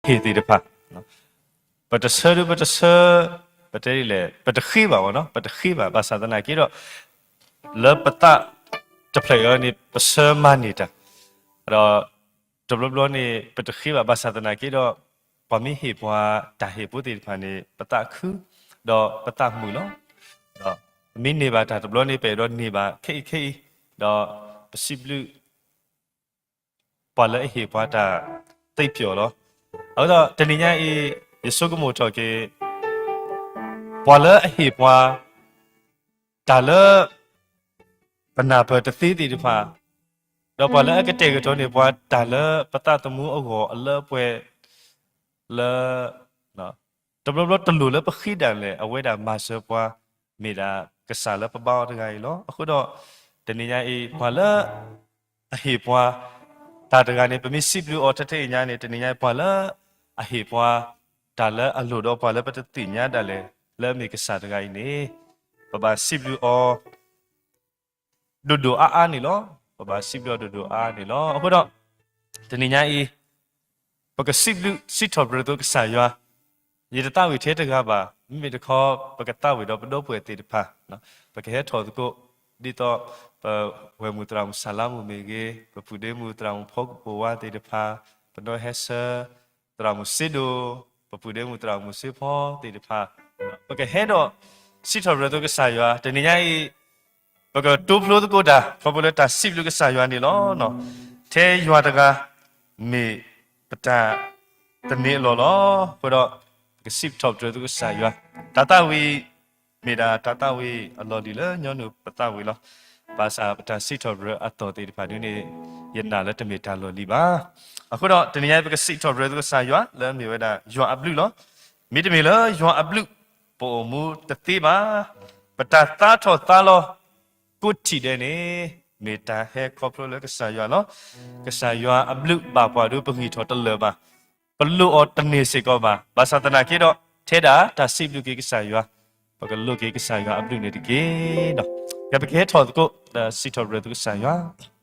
ပတဟ့ၣ်သ့ၣ်တဖၣ်, ပတဆၢဒီးပတဆၢ, ပတဲဒ်လဲၣ်, ပတဃ့ဘၣ်ဝဲနီၤ, ပတဃ့ဘၣ် ဘၣ်ဆၣ်သနာ်က့ဒီး လၢပသးတဖျၢၣ်အံၤန့ၣ် ပဆၢမၤန့ၢ်တၢ်, ဒီးတဘျီဘျီန့ၣ် ပတဃ့ဘၣ် ဘၣ်ဆၣ်သနာ်က့ဒီး ပှၤမ့ၢ်ဟ့ၣ်ပှၤတၢ်ဟ့ၣ်ဖိသ့ၣ်တဖၣ်န့ၣ် ပသးခု ဒီးပသးမုာ်လီၤ. ဒီးမ့ၢ်န့ၢ်ဘၣ်တၢ်တဘျီန့ၣ် ပအဲၣ်ဒိးန့ၢ်ဘၣ်ခဲအံၤခဲအံၤ, ဒီးပစံးဘျုး ပှၤလၢအဟ့ၣ်ပှၤတၢ်သ့ပျီလီၤ. အဃိဒီးတနံၤညါအံၤ ယဆိကမိၣ်ထီၣ်က့ၤ ပှၤလၢအဟ့ၣ်ပှၤ တၢ်လၢ ပနၢ်ပၢၢ်တသ့သ့ၣ်တဖၣ်, ဒီးပှၤလၢအကတဲာ်ကတီၤန့ၢ်ပှၤတၢ်လၢပသးသမူအဂီၢ်အလၢအပှဲၤ လၢ တဘျီဘျီတလိၣ်လၢပဃ့ဒၣ်လဲာ် အဝဲဒၣ်မၤစၢၤပှၤ မ့ၢ်ဒၣ်ကစၢ်လၢပဘါအီၤတဂၤအံၤလီၤ. အဃိဒီး တနံၤညါအံၤ ပှၤလၢအဟ့ၣ်ပှၤ တၢ်တဂၤန့ၣ် ပမ့ၢ်စံးဘျုးအီၤထဲထဲအံၤညါန့ၣ် တနံၤညါအံၤ ပှၤလၢအဟ့ၣ်ပှၤ တၢ်လၢအလိၣ်ဒီးပှၤလၢပတသ့ၣ်ညါဒၣ်လဲာ် လၢအမ့ၢ်ကစၢ်တဂၤအံၤန့ၣ် ပဘၣ်စံးဘျုးအီၤ ဒိၣ်ဒိၣ်အါအါန့ၣ်လီၤ. ပဘၣ်စံးဘျုးအီၤဒိၣ်ဒိၣ်အါအါန့ၣ်လီၤ. အဃိဒီး တနံၤညါအံၤ ပကစံးဘျုးစံးထီၣ်ပတြၢၤသိကစၢ်ယွၤ, ယတသးဝံၣ်ထဲတဂၤဘၣ်, မ့မ့ၢ်တခီ ပကသးဝံၣ်ဒီးပဒီပုၢ်ဝဲၢ်သ့ၣ်တဖၣ်, ပကဟဲထီၣ်သကိး ဒ်သိး ပဝဲၢ်မုၣ်သရၣ်မုၣ်စၤလါမုၣ်မ့ၢ်ဂ့ၤ, ပပုၢ်ဒ့မုၣ်သရၣ်မုၣ်ဖီကပိာ်ဝါသ့ၣ်တဖၣ်, ပနီၢ်ဟဲဆၢ သရၣ်မုၣ်စ့ဒိၣ်, ပပုၢ်ဒ့မုၣ်သရၣ်မုၣ်စ့ဖီသ့ၣ်တဖၣ်, ပကဟဲဒီး စံးထီၣ်ပတြၢၤသိကစၢ်ယွၤ, တနံၤညါအံၤ ပကတိဖျိသကိးတၢ် ခီဖျိလၢတၢ်စံးဘျုးကစၢ်ယွၤန့ၣ်လီၤ. ထဲယွၤတဂၤ မ့ၢ်ပတၢ်သန့ၤအလီၢ်လီၤ. အဃိဒီး ပကစံးထီၣ်ပတြၢၤသိကစၢ်ယွၤ, တၢ်သးဝံၣ် မ့ၢ်ဒၣ်တၢ်သးဝံၣ်အလီၢ်လံၤလၢညီနုၢ်ပသးဝံၣ်လီၤ. ဘၣ်ဆၣ်ပတၢ်စံးထီၣ်ပတြၢၤအသီၣ်သ့ၣ်တဖၣ်ဒ်န့ၣ် ယနာ်လၢတမ့ၢ်တၢ်လီၢ်လံၤဘၣ်. အဃိဒီး တနံၤညါအံၤ ပကစံးထီၣ်ပတြၢၤသိကစၢ်ယွၤ လၢအမ့ၢ်ဝဲဒၣ်ယွၤအဘျုးလီၤ. မ့တမ့ၢ်လၢယွၤအဘျုး ပအိၣ်မူတသ့ဘၣ်. ပတၢ်သါထီၣ်သါလီၤ ကိးထံၣ်ဒဲးန့ၣ် မ့ၢ်တၢ်ဟဲခီဖျိလၢကစၢ်ယွၤလီၤ. ကစၢ်ယွၤအဘျုးဘၣ်ပှၤဒီးပဂံၢ်ထီၣ်တလၢာ်ဘၣ်. ပလိၣ်အီၤတန့ၢ်စ့ၢ်ကီးဘၣ်. ဘၣ်ဆၣ်သနာ်က့ဒီး ထဲဒၣ်တၢ်စံးဘျုးက့ၤကစၢ်ယွၤ, ပကလိၣ်က့ၤကစၢ်ယွၤအဘျုးန့ၣ်တက့ၢ်. ကဲ ပကဟဲထီၣ်သကိး ဒီးစံးထီၣ်ပတြၢၤသိကစၢ်ယွၤ.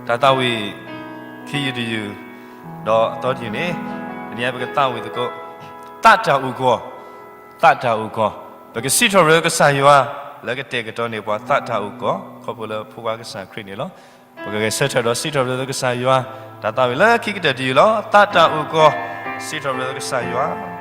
တၢ်သးဝံၣ်ခံယုၢ်တယုၢ်, ဒီးအသီတယုၢ်န့ၣ်, တနံၤအံၤပကသးဝံၣ်သကိး, သးတၢ်အိၣ်ကီၢ်, သးတၢ်အိၣ်ကီၢ်, ပကစံးထီၣ်ပတြၢၤကစၢ်ယွၤ, လၢကတဲာ်ကတီၤန့ၢ်ပှၤသးတၢ်အိၣ်ကီၢ် ခီဖျိလၢဖိခွါကစၢ်ခရံာ်န့ၣ်လီၤ. ပကဂဲၤဆၢထၢၣ်ဒီးစံးထီၣ်ပတြၢၤကစၢ်ယွၤ, တၢ်သးဝံၣ်လၢခံကတၢၢ်တယုၢ်လီၤ. သးတၢ်အိၣ်ကီၢ်, စံးထီၣ်ပတြၢၤကစၢ်ယွၤ.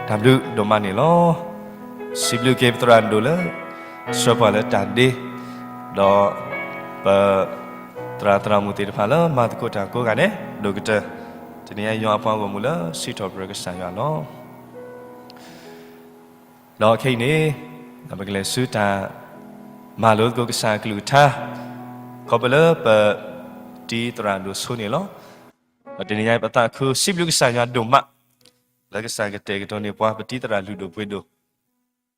တၢ်ဘျုးဒိၣ်မးန့ၣ်လီၤ. စံးဘျုးက့ၤပသရၣ်ဒိၣ်လၢ ဆှၢပှၤလၢတၢ်ဒ့, ဒီးပသရၣ်သရၣ်မုၣ်သ့ၣ်တဖၣ်လၢမၤသကိးတၢ်ကိးဂၤဒဲး ဒိၣ်ကတၢၢ်, တနံၤအံၤယွၤအပှၤဂီၢ်မုၢ်လၢစံးထီၣ်ပတြၢၤကစၢ်ယွၤလီၤ. ဒီးခဲအံၤန့ၣ်, ပကလဲၤဆူတၢ်မၤလိသကိးကစၢ်အကလုၢ်ကထါ, ခီဖျိလၢပတံၤသရၣ်ဒိၣ်ဆိန့ၣ်လီၤ. ဒီးတနံၤညါအံၤပသးခုစံးဘျုးကစၢ်ယွၤဒိၣ်မး, လၢကစၢ်ကတဲာ်ကတီၤန့ၢ်ပှၤပတံၤသရၣ်လုၢ်ဒိၣ်ပှ့ၤဒိၣ်,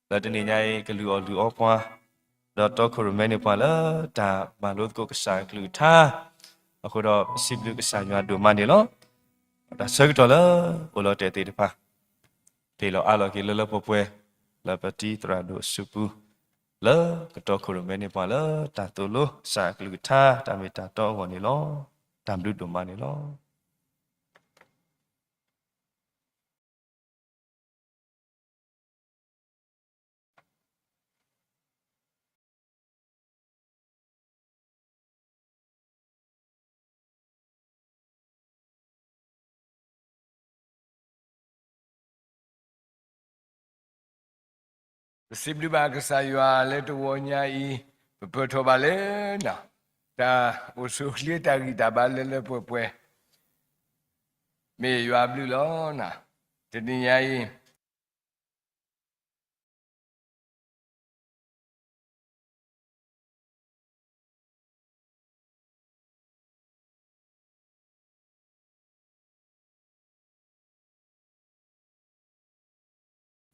လၢတနံၤညါအံၤကလုၢ်အီၣ်လုၢ်အီပှၤ, ဒီးတီခိၣ်ရိၣ်မဲန့ၢ်ပှၤလၢတၢ်မၤလိသကိးကစၢ်အကလုၢ်ကထါ, အဃိဒီးပစံးဘျုးကစၢ်ယွၤဒိၣ်မးန့ၣ်လီၤ. တၢ်ဆၢကတီၢ်လၢအိၣ်လီၤတဲာ်သ့ၣ်တဖၣ် ဖ့ၣ်လီၤအါလီၤက့ၤလၢလၢပှဲၤပှဲၤ လၢပတံၤသရၣ်ဒိၣ်အစုပူၤ, လၢကတီၢ်ခိၣ်ရိၣ်မဲန့ၣ်ပှၤလၢတၢ်သိၣ်လိစးအကလုၢ်ကထါတၢ်မ့ၢ်တၢ်တီအဂီၢ်န့ၣ်လီၤ. တၢ်ဘျုးဒိၣ်မးန့ၣ်လီၤ. ပစံးဘျုးဘၣ်ကစၢ်ယွၤလၢတဂီၤညါအံၤ, ပပၢၢ်ထီၣ်ဘၣ်လၢ တၢ်အိၣ်ဆူၣ်အိၣ်ချ့တၢ်ဂံၢ်တၢ်ဘါလၢလၢပှဲၤပှဲၤ, မ့ၢ်ယွၤအဘျုးလီၤ. တနံၤညါအံၤ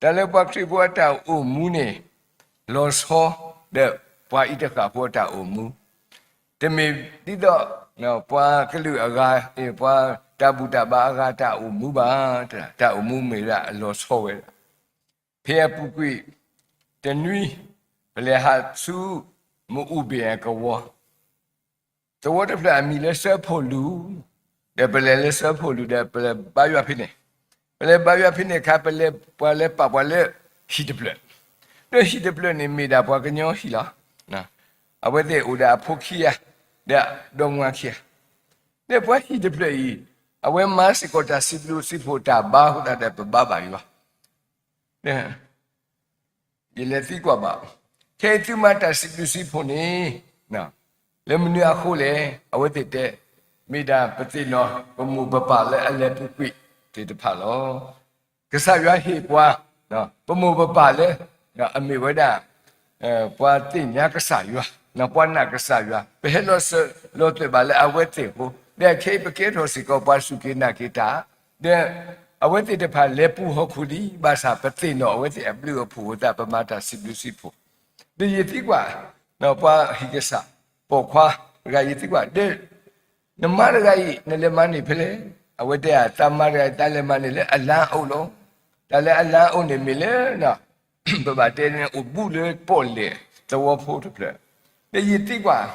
တၢ်လၢပှၤခရံာ်ဖိအတၢ်အိၣ်မူန့ၣ် လီၤဆီဒီးပှၤအံၤတဃၣ်ဖိအတၢ်အိၣ်မူ, တမ့ၢ်ဒ်သိး ပှၤကလုာ်အဂၤ, ပှၤတၢ်ဘူၣ်တၢ်ဘါအဂၤတၢ်အိၣ်မူဘၣ်, တၢ်အိၣ်မူမ့ၢ်ဒၣ်အလီၤဆီဝဲဒၣ် ဖဲအပူၤကွံာ်တနွံ, ပလဲၤဟးဆူမအူၣ်ဘ့ၣ်အကဝီၤ, သဝီတဖျၢၣ်အမံၤလၢစၢဖှိၣ်လူၤ, ဒီးပလဲၤလၢစၢဖှိၣ်လူၤဒီးပလဲၤဘါယွၤဖဲန့ၣ်, ပလဲၤဘါယွၤဖဲန့ၣ်အခါ ပလဲၤပှၤလဲၤပာ်ပှၤလၢဟံၣ်တဖျၢၣ်, ဒီးဟံၣ်တဖျၢၣ်န့ၣ်မ့ၢ်ဒၣ်ပှၤကညီဟံၣ်လီၤ. အဝဲသ့ၣ်အိၣ်ဒီးအဖိခံဂၤ, ဒီးဒီမါခံဂၤ, ဒီးပှၤဟံၣ်တဖျၢၣ်အံၤ, အဝဲမၤစ့ၢ်ကီးတၢ်စံးဘျုးစံးဖှိၣ်တၢ်ဘါအဃိသတးဒီးပဘါဘၣ်ယွၤ ယလဲၤသံကွၢ်ဘၣ်, ခဲအံၤသုမၤတၢ်စံးဘျုးစံးဖှိၣ်န့ၣ်, လၢမနုၤအဃိလဲၣ်. အဝဲသ့ၣ်တဲ, မ့ၢ်ဒၣ်ပသ့ၣ်နီၣ်ပမိၢ်ပပၢ်လၢအလဲၤပူၤကွံာ်သ့ၣ်တဖၣ်လီၤ. ကစၢ်ယွၤဟ့ၣ်ပှၤ, ပမိၢ်ပပၢ်လၢ အမ့ၢ်ဝဲဒၣ် ပှၤသ့ၣ်ညါကစၢ်ယွၤ, ပှၤနာ်ကစၢ်ယွၤ, ပဟဲလီၤစၢၤလီၤသွဲၣ်ဘၣ်လၢအဝဲသ့ၣ်အဃိ, ဒီးခဲအံၤပကဲထီၣ်စ့ၢ်ကီးပှၤစူၢ်က့ၤနာ်က့ၤတၢ်, ဒီးအဝဲသ့ၣ်တဖၣ်လဲၤပူၤဟီၣ်ခိၣ်လံ, ဘၣ်ဆၣ်ပသ့ၣ်နီၣ်အဝဲသ့ၣ်အဘျုးအဖှိၣ်အဃိသတး ပမၤတၢ်စံးဘျုးစံးဖှိၣ်, ဒီးယသံကွၢ်, ပှၤဟံၣ်ကစၢ်, ပိာ်ခွါတဂၤယသံကွၢ်, ဒီးနမါတဂၤအံၤ နလဲၤမၤန့ၢ်ဖဲလဲၣ်. အဝဲတဲ တၢ်မါတဂၤအံၤ တၢ်လဲၤမၤန့ၢ်လၢအလါအိၣ်လီၤ. တၢ်လၢအလါအိၣ်န့ၣ်မ့ၢ်လၢ ပဘၣ်တဲန့ၣ် အိၣ်ဘူးလၢပီၣ်လဲၣ်သဝီဖိတဖျၢၣ်, ဒီးယသံကွၢ်, ဟံၣ်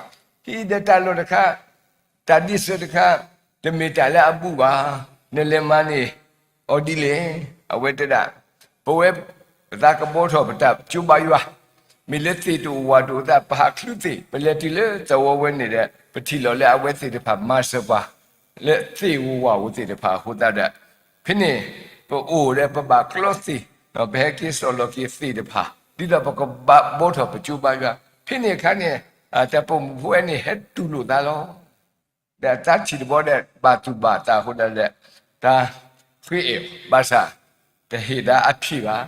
ဒီးတၢ်လီၢ်တခါ, တၢ်ဒ့စၢၤတခါ, တမ့ၢ်တၢ်လၢအဘူးဘၣ်, နလဲၤမၤန့ၢ်အီၤဒ်လဲၣ်. အဝဲတဲဒၣ်, ပဝဲပသးကဘီထီၣ်ပတၢ်ကၠိဘါယွၤ, မ့ၢ်လၢသ့ၣ်တအိၣ်ဝၣ်တအိၣ်သတး ပဟးချုးသ့ၣ်, ပလဲၤတုၤလၢသဝီဝဲန့ၣ်ဒီး ပထံၣ်လီၤလၢအဝဲသ့ၣ်တဖၣ်မၤစၢၤပှၤ လၢသ့ၣ်ဧိၤဝၣ်ဧိၤသ့ၣ်တဖၣ်အဃိသတးဒီး, ဖဲန့ၣ် ပအိၣ်ဒီးပဘၣ်ကျီသ့ၣ်, ပဟဲက့ၤစိာ်လီၤက့ၤသ့ၣ်တဖၣ်, ဒ်သိးပကဘၣ်ဘီထီၣ်ပကၠိဘါယွၤ, ဖဲန့ၣ်အခါန့ၣ်, တၢ်ပိာ်မုၣ်ဖိဝဲန့ၣ်ဟဲတူၢ်လိာ်သးလီၤ. ဒီးတၢ်ထံၣ်တဘီဒီး ဘၣ်သူၣ်ဘၣ်သးအဃိသတးဒီး, တၢ်ဃ့အဲၣ်အီၤ, ဘၣ်ဆၣ် တဟ့ၣ်သးအဖံးဘၣ်.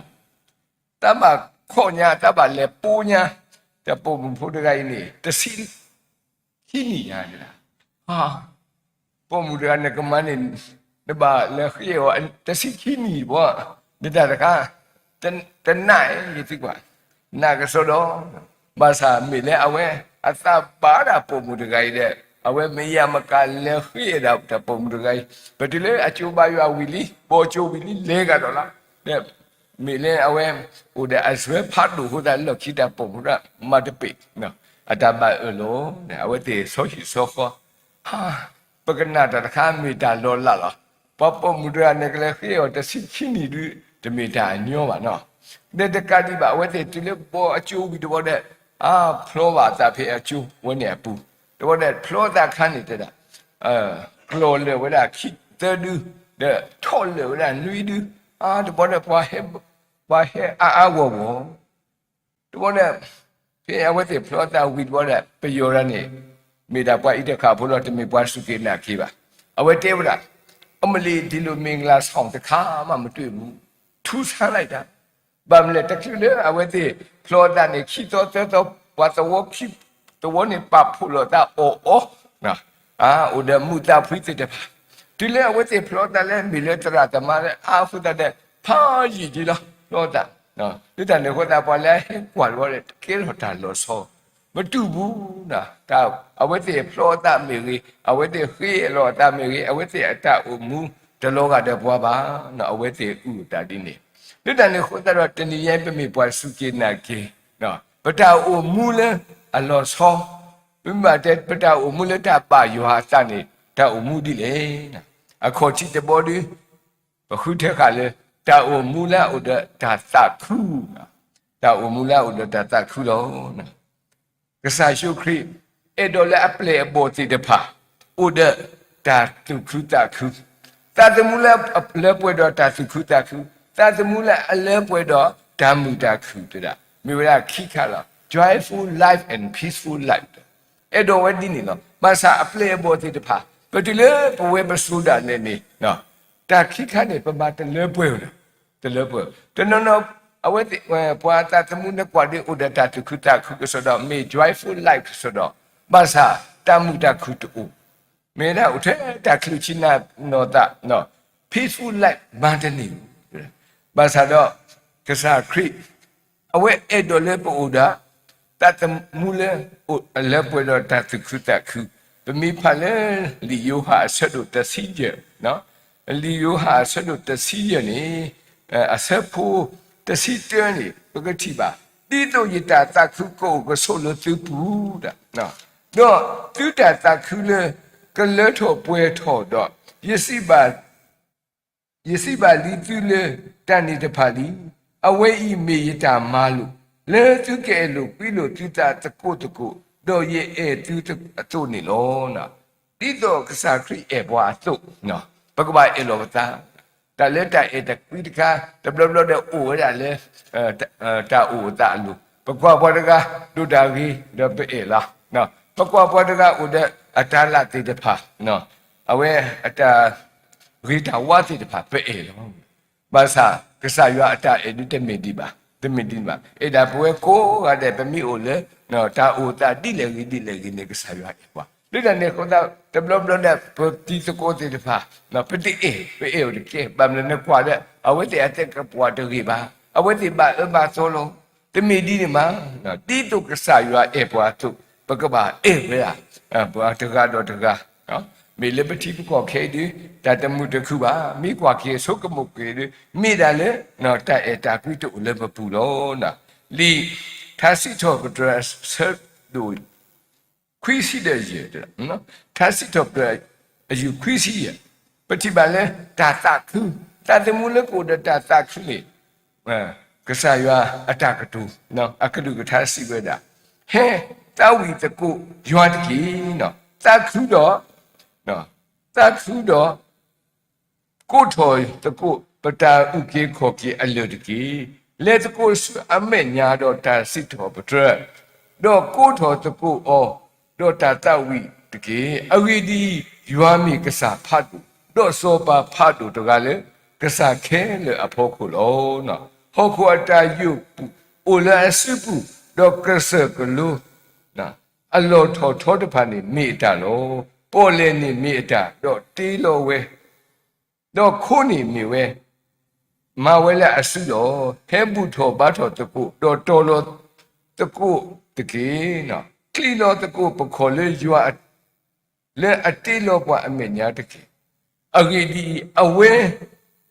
တၢ်ဘၣ်ခိးညါ, တၢ်ဘၣ်လဲၤပိညါ, တၢ်ပိာ်မုၣ်ဖိတဂၤအံၤန့ၣ် တဆံ ခံနံၣ်ညါဒၣ်, ပိာ်မုၣ်တဂၤနကမၤန့ၣ်, နဘၣ်လဲၤဃ့အီၤ တဆံခံနံၣ်ဘီ, ဒ်တၢ်တခါ, တနာ်အံၤ ယသံကွၢ်, နာ်ကစီဒီ, ဘၣ်ဆၣ်မ့ၢ်လၢအဝဲအသးဘၣ်ဒၣ်ပိာ်မုၣ်တဂၤအံၤဒီး, အဝဲမ့ၢ်ယၤမကလဲၤဃ့အီၤဒၣ်တၢ်ပိာ်မုၣ်တဂၤအံၤ, ပတုၤလၢအကၠိဘါယွၤဝံၤလံ, ဘီကၠိဝံၤလံ လဲၤဂၤဒီးလီၤ, ဒီး မ့ၢ်လၢအဝဲအိၣ်ဒီးအစၢၤဖးဒိၣ်အဃိသတး လီၢ်ခံတၢ်ပိာ်မုၣ်ဒၣ်မၤတပ့ၤ, အတၢ်ဘၣ်အၢၣ်လီၤ, အဝဲသ့ၣ်ဆီဟံၣ်ဆီဃီ, ပကနၣ်တၢ်တခါမ့ၢ်တၢ်လီၤလးလီၤ. ပှၤပိာ်မုၣ်တဂၤန့ၣ် ကလဲၤဃ့အီၤတဆံခံနံၣ်ဒုး တမ့ၢ်တၢ်အညီဘၣ်နီၤ. ဒီးတကးဒံးဘၣ် အဝဲသ့ၣ်တုၤလၢဘီအကၠိဝံၤတဘီဒီး အါဖျီဘၣ်အသးဖဲအကၠိဝဲန့ၣ်အပူၤ, တဘီဒီးဖျီသးအခါန့ၣ်တဲဒၣ် ကျီၢ်လၢာ်ဝဲဒၣ်ခံသၢဒု, ဒီးထီၣ်လၢာ်ဝဲဒၣ်နွံဒု, အါတဘီဒီး ပှၤဟဲအါအါဂီၢ်ဂီၢ်, တဘီဒီး ဖဲအဝဲသ့ၣ်ဖျီသးဝံၤတဘီဒီး ပယီၤဒၣ်န့ၣ် မ့ၢ်ဒၣ်ပှၤအံးတခးဖိလီၤ, တမ့ၢ်ပှၤစူၢ်က့ၤနာ်က့ၤဘၣ်. အဝဲတဲဝဲဒၣ် အမလ့ၤ ဒီလိုမင်္ဂလာဆောင်တခါမှမတွေ့ဘူး, ထူးဆန်းလိုက်တာ, ဘၣ်မနုၤလဲၣ် တချုးလၢအဝဲသ့ၣ်ဖျီသးန့ၣ် ခံသီသၢသီ ပှၤသဝီခံ သဝီန့ၣ် ပာ်ဖှိၣ်လိာ်သးအီၣ်အီ, အိၣ်ဒီးမုာ်သးဖှံသ့ၣ်တဖၣ်, တုၤလၢအဝဲသ့ၣ်ဖျီသးလၢ မ့ၢ်လၢသရၣ်သမါလၢအါအဃိသတးဒီး ဖးယံာ်က့ၤလီၤ ဖျီသး, ဒ်တၢ်န့ၣ်အဃိသတး ပှၤလၢအဟဲကွၢ်တဘျီဒီး ကဲထီၣ်တၢ်လီၤဆီ မတူၢ်ဘူး, အဝဲသ့ၣ်ဖျီသးမ့ၢ်ဂ့ၤ, အဝဲသ့ၣ်ဃ့အလီၤအသးမ့ၢ်ဂ့ၤ, အဝဲသ့ၣ်အတၢ်အိၣ်မူတလီၤဂာ်ဒီးပှၤဘၣ်, အဝဲသ့ၣ်အုၣ်အသးဒ်န့ၣ်, ဒ်တၢ်န့ၣ်အဃိသတးဒီး တနံၤညါပမ့ၢ်ပှၤစူၢ်က့ၤနာ်က့ၤ ပတၢ်အိၣ်မူလၢအလီၤဆီ, ပမ့ၢ်ဘၣ်တဲ ပတၢ်အိၣ်မူလၢတၢ်ဘၣ်ယွၤအသးန့ၣ် တၢ်အိၣ်မူဒ်လဲၣ်. အခီၣ်ထံးတဘီဒီး ပဃုထၢဃာ်လၢ တၢ်အိၣ်မူလၢအအိၣ်ဒီးတၢ်သးခု, တၢ်အိၣ်မူလၢအအိၣ်ဒီးတၢ်သးခုလီၤ. ကစၢ်ယ့ၣ်ၡူးခရံာ် အဲၣ်ဒိးလၢအပျဲၢ်အဘီၣ်သ့ၣ်တဖၣ် အိၣ်ဒီးတၢ်သူၣ်ခုသးခု, သးသမူလၢအလၢပှဲၤဒီးတၢ်သူၣ်ခုသးခု, သးသမူလၢအလၢပှဲၤဒီးတၢ်မုာ်တၢ်ခုၣ်တဒၣ်, မ့ၢ်ဝဲဒၣ်ခံခါလီၤ. Joyful life and peaceful life အဲၣ်ဒိးဝဲဒ်န့ၣ်လီၤ. ဘၣ်ဆၣ်အပျဲၢ်အဘီၣ်သ့ၣ်တဖၣ် ပတုၤလၢပဝဲပစိၤဒၣ်လဲာ်န့ၣ် တၢ်ခံခါန့ၣ် ပမၤတလၢပှဲၤလီၤ. တလၢပှဲၤ, တနီၤနီၤ အဝဲသ့ၣ် ပှၤသးသမူနကွၢ်ဒီးအိၣ်ဒီးတၢ်သူၣ်ခုသးခုကစီဒီး မ့ၢ် joyful life ကစီဒီး, ဘၣ်ဆၣ်တၢ်မုာ်တၢ်ခုၣ်တအိၣ်, မ့ၢ်ဒၣ်အိၣ်ထဲတၢ်ချုးဆံနၤနီၤသး, peaceful life မၤတန့ၢ်, ဘၣ်ဆၣ်ဒီး ကစၢ်ခရံာ် အဝဲအဲၣ်ဒိးလၢပအိၣ်ဒီး သးသမူလၢအလၢပှဲၤဒီးတၢ်သူၣ်ခုသးခု, ပမ့ၢ်ဖးလၢ လံာ်ယိၤဟၣ်အဆၢဒိၣ်တဆံယဲၢ်, လံာ်ယိၤဟၣ်အဆၢဒိၣ်တဆံယဲၢ်န့ၣ် အဆၢဖိတဆံတၢန့ၣ် ပကထံၣ်ဘၣ်, ဒ်သိးယတၢ်သးခုကအိၣ်ကဆိးလၢသုပူၤ, ဒီးသုတၢ်သးခုလၢကလၢထီၣ်ပှဲၤထီၣ်ဒီး, ယစံးဘၣ် ယစံးဘၣ်လံသုလၢတၢ်န့ၣ်တဖၣ်လံ. အဝဲအံၤမ့ၢ်ယတၢ်မၤလိာ်, လၢသုကအဲၣ်လိာ်ကွံလိာ်သုသးသကိးသကိး, ဒီးယအဲၣ်သုအသိးန့ၣ်လီၤ. ဒ်သိးကစၢ်ခရံာ်အဲၣ်ပှၤအသိး, ပကဘၣ်အဲၣ်လီၤပသး, တၢ်လၢတၢ်အဲၣ်တၢ်ကွံတခါ တဘျီဘျီဒီးအိၣ်ဝဲဒၣ်လၢ တၢ်အိၣ်အသးအလိၤ, ပကွၢ်ပှၤတဂၤဒိၣ်တၢ်ဂ့ၤဒီးပအဲၣ်လီၤ, ပကွၢ်ပှၤတဂၤအိၣ်ဒီးအတၤလၢ်သ့ၣ်တဖၣ်, အဝဲအတၢ် ဂ့ၤတၢ်ဝါသ့ၣ်တဖၣ် ပအဲၣ်လီၤ. ဘၣ်ဆၣ်ကစၢ်ယွၤအတၢ်အဲၣ်ဒုးတမ့ၢ်ဒံးဘၣ်, တမ့ၢ်ဒံးဘၣ်. အဲၣ်ဒၣ်ပဝဲကိးဂၤဒဲး ပမ့ၢ်အိၣ်လၢ တၢ်အိၣ်သးဒ်လဲၣ်ဂ့ၤဒ်လဲၣ်ဂ့ၤန့ၣ် ကစၢ်ယွၤအဲၣ်ပှၤ. လၢတၢ်န့ၣ်အဃိသတး တဘျီဘျီဒၣ် ပတံၤသကိးသ့ၣ်တဖၣ် ပတအဲၣ်, ပအဲၣ်အိၣ်တကဲ, ဘၣ်မနုၤနကွၢ်ဒီး အဝဲသ့ၣ်အသးကပှၢ်တဂ့ၤဘၣ်, အဝဲသ့ၣ်ဘၣ်အၢဘၣ်သီလီၤ. တမ့ၢ်ဒ်န့ၣ်မး, ဒ်သိးကစၢ်ယွၤအဲၣ်ပှၤအသိး ပကဘၣ်အဲၣ်ဝဲဒၣ် ပှၤတဂၤဒီးတဂၤ, မ့ၢ်လၢပထံပကီၢ်ခဲအံၤဒီး တၢ်တမုာ်တခုၣ်ဘၣ်, မ့ၢ်ကွၢ်က့ၤအဆိကမိၣ်က့ၤဒီး မ့ၢ်ဒၣ်လၢ တၢ်အဲၣ်တၢ်ကွံတအိၣ်လၢပပူၤလီၤ. လံာ်ထါစံးထီၣ်ပတြၢၤအဆၢဒိၣ် ခွံဆံဒီးယဲၢ်, ထါစံးထီၣ်ပတြၢၤ အယုၢ်ခွံဆံယဲၢ်, ပထံၣ်ဘၣ်လၢတၢ်သးခု, သးသမူလၢကအိၣ်ဒီးတၢ်သးခုန့ၣ် ကစၢ်ယွၤအတၢ်ကတိၤ အကလုၢ်ကထါစံးဝဲဒၣ်, ဟဲသးဝံၣ်သကိးယွၤတက့ၢ်. သးခုဒီး, သးခုဒီး ကိးထီၣ်သကိးပတၢ်အုၣ်က့ၤခီၣ်က့ၤအလၢၢ်တက့ၢ်. လဲၤသကိးဆူအမဲာ်ညါဒီးတၢ်စံးထီၣ်ပတြၢၤ, ဒီးကိးထီၣ်သကိးအီၤဒီးတၢ်သးဝံၣ်တက့ၢ်. အဂ့ၢ်ဒ်အံၤ, ယွၤမ့ၢ်ကစၢ်ဖးဒိၣ်, ဒီးစီၤပၤဖးဒိၣ်တဂၤလၢ ကစၢ်ခဲလၢာ်အဖီခိၣ်လီၤ. ဟီၣ်ခိၣ်အတၢ်ယိာ်ပူၤအိၣ်လၢအစုပူၤ, ဒီးကစၢၢ်ကလိ အလီၢ်ထီၣ်ထီတဖၣ်န့ၣ်မ့ၢ်အတၢ်လီၤ. ပီၣ်လဲၣ်န့ၣ်မ့ၢ်အတၢ်, ဒီးတ့လီၤဝဲ, ဒီးခိန့ၣ်မ့ၢ်ဝဲ, မၤဝဲလၢအစုလီၤ. ဟဲဘူၣ်ထီၣ်ဘါထီၣ်သကိး, ဒီးတီၤလီၤသကိးတက့ၢ်. ချံးလီၤသကိးပခီၣ်လၢယွၤ လၢအတ့လီၤပှၤအမဲာ်ညါတက့ၢ်. အဂ့ၢ်ဒ်အံၤ, အဝဲ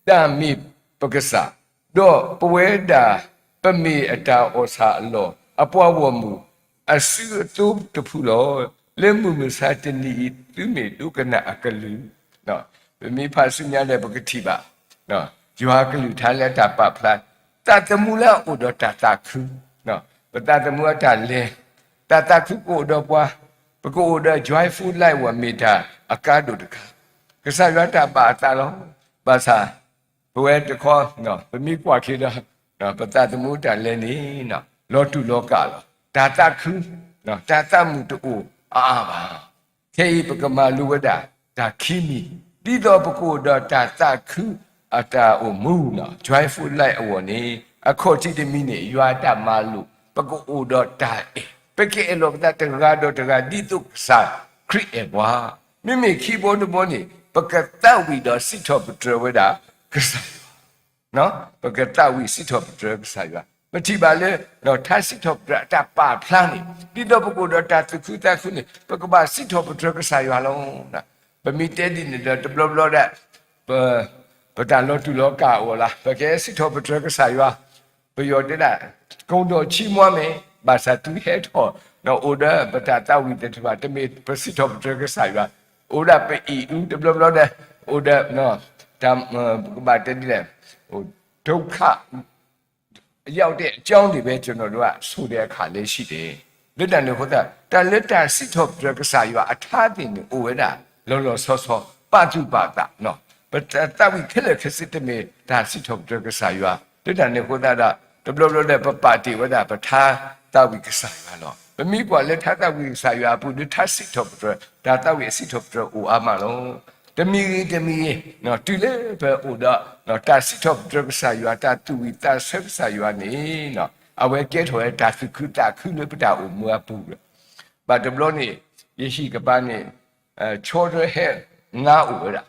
ဒၣ်မ့ၢ်ပကစၢ်, ဒီးပဝဲဒၣ်ပမ့ၢ်အတၢ်အီၣ်ဆၣ်အလီၢ်, အပှၤဂီၢ်မုၢ်အစုအသိတဖုလီၤ. လၢမုၢ်မဆါတနံၤအံၤ သုမ့ၢ်ဒိကနၣ်အကလုၢ်, ပမ့ၢ်ဖးဆူညါဒီးပကထံၣ်ဘၣ် ယွၤအကလုၢ်ကထါလၢတၢ်ပာ်ဖျါ သးသမူလၢအအိၣ်ဒီးတၢ်သးခု, ပသးသမူအတၢ်လဲၤ, တၢ်သးခုကအိၣ်ဒီးပှၤ, ပကအိၣ်ဒီး joyful life ဝဲမ့ၢ်တၢ်အကါဒိၣ်တခါ, ကစၢ်ယွၤတၢ်ဘၣ်အသးလီၤ. ဘၣ်ဆၣ် ပဝဲတခီ ပမ့ၢ်ကွၢ်က့ၤဒီး ပသးသမူတၢ်လဲၤန့ၣ် လီၤတူာ်လီၤကာ်လီၤ. တၢ်သးခု, တၢ်သးမုာ်တအိၣ်အါအါဘၣ်. ခဲအံၤပကမၤလိဝဲဒၣ် တၢ်ခံမံၤ, ဒ်သိးပကအိၣ်ဒီးတၢ်သးခုအတၢ်အိၣ်မူ, joyful life အဂီၢ်န့ၣ် အခီၣ်ထံးတမံၤန့ၣ် ယွၤအတၢ်မၤလိာ် ပကအိၣ်ဒီးတၢ်အဲၣ်, ပကအဲၣ်လီၤပသးတဂၤဒီးတဂၤ ဒ်သိးကစၢ်ခရံာ်အဲၣ်ပှၤ, မ့မ့ၢ်ခံဘီတဘီန့ၣ် ပကသးဝံၣ်ဒီးစံးထီၣ်ပတြၢၤဝဲဒၣ် ကစၢ်ယွၤ ပကသးဝံၣ်စံးထီၣ်ပတြၢၤကစၢ်ယွၤ. ပထံၣ်ဘၣ်လၢ ထါစံးထီၣ်ပတြၢၤအတၢ်ပာ်ဖျါန့ၣ် ဒ်သိးပကအိၣ်ဒီးတၢ်သူၣ်ခုသးခုန့ၣ် ပကဘၣ်စံးထီၣ်ပတြၢၤကစၢ်ယွၤလီၤ. ပမ့ၢ်တဲဒ်န့ၣ်ဒီး တဘျီဘျီဒၣ် ပတၢ်လီၤတူာ်လီၤကာ်အဂီၢ်လီၤ. ပကစံးထီၣ်ပတြၢၤကစၢ်ယွၤ, ပယီၤတဲဒၣ် ကဒိၣ်ချီးမွမ်းမယ်, ဘၣ်ဆၣ်တုၤဟဲထီၣ် အိၣ်ဒီးပတၢ်သးဝံၣ်သ့ၣ်တဖၣ် တမ့ၢ်ပစံးထီၣ်ပတြၢၤကစၢ်ယွၤ, အိၣ်ဒၣ်ပအံၣ်အူတဘျီဘျီဒီး အိၣ်ဒီး တၢ် ပကဘၣ်တဲဒ်လဲၣ် ဒုက္ခ ရောက်တဲ့အကြောင်းတွေပဲ ကျွန်တော်တို့က ဆိုတဲ့အခါလည်းရှိတယ်. လၢတၢ်န့ၣ်အဃိသတး တၢ်လၢတၢ်စံးထီၣ်ပတြၢၤကစၢ်ယွၤအထါသ့ၣ်န့ၣ် အိၣ်ဝဲဒၣ် လီၤလီၤဆီဆီ ပာ်သူၣ်ပာ်သးနီၤ. ပသးဝံၣ်ခဲလၢာ်ခဲဆ့တမ့ၢ်တၢ်စံးထီၣ်ပတြၢၤကစၢ်ယွၤ လၢတၢ်န့ၣ်အဃိသတးဒီး တဘျီဘျီဒီး ပပာ်တ့ၢ်ဝဲဒၣ်ပထါသးဝံၣ်ကစၢ်ယွၤလီၤ. ပမ့ၢ်ကွၢ်လၢထါသးဝံၣ်ကစၢ်ယွၤအပူၤ လၢထါစံးထီၣ်ပတြၢၤ တၢ်သးဝံၣ်အစံးထီၣ်ပတြၢၤအိၣ်အါမးလီၤ. တမံၤဂ့ၤတမံၤဂ့ၤ တုၤလၢပအိၣ်ဒီး တၢ်စံးထီၣ်ပတြၢၤကစၢ်ယွၤ တၢ်သူၣ်ဝံၣ်သးဆၢကစၢ်ယွၤန့ၣ် အဝဲကဲထီၣ်ဝဲတၢ်သူၣ်ခုသးခုလၢပတၢ်အိၣ်မူအပူၤလီၤ. ဘၣ်တဘျီန့ၣ် ယဟံၣ်ကပၤန့ၣ် ဆီရၢဟဲငါအိၣ်ဝဲဒၣ်.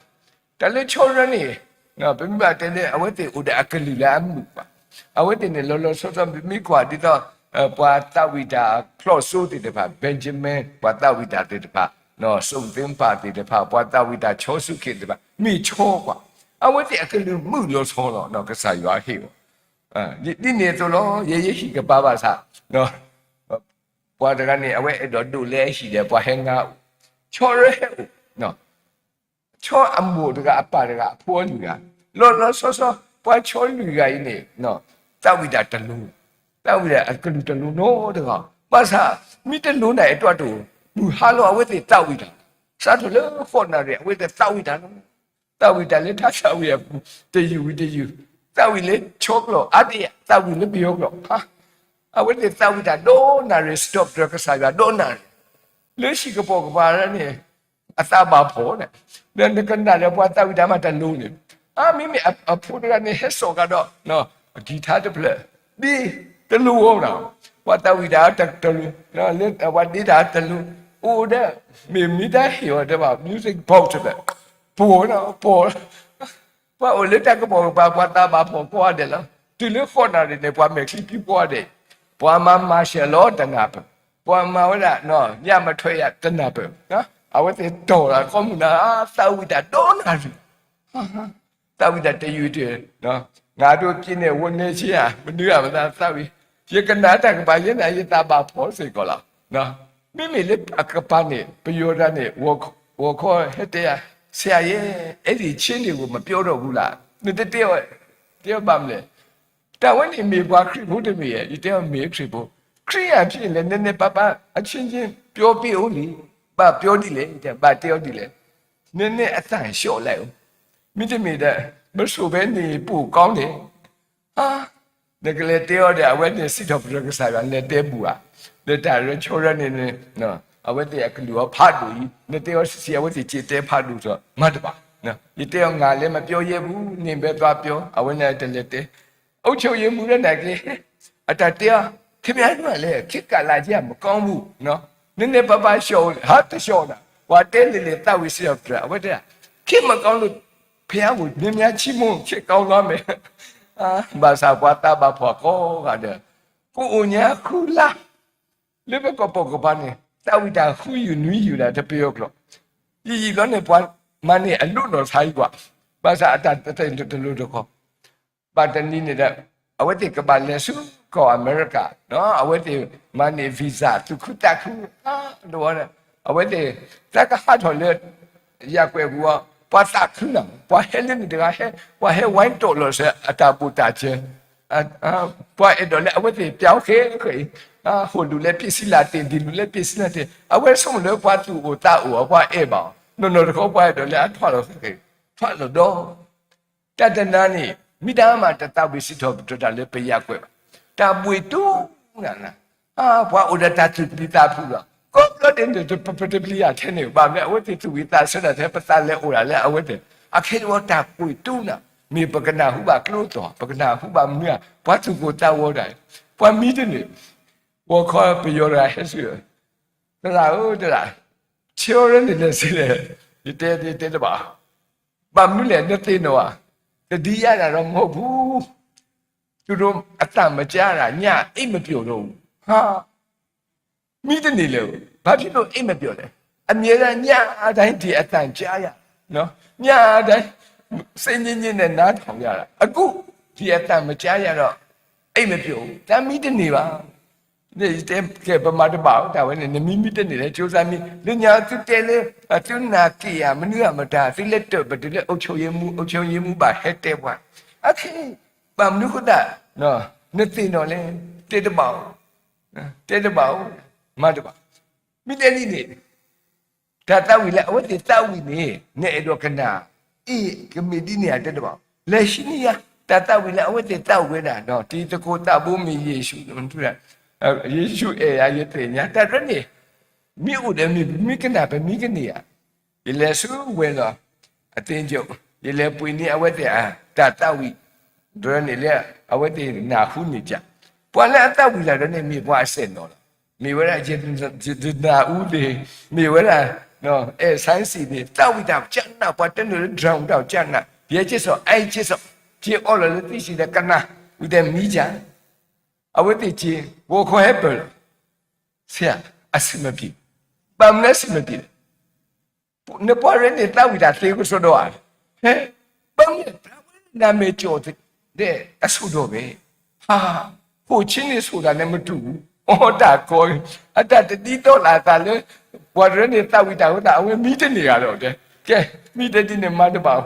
တၢ်လၢဆီရၢန့ၣ် ပမ့ၢ်ဘၣ်တဲလၢ အဝဲသ့ၣ်အိၣ်ဒီးအကလုာ်လၢအမုာ်ဘၣ်. အဝဲသ့ၣ်န့ၣ် လီၤလီၤဆီဆီ ပမ့ၢ်ကွၢ်ဒ်သိး ပှၤသးဝံၣ်တၢ်ဖျီၣ်စိသ့ၣ်တဖၣ် Benjamin ပှၤသးဝံၣ်တၢ်သ့ၣ်တဖၣ် စီၤသ့ၣ်တဖၣ်သ့ၣ်တဖၣ် ပှၤသးဝံၣ်တၢ်ဆီဆူၣ်ခ့သ့ၣ်တဖၣ် မ့ၢ်ဆီကွၢ် အဝဲသ့ၣ်အကလုာ်မုာ်လီၤဆီလီၤ ကစၢ်ယွၤဟ့ၣ်အီၤ ဒ်န့ၣ်အသိးလီၤ. ယဲယဟံၣ်ကပၤဘၣ်ဆၣ် ပှၤတဂၤန့ၣ် အဝဲအဲၣ်ဒိးဒိးလဲအဟံၣ်ဒီး ပှၤဟဲငါအိၣ်, ဆီရၢဟဲအိၣ်, ဆီအမိၢ်တဂၤ အပၢ်တဂၤ အဖိအလွံၢ်ဂၤ, လီၤလီၤဆီဆီ ပှၤဆီလွံၢ်ဂၤအံၤန့ၣ် သးဝံၣ်တၢ်တလိၤ, သးဝံၣ်တၢ်အကလုာ်တလိၤနီတဂၤ, ဘၣ်ဆၣ် မ့ၢ်တလိၤန့ၣ် အတၢ်တိၢ်မုၢ်ဟါလီၤ အဝဲသ့ၣ်သးဝံၣ်တၢ်, စးထီၣ်လၢဃိးနၣ်ရံၣ် အဝဲသ့ၣ်သးဝံၣ်တၢ်လီၤ. သးဝံၣ်တၢ်လၢထါသးဝံၣ်အပူၤ တယုၢ်ဝံၤတယုၢ်, သးဝံၣ်လၢဆီကျိာ်အါဒံး သးဝံၣ်လၢပယီၤကျိာ်, အဝဲသ့ၣ်သးဝံၣ်တၢ်ဒီးနၣ်ရံၣ် စံးထီၣ်ပတြၢၤကစၢ်ယွၤဒီးနၣ်ရံၣ်, လၢဟံၣ်ကပိာ်ကပၤန့ၣ် အသးဘၣ်ဖှီၣ်န့ၣ်, ဒီးနကနၣ်ဒီးပှၤသးဝံၣ်တၢ်မးတလိၤန့ၣ်, အါ မ့မ့ၢ်အဖိတဂၤန့ၣ် ဟဲစိာ်ကဒီး ကံၢ်ထါတဖျၢၣ်, ဒ်တလိၤဝဲဒၣ်, ပှၤသးဝံၣ်တၢ်တလိၤ, လၢပှၤဒ့တၢ်တလိၤ, အိၣ်ဒီး မ့ၢ်မ့ၢ်တၢ်ဟ့ၣ်အီၤတဲဘၣ် music box တဖျၢၣ်, ပှီၤနီၤ ပှီၤ ပှၤအိၣ်လၢတၢ်ကပိာ်ကပၤ ပှၤသးဘၣ်ဖှီၣ်ကိးဂၤဒဲးလီၤ. တုၤလၢဃိးနၣ်ရံၣ်န့ၣ် ပှၤမဲာ်ချံပံၤကိးဂၤဒဲး, ပှၤမၤ martial law တနၢ်ပၢၢ်, ပှၤမၤဝဲဒၣ် ညမထွက်ရ တနၢ်ပၢၢ်, အဝဲသ့ၣ်တီၢ်လီၤ ကိးမုၢ်နၤ သးဝံၣ်တၢ်ဒီးနၣ်ရံၣ် သးဝံၣ်တၢ်တယုၢ်တယုၢ်, ငါတို့ပြည်နယ်ဝန်ကြီး မနုၤအမတၤသးဝံၣ်, ယကနၣ်တၢ်ကပၤ ယဲန့ၣ် ယသးဘၣ်ဖှီၣ်စ့ၢ်ကီးလီၤ. မ့မ့ၢ်လၢအကပၤန့ၣ် ပယီၤတၢ်န့ၣ် ဂီၤခီဟဲတဲယၤ, ဆရာရဲ့ အဲဒီချင်းတွေကို မပြောတော့ဘူးလား, နတတဲအီၤ, တဲအီၤဘၣ်မလဲၣ်. တၢ်ဝဲန့ၣ်မ့ၢ်ပှၤခရံာ်ဖိတမ့ၢ်ဧါ, ယတဲအီၤမ့ၢ်ခရံာ်ဖိ, ခရံာ်အံၤန့ၣ် နည်းနည်းပါးပါး အချင်းချင်း ပြောပေးဦးလေ, ဘၣ်ပြောဒ်လဲၣ်, ဘၣ်တဲအီၤဒ်လဲၣ်, နည်းနည်းအသံလျှော့လိုက်ဦး, မ့တမ့ၢ်ဒီး မဆိးဘဲန့ၣ် ပိုကောင်းတယ်. နကလဲၤတဲအီၤဒီး အဝဲန့ၣ်စံးထီၣ်ပတြၢၤကစၢ်ယွၤ နလဲၤတဲဘူဧါ, ဒီးတၢ်ရၢဆီရၢန့ၣ် အဝဲသ့ၣ်အကလုၢ်အီၤဖးဒိၣ်အံၤ နတဲအီၤစံးစံး အဝဲသ့ၣ်စံးတဲဖးဒိၣ်ဒီး မၤတဘၣ်. ယတဲအီၤ ငါလည်းမပြောရဲဘူး, နဘဲသွားပြော, အဝဲန့ၣ်တလဲၤတဲ အုပ်ချုပ်ရေးမှူး နာ်က့ အတၢ်တဲအီၤ ခင်ဗျားတို့ကလည်း ခေတ်ကာလကြီးက မကောင်းဘူးနော်, နည်းနည်းပါးပါးလျှော့ဦး, ဟါ တလျှော့နၤ, ပှၤတဲလံာ်လံာ်သးဝံၣ်စံးထီၣ်ပတြၢၤ အဝဲတဲ ခေတ်မကောင်းလို့ ဘုရားကို များများချီးမွမ်း ခေတ်ကောင်းသွားမယ်. ဘၣ်ဆၣ်ပှၤသးဘၣ်ဖှီၣ်ကိးဂၤဒဲး ကအိၣ်ညါဃုလါ လၢပကပိာ်ကပၤန့ၣ် သးဝံၣ်တၢ်ဃုယုာ်နွံယုာ်ဒၣ်တပယီၤကျိာ်, ယံာ်ယံာ်ဘျီန့ၣ် ပှၤမၤန့ၢ်အလိၣ်နီၢ်ဆါဟံၣ်ကွၢ်, ဘၣ်ဆၣ်အတၢ်တလိၤတခီ ဘၣ်တနံၤန့ၣ်ဒီး အဝဲသ့ၣ်ကဘၣ်လဲၤဆူကီၢ်အမဲရကၤ, အဝဲသ့ၣ်မၤန့ၢ် visa သူၣ်ခုသးခု, အဝဲသ့ၣ် သးကဟးထီၣ်လၢ ယၢ်ကွဲးပူၤအီၤ, ပှၤသးခုနၤ, ပှၤဟဲလၢန့ၣ်တဂၤဟဲ, ပှၤဟဲဝိုင်းတီၢ်လီၤစၢၤအတၢ်ဘိၣ်တၢ်စၢၤ, ပှၤအဲၣ်ဒိးလၢအဝဲသ့ၣ်ပျးဃဲဃဲအံၤ, ဟိၣ်လူၤလၢပ့ၣ်စံလၢ်တ့ၢ်, ဒံၣ်လူၤလၢပ့ၣ်စံလၢ်တ့ၢ်, အဝဲဆိကမိၣ်လၢပှၤသူၣ်အိၣ်သးအိၣ်အီၤ ပှၤအဲၣ်ဘၣ်အီၤ, နီၢ်နီၢ်တခီပှၤအဲၣ်ဒိးလၢအထွဲလီၤဃဲဃဲ, ထွဲလီၤဒီး တၢ်တနၤန့ၣ် မ့ၢ်တၢ်မၤတသးဝံၣ်စံးထီၣ်ပတြၢၤတၢ်လၢပယၢ်ကွဲးဘၣ်, တၢ်ဘှ့ၣ်တူၢ်နၤနၤ, ပှၤအိၣ်ဒီးတၢ်သူၣ်ပျံၤသးဖုးလီၤ, ကိးဘျီဒဲးန့ၣ် ပတပျံၤယၤထဲန့ၣ် ဘၣ်မနုၤ အဝဲသ့ၣ်သူၣ်ဝံၣ်သးဆၢတၢ်ထဲ ပသးလဲၤအိၣ်ဒၣ်လၢအဝဲသ့ၣ်, အခဲအံၤတၢ်ဘှ့ၣ်တူၢ်နၤ, မ့ၢ်ပကနၢ်ဟူဘၣ်ကျိသီၣ်, ပကနၢ်ဟူဘၣ်မနုၤဧါ, ပှၤသူၣ်ကိၢ်သးဂီၤတၢ်, ပှၤမံတန့ၢ်, ဂီၤခီပယီၤတဂၤဟဲဆူ သရၣ်ဧၢ သရၣ်, ဆီရၢန့ၣ်လဲၤဆံးလဲၣ်, ယတဲ ယတဲတဘၣ်, ဘၣ်မနုၤလဲၣ် နသ့ၣ်နီၣ်ဧါ, သတိရတာတော့မဟုတ်ဘူး, သူတို့အသံမကြားတာ ညအိပ်မပျော်တော့ဘူး, ဟာ, မံတန့ၢ်လၢၤ, ဘာဖြစ်လို့အိပ်မပျော်လဲၣ်, အမြဲတမ်းညတိုင်းဒီအသံကြားရ, ညတိုင်း စ့ညစ်ညစ်နဲ့နားထောင်ရတာ, အခု ဒီအသံမကြားရတော့ အိပ်မပျော်ဘူး, တမံတန့ၢ်ဘၣ်. ယတဲကဲ ပမၤတဘၣ်အီၤ တၢ်ဝဲန့ၣ် နမံမံတန့ၢ်လၢ ကြိုးစားမံ လၢညါသုတဲလၢ သုနာ်က့ၤဧါ မနုၤဧါမတၤ သုလဲၤတၢၣ်ပတုာ်လၢ အုပ်ချုပ်ရေးမှူး အုပ်ချုပ်ရေးမှူး ဘၣ်ဟဲတဲပှၤ အခဲအံၤ ဘၣ်မနုၤအဃိသတး နသ့ၣ်နီၣ်လဲၣ် တဲတဘၣ်အီၤ တဲတဘၣ်အီၤ မၤတဘၣ် မ့ၢ်တဲဒ်န့ၣ် တၢ်သးဝံၣ်လၢအဝဲသ့ၣ်သးဝံၣ်န့ၣ် နအဲၣ်ဒိးကနၣ် အ့ၣ် ကမ့ၢ်ဒ်န့ၣ်ဧါ တဲတဘၣ်. လၢဟံးန့ၢ်ယၤ တၢ်သးဝံၣ်လၢအဝဲသ့ၣ်သးဝံၣ်ဝဲဒၣ်ဒီး တံၤသကိးသးဘိမ့ၢ်ယ့ၣ်ၡူး ယ့ၣ်ၡူးအဲၣ်ယၤ ယသ့ၣ်ညါ တၢ်တဖၣ်န့ၣ် မ့ၢ်အိၣ်ဒီးမ့ၢ်ပမ့ၢ်ကနၣ် ပမ့ၢ်ကန့ၢ်ဧါ. ယလဲၤဆူဝဲၤလီၢ် အသ့ၣ်ကၠိ ယလဲၤပှ့ၤန့ၢ်အဝဲသ့ၣ်အ တၢ်သးဝံၣ် တဖၣ်န့ၣ်လၢ အဝဲသ့ၣ်နၢ်ဟူန့ၢ်ကၢ် ပှၤလၢအသးဝံၣ်တၢ်ဒီးန့ၣ် မ့ၢ်ပှၤအစဲၣ်နီၤလီၤ. မ့ၢ်ဝဲဒၣ် ယတနၢ်အူသ့ၣ် မ့ၢ်ဝဲဒၣ် အဲၣ် ဆိုင်စည်သ့ၣ် သးဝံၣ်တၢ်ကနၣ် ပှၤတဲနုာ်လၢ drone တၢ်ကနၣ် ယဲက့ၤစိာ် အဲၣ်က့ၤစိာ် က့ၤအီလီၤလၢသ့ၣ်စံးဒီးကနၣ် ဝံၤတဲမံကၢ် အဝဲသ့ၣ်က့ၤ ဂီၤခီဟဲပၢၢ်လီၤ ဆရာ အဆင်မပြေ ဘၣ်မနုၤအဆင်မပြေလဲၣ် နပှၤရဲၣ်န့ၣ် သးဝံၣ်တၢ်သ့ကစီဒီဧါ ဟဲ ဘၣ်မနုၤ နမဲာ်ကၠီၣ်သ့ၣ် အဆိၣ်ဒီဘဲ ဟး ဟိၣ်ဆံန့ၣ်ဆိၣ်တၢ်န့ၣ်မတူၢ်ဘူး အီတၢ်ကီ အတၢ်တဒ်သိးလိာ်အသးလၢ ပှၤရဲၣ်န့ၣ်သးဝံၣ်တၢ်ဝဲဒၣ် အဝဲမံတန့ၢ်ဂၤဒီးတဲ ကဲ မံတဒ်န့ၣ်မၤတဘၣ်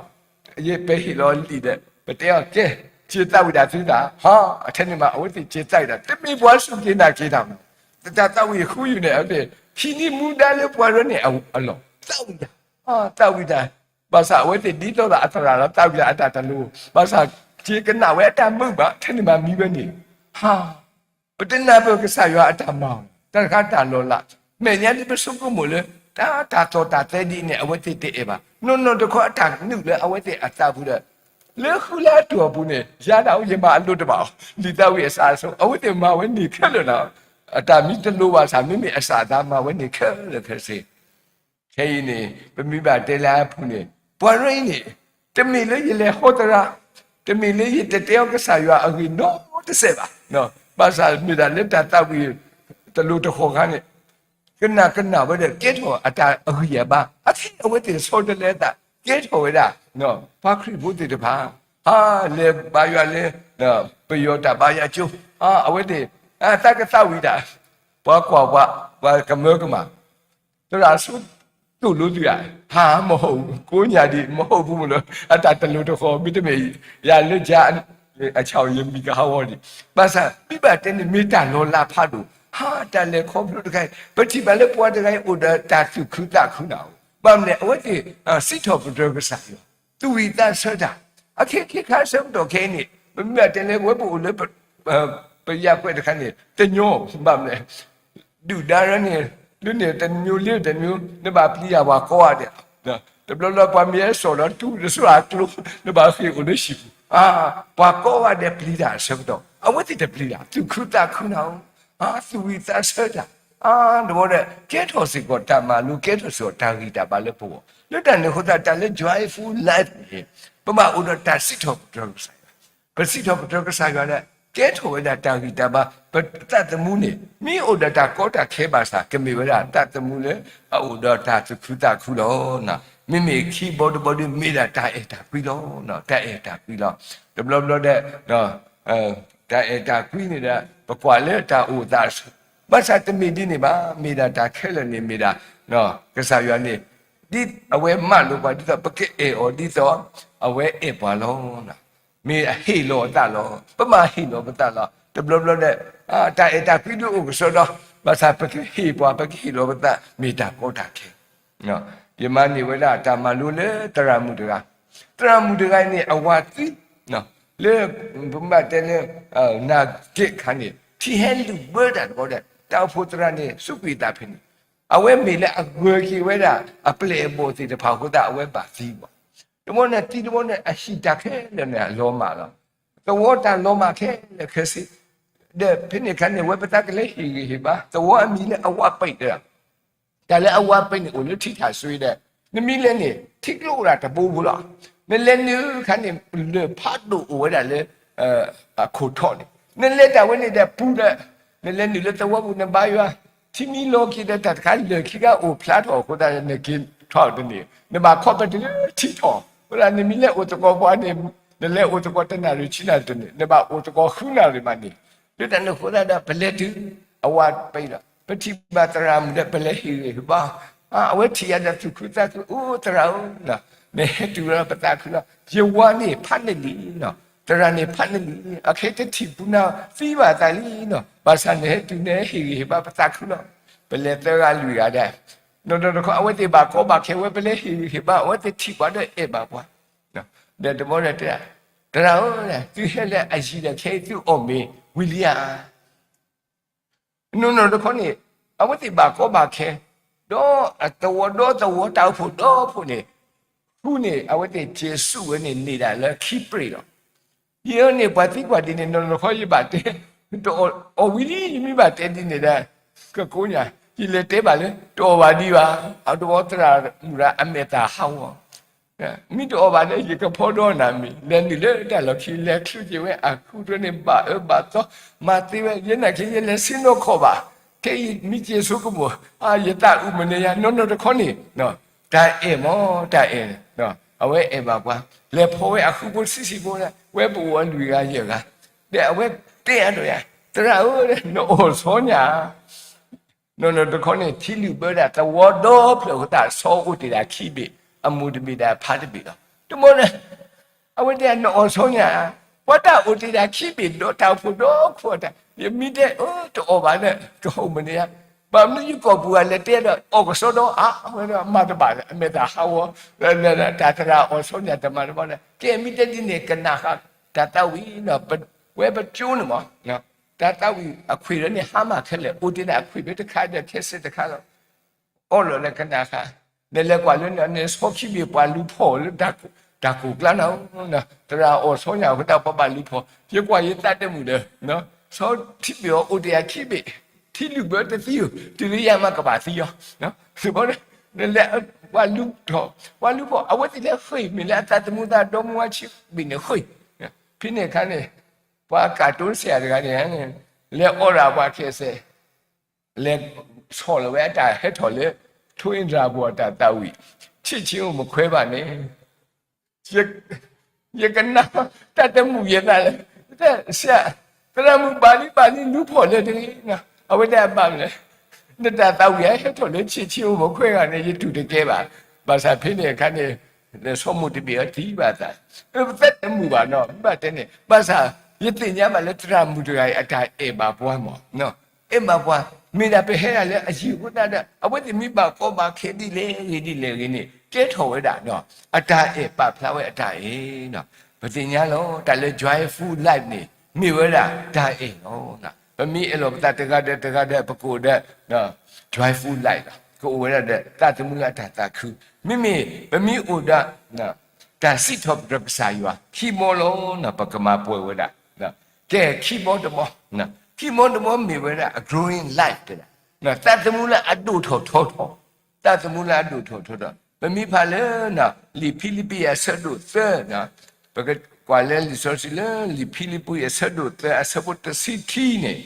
ယပဟ့ၣ်လီၤလံာ်ဒီး ပတဲအီၤ ကဲ က့ၤသးဝံၣ်တၢ်သုသး ဟး အထဲန့ၣ်မး အဝဲသ့ၣ်က့ၤသးဝံၣ်တၢ် တမ့ၢ်ပှၤစူၢ်က့ၤနာ်က့ၤတၢ်မး တၢ်သးဝံၣ်ဃုယုာ်န့ၣ် အဝဲသ့ၣ် ဟံးန့ၢ်မူဒါလၢပှၤရဲၣ်န့ၣ်အလီၢ် သးဝံၣ်တၢ် သးဝံၣ်တၢ် ဘၣ်ဆၣ်အဝဲသ့ၣ်ဒ်သိးဒီးအသရၣ်လီၤ သးဝံၣ်တၢ်အတၢ်တလိၤ ဘၣ်ဆၣ် က့ၤကနၣ်ဝဲအတၢ်မုာ်ဘၣ် ထဲန့ၣ်မးမံဝဲန့ၣ် ဟး ပတနၢ်ပၢၢ်ကစၢ်ယွၤအတၢ်မၤအီၤ တၢ်တခါတၢ်လီၤလး မဲာ်ညါဒ်ပဆိကမိၣ်လၢ တၢ် တၢ်သီၣ်တၢ်သဲဒ်အံၤန့ၣ် အဝဲသ့ၣ်တအဲၣ်ဘၣ် နီၢ်နီၢ်တခီအတၢ်နုာ်လၢအဝဲသ့ၣ်အသးပူၤဒီး လၢဃုလၢအတီၢ်ပူၤန့ၣ် ယၤဒၣ်ယမၤအလိၤတဘၣ်အီၤ လံာ်သးဝံၣ်အစးအဆိ အဝဲသ့ၣ်မၤဝဲန့ၣ်ခဲလၢာ်လီၤ အတၢ်မံတလိၤဘၣ်ဆၣ် မ့မ့ၢ်အစးအသးမၤဝဲန့ၣ်ခဲလၢာ်ခဲဆ့ ခဲအံၤန့ၣ် ပမ့ၢ်ဘၣ်တဲလၢအပူၤန့ၣ် ပှၤရဲၣ်အံၤန့ၣ် တမ့ၢ်လၢယလဲၤဟီသရၣ်, တမ့ၢ်လၢယတတဲအီၤကစၢ်ယွၤအဂ့ၢ်နီတစဲးဘၣ်. ဘၣ်ဆၣ်မ့ၢ်ဒၣ်လၢတၢ်သးဝံၣ်တလိၤတဃီၤခါန့ၣ် ကနၣ်ကနၣ်ဝဲဒီးကဲထီၣ်အတၢ်အဂံၢ်အဘါ, အခဲအံၤအဝဲသ့ၣ်ဆီတလဲအသး ကဲထီၣ်ဝဲဒၣ် ပှၤခရံာ်ဖိသ့ၣ်တဖၣ် ဟးလဲၤဘါယွၤလၢ ပယီၤတၢ်ဘါယွၤကၠိ အဝဲသ့ၣ် တၢ်ကသးဝံၣ်တၢ် ပှၤကွၢ်ပှၤ ပှၤကမၢကမၣ် သရၣ်ဆိသိၣ်လိသုဧါ, ဟးမဟီၣ် ကိးညၣ်ဒံး မဟီၣ်ပူၤမ့ၢ်လီၤ အတၢ်တလိၤတဃီၤ မ့တမ့ၢ် ယၤလၢကၠါ အဆၣ်ယမံၤကဟးဂီၤဒံး, ဘၣ်ဆၣ် မ့ၢ်ဘၣ်တဲန့ၣ် မ့ၢ်တၢ်လီၤလးဖးဒိၣ် ဟးတၢ်လဲၤခီဖျိတခါအံၤ ပထံၣ်ဘၣ်လၢပှၤတဂၤအံၤ အိၣ်ဒီးတၢ်သူၣ်ခုသးခုနၢ်အိၣ်, ဘၣ်မနုၤလဲၣ် အဝဲသ့ၣ် စံးထီၣ်ပတြၢၤကစၢ်ယွၤ သူၣ်ဝံၣ်သးဆၢတၢ်, အခဲခဲခါဆၢကတီၢ်ခဲအံၤန့ၣ် ပမ့ၢ်ဘၣ်တဲလၢ ဝဲပအိၣ်လၢ ပယၢ်ကွဲးတခါန့ၣ် တညီ ဘၣ်မနုၤလဲၣ် ဒုၣ်ဒါရၢန့ၣ် လၢန့ၣ်တမျိုး လၢတမျိုး နဘၣ်ပျံၤတၢ်ပှၤကိးဂၤဒဲး, တဘျီဘျီပှၤမ့ၢ်ဟဲစိာ်ဒီးတူၢ်တစိၢ်အကျိ နဘၣ်ဃ့ၢ်အိၣ်လၢဟံၣ်ပူၤ, ပှၤကိးဂၤဒဲးပျံၤတၢ်အဆၢကတီၢ် အဝဲသ့ၣ်တပျံၤတၢ် သူၣ်ခုသးခုနၢ်အိၣ်, သူၣ်ဝံၣ်သးဆၢတၢ်, တဘျီဒီး ကဲထီၣ်စ့ၢ်ကီးတၢ်မၤလိ ကဲထီၣ်စ့ၢ်ကီးတၢ်ဂံၢ်တၢ်ဘါလၢပဂီၢ်, လၢတၢ်န့ၣ်အဃိသတး တၢ်လၢ joyful life န့ၣ် ပဘၣ်အိၣ်ဒီးတၢ်စံးထီၣ်ပတြၢၤကစၢ်ယွၤ ပစံးထီၣ်ပတြၢၤကစၢ်ယွၤဒီး ကဲထီၣ်ဝဲဒၣ်တၢ်ဂံၢ်တၢ်ဘါ, ပသးသမူန့ၣ် မ့ၢ်အိၣ်ဒီးတၢ်ကီတၢ်ခဲဘၣ်ဆၣ် ကမ့ၢ်ဝဲဒၣ်သးသမူလၢအအိၣ်ဒီးတၢ်သူၣ်ခုသးခုလီၤ. မ့မ့ၢ်ခံဘီတဘီဒီး မ့ၢ်ဒၣ်တၢ်အဲၣ်တၢ်ကွံလီၤ. တၢ်အဲၣ်တၢ်ကွံလီၤ. တဘျီဘျီဒီး တၢ်အဲၣ်တၢ်ကွံန့ၣ်ဒီး ပကွၢ်လၢတၢ်အိၣ်သးအဆၢ, ဘၣ်ဆၣ်တမ့ၢ်ဒ်န့ၣ်ဘၣ်, မ့ၢ်ဒၣ်တၢ်ခဲလၢာ်န့ၣ်မ့ၢ်ဒၣ် ကစၢ်ယွၤန့ၣ် ဒ်အဝဲမၢလိာ်ပှၤဒ်သိး ပကအဲၣ်အီၤဒ်သိး အဝဲအဲၣ်ပှၤလီၤ. မ့ၢ်အဟ့ၣ်လီၤအသးလီၤ. ပဘၣ်ဟ့ၣ်လီၤပသးလီၤ. တဘျီဘျီဒီး တၢ်အဲၣ်တၢ်ကွံဒုးအိၣ်ကစီဒီ, ဘၣ်ဆၣ်ပကဟ့ၣ်ပှၤ ပကဟ့ၣ်လီၤပသး မ့ၢ်တၢ်ကီတၢ်ခဲ ယမၤန့ၢ်ဝဲဒၣ်တၢ်မၤလိလၢသရၣ်မုၣ်တဂၤ, သရၣ်မုၣ်တဂၤန့ၣ် အဝၤသံ လၢ ပမ့ၢ်တဲလၢ နၢ်က့ခါန့ၣ် ထံဟဲလုၢ်ဘၢတၢ်တဘျီဒီး တၢ်အိၣ်ဖှိၣ်သရၣ်န့ၣ် စူးကွံာ်သးဖဲန့ၣ် အဝဲမ့ၢ်လၢအဂၢၢ်က့ၤဝဲဒၣ် အပျဲၢ်အဘီၣ်သ့ၣ်တဖၣ်အဃိသတး အဝဲဘၣ်သံဘၣ်. တဘျီန့ၣ်သံတဘျီန့ၣ် အဟံၣ်တၢ်ခဲလၢာ်န့ၣ် အလီၤမၢ်လီၤ. သဝီတၢ်လီၤမၢ်ခဲလၢာ်ခဲဆ့ ဒီးဖဲန့ၣ်အခါန့ၣ် ဝဲပသးကလဲၤဟ့ၣ်ဂံၢ်ဟ့ၣ်ဘါ သဝီအမံၤလၢအဝးပိတ်ဒီး တၢ်လၢအဝးပိတ်န့ၣ် အိၣ်လၢထံထၣ်စွ့ဒီး နမ့ၢ်လဲၤန့ၣ် ထံကျိအိၣ်ဒၣ်တဘိဖိလီၤ. နလဲၤနုာ်အခါန့ၣ် လၢၢ်ဖးဒိၣ်အိၣ်ဝဲဒၣ်လၢ အခိၣ်ထီၣ်န့ၣ် နလဲၤတၢ်ဝဲန့ၣ်ဒီးပူၤဒီး နလဲၤနုာ်လၢသဝီပူၤ နဘါယွၤ ထံမံလီၤက့ၤဒီးတၢ်တခါ လၢၢ်ခံခါအိၣ်ဖျါထီၣ်အဃိသတး နက့ၤထီၣ်တန့ၢ် နဘၣ်ခီပတုာ်လၢထံထီၣ် အဃိသတး နမ့ၢ်လဲၤအိၣ်သကိးပှၤန့ၣ် နလဲၤအိၣ်သကိးတနၣ်ရံၣ်ဆံနၣ်ရံၣ်တန့ၢ် နဘၣ်အိၣ်သကိးဃုနၣ်ရံၣ်မးန့ၣ် လၢတၢ်န့ၣ်အဃိသတးဒီး ပလဲၤတုၤ အဝၤပံးဒီး ပထံၣ်ဘၣ်သရၣ်မုၣ်ဒီး ပလဲၤဟ့ၣ်ဂံၢ်ဟ့ၣ်ဘါ, အဝဲထံၣ်ယၤဒီးသူၣ်ခုသးခု, အိ သရၣ်ဧၢ, နဟဲတုၤဝဲဒီးပသးခုလီၤ. ယဝၤန့ၣ် finally နီၤ, သရၣ်န့ၣ် finally အခဲတထံၣ်ပူၤနၤသံဘၣ်သးလံနီၤ, ဘၣ်ဆၣ်နဟဲတုၤနဟ့ၣ်ဂံၢ်ဟ့ၣ်ဘါပသးခုလီၤ. ပလဲၤသၢဂၤလွံၢ်ဂၤဒီး နီၢ်နီၢ်တခီ အဝဲသ့ၣ်ဘၣ်ကီဘၣ်ခဲဝဲ ပလဲၤဟ့ၣ်ဂံၢ်ဟ့ၣ်ဘါ အဝဲသ့ၣ်ထံၣ်ပှၤဒီးအဲၣ်ဘၣ်ပှၤ, ဒီးတဘျီဒီးတဲ, သရၣ်ဧၢ, သုဟဲလၢအယံၤဒီးခဲအံၤသုအီၣ်မ့ၤဝံၤလံဧါ. နီၢ်နီၢ်တခီန့ၣ် အဝဲသ့ၣ်ဘၣ်ကီဘၣ်ခဲ, ဒီးအသဝီဒီသဝီ တၢ်အိၣ်ဖှိၣ်ဒီဖှိၣ်န့ၣ်, ဃုန့ၣ် အဝဲသ့ၣ်စံးဆူၣ်ဝဲန့ၣ် န့ၢ်ဒၣ်လၢခံပြ့ၣ်လီၤ. ယဲန့ၣ်ပှၤသံကွၢ်ဒ်န့ၣ် နီၢ်နီၢ်တခီယဘၣ်တဲ, တအီၣ်ဝံၤလံ ယမ့ၢ်ဘၣ်တဲဒ်န့ၣ်ဒီး ကကိးညါ, ယလဲၤတဲဘၣ်လၢ တအီၣ်ဘၣ်ဒံးဘၣ်, အတဝီသရၣ်မုၣ်ရၣ်အမဲာ်သၣ်ဟးဂီၤ မ့ၢ်တအီၣ်ဘၣ်ဒီး ယကဖီဒီးနၤမ့ၢ် လဲၤနုာ်လၢတၢ်လီၢ်ခံ လဲၤချုးက့ၤဝဲအဃုထၢန့ၣ် ဘၣ်အၢဘၣ်သီ, မၤသ့ဝဲ ယဲနာ်က့ ယလဲၤဆ့ၣ်နီၤခီၣ်ဘၣ်, ခဲအံၤမ့ၢ်က့ၤဆိကမိၣ်, ယသးအုးမနုၤယၤ နီၢ်နီၢ်တခီန့ၣ်, တၢ်အဲၣ်မ့ၢ်တၢ်အဲၣ်, အဝဲအဲၣ်ဘၣ်ပှၤ, လဲၤဖီဝဲအဃုဖိဆံးဆံးဖိဒီး ဝဲပအိၣ်အလွံၢ်ဂၤယဲၢ်ဂၤ, ဒီးအဝဲတဲအါဒီးယၤ, သရၣ်ဧၢ, နအီၣ်ဆီညါ နီၢ်နီၢ်တခီန့ၣ် ထံလုာ်ဘၢဒၣ်သဝီဒီဖျၢၣ်အဃိသတး ဆီအိၣ်တ့ၢ်ဒၣ်ခံဘ့ၣ်, အမိၢ်တဘ့ၣ်ဒီးအဖါတဘ့ၣ်လီၤ. တမ့ၢ်န့ၣ်, အဝဲတဲ နအီၣ်ဆီညါ, ပှၤတၢ်အိၣ်တ့ၢ်ဒၣ်ခံဘ့ၣ်ဒီးတၢ်အိၣ်ဖှိၣ်ဒီခိၣ်တၢ်, ယမ့ၢ်တဲ အၢ တအီၣ်ဘၣ်ဒီး ကဟီၣ်မနုၤယါ, ဘၣ်မနုၤယကိာ်ပူၤဂၤလဲၤတဲဒီး အီၣ်ကစီဒီဧါ, အဝဲဒီးမၤတဘၣ်လၢ အမဲာ်သၣ်ဟးဂီၤ, တၢ်သရၣ်အီၣ်ဆီညါတမၤတဘၣ်ဒီး ကဲမ့ၢ်တဲဒ်န့ၣ် ကနၣ်ဃာ်တၢ်သးဝံၣ်, ဝဲပကၠိန့ၣ်မ့ၢ် တၢ်သးဝံၣ်အခွံၣ်လၢန့ၣ် ဟါမၢ်ခဲလၢာ် အိၣ်တ့ၢ်ဒၣ်အခွံၣ်ဖဲတခါဒီးခဲစဲးတခါလီၤ. အီၣ်လီၤလၢကနၣ်ဃာ်, နလဲၤကွၢ်လၢန့ၣ် ဆီခံဘ့ၣ်ပှၤလူၤဖီၣ်လၢတၢ်ကိၢ်ကျါနီၤ, သရၣ်အီၣ်ဆီညါအဃိသတး ပှၤဘၣ်လူၤဖီၣ်, ယကွၢ်ယသးတမုာ်ဒီး ဆီထံဘ့ၣ်အီၤအိၣ်တ့ၢ်ခံဘ့ၣ်, ထံလုာ်ဘၢတသံဧိၤ တုၤလၢယၤမးကဘၣ်သံအီၤ, နလဲၤ ပှၤလူၤထီၣ်, ပှၤလူၤဖီၣ် အဝဲသ့ၣ်လၢဃ့ၢ် မ့ၢ်လၢအသးသမူသးဒီမါဝၤဆံဘ့ၣ်န့ၣ်ဃ့ၢ်, ဖဲန့ၣ်အခါန့ၣ် ပှၤကၣ်တိစၢ်တဂၤန့ၣ် လဲၤအီၣ်ဒၣ်ပှၤခဲစဲး, လဲၤဆီၣ်လီၤဝဲအတၢ်ဟဲထီၣ်လၢ ထိၣ်အ့ၣ်တြၤပူၤအတၢ်သးဝံၣ်, ဆံးဆံးအိၣ်မခွဲဘၣ်န့ၣ်, ယကနၣ်တၢ်တမုာ်ယသးလၢ သရၣ်မုၣ်ဘၣ်လံဘၣ်လံ လူၤဖီၣ်လၢတဂ့ၤ, အဝဲဒၣ်ဘၣ်မနုၤလဲၣ်, နတၢ်သးဝံၣ်အဟဲထီၣ်လၢဆံးဆံးအိၣ်မခွဲဂၤန့ၣ် ယတူၢ်တကဲဘၣ်, ဘၣ်ဆၣ်ဖဲန့ၣ်အခါန့ၣ် လၢဆီမိၢ်တဘ့ၣ်အီၤသံဘၣ်သး, ပသးတမုာ်ဘၣ်နီၤ မ့ၢ်ဘၣ်တဲန့ၣ် ဘၣ်ဆၣ် ယသ့ၣ်ညါဘၣ်လၢသရၣ်မုၣ်တဂၤအံၤ အတၢ်အဲၣ်ဘၣ်ပှၤမး အဲၣ်ဘၣ်ပှၤ, မ့ၢ်ဒၣ်ပဟဲဒၣ်လၢအယံၤအဃိသတးဒီး အဝဲသ့ၣ်မ့ၢ်ဘၣ်ကီဘၣ်ခဲဒ်လဲၣ်ဂ့ၤဒ်လဲၣ်ဂ့ၤန့ၣ် ကဲထီၣ်ဝဲဒၣ် အတၢ်အဲၣ်ပာ်ဖျါဝဲအတၢ်အဲၣ်, ပသ့ၣ်ညါလီၤ တၢ်လၢ joyful life န့ၣ် မ့ၢ်ဝဲဒၣ်တၢ်အဲၣ်လီၤ. ပမ့ၢ်အဲၣ်လီၤပသးတဂၤဒီးတဂၤဒီး ပကအိၣ်ဒီး joyful life လီၤ. ကအိၣ်ဝဲဒၣ်ဒီးသးသမူလၢအတၢ်သးခု, မ့မ့ၢ်ပမ့ၢ်အိၣ်ဒီး တၢ်စံးထီၣ်ပတြၢၤကစၢ်ယွၤ ခံဘီလီၤ ပကမၤပှဲၤဝဲဒၣ်, ကဲခံဘီတဘီ, ခံဘီတဘီမ့ၢ်ဝဲဒၣ် အ growing life တဲဒၣ်, သးသမူလၢအဒိၣ်ထီၣ်ထီထီၣ်, သးသမူလၢအဒိၣ်ထီၣ်ထီထီၣ်, ပမ့ၢ်ဖးလၢ လံာ်ဖံလံးပံးအဆၢဒိၣ်သၢ, ပကကွၢ်လၢလံာ်စီဆှံလၢ လံာ်ဖံလံးပံးအဆၢဒိၣ်သၢ အဆၢဖိတဆံခံန့ၣ်,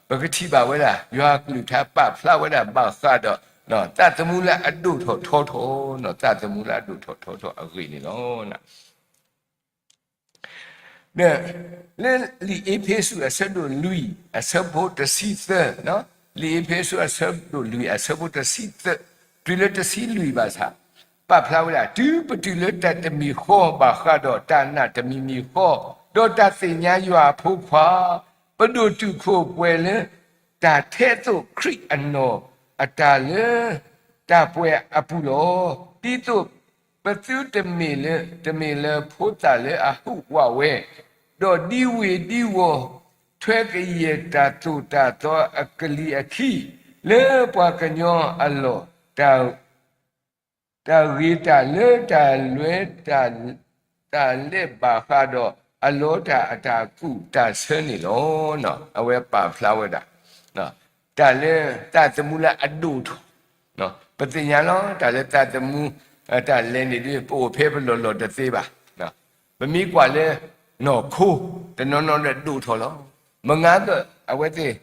ပကထံၣ်ဘၣ်ဝဲဒၣ် ယွၤအကလုၢ်ကထါပာ်ဖျါဝဲဒၣ်ဘၣ်ဃးဒီး သးသမူလၢအဒိၣ်ထီၣ်ထီထီၣ်, သးသမူလၢအဒိၣ်ထီၣ်ထီထီၣ်အဂ့ၢ်န့ၣ်လီၤ. လၢလံာ်အ့းဖ့းစူးအဆၢဒိၣ်လွံၢ် အဆၢဖိတဆံသၢ, လံာ်အ့းဖ့းစူးအဆၢဒိၣ်လွံၢ်အဆၢဖိတဆံသၢ, တုၤလၢတဆံလွံၢ်ဘၣ်ဆၣ်, ပာ်ဖျါဝဲဒၣ် တုၤပတုၤလၢတၢ်တမံၤဃီဘၣ်ဃးဒီးတၢ်နာ်တမံၤမံၤဃီ, ဒီးတၢ်သ့ၣ်ညါယွၤအဖိခွါ, ပဒိၣ်တုာ်ခိၣ်ပှဲၤလၢ တၢ်ထဲသိးခရံာ်အနီၢ်အတၢ်လၢ တၢ်ပှဲၤအပူၤလီၤ. ဒ်သိးပသုတမ့ၢ်လၢ တမ့ၢ်လၢဖိသၣ်လၢအဟူးဝးဝဲ, ဒီးဒံဝ့ၤဒံဝီၤ ထွဲကယဲၢ်တၢ်သိၣ်တၢ်သီအကလံၤအခံ, လၢပှၤကညီအလီၢ် တၢ်ဂ့ၤတၢ်လၢတၢ်လဲၤ တၢ်လဲၤဘၣ်ဃးဒီးအလီတၢ်အတၢ်ကူၣ်တၢ်ဆၢန့ၣ်လီၤ. အဝဲပာ်ဖျါဝဲဒၣ် တၢ်လၢသးသမူလၢအဒိၣ်ထီၣ်, ပသ့ၣ်ညါလီၤ တၢ်လၢသးသမူ တၢ်လဲၤန့ၣ်ဒ် ပအိၣ်ဖဲပလီၢ်လီၢ်တသ့ဘၣ်. ပမ့ၢ်ကွၢ်လၢ နီၢ်ခိ တနီၤနီၤဒီးဒိၣ်ထီၣ်လီၤ. မုၢ်ဂၤဒီး အဝဲသ့ၣ်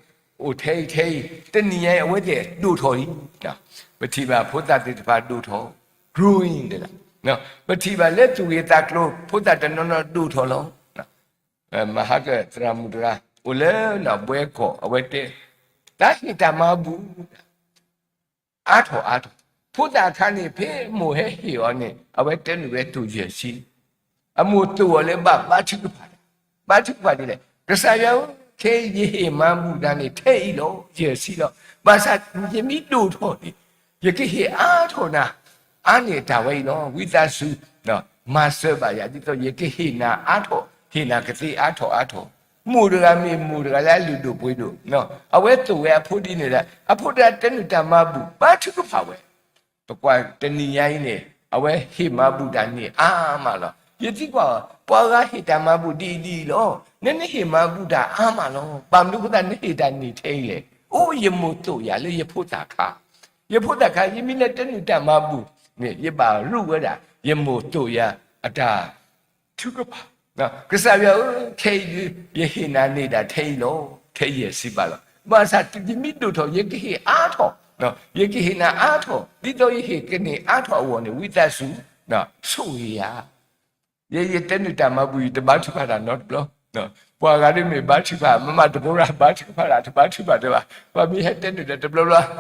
အိၣ်ထဲအံၤထဲအံၤ တနံၤညါအံၤ အဝဲသ့ၣ်ဒိၣ်ထီၣ်လံ. ပထံၣ်ဘၣ်ဖိသၣ်သ့ၣ်တဖၣ်ဒိၣ်ထီၣ်, growing ဒၣ်, ပထံၣ်ဘၣ်လၢသူၣ်ဂ့ၤသးကျိၤ ဖိသၣ်တနီၤနီၤဒိၣ်ထီၣ်လီၤ. မဟါကသရၣ်မုၣ်တဂၤ အိၣ်လၢနီၢ်ဘှဲကီၢ် အဝဲတဲ, တၢ်ဟ့ၣ်တၢ်မၤဘူၣ် အါထီၣ်အါထီၣ်, ဖိသၣ်အခါန့ၣ် ဖဲမိၢ်ဟဲဟ့ၣ်အီၤန့ၣ် အဝဲတဲနုာ်ဝဲတိၢ်ယဲၢ်ဆံ, အမိၢ်တိၢ်အီၤလၢဘၣ် ဘါထုကဖၣ်တၢ်, ဘါထုကဖၣ်ဒ်လဲၣ်, ကစၢ်ယွၤဧၢ, ခဲအံၤယဟ့ၣ်မၤဘူၣ်နၤန့ၣ် ထဲအံၤလီၤ ယဲၢ်ဆံလီၤ. ဘၣ်ဆၣ်ယမ့ၢ်ဒိၣ်ထီၣ်န့ၣ် ယကဟ့ၣ်အါထီၣ်နၤ, အါန့ၢ်တၢ်ဝဲအံၤလီၤ. ဝံသးစူၤ မၤစၢၤဘၣ်ယၤ ဒ်သိးယကဟ့ၣ်နၤအါထီၣ်, ဟ့ၣ်နၤကသ့အါထီၣ်အါထီၣ်. မိၢ်တဂၤမ့ၢ်မိၢ်တဂၤလၢအလုၢ်ဒိၣ်ပှ့ၤဒိၣ်, အဝဲသိၣ်ဝဲအဖိဒ်န့ၣ်ဒီး အဖိတဂၤတဲနုာ်တၢ်မၤဘူၣ် ဘါထုကဖၣ်ဝဲ ပကွၢ်တနံၤညါအံၤန့ၣ် အဝဲဟ့ၣ်မၤဘူၣ်တၢ်န့ၢ်အါမးလီၤ. ယသံကွၢ်အီၤ ပှၤဂၤဟ့ၣ်တၢ်မၤဘူၣ်ဒ်အံၤဒ်အံၤလီၤ. နနဟ့ၣ်မၤဘူၣ်တၢ်အါမးလီၤ. ဘၣ်မနုၤအဃိသတးနဟ့ၣ်တၢ်န့ၢ်ထဲအံၤလဲၣ်. အိၣ်ယမိၢ်သိၣ်ယၤလၢယဖိသၣ်ခါ, ယဖိသၣ်ခါ ယမ့ၢ်လၢတဲနုာ်တၢ်မၤဘူၣ်န့ၣ် ယဘၣ်ရူးဝဲဒၣ် ယမိၢ်သိၣ်ယၤအတၢ် ထုကဖၣ်, ကစၢ်ယွၤဧၢ, ခဲအံၤဒုး ယဟ့ၣ်နၤန့ၢ်ဒၣ်ထဲအံၤလီၤ. ထဲယဲၢ်ဆံဘးလီၤ. ဘၣ်ဆၣ်ယမ့ၢ်ဒိၣ်ထီၣ် ယကဟ့ၣ်အါထီၣ်, ယကဟ့ၣ်နၤအါထီၣ် ဒ်သိးယဟ့ၣ်ကန့ၢ်အါထီၣ်အဂီၢ်န့ၣ် ဝံသးစူၤ ဆိၣ်ဂ့ၤယၤ. ယဲယတဲနုာ်တၢ်မၤဘူၣ် ယတဘါထုကဖၣ်တၢ်နီတဘျီ, ပှၤဂၤဒ်မ့ၢ်ဘါထုကဖၣ် မ့ၢ်မးတဘိရၣ်ဘါထုကဖၣ်တၢ် တဘါထုကဖၣ်တၢ်ဘၣ်. ပှၤမ့ၢ်ဟဲတဲနုာ်ဒီးတဘျီ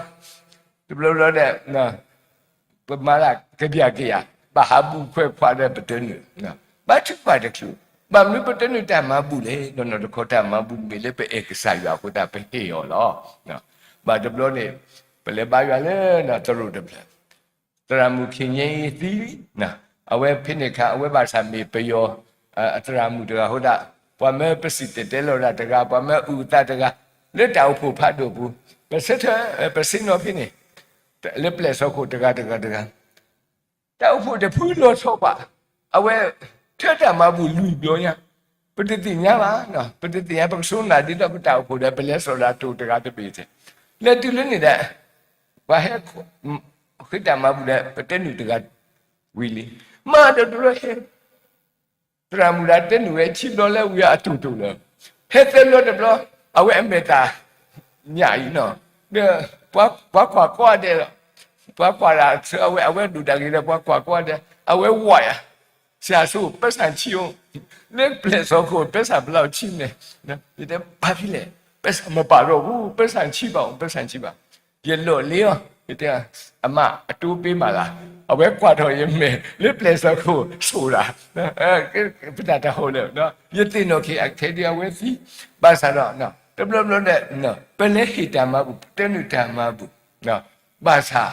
ဘျီ တဘျီဘျီဒီး ပမၤဒၣ်ကပျၢ်ကယၤ ဘၣ်ဟးဘူၣ်ခွဲးခွးဒီးပတနုာ်, ဘါထုကဖၣ်တချုး, ဘၣ်မနုၤပတနုာ်တၢ်မၤဘူၣ်လဲၣ်. ဒီးနီၢ်တခီတၢ်မၤဘူၣ်မ့ၢ်လၢပအဲၣ်ကစၢ်ယွၤအဃိသတးပဟ့ၣ်အီၤလီၤ. ဘၣ်တဘျီန့ၣ် ပလဲၤဘါယွၤလၢသရိာ်တဖျၢၣ်, သရၣ်မုၣ်ခံညါအံၤသံလံ, အဝဲဖဲန့ၣ်အခါ အဝဲဘၣ်ဆၣ်မ့ၢ်ပယီၤ အသရၣ်မုၣ်တဂၤအဃိသတး ပှၤမၢပစံၣ်တဲၤတဲလီၤဒၣ်တဂၤ ပှၤမၢအုၣ်အသးတဂၤ လၢတၢ်အိၣ်ဖှိၣ်ဖးဒိၣ်ပူၤ ပဆၢထၢၣ် ပဆ့ၣ်နီၤဖဲန့ၣ် လၢပျဲၢ်စီၤခိၣ်တဂၤတဂၤတဂၤ တၢ်အိၣ်ဖှိၣ်တဖုလီၤဆီပှၤ, အဝဲထၢတၢ်မၤဘူၣ်လွံၢ်ဘျီညါ, ပတသ့ၣ်ညါဘၣ်, ပတသ့ၣ်ညါ ပကဆိနၢ်ဒ်သိးပတၢ်အိၣ်ဖှိၣ်ဒီး ပလဲၤစိာ်ဒၣ်တိၢ်တဂၤတဘ့ၣ်ထဲ, လဲၤတုၤလၢန့ၣ်ဒီး ပှၤဟဲ ဃ့တၢ်မၤဘူၣ်ဒီး ပတဲနုာ်တဂၤဝံၤလံ, မၤဒီးတဘျီဟဲ သရၣ်မုၣ်ဒၣ်တဲနုာ်ဝဲခံဘျီလၢဝံၤအတိၢ်တိၢ်လီၤ, ဟဲသၢဘျီတဘျီ, အဝဲအမဲာ်သၣ် ညၣ်အံၤနီၤ, ဒီးပှၤကွၢ်ကွၢ်ဒီး ပှၤကွၢ်ဒၣ်အဝဲ အဝဲဒိၣ်တၢ်ဂ့ၤဒီး ပှၤကွၢ်ကွၢ်ဒီး အဝဲဝးယၤ, ဆရာဆို ပိုက်ဆံချေးဦး, လၢပျဲၢ်စီၤခိၣ် ပိုက်ဆံဘယ်လောက်ချေးမလဲ, ယတဲ ဘာဖြစ်လဲ, ပိုက်ဆံမပါတော့ဘူး, ပိုက်ဆံချေးပါဦး, ပိုက်ဆံချေးပါ, ယလီၢ်လ့အီၤ, ယတဲ အမ အတိုးပေးမှာလား, အဝဲကွၢ်ထီၣ်ယမဲာ် လၢပျဲၢ်စီၤခိၣ်ဆိၣ်ဒၣ်, ပတၢ်တဟီၣ်လၢ ယသ့ၣ်နီၣ်က့ၤအခဲဒ်အဝဲသံ, ဘၣ်ဆၣ်ဒီး တဘျီဘျီဒီး ပလဲၤဟ့ၣ်တၢ်မၤဘူၣ် ပတဲနုာ်တၢ်မၤဘူၣ်, ဘၣ်ဆၣ်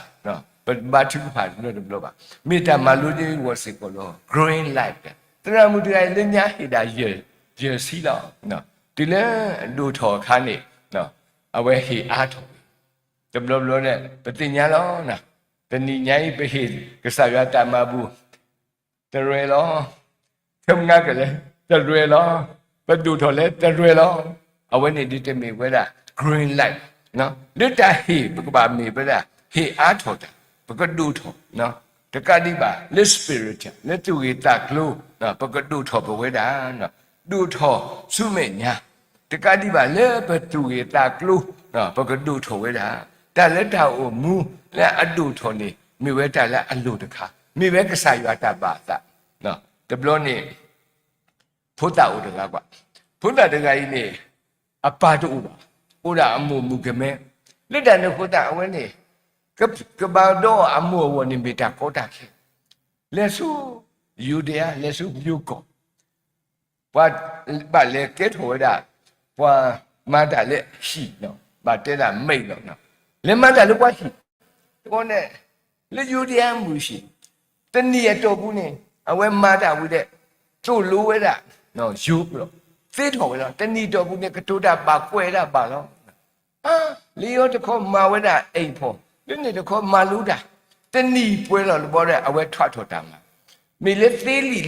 ပဘါထုကဖၣ်နီတဘျီဘၣ်, မ့ၢ်တၢ်မၤလိဒ်ဝီၤစ့ၢ်ကီးလီၤ green light, သရၣ်မုၣ်တဂၤအံၤလၢညါဟ့ၣ်ဒၣ်ယဲၢ်ဆံလီၤ, တုၤလၢဒိၣ်ထီၣ်အခါန့ၣ် အဝဲဟ့ၣ်အါထီၣ်ဝဲ, တဘျီဘျီန့ၣ် ပသ့ၣ်ညါလီၤ, တနံၤညါအံၤပဟ့ၣ်ကစၢ်ယွၤတၢ်မၤဘူၣ် တရဲလီၤ, ခဲမုၢ်နၤကလဲၤ တရဲလီၤ, ပဒိၣ်ထီၣ်လဲၤတရဲလီၤ, အဝဲန့ၣ်ဒ်တမ့ၢ်ဝဲဒၣ် green light, လၢတၢ်ဟ့ၣ် ပကဘၣ်မ့ၢ်ဝဲဒၣ် ဟ့ၣ်အါထီၣ်တၢ်, ပကဒိၣ်ထီၣ်, တကးဒံးဘၣ် လၢ spiritual လၢသူၣ်ဂ့ၢ်သးကျိၤ ပကဒိၣ်ထီၣ်ပဝဲဒၣ်, ဒိၣ်ထီၣ်ဆူမဲာ်ညါ, တကးဒံးဘၣ်လၢပသူၣ်ဂ့ၢ်သးကျိၤ ပကဒိၣ်ထီၣ်ဝဲဒၣ်, တၢ်လၢတၢ်အိၣ်မူလၢအဒိၣ်ထီၣ်န့ၣ် မ့ၢ်ဝဲတၢ်လၢအလိၣ်တခါ, မ့ၢ်ဝဲကစၢ်ယွၤတၢ်ဘၣ်အသး, တဘျီန့ၣ် ဖိသၣ်အိၣ်တဂၤကွၢ်, ဖိသၣ်တဂၤအံၤန့ၣ် အပၢ်တအိၣ်ဘၣ်, အိၣ်ဒၣ်အမိၢ်မုၣ်ကမဲ, လၢတၢ်န့ၣ်အဃိသတးအဝဲန့ၣ် ကဘၣ်ဒီးအမိၢ်အဂီၢ်န့ၣ် မ့ၢ်တၢ်ကီတၢ်ခဲ, လဲၤဆူ ယူဒၤယါ လဲၤဆူယိၤကီၢ် ပှၤဘၣ်လဲၤကဲထီၣ်ဝဲဒၣ် ပှၤမၤတၢ်လၢဟံၣ်, ဘၣ်တဲဒၣ်မဲးလီၤ, လဲၤမၤတၢ်လၢပှၤဟံၣ်, တခီန့ၣ် လၢယူဒၤယါမုၢ်ဟံၣ်, တနံၣ်အတီၢ်ပူၤန့ၣ် အဝဲမၤတၢ်ဝံၤဒီး သိၣ်လိဝဲဒၣ် ယိၤကီၢ်, သ့ထီၣ်ဝဲလီၤ, တနံၣ်အတီၢ်ပူၤန့ၣ် ကတိၤတၢ်ဘၣ်ကွဲးဒၣ်ဘၣ်လီၤ လၢယိၤတခီမၤဝဲဒၣ်အိမ်ဖော်, လၢန့ၣ်တခီမၤလိတၢ်, တနံၣ်ပှဲၤလီၤတဘျီဒီး အဝဲထွဲထီၣ်တၢ်မၤ, မ့ၢ်လၢသ့လံာ်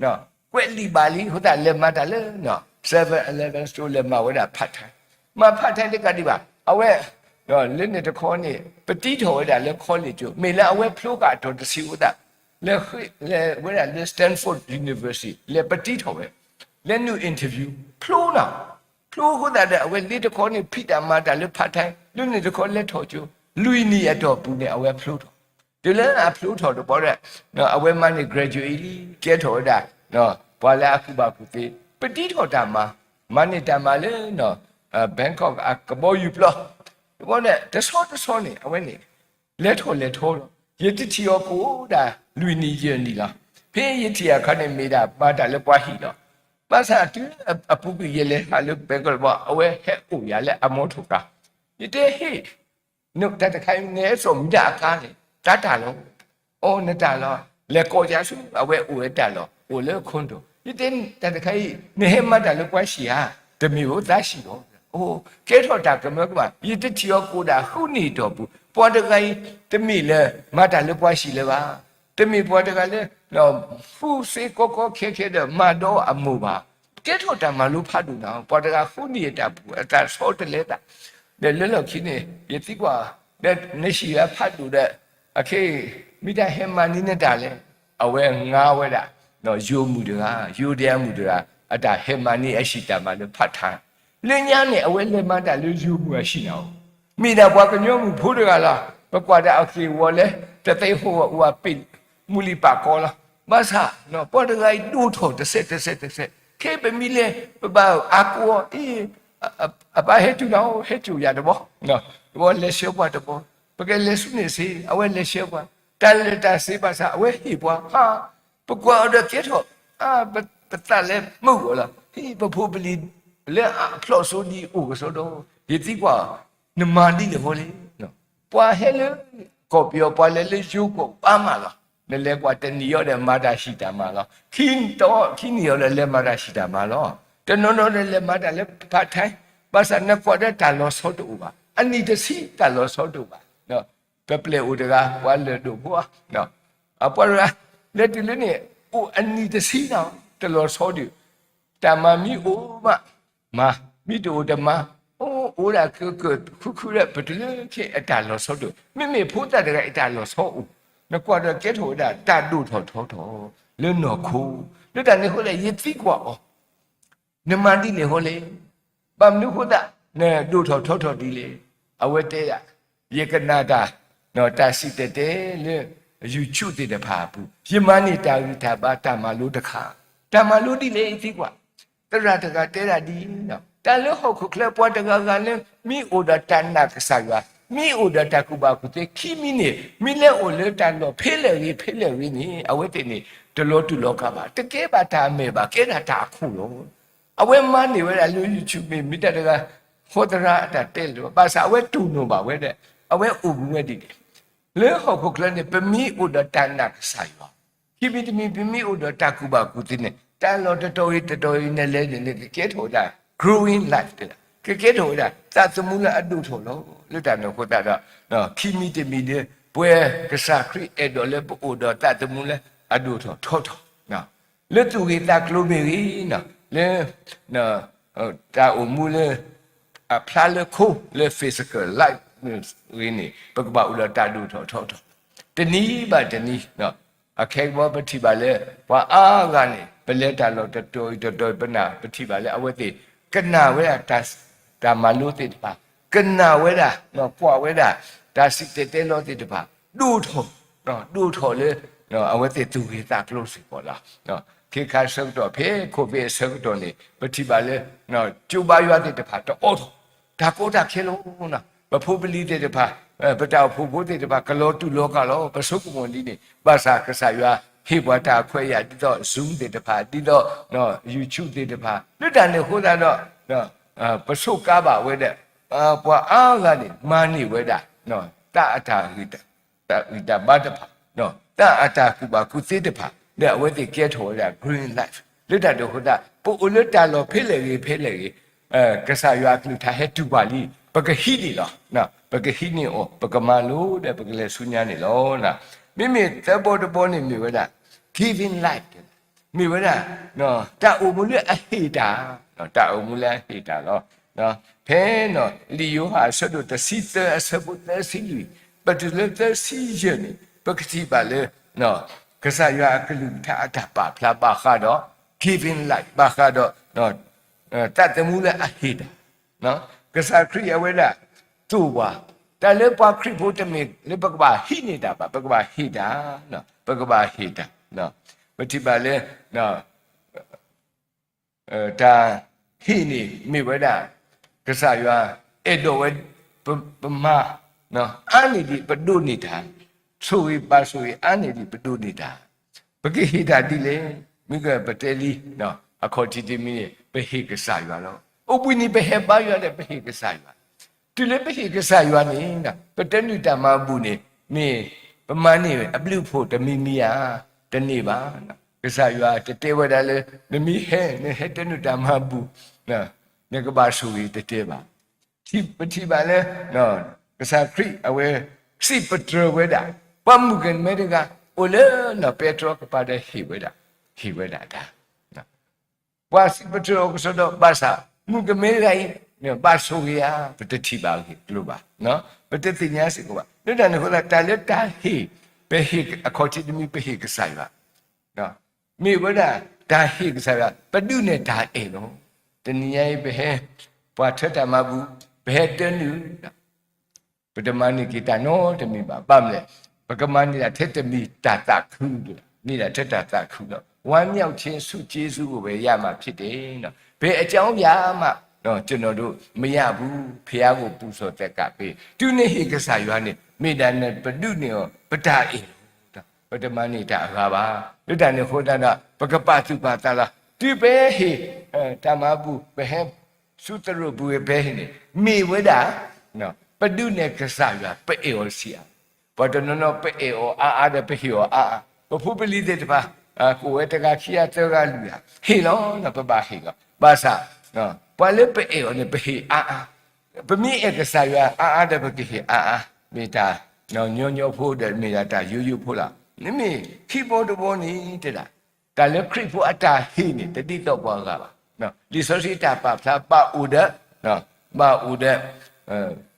လံ, ကွဲးလံာ်ဘၣ်လံ အဃိသတးလဲၤမၤတၢ်လၢ seven eleven store လဲၤမၤဝဲဒၣ် part time, မၤ part time တကးဒံးဘၣ်, အဝဲ လၢန့ၣ်တခီန့ၣ် ပတံထီၣ်ဝဲဒၣ်လၢ college ကၠိ မ့ၢ်လၢအဝဲဖျိဃာ်အတီၢ်တဆံးအဃိသတး, လဲၤဝဲဒၣ်လၢ Stanford University လဲၤပတံထီၣ်ဝဲ, လဲၤနုာ် interview ဖျိနီၤ, ဖျိအဃိသတးဒီး အဝဲလၢတခီန့ၣ် ဖံးတၢ်မၤတၢ်လၢ part time လၢန့ၣ်တခီလဲၤထီၣ်ကၠိ, လွံၢ်နံၣ်အတီၢ်ပူၤန့ၣ် အဝဲဖျိထီၣ်, တုၤလၢအဖျိထီၣ်တဘျီဒီး အဝဲမၤန့ၢ် graduate လံ, ကဲထီၣ်ဝဲဒၣ် ပှၤလၢအကူၣ်ဘၣ်ကူၣ်သ့, ပတံထီၣ်တၢ်မၤ, မၤန့ၢ်တၢ်မၤလၢ Bangkok အကဘီယူၤပျီ တဘျီန့ၣ် တဆီတဆီန့ၣ် အဝဲန့ၣ် လဲၤထီၣ်လဲၤထီလီၤ. ယတထံၣ်အီၤကအိၣ်ဒၣ်လွံၢ်နံၣ်ယဲၢ်နံၣ်လီၤ. ဖဲယထံၣ်အခါန့ၣ် မ့ၢ်ဒၣ်မၤတၢ်လၢပှၤဟံၣ်လီၤ. ဘၣ်ဆၣ်တုၤအပူၤကွံာ်ယလဲၤဟးလၢပဲကီၢ်တဘျီ အဝဲဟဲအိၣ်ယၤလၢအမီထိၣ်ကါ, ယတဲဟ့ၣ် တၢ်တခါအံၤ နဟဲစိာ်မံတၢ်အကါလဲၣ်, တၢ်တၢ်လီၤ. အိ နတၢ်လီၤ. လဲၤကိးယၤဆူ အဝဲအိၣ်ဝဲတၢ်လီၤ, အိၣ်လၢ condo. ယတဲတၢ်တခါအံၤ နဟဲမၤတၢ်လၢပှၤဟံၣ်ဧါ, တမ့ၢ်ဧိၤသးဟံၣ်လီၤ. အိ ကဲထီၣ်တၢ်ကမၢကမၣ်, ယတထံၣ်အီၤကအိၣ်ဒၣ်ဃုနံၣ်အတီၢ်ပူၤ, ပှၤတဂၤအံၤ တမ့ၢ်လၢ မၤတၢ်လၢပှၤဟံၣ်လၢၤဘၣ်. တမ့ၢ်ပှၤတဂၤလၢ ဃုသ့ကီကီခဲခဲဒီးမၤဒီးအမိၢ်ဘၣ်. ကဲထီၣ်တၢ်မၤလိဖးဒိၣ်နၤ, ပှၤတဂၤဃုနံၣ်အတၢ်ပူၤ အတၢ်ဆီတလဲသး, ဒီးလၢလီၢ်ခံန့ၣ် ယသံကွၢ်, ဒီးနဟံၣ်လၢဖးဒိၣ်ဒီး အခဲအံၤ မ့ၢ်တၢ်ဟဲမၤန့ၢ်နတၢ်လဲၣ်. အဝဲငါဝဲဒၣ် ယိၤမုၣ်တဂၤ, ယိၤဒၣ်အမုၣ်တဂၤ အတၢ်ဟဲမၤန့ၢ်အဟံၣ်တၢ်မၤလၢ part time. လၢညါန့ၣ် အဝဲလဲၤမၤတၢ်လၢယိၤမုၣ်အဟံၣ်နၤဧိၤ, မ့ၢ်ဒၣ်ပှၤကညီမုၣ်ဖိတဂၤလီၤ. ပကွၢ်ဒီးအက့ၢ်အဂီၤလၢ တသ့ဟိဝၤပ့ၣ်မူလံပာ်ကီလီၤ. ဘၣ်ဆၣ် ပှၤတဂၤအံၤဒိၣ်ထီၣ်တစဲးတစဲးတစဲး, ခဲပမံၤလဲၣ် ပဘၣ်အါကိးအီၤ, အပၢ်ဟဲတုၤနၤဧိၤ, ဟဲစိာ်ယၤတဘျီ, တဘျီလဲၤဆှၢပှၤတဘျီ, ပကလဲၤဆူန့ၣ်စ့, အဝဲလဲၤဆှၢပှၤ, တၢ်လၢာ်တၢ်စ့ဘၣ်ဆၣ် အဝဲဟ့ၣ်ပှၤ, ဟါ, ပကွၢ်အီၤဒီးကဲထီၣ်, ပသးလဲၤမုာ်ဂီၤလီၤ, ဟံၣ်ပဖိပလံၤလၢအဖျိၣ်စိဒံးအိၣ်ကစီဒီ, ယသံကွၢ်, နမၤဒ်လဲၣ်ဃီလဲၣ်. ပှၤဟဲလၢ ကီၢ်ပယီၤ ပှၤလဲၤလၢယိၤကီၢ်ဘၣ်မးလီၤ. နလဲၤကွၢ်တနံၤအံၤဒီးမၤတၢ်ဟံၣ်တၢ်မၤလီၤ. ခံ, ခံနံၣ်အံၤဒီးလဲၤမၤတၢ်ဟံၣ်တၢ်မၤလီၤ. တနီၤနီၤဒီးလဲၤမၤတၢ်လၢ part time, ဘၣ်ဆၣ်နကွၢ်ဒီးတၢ်လီၤဆီတအိၣ်ဘၣ်. အနံၣ်တဆံတၢ်လီၤဆီတအိၣ်ဘၣ်. ပပျဲၢ်အိၣ်တဂၤ ပှၤလၢၢ်ဒိၣ်ဖိဧါ, အပှၤတဂၤ လဲၤတုၤလၢန့ၣ် အိၣ်အနံၣ်တဆံနၤ တလီၤဆီဒံး, တၢ်မၤမ့ၢ်အိၣ်မး မၤ, မ့ၢ်တအိၣ်တမၤ, အိၣ်, အိၣ်ဒၣ်ကကၢၢ်ခုခုဒီး ပတုၤလၢခဲအံၤအတၢ်လီၤဆီတအိၣ်, မ့မ့ၢ်ဖိသၣ်တဂၤအံၤတၢ်လီၤဆီအိၣ်, နကွၢ်ဒီးကဲထီၣ်ဝဲဒၣ်တၢ်ဒိၣ်ထီၣ်ထီထီၣ် လၢနီၢ်ခိ, လၢတၢ်န့ၣ်အဃိဒီး ယသံကွၢ်အီၤ နမၤဒ်လဲၣ်ဃီလဲၣ်, ဘၣ်မနုၤအဃိသတး နဒိၣ်ထီၣ်ထီထီၣ်ဒ်လဲၣ်. အဝဲတဲဒၣ်, ယကနၣ်တၢ်, တၢ်စံၣ်တဲၤတဲလၢ YouTube သ့ၣ်တဖၣ်အပူၤ, ယမၤန့ၢ်တၢ်ဂံၢ်တၢ်ဘါတၢ်မၤလိတခါ, တၢ်မၤလိဒ်လဲၣ်အံၤသံကွၢ်, သရၣ်တဂၤတဲဒၣ်ဒ်အံၤ, တၢ်လၢဟီၣ်ခိၣ်ချၢပှၤတဂၤဂၤလၢ မ့ၢ်အိၣ်ဒီးတၢ်နာ်ကစၢ်ယွၤ, မ့ၢ်အိၣ်ဒီးတၢ်ကူၣ်ဘၣ်ကူၣ်သ့ ခံမံၤန့ၣ် မ့ၢ်လဲၤအိၣ်လၢတၢ်လီၢ်ဖဲလဲၣ်ဂ့ၤဖဲလဲၣ်ဂ့ၤန့ၣ် အဝဲသ့ၣ်န့ၣ် တလီၤတူာ်လီၤကာ်ဘၣ်, တကဲဘၣ်တၢ်အမဲၢ်ဘၣ်, ကဲဒၣ်တၢ်အခိၣ်လီၤ. အဝဲမၤန့ၢ်ဝဲဒၣ်လၢ YouTube မ့ၢ်မ့ၢ်တၢ်တဂၤ, ဃီသရၣ်အတၢ်တဲလၢၤဘၣ်, ဘၣ်ဆၣ်အဝဲတိၢ်နီၣ်ဘၣ်ဝဲဒၣ်, အဝဲအိၣ်မူဝဲဒ်န့ၣ်, လၢဟီၣ်ခိၣ်ချၢန့ၣ် ပမ့ၢ်အိၣ်ဒီးတၢ်နာ်ကစၢ်ယွၤ, ခံမံၤတမံၤ ပမ့ၢ်အိၣ်ဒီးတၢ်ကူၣ်ဘၣ်ကူၣ်သ့န့ၣ် တၢ်လီၢ်တတီၤဂ့ၤတတီၤဂ့ၤ နလဲၤန့ၣ် နကကဲထီၣ်ဝဲဒၣ် growing life တဲဒၣ်, ကကဲထီၣ်ဝဲဒၣ် သးသမူလၢအဒိၣ်ထီၣ်လီၤ. လၢတၢ်န့ၣ်အဃိသတးဒီး ခံမံၤတမံၤဒီး ပဝဲကစၢ်ခရံာ်အဲၣ်ဒိးလၢပအိၣ်ဒီးသးသမူလၢအဒိၣ်ထီၣ်ထီထီၣ် လၢသူၣ်ဂ့ၤသးကျိၤမ့ၢ်ဂ့ၤ, လၢ တၢ်အိၣ်မူလၢ အဖျါလၢခိ လၢ physical life ဂ့ၤန့ၣ် ပကဘၣ်အိၣ်ဒီးတၢ်ဒိၣ်ထီၣ်ထီထီၣ်, တနံၤဘၣ်တနံၤ အခဲကဘီပထံၣ်ဘၣ်လၢ ပှၤအါဂၤန့ၣ် ပလဲၤတၢ်လီၢ်တတီၤအံၤတတီၤအံၤ ပနာ် ပထံၣ်ဘၣ်လၢအဝဲသ့ၣ် ကနၣ်ဝဲဒၣ် တၢ်မၤလိသ့ၣ်တဖၣ်, ကနၣ်ဝဲဒၣ် ကွၢ်ဝဲဒၣ် တၢ်စံၣ်တဲၤတဲလီၤသ့ၣ်တဖၣ် ဒိၣ်ထီၣ်, ဒိၣ်ထီၣ်လၢ အဝဲသ့ၣ်သူၣ်ဂ့ၤသးကျိၤစ့ၢ်ကီးလီၤ. ခဲခါဆၢကတီၢ် ဖဲ COVID အဆၢကတီၢ်န့ၣ် ပထံၣ်ဘၣ်လၢ ကၠိဘါယွၤသ့ၣ်တဖၣ်တအိးထီၣ်, တၢ်ကီတၢ်ခဲလီၤ. ပဖိပလံၤသ့ၣ်တဖၣ်, ပတၢ်အိၣ်ဖှိၣ်ဖိသ့ၣ်တဖၣ် ကလီၤတူာ်လီၤကာ်လီၤ. ပဆိကမိၣ်ဒ်န့ၣ် ဘၣ်ဆၣ်ကစၢ်ယွၤဟ့ၣ်ပှၤတၢ်ခွဲးယာ် ဒ်သိး Zoom သ့ၣ်တဖၣ်, ဒ်သိး YouTube သ့ၣ်တဖၣ်, လၢတၢ်န့ၣ်အဃိသတးဒီး ပဆိကမိၣ်ဘၣ်ဝဲဒၣ် ပှၤအါဂၤန့ၣ် မၤန့ၢ်ဝဲဒၣ် တၢ်အတၢ်ဂံၢ်တၢ်ဘါတဖၣ်, တၢ်အတၢ်ကူၣ်ဘၣ်ကူၣ်သ့တဖၣ် လၢအဝဲသ့ၣ်ကဲထီၣ်ဝဲဒၣ် green life လၢတၢ်ဒိၣ်အဃိသတး ပအိၣ်လၢတၢ်လီၢ်ဖဲလဲၣ်ဂ့ၤဖဲလဲၣ်ဂ့ၤ, ကစၢ်ယွၤအကလုၢ်ကထါဟဲတုၤပှၤလံ, ပကဟံးန့ၢ်လီၤ. ပကဟံးန့ၢ်အီၤ, ပကမၤလိဒီးပကလဲၤဆူညါန့ၣ်လီၤ. မ့မ့ၢ်သၢဘီတဘီန့ၣ်မ့ၢ်ဝဲဒၣ် giving life မ့ၢ်ဝဲဒၣ် တၢ်အိၣ်မူလၢအဟ့ၣ်တၢ်, တၢ်အိၣ်မူလၢအဟ့ၣ်တၢ်လီၤ. ဖဲ လံာ်ယိၤဟၣ်အဆၢဒိၣ်တဆံသၢအဆၢဖိသၢဆံလွံၢ် ပတုၤလၢသၢဆံယဲၢ်န့ၣ် ပကထံၣ်ဘၣ်လၢ ကစၢ်ယွၤအကလုၢ်ကထါအတၢ်ပာ်ဖျါဘၣ်ဃးဒီး giving life ဘၣ်ဃးဒီး သးသမူလၢအဟ့ၣ်တၢ်, ကစၢ်ခရံာ်အဝဲဒၣ် သိၣ်ပှၤ, တၢ်လၢပှၤခရံာ်ဖိတမ့ၢ်လၢပကဘၣ်ဟံးန့ၢ်တၢ်ဘၣ်, ပကဘၣ်ဟ့ၣ်တၢ်, ပကဘၣ်ဟ့ၣ်တၢ်, ပထံၣ်ဘၣ်လၢ တၢ်ဟ့ၣ်န့ၣ်မ့ၢ်ဝဲဒၣ် ကစၢ်ယွၤအဲၣ်ဒိးဝဲ ပမၤ အါန့ၢ်ဒံးပဒိးန့ၢ်တၢ်, ဆိၣ်ဂ့ၤဘၣ်ဆိၣ်ဂ့ၤအါန့ၢ်ဒံးပဒိးန့ၢ်တၢ်, ပကဟ့ၣ်တၢ်ဒ်လဲၣ်, မ့ၢ်ကပတဲလံ, အခီၣ်ထံးတမံၤန့ၣ် ပဟ့ၣ်ကစၢ်ယွၤလီၤ. အိၣ်ဘှံးနံၤပဟဲဘါယွၤဒီးပဟ့ၣ်ကစၢ်ယွၤ, တုၤလၢပဟ့ၣ်ကစၢ်ယွၤန့ၣ် ပတၢ်နုာ်တၢ်မၤဘူၣ်န့ၣ် မ့ၢ်ပမၤန့ၢ်အဘျုးအဖှိၣ်တမံၤမံၤဧါ, တန့ၢ်ဘၣ်. ကစၢ်ယွၤတတဲဝဲဒၣ်လၢ နမ့ၢ်ဟဲ နဟဲတၢ်နုာ်တၢ်မၤဘူၣ် နကဘၣ်ဆိၣ်ဂ့ၤတတဲဘၣ်. ပထံၣ်ဘၣ်လၢ ကစၢ်ခရံာ်အဝဲ စံးပတြၢၤဝဲဒၣ် ပှၤမုၣ်ကမဲတဂၤ အိၣ်လၢနီၢ်ပဲတြီကပၤဒီးဟ့ၣ်ဝဲဒၣ်, ဟ့ၣ်ဝဲဒၣ်တၢ်, ပှၤစံးပတြၢၤအီၤကစီဒီ ဘၣ်ဆၣ် မုၣ်ကမဲတဂၤအံၤ ဘၣ်ဆိၣ်ဂ့ၤဧါ, ပတထံၣ်ဘၣ်ဂ့ၢ်ကျိၤဘၣ်, ပတသ့ၣ်ညါစ့ၢ်ကီးဘၣ်. လၢတၢ်န့ၣ်အဃိသတး တၢ်လၢတၢ်ဟ့ၣ်, ပဟ့ၣ်အခီၣ်ထံးတမံၤ ပဟ့ၣ်ကစၢ်ယွၤ မ့ၢ်ဝဲဒၣ်တၢ်ဟ့ၣ်ကစၢ်ယွၤ ပဒုးနဲၣ်တၢ်အဲၣ်လီၤ. တနံၤညါအံၤ ပဟဲ ပှၤထၢတၢ်မၤဘူၣ်, ပဟဲတၢ်နုာ်, ပတမၤန့ၢ်က့ၤတၢ်နီတမံၤဘၣ်. ဘၣ်မနုၤလဲၣ်, ပကမၤန့ၢ်ဒၣ်ထဲတမံၤတၢ်သးခု, န့ၢ်ဒၣ်ထဲတၢ်သးခုလီၤ. ဝမ်းမြောက်ခြင်း ဆုကျေးဇူးကိုပဲ ရမှာဖြစ်တယ်. ဘယ်အကြောင်းအရာမှ ကျွန်တော်တို့ မရဘူး, ဘုရားကို ပူဇော်သက္ကာပဲ. တုၤနဟ့ၣ်ကစၢ်ယွၤန့ၣ် မ့ၢ်ဒၣ်နပဒုးန့ၢ်အီၤ ပတၢ်အဲၣ်လီၤ. ပတမၤန့ၢ်တၢ်အဂၤဘၣ်. လၢတၢ်န့ၣ်အဃိသတးဒီး ပကပာ်သူၣ်ပာ်သးလီၤ. တုၤပဟ့ၣ် တၢ်မၤဘူၣ် ပဟဲ ဆူသရိာ်ပူၤဝဲဖဲအံၤန့ၣ် မ့ၢ်ဝဲဒၣ် ပဒုးနဲၣ်ကစၢ်ယွၤ ပအဲၣ်အီၤဆံးဧါ. ပှၤတနီၤနီၤ ပအဲၣ်အီၤအါအါဒီး ပဟ့ၣ်အီၤအါအါ, ပဖိပလံၤသ့ၣ်တဖၣ် ကအိၣ်ဝဲတဂၤခံဂၤသၢဂၤလွံၢ်ဂၤ ဟ့ၣ်လီၤ, ပဘၣ်ဟ့ၣ်လီၤ. ဘၣ်ဆၣ် ပှၤလၢပအဲၣ်အီၤန့ၣ် ပဟ့ၣ်အါအါ, ပမ့ၢ်အဲၣ်ကစၢ်ယွၤအါအါဒီး ပကဟ့ၣ်အါအါ, မ့ၢ်တၢ်ညီညီဖိဒီး မ့ၢ်ဒၣ်တၢ်ယိယိဖိလီၤ. မ့မ့ၢ်ခံဘီတဘီန့ၣ်တဲဒၣ် တၢ်လၢခရံာ်ဖိအတၢ်ဟ့ၣ်န့ၣ် တဒ်သိးပှၤဂၤဘၣ်. လံာ်စီဆှံတၢ်ပာ်ဖျါဘၣ်အိၣ်ဒီး ဘၣ်အိၣ်ဒီး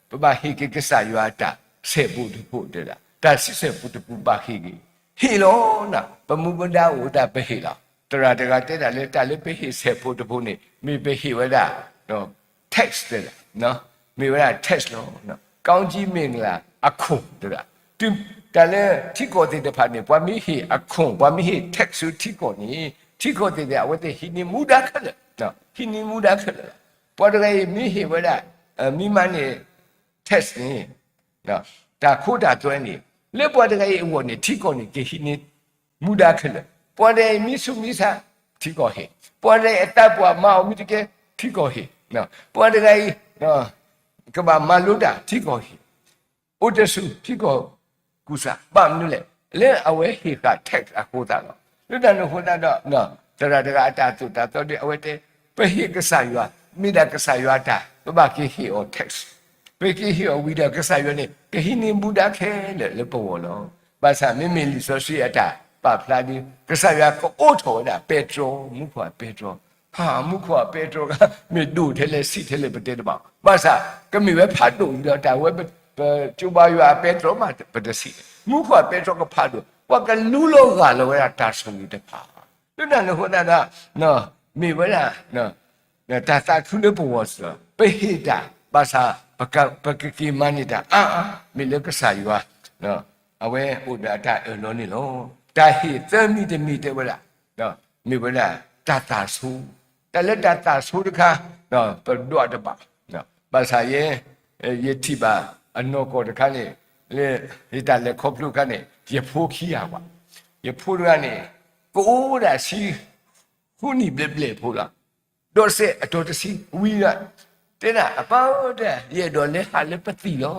ပဘၣ်ဟ့ၣ်က့ၤကစၢ်ယွၤအတၢ်ဆဲးဖိတဖိတဲဒၣ် တၢ်ဆံဆဲးဖိတပူၤဘၣ်ဟ့ၣ်က့ၤ, ဟ့ၣ်လီၤ. ပမူပဒါအိၣ်တၢ်ပဟ့ၣ်လီၤ. သရၣ်တဂၤတဲဒၣ်လၢ တၢ်လၢပဟ့ၣ်ဆဲးဖိတဖိန့ၣ် မ့ၢ်ပဟ့ၣ်ဝဲဒၣ် tax တဲဒၣ်, မ့ၢ်ဝဲဒၣ် tax လီၤ. ကောင်းကြီးမင်္ဂလာအခွန် တဲဒၣ်. တုၤတၢ်လၢထံကီၢ်သ့ၣ်တဖၣ်န့ၣ် ပှၤမ့ၢ်ဟ့ၣ်အခွန် ပှၤမ့ၢ်ဟ့ၣ် tax ဆူထံကီၢ်န့ၣ် ထံကီၢ်သ့ၣ်တဖၣ် အဝဲသ့ၣ်ဟံးန့ၢ်မူဒါခဲလၢာ်, ဟံးန့ၢ်မူဒါခဲလၢာ်လီၤ. ပှၤတဂၤအံၤမ့ၢ်ဟ့ၣ်ဝဲဒၣ် မ့ၢ်မၤန့ၢ် tax န့ၣ် တၢ်ခိတၢ်သွဲန့ၣ် လၢပှၤတဂၤအံၤအဂီၢ်န့ၣ် ထံကီၢ်န့ၣ် ကဟံးန့ၢ်မူဒါခဲလၢာ်. ပှၤတဂၤအံၤမ့ၢ်ဆူးမ့ၢ်ဆါ ထံကီၢ်ဟ့ၣ်, ပှၤတဂၤအံၤအသးပှၢ်မၤအီၤမ့ၢ်တကဲ ထံကီၢ်ဟ့ၣ်, ပှၤတဂၤအံၤ ကဘၣ်မၤလိတၢ် ထံကီၢ်ဟ့ၣ်, အိၣ်တဆူၣ်ထံကီၢ်ကူၣ်စး ဘၣ်မနုၤလဲၣ်, လၢအဝဲဟ့ၣ်ဃာ် tax အဃိသတးလီၤ. လၢတၢ်န့ၣ်အဃိသတးဒီး သရၣ်တဂၤအတၢ်သိၣ်တၢ်သီဒီး အဝဲတဲ ပဟ့ၣ်ကစၢ်ယွၤ မ့ၢ်ဒၣ်ကစၢ်ယွၤအတၢ် ပဘၣ်က့ၤဟ့ၣ်အီၤ tax, ပက့ၤဟ့ၣ်အီၤဝံၤဒီး ကစၢ်ယွၤန့ၣ် ကဟံးန့ၢ်မူဒါခဲလၢာ်လၢပဂီၢ်လီၤ. ဘၣ်ဆၣ်မ့မ့ၢ်လံာ်စီဆှံအတၢ်ပာ်ဖျါဒီး ကစၢ်ယွၤကအိးထီၣ်ဝဲဒၣ်ပဲတြီ, မူခိၣ်အပဲတြီ, မူခိၣ်အပဲတြီက မ့ၢ်ဒိၣ်ထဲလဲၣ်ဆံးထဲလဲၣ်ပတဲတဘၣ်, ဘၣ်ဆၣ် ကမ့ၢ်ဝဲဖးဒိၣ်ဒီး တၢ်ဝဲ ပကၠိဘါယွၤအပဲတြီမး ပတဆံး, မူခိၣ်အပဲတြီကဖးဒိၣ်, ပှၤကလူလီၤဂၢ်လီၤဝဲဒၣ်တၢ်ဆိၣ်ဂ့ၤတဖၣ်, လၢတၢ်န့ၣ်အဃိသတးဒီး မ့ၢ်ဝဲဒၣ် တၢ်သးခုလၢပဂီၢ်စ့ၢ်ကီး, ပဟ့ၣ်တၢ် ဘၣ်ဆၣ် ပကက့ၤမၤန့ၢ်တၢ်အါအါ မ့ၢ်လၢကစၢ်ယွၤ အဝဲအိၣ်ဒီးအတၢ်အၢၣ်လီၤန့ၣ်လီၤ. တၢ်ဟ့ၣ်သၢမံၤတမံၤတဲဝဲဒၣ် မ့ၢ်ဝဲဒၣ်တၢ်သၣ်ဆိ, တၢ်လၢတၢ်သၣ်ဆိတခါ ပဒွးတဘၣ်, ဘၣ်ဆၣ်ယဲ ယထံၣ်ဘၣ်အနီၢ်ကီၢ်တခါန့ၣ် လၢယတၢ်လဲၤခီဖျိအခါန့ၣ် ယဖိခံဂၤဘၣ်, ယဖိတဂၤန့ၣ် ကအိၣ်ဒၣ်ဆံဃုနံၣ်ဘျဲၣ်ဘျဲၣ်ဖိလီၤ. ဒီးစဲးအတီၤတဆံဝံၤဒီး တဲဒၣ်အပၢ်ဧၢ, ယအဲၣ်ဒိးလဲၤဟးလၢပသံၣ်လီၤ,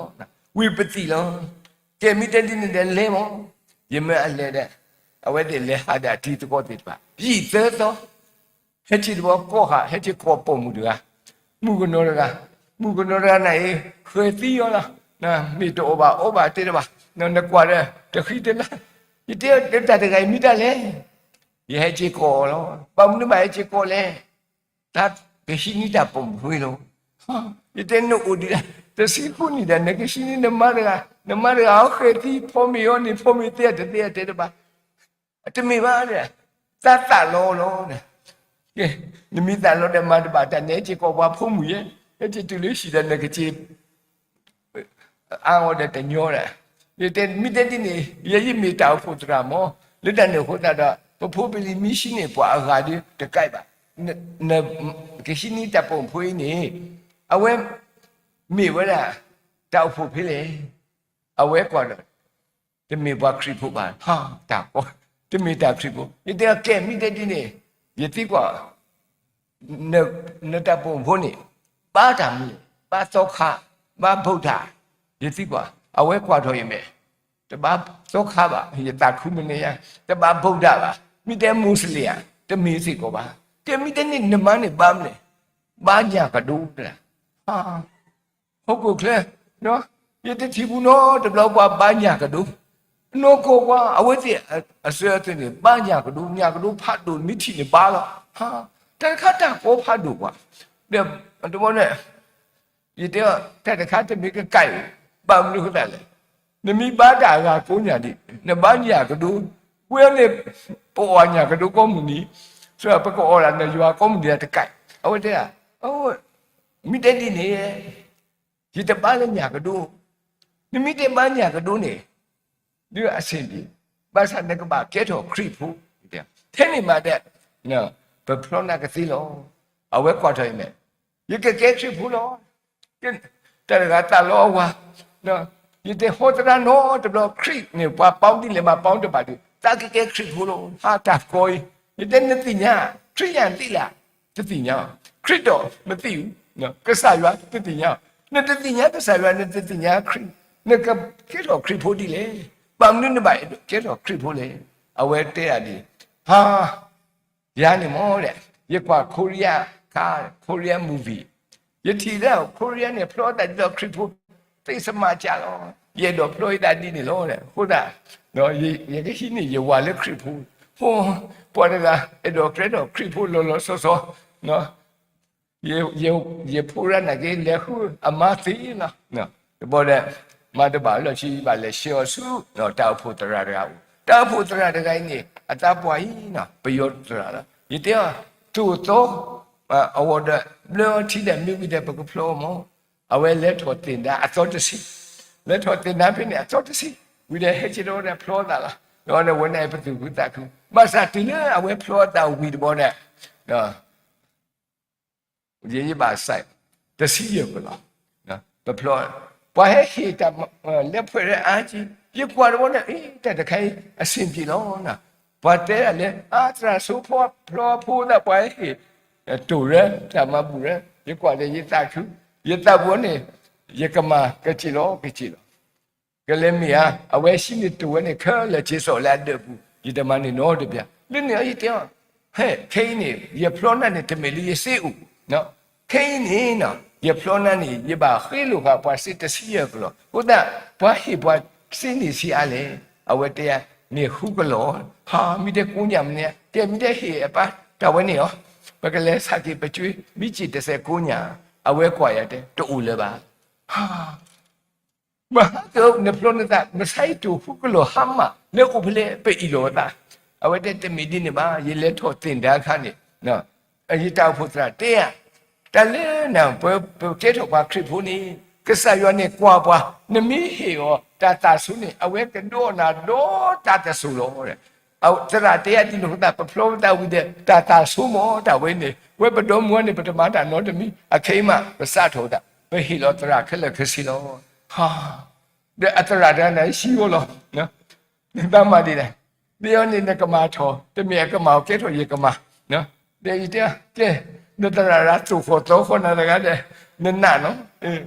ဝံၤပသံၣ်လီၤ. ကဲမ့ၢ်တဲဒ်န့ၣ်ဒီးလဲၤမး, ယမၢအလဲၤဒီး အဝဲသ့ၣ်လဲၤဟးဒီးအတံၤသကိးသ့ၣ်တဖၣ် ယံာ်သၢသီ ဟဲက့ၤတဘျီကီၢ်ဃာ် ဟဲက့ၤကိးပိာ်မုၣ်တဂၤ, မုၣ်ကနီၤတဂၤ, မုၣ်ကနီၤတဂၤန့ၣ် ဃဲၤသံအီၤလီၤ, မ့ၢ်တအီၣ်ဘၣ်အီဘၣ်တဲတဘၣ်, နကွၢ်ဒီးတဃံတလၤ, ယတဲတၢ်တဂၤအံၤမ့ၢ်တၢ်လဲၣ်, ယဟဲက့ၤကိးအီၤလီၤ, ဘၣ်မနုၤဘၣ်ဟဲက့ၤကိးလဲၣ်, တၢ်ကဟံးန့ၢ်တၢ်ပိာ်မုၣ်ဝဲလီၤ. ယတဲနအိၣ်ဒံးဒၣ် တဆံဃုနံၣ်ဒီး နကဟံးန့ၢ်နမါတဂၤ, နမါတဂၤအီၤဃဲၤသံ ဖိမ့ၢ်အီၤန့ၣ် ဖိမ့ၢ်သ့အတသ့အတဲတဘၣ် တမ့ၢ်ဘၣ်ဒီး တၢ်သးလီလီၤဒီး နမ့ၢ်သးလီဒီးမၤတဘၣ်တၢ်န့ၣ် ဟဲက့ၤကိးပှၤဖိမုၣ်ယဲ, ဟဲက့ၤတုၤလၢဟံၣ်ဒီး နကက့ၤအါအီၤဒီးတညီဒီး, ယတဲမ့ၢ်တဲဒ်န့ၣ် ယဲယမ့ၢ်တၢ်အိၣ်ဖှိၣ်သရၣ်မး, လၢတၢ်န့ၣ်အဃိသတးဒီး ပဖိပလံၤမ့ၢ်ဟံးန့ၢ်ပှၤအဂၤဒီးတကဲဘၣ်, ကဟံးန့ၢ်တၢ်ပိာ်မုၣ်ဖိအံၤန့ၣ် အဝဲမ့ၢ်ဝဲဒၣ် တၢ်အိၣ်ဖှိၣ်ဖဲလဲၣ်. အဝဲကွၢ်ဒီး တမ့ၢ်ပှၤခရံာ်ဖိဘၣ်, တၢ်ကီ, တမ့ၢ်တၢ်ခရံာ်ဖိ. ယတဲအီၤ ကဲ မ့ၢ်တဲဒ်န့ၣ် ယသံကွၢ် နတၢ်ပိာ်မုၣ်ဖိန့ၣ် ဘါတၢ်မနုၤလဲၣ်, ဘါသီခါ, ဘါဗုဒ္ဓ, ယသံကွၢ်, အဝဲကွၢ်ထီၣ်ယမဲာ်, တဘါသီခါဘၣ်, ယသးခုမနုၤညါ, တဘါဗုဒ္ဓဘၣ်, မ့ၢ်တဲမူးစလ့ၣ်ဧါ, တမ့ၢ်စ့ၢ်ကီးဘၣ်. ကဲ မ့ၢ်တဲန့ၣ် နမါန့ၣ်ဘါမနုၤလဲၣ်, ဘါညၣ်ကဒိတဒၣ်. ဟီၣ်ခိၣ်ချၢ ယတထံၣ်ပူၤနီတဘျီပှၤဘါညၣ်ကဒိ, နီၢ်ကီၢ်ပှၤ အဝဲသ့ၣ်အစၢၤအသွဲၣ်န့ၣ် ဘါညၣ်ကဒိ, ညၣ်ကဒိဖးဒိၣ် မ့ၢ်ထံၣ်န့ၣ်ဘါလီၤ. တၢ်တခါတၢ်ကီဖးဒိၣ်ပှၤ, ဒီးတဘျီန့ၣ် ယတဲအီၤ တၢ်တခါတမ့ၢ်ကကဲအံၤ, ဘၣ်မနုၤအဃိသတးလဲၣ်. နမ့ၢ်ဘါတၢ်အဂၤကိးညၣ်ဒံး, နဘါညၣ်ကဒိ, ဝဲန့ၣ် ပအီၣ်ညၣ်ကဒိကိးမုၢ်နံၤ, ပကအီၣ်ဒၣ်နယွၤကိးမုၢ်နံၤတကဲ. အဝဲတဲဒၣ်, မ့ၢ်တဲဒ်န့ၣ် ယတဘါလၢညၣ်ကဒိ, နမ့ၢ်တဲဘါညၣ်ကဒိန့ၣ် ဒုးအဆင်ပြေ, ဘၣ်ဆၣ်နကဘၣ်ကဲထီၣ်ခရံာ်ဖိ, ထဲန့ၣ်မးဒဲး ပဖျီနၤကသ့လီၤ. အဝဲကွၢ်ထီၣ်အမဲာ်, ယကကဲခရံာ်ဖိလီၤ. တၢ်တဂၤသးလီအဝၤ, ယတဟီသရၣ်နီတဘျီ, ခရံာ်န့ၣ် ပှၤပီဒ်လဲၣ်မးပီတဘၣ်ဒီး သးကကဲခရံာ်ဖိလီၤ. ဟါတၢ်ကီအံၤ, ယတဲနသ့ၣ်ညါ, ခရံာ်ယၤသ့လၢ တသ့ၣ်ညါ, ခရံာ်တီမသ့ၣ်အူ, ကစၢ်ယွၤတသ့ၣ်ညါ, နတသ့ၣ်ညါကစၢ်ယွၤ, နတသ့ၣ်ညါခရံာ်, နကကဲထီၣ်ခရံာ်ဖိဒ်လဲၣ်. ဘၣ်မနုၤနဘၣ်အဲၣ်ဒိးကဲထီၣ်ခရံာ်ဖိလဲၣ်. အဝဲတဲဒၣ်ဒ်, ဟါ ယၤန့ၣ်မ့ၢ်ဒဲး, ယကွၢ်ခိရံယါခါ, ခိရံယါ movie, ယထံၣ်လၢခိရံယါန့ၣ် ဖျီသးဒ်သိးခရံာ်ဖိ သ့စမးကၢ်လီၤ. ယအဲၣ်ဒိးဖျီယသးဒ်န့ၣ်လီၤ. အဃိသတး ယကဟံးန့ၢ်ယဝၤလၢခရံာ်ဖိ, ပှၤတဂၤအဲၣ်ဒိးကဲထီၣ်ခရံာ်ဖိလီၤလီၤဆီဆီ, ယဖိရၣ်နာ်က့ လဲၤဃုအမါသ့လီၤ. တဘျီဒီး မၤတဘၣ်လီၢ်ခံ ဘၣ်လဲၤဆှၢအီၤဆူ တၢ်အိၣ်ဖှိၣ်သရၣ်တဂၤအအိၣ်, တၢ်အိၣ်ဖှိၣ်သရၣ်တဂၤအံၤန့ၣ် အသးပှၢ်အံၤ ပယီၤသရၣ်လီၤ. ယတဲအီၤ သိၣ်သီ အဝီၤဒီး ဘျၢအီၤထံဒီး မ့ၢ်ဝံၤဒီး ပကဖျီအီၤမး. အဝဲလဲၤထီၣ်သ့ၣ်ဒါအသီတဆံ, လဲၤထီၣ်သ့ၣ်ဒါဖဲန့ၣ်အသီတဆံ, ဝံၤဒီးဟဲက့ၤဒီးဖျီသးလီၤ. ဒီးဝဲန့ၣ် ပသူၣ်ခုသးခု, ဘၣ်ဆၣ်တုၤလၢအဝဲဖျီအသးဝံၤတဘျီဒီး ယဘၣ်စး တဆံယဲၢ်ကလီၤ, ပဖျီ, ပှၤဟဲဟ့ၣ်တၢ်လဲၤဖှဲးလၢအါကံ, ယကွၢ်တဘျီန့ၣ် အ့ တၢ်တခါအံၤ အဆင်ပြေလီၤ. ပှၤတဲဒၣ်လၢ အါ သရၣ်စိဖိဖျီဖိသး ပှၤဟဲဟ့ၣ် တိၢ်ရၢ တၢ်မၤဘူၣ်ရၢ, ယကွၢ်ဒီးယသးခု, ယသးပူၤန့ၣ် ယကမၤကစ့ၢ်လီၤကစ့ၢ်လီၤ. ကလဲၤမ့ၢ်ဧါ, အဝဲဟံးန့ၢ်တိၢ်ဝဲန့ၣ် ခဲလၢာ်က့ၤစိာ်လၢအဒၢးပူၤ, ယတမၤန့ၢ်နီတဘျီ. လၢန့ၣ်အံၤယတဲအီၤ, ဟဲ ခဲအံၤန့ၣ် ယဖျီနၤန့ၣ် တမ့ၢ်လၢယစ့အိၣ်, ခဲအံၤန့ၣ် ယဖျီနၤန့ၣ် ယဘၣ်ဃ့လိာ်ဃာ်ပှၤစ့တဆံယဲၢ်ကလီၤ. အဃိသတး ပှၤဟ့ၣ်ပှၤစ့န့ၣ်ဆံးအါလဲၣ်. အဝဲတဲယၤ န့ၣ်ဃုကလီၤ. ဟါ မ့ၢ်တဲကိးညၣ်မနုၤ, တဲမ့ၢ်တဲဟ့ၣ်အပၢ်တၢ်ဝဲန့ၣ်အီၤ, ပကလဲၤဆးက့ၤပကၠွ့ မ့ၢ်စ့တစဲးကိးညၣ်, အဝဲကွၢ်ယၤတဲ တအိၣ်လၢၤဘၣ်. ဟါ မဟါကနဖျီနသး မဆါအံၤတိၢ်ဃုကလီၤဟါမၢ် လၢအိၣ်ဖဲလဲၣ်ပအ့ၣ်လိာ်အသး. အဝဲတဲတမ့ၢ်ဒ်န့ၣ်ဘၣ်, ယလဲၤထီၣ်သ့ၣ်ဒါအခါန့ၣ် ယတၢ်အိၣ်ဖှိၣ်သရၣ်တဲယၤ, တၢ်လၢနၤ ပကဲထီၣ်ပှၤခရံာ်ဖိန့ၣ် ကစၢ်ယွၤန့ၣ်ကွၢ်ပှၤ, နမ့ၢ်ဟ့ၣ်အီၤတၢ်သးဆိန့ၣ် အဝဲကဒီးနၤဒီးတၢ်တစိၤလီၤ. သရၣ်တဲယၤဒ်န့ၣ်အဃိသတး ပဖျီပသးဝံၤဒီး တၢ်သးဆိမ့ၢ်တၢ်ဝဲန့ၣ် ဝဲပဒီမါန့ၣ် ပတမၤတၢ်နီတမံၤ, အခဲအံၤမး ပစးထီၣ်ဝဲဒၣ် ပဟ့ၣ်လီၤသရၣ်ခဲလၢာ်ခဲဆ့လီၤ. ဟါ ဒီးအသရၣ်တဂၤန့ၣ် ဟံးဝဲလီၤ. နဘၣ်မၤဒ်လဲၣ်, ဒ်အံၤန့ၣ် နကမၤထီၣ်, တမ့ၢ်အကမၤအီၤကဲထီၣ်ယကမၤ, ဒီးယတဲ ကဲ, နသရၣ်ရၤသိၣ်ဃီၣ်သီဃီၣ်နၤတဂၤဒီး နနာ်နီၤ,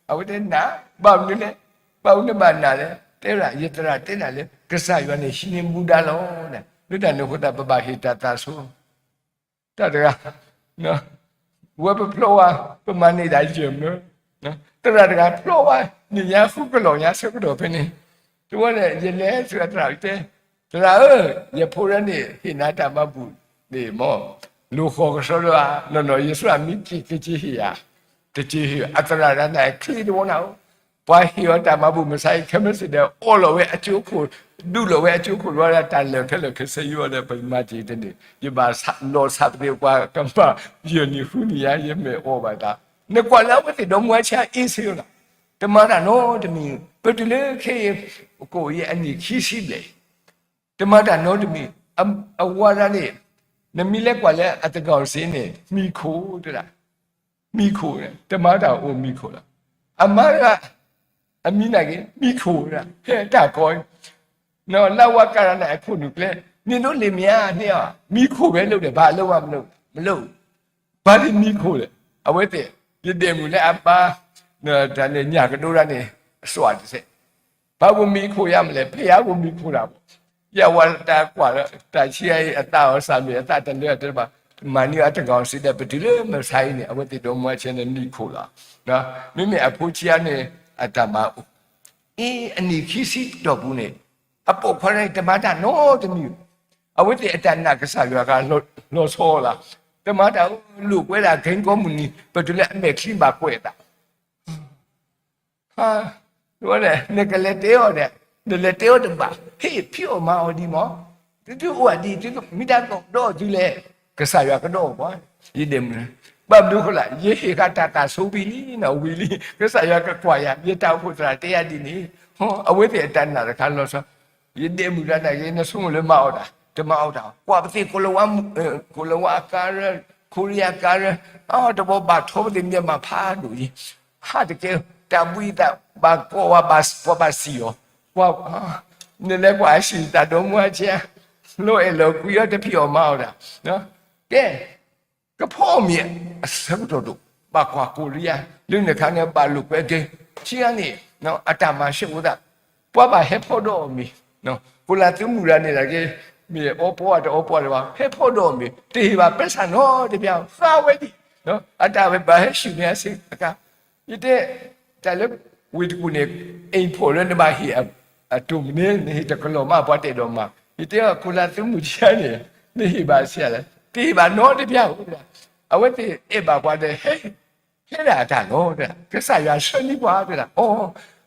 အဝဲတဲနၢ်, ဘၣ်မနုၤလဲၣ်, ဘၣ်မနုၤနဘၣ်နာ်လဲၣ်, တဲဝဲဒၣ် ယသရၣ်တဲနၤလၢ ကစၢ်ယွၤန့ၣ် ဟံးန့ၢ်မူဒါလီၤ, လၢတၢ်န့ၣ်အဃိသတး ပဘၣ်ဟ့ၣ်တၢ်သးဆိ တၢ်တဂၤ ဝဲပဖျီဝဲ ပမၤန့ၢ်ဒၣ်ယဲၢ်မၢ, သရၣ်တဂၤဖျီဝဲ န့ၢ်ညါဃုကလီၤညါဆၢကတီၢ်ဖဲန့ၣ်, တဝဲန့ၣ် ယလဲၤဆူအသရၣ်တဲ, သရၣ်ဧၢ, ယဖိရၢန့ၣ် ဟ့ၣ်နၤတၢ်မၤဘူၣ်န့ၣ်မၢ်, လိာ်ဃီၤကဆှီလၢ နီၢ်နီၢ်ယဲၢ်ဆၢမံက့ၤက့ၤဟ့ၣ်ယၤ, တက့ၤဟ့ၣ် အသရၣ်တဂၤန့ၣ် ချ့တဝီနၤဧိၤ, ပှၤဟ့ၣ်အီၤတၢ်မၤဘူၣ်မုၢ်ဆါအံၤ ခဲမုၢ်ဆ့ၣ်ဒီး အီၣ်လီၤဝဲအကၠိခိၣ်, ဒူးလီၤဝဲအကၠိခိၣ် လီၤဒၣ်တၢ်လၢာ်ခဲလၢာ်ခဲဆ့ယိဒီး ပမၤတ့ၢ်တန့ၣ် ယဘၣ်လီၤဆးပသ့ၣ်ပှၤကမၤ ယဲၢ်နံၣ်ဃုနံၣ်ယါ ယမ့ၢ်အီၣ်ဘၣ်သး, နကွၢ်လၢအဝဲသ့ၣ်ဒီမါဆါအ့ၣ်စ့လီၤ, တမၤတၢ်နီတမံၤ, ပတုၤလၢခဲအံၤ ကအိၣ်ယဲၢ်အနံၣ်ခံဆံဘျဲၣ် တမၤတၢ်နီတမံၤ, အဝၤတဂၤန့ၣ် နမ့ၢ်လဲၤကွၢ်လၢအသကိးစ့န့ၣ် မံခိၣ်တဒၣ်, မံခိၣ်န့ၣ် တမၤတၢ်အိၣ်မံခိၣ်လီၤ. အမါတဂၤ အမံၤနာ်က့ မံခိၣ်ဒၣ် ဟဲတၢ်ကီ လၢဝၤကၤရနၤအခိၣ်နူာ်ကျဲ န့ၣ်ဒိးလံာ်မ့ၢ်ဧါန့ၢ်အီၤ မံခိၣ်ဝဲလၢဒဲး ဘၣ်လၢဝဲမ့ၢ်လၢ မ့ၢ်လၢ ဘၣ်လံမံခိၣ်လဲၣ် အဝဲသ့ၣ် ယဒဲးမုၢ်လၢအဘါ တၢ်လၢညၣ်ကဒိရၤန့ၣ် အစွးတစဲး ဘၣ်ပမံခိၣ်ယါမလဲၣ် ဖဲယါပမံခိၣ်တၢ်ဘၣ် ယဝၤတၢ်ကွၢ်လၢ တၢ်ဆံးအံၤအသးအီၤစၢ်မ့ၢ်အသးတလၢတဘၣ် မၤန့ၢ်အတဂၤစံးဒၣ် ပတုၤလၢမုၢ်ဆါအံၤန့ၣ် အဝဲသ့ၣ်ဒီမါဆဲန့ၣ်မံခိၣ်လီၤ. မ့မ့ၢ်အဖိဆံးအါန့ၣ် အတၢ်မၤအိၣ် အ့ အနံၣ်ခံဆံတီၢ်ပူၤန့ၣ် အပိာ်ခွါတဂၤအံၤ တမၤတၢ်နီတမံၤ အဝဲသ့ၣ်အတၢ်နာ်ကစၢ်ယွၤအခါ လီၤဆီလီၤ. တမၤတၢ် လိာ်ကွဲဒၣ်ကဲကီမုၢ်နံၤ ပတုၤလၢအမဲာ်ချံဘၣ်ကွဲးအသး နကလဲၤတဲအီၤဒီး နလဲၤတဲအီၤတဘၣ် ဟ့ၣ်ဖံးအီၣ်မၤအီၣ်ဒံးမး သုသုအိၣ်အဒံး သုမ့ၢ်တၢ်ကဒီးသုလဲၣ် ကစၢ်ယွၤကဒီးအီၤပှၤ ယဒဲးမုၢ် ဘၣ်မနုၤဃိလဲၣ် ယဟ့ၣ်ဃာ်တၢ်သးဆိဝံၤလံနီၤ ဝံၤလံ ကစၢ်ယွၤကကွၢ်ယၤ ယတၢ်အိၣ်ဖှိၣ်သရၣ်တဲယၤဒ်န့ၣ် အဝဲသ့ၣ်အတၢ်နာ်တခါလီၤဆီ ယဒဲးမုၢ်တၢ်နာ်က့ နဆိကမိၣ်လၢမၤအီၣ်တၢ် တမၤအီၣ်တၢ် ကွၢ်ပသ့ၣ်ကိၤလၤဝါ ကိၤလၤဝါအကါရၢ ခိရံယါကါရၢ အတဘီဘၣ်ထီပသ့ၣ်မ့ၢ်မၤဖးဒိၣ်ယံၤ ဟးတကဲ တၢ်ဘှံးသး ဘၣ်ကိးဝဲ ပှၤဘၣ်စံၣ်အီၤ ပှၤ နလဲၤကွၢ်အဟံၣ်တၢ်ဒီမါဆဲး လီၤအဲၣ်လီၤကွံအီၤတဖံးအီၣ်မၤအီၣ်တၢ် ကဲ ကဖီမ့ၢ်အဆၢကတီၢ်ဒိၣ် ဘၣ်ကွၢ်ကိရံယါ လၢနခါန့ၣ်ဘၣ်လိာ်ကွဲက့ၤ ထံဂၤန့ၣ် အတၢ်မၤဆၢအိၣ်သး ပှၤဘၣ်ဟဲဖီဒီးအီၤမ့ၢ် ကိၤလၤသုမုၢ်ရၤန့ၣ်တၢ်က့ မ့ၢ်အီပီအတအီပီတဘၣ် ဟဲဖီဒီးအီၤမ့ၢ် တဟ့ၣ်ဘၣ်ပဲဆၣ်နီတဘျီ ဃါဝဲဒံး အတၢ်ဝဲဘၣ်ဟဲဆူၣ်န့ၢ်အဆ့ကၤ ယတဲ တၢ်လၢ ဝ့ၢ်တကူၣ်န့ၣ် အိမ်ဖော်လၢနဘၣ်ဟ့ၣ်အတိၢ်မနုၤ နဟ့ၣ်တကလီၢ်မး ပှၤတဲဒီးမၤ ယတဲအီၤ ကိၤလၤသုမုၢ်ထံဂၤန့ၣ် နဟ့ၣ်ဘၣ်ဆံးလဲၣ် တဟ့ၣ်ဘၣ်နီတဘျီ အဝဲသ့ၣ်အဲၣ်ဘၣ်ပှၤဒီး ဟဲ ဟဲဒၣ်အတၢ်လီၤ ကစၢ်ယွၤဆှၢန့ၢ်ပှၤတဲဒၣ် အီ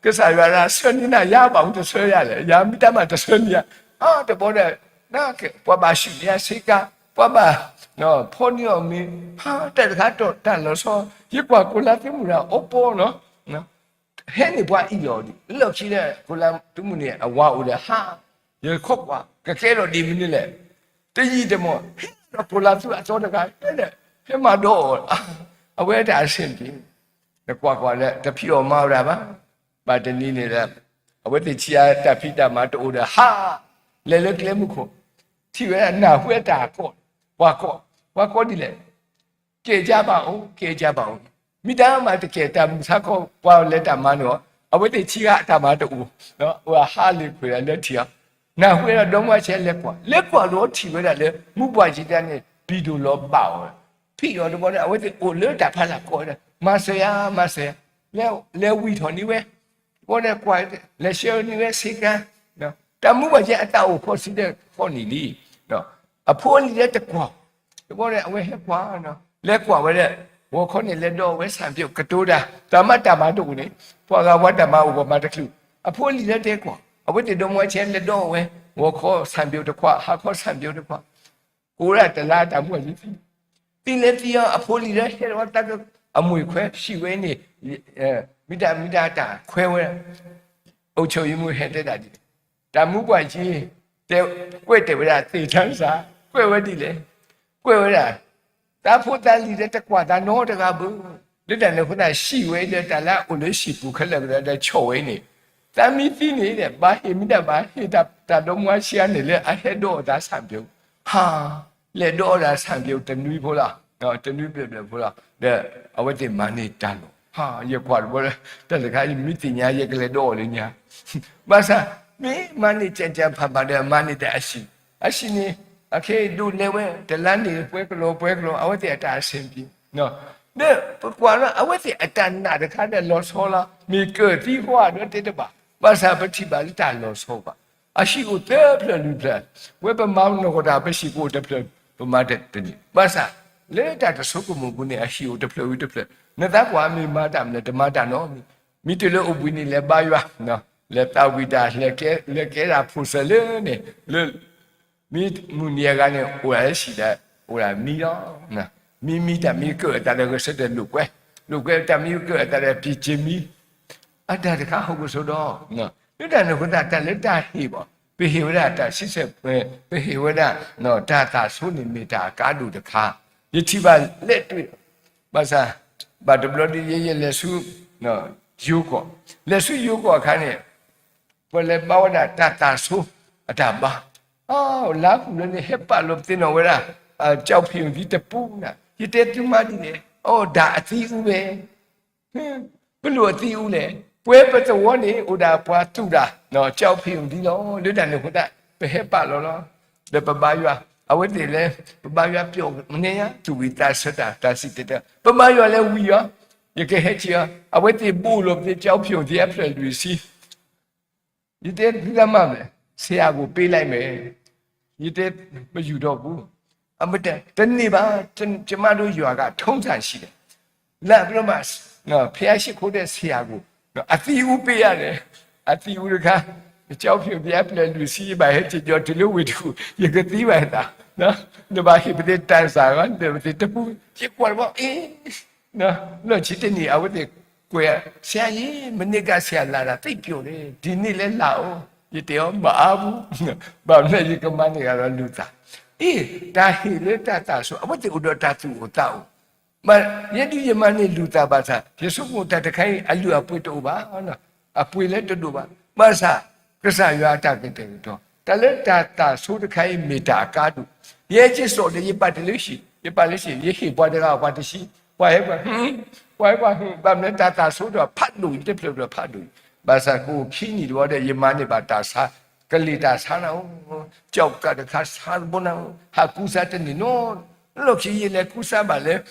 ကစၢ်ယွၤဆှၢန့ၢ်နၤ ယၤဘၣ်မူတဆှၢယၤလဲၣ် ယၤမ့ၢ်တၢ်မၤတဆှၢန့ၢ်ယၤ အတဘီဒီး ပှၤဘၣ်ဆူၣ်န့ၢ်အဆ့ကၤ ပှၤဘၣ် ဖီန့ၢ်အီၤမ့ၢ် တၢ်တခါတီၢ်တၢ်လီၤဆီ ယကွၢ်ကိၤလၤသုမုၢ်တၢ်အီပီနီၤ ဟဲန့ၢ်ပှၤအံၤလီၤဒံး လၢခံလၢ ကိၤလၤသုမုၢ်န့ၣ် အဝၤအိၣ်ဒီးဟး ယခီကွၢ် ကကဲထီၣ်ဒံးမနုၤလဲၣ် တယံာ်တမီၢ် ဟဲဒီးကိၤလၤသုအသီတဂၤ ဟဲဒီး ဟဲမၤဒီးအီၤ အဝဲတၢ်အဆင်ပြေ နကွၢ်ကွၢ်လၢ တဖံးအီၣ်မၤအီၣ်ဒၣ်ဘၣ် ဘၣ်တနံၤန့ၣ်ဒီး အဝဲသ့ၣ်ဆံးအါ တၢ်ဖံးတၢ်မၤတအိၣ်ဒီးဟး လဲၤလၢကျဲမုၢ်ခိၣ် ထံၣ်ဝဲဒၣ်နၢ်ဟူအတၢ်ကိး ပှၤကိး ပှၤကိးဒ်လဲၣ် ကဲကၢ်ဘၣ်အိၣ် ကဲကၢ်ဘၣ်အိၣ် မ့ၢ်တၢ်မၤတကဲ တၢ်မုၢ်ဆါခီ ပှၤလဲၤတၢ်မၤန့ၣ်အီၤ အဝဲသ့ၣ်ဆံးအါအတၢ်မၤတအိၣ် အဝဲဟးလ့ၤခွဲးလၢထံအီၤ နၢ်ဟူဝဲဒၣ်ဒီမါဆဲးလဲၤကွၢ် လဲၤကွၢ်ဒီးထံၣ်ဝဲဒၣ်လၢ မူပှၢ်ကံတၢ်န့ၣ် ပံၤဒိၣ်လီၤဘၣ်အီၤ ဖံးအီၤတဘီဒီး အဝဲသ့ၣ်အိၣ်လၢတၢ်ဖးလၢ်ကိးဝဲဒၣ် မၤစၢၤယၤ မၤစၢၤယၤ လဲၤဝံထီၣ်န့ၢ်ဝဲ တဘီဒီးကွၢ် လဲၤဆှၢန့ၢ်ဝဲဆ့ကၤ တၢ်မူပှၢ်ကံအတၢ်အိၣ်ဖှီၣ်ဆံးဒီးဃီနံၣ်လံ အဖိအလံၤလၢတကွၢ် တဘီဒီးအဝဲဟဲကွၢ် လဲၤကွၢ်ဝဲဒီး ဂီၤခီန့ၣ်လဲၤဒီးဝဲဆၣ်ပၠိကတိၤတၢ် တၢ်မၤတၢ်မၤတအိၣ်န့ၣ် ပှၤဂၤပှၤတၢ်မၤအိၣ်ပှၤမၤတချုး အဖိအလံၤလၢတဲကွၢ် အဝဲသ့ၣ်ဒီမါဆဲးလဲၤဒီးဝဲ ဂီၤခီဆၣ်ပၠိတခွး ဟါခီဆၣ်ပၠိတခွး ကိးဒၣ်တလါတၢ်မူအလံၤသံ သံလဲၤသံအီၤ အဖိလံၤလၢဟဲဝဲတၢ်အမူခွဲး ဟံၣ်ဝဲန့ၣ် မ့ၢ်တၢ်မ့ၢ်တၢ် တၢ်ခွဲးဝဲ အုပ်ချုပ်ရေးမှူး ဟဲတဲဒၣ်ဒ်လဲၣ် တၢ်မူပှၢ်ကံ တဲ ကွဲးတဲာ်ဝဲဒၣ်သ့ၣ်ထၢၣ်စၢ် ကွဲးဝဲဒ်လဲၣ် ကွဲးဝဲဒၣ် တၢ်ဖိသၣ်လံၤလၢတကွၢ်သးနီတဂၤဘၣ် လၢတၢ်န့ၣ်အဃိသတး ဟံၣ်ဝဲလၢတၢ်လၢအအိၣ်လၢဟံၣ်ပူၤခဲလၢာ်ကဒီး ဒီးဆီၣ်ဝဲန့ၣ် သးမံသံန့ၣ် ဘၣ်ဟ့ၣ်မ့ၢ်ဒၣ်ဘၣ်ဟ့ၣ်တၢ် တၢ်ဒီမါဆံးအါန့ၣ် လၢအဟဲဒီးအီၤတၢ်ဆၣ်ပၠိ ဟါ လဲၤဒီးအီၤတၢ်ဆၣ်ပၠိတနွံဖိလီၤ တနွံဘျဲၣ်ဘျဲၣ်ဖိလီၤ ဒီးအဝဲသ့ၣ်မၤန့ၢ်တၢ်လီၢ် ဟါ ယကွၢ်တဘီလၢ တၢ်တခါ ယမ့ၢ်သ့ၣ်ညါ ယကလဲၤဒီးအီၤလၢညါ ဘၣ်ဆၣ် မ့ၢ်မၤန့ၢ်ကၠဲးကၠဲးဖးဖးဒီး မၤန့ၢ်တၢ်အဟံၣ် အဟံၣ်န့ၣ် အခဲအံၤဒိးလဲဝဲ တလါန့ၣ် ပှဲၤကလီၤ ပှဲၤကလီၤ အဝဲသ့ၣ်အတၢ်အဆင်ပြေ ဒီးပကွၢ်လၢ အဝဲသ့ၣ်အတၢ်နာ်တခါဒီးလီၤဆီလီၤ မ့ၢ်ကၢၢ်သံဃီဒီးတဲတဘၣ် ဘၣ်ဆၣ်ပထံၣ်ဘၣ်လၢတၢ်လီၤဆီဘၣ် အဟံၣ်အိၣ်သၢဖျၢၣ်လွံၢ်ဖျၢၣ် ဝဲပမၤနီၢ်ကီၢ်တၢ် ပဟံၣ်ကအိၣ်တဖျၢၣ် ပမၤတန့ၢ် ဘၣ်ဆၣ် လၢတၢ်တဆိကမိၣ်ပူၤန့ၣ် အဟံၣ်အိၣ်တဖျၢၣ်ဝံၤတဖျၢၣ် နသးပှၢ်မ့ၢ်မၤတၢ်မနုၤ တမၤတၢ်နီတမံၤ မ့ၢ်တုၤလၢအိၣ်ဘှံးနံၤလဲၤဘါယွၤ လဲၤသးဝံၣ်တၢ် လဲၤကဲတၢ်ဖိၣ်စၢၤလၢန့ၣ် လၢ မ့ၢ်မုၢ်နံၤအဂၤန့ၣ် အိၣ်ဒၣ်လၢဟံၣ်ဒီး အိၣ်ဒၣ်မံလီၤ. မံမံတၢ်မံကၢၢ်အသးဒီးဂဲၤဆၢထၢၣ်လိာ်ကွဲ, လိာ်ကွဲတၢ်မံကၢၢ်အသးဒီးပံၤက့ၤမံ, အတၢ်တခါဟီၣ်ခိၣ်စီၤဒီး လၢတၢ်န့ၣ်အဃိသတး တၢ်လၢတၢ်ဟ့ၣ်ဘၣ်, ပဟ့ၣ်ဝဲဒၣ်တၢ်ဆံဆဲၣ်, ပဟ့ၣ်ဝဲဒၣ် တၢ်သးဆိန့ၣ်မ့ၢ်တၢ်အကါဒိၣ်တခါ, ယထံၣ်ဘၣ်လဲၣ်တ့ၢ်, ဘၣ်ဆၣ် ဘၣ်တဘျီဒ်ယဲယလဲၤဆူ ယိၤကီၢ်, လဲၤဆူယိၤကီၢ်အခါန့ၣ် ပလဲၤဘါဝဲဒၣ်တၢ်သၣ်ဆိအတၢ်ဘါ, လါပူၤလၢန့ၣ် ဟဲပာ်လီၤပသ့ၣ်နီၣ်ဝဲဒၣ် ကၠီဖံးအုၣ်သံတပူၤနၤ, ယတဲသုမၤဒ်လဲၣ်, အိၣ်ဒၣ်အသံအူဝဲ ပလိၣ်အသံအူလဲၣ်. ပဝဲပသဝီန့ၣ် အိၣ်ဒၣ်ပှၤသူၣ်ဒၣ် ကၠီဖံးအုၣ်သံလီၤ. လၢတၢ်န့ၣ်အဃိသတး ပဟဲပာ်လီၤလီၤ. ဒီးပဘါယွၤ, အဝဲသ့ၣ်လၢ ပဘါယွၤပျီမနုၤညါ သူၣ်ဝံၣ်သးဆၢတၢ် တၢ်စံၣ်တဲၤတဲလီၤ. ပဘါယွၤလၢဝံၤအီၤ, ယကဟဲက့ၤအီၤ, အဝဲသ့ၣ်ဘိၣ်လီၤပသ့ၣ် ကၠီဖံးအုၣ်သံအဖျၢၣ်လွံၢ်ဆံ ယတဲသုလၢမၤမလဲၣ်, ဆရာကိုပေးလိုက်မယ်, ယတဲ ပယူၤထီၣ်ပူၤ, အမတ တန့ၢ်ဘၣ်, ကျမတို့ရွာကထုံးစံရှိတယ်, လၢအဘျီမး ဘုရားရှိခိုးတဲ့ဆရာကို အသံအူပေးရတယ်, အသံအူတခါ ကၠီဖံးအုၣ်သံအဖျၢၣ်လွံၢ်ဆံ ယဘၣ်ဟဲက့ၤကီၤတုၤလၢဝ့ၢ်တကူၣ် ယကသံဘၣ်သး, နဘၣ်ဟ့ၣ်ပသ့ၣ်တၢ်စၢ်ဂီၤ နဘၣ်ပသ့ၣ်တပူၤ ယကွၢ်တဘျီ အ့ လီၢ်ခံတနံၣ် အဝဲသ့ၣ်ကွဲး ဆရာကြီး, မနေ့ကဆရာလာတာ သိပ်ပျော်တယ်, ဒီနေ့လည်းလာဦး, ယတဲအီၤ မအါဘူး, ဘၣ်မနုၤ ယကမၤန့ၢ်ဂၤဒီးလူၤသး, အ့ တၢ်ဟ့ၣ်လၢတၢ်သၣ်ဆိ အဝဲသ့ၣ်အိၣ်ဒီးတၢ်သူၣ်အိၣ်သးအိၣ်, ယဲဒုးယမၤန့ၢ်လူၤသးဘၣ်ဆၣ် ယဆိကမိၣ်တၢ်တခါအံၤ အလုၢ်အပှ့ၤတအိၣ်ဘၣ်, အပှ့ၤလၢတဒိၣ်ဘၣ်, ဘၣ်ဆၣ် ကစၢ်ယွၤအတၢ်ကတဲာ်ကတီၤ တၢ်လၢတၢ်သၣ်ဆိတခါအံၤ မ့ၢ်တၢ်အကါဒိၣ်, ယဲက့ၤစိာ်ဒီး ယပာ်တလၢဟံၣ် ယပာ်လၢဟံၣ် ယဟ့ၣ်ပှၤတဂၤပှၤတဆံ, ပှၤဟဲပှၤ ပှၤဟဲပှၤ ဘၣ်မနုၤတၢ်သၣ်ဆိဒီးဖးဒိၣ် ယတဖျၢၣ်ဖျၢၣ်ဖးဒိၣ်, ဘၣ်ဆၣ်ကအိၣ်ခံနံၣ်တဝီဒီး ယမၤန့ၢ်ဘၣ်တၢ်ဆါ, ကလံၣ်တၢ်ဆါနၤအိၣ်, ကၠီကးတခါဆါတဘိနၤအိၣ်, ဟးကူစါတန့ၢ်နီၤ, လီၢ်ခံယလဲၤကူစါဘၣ်လၢ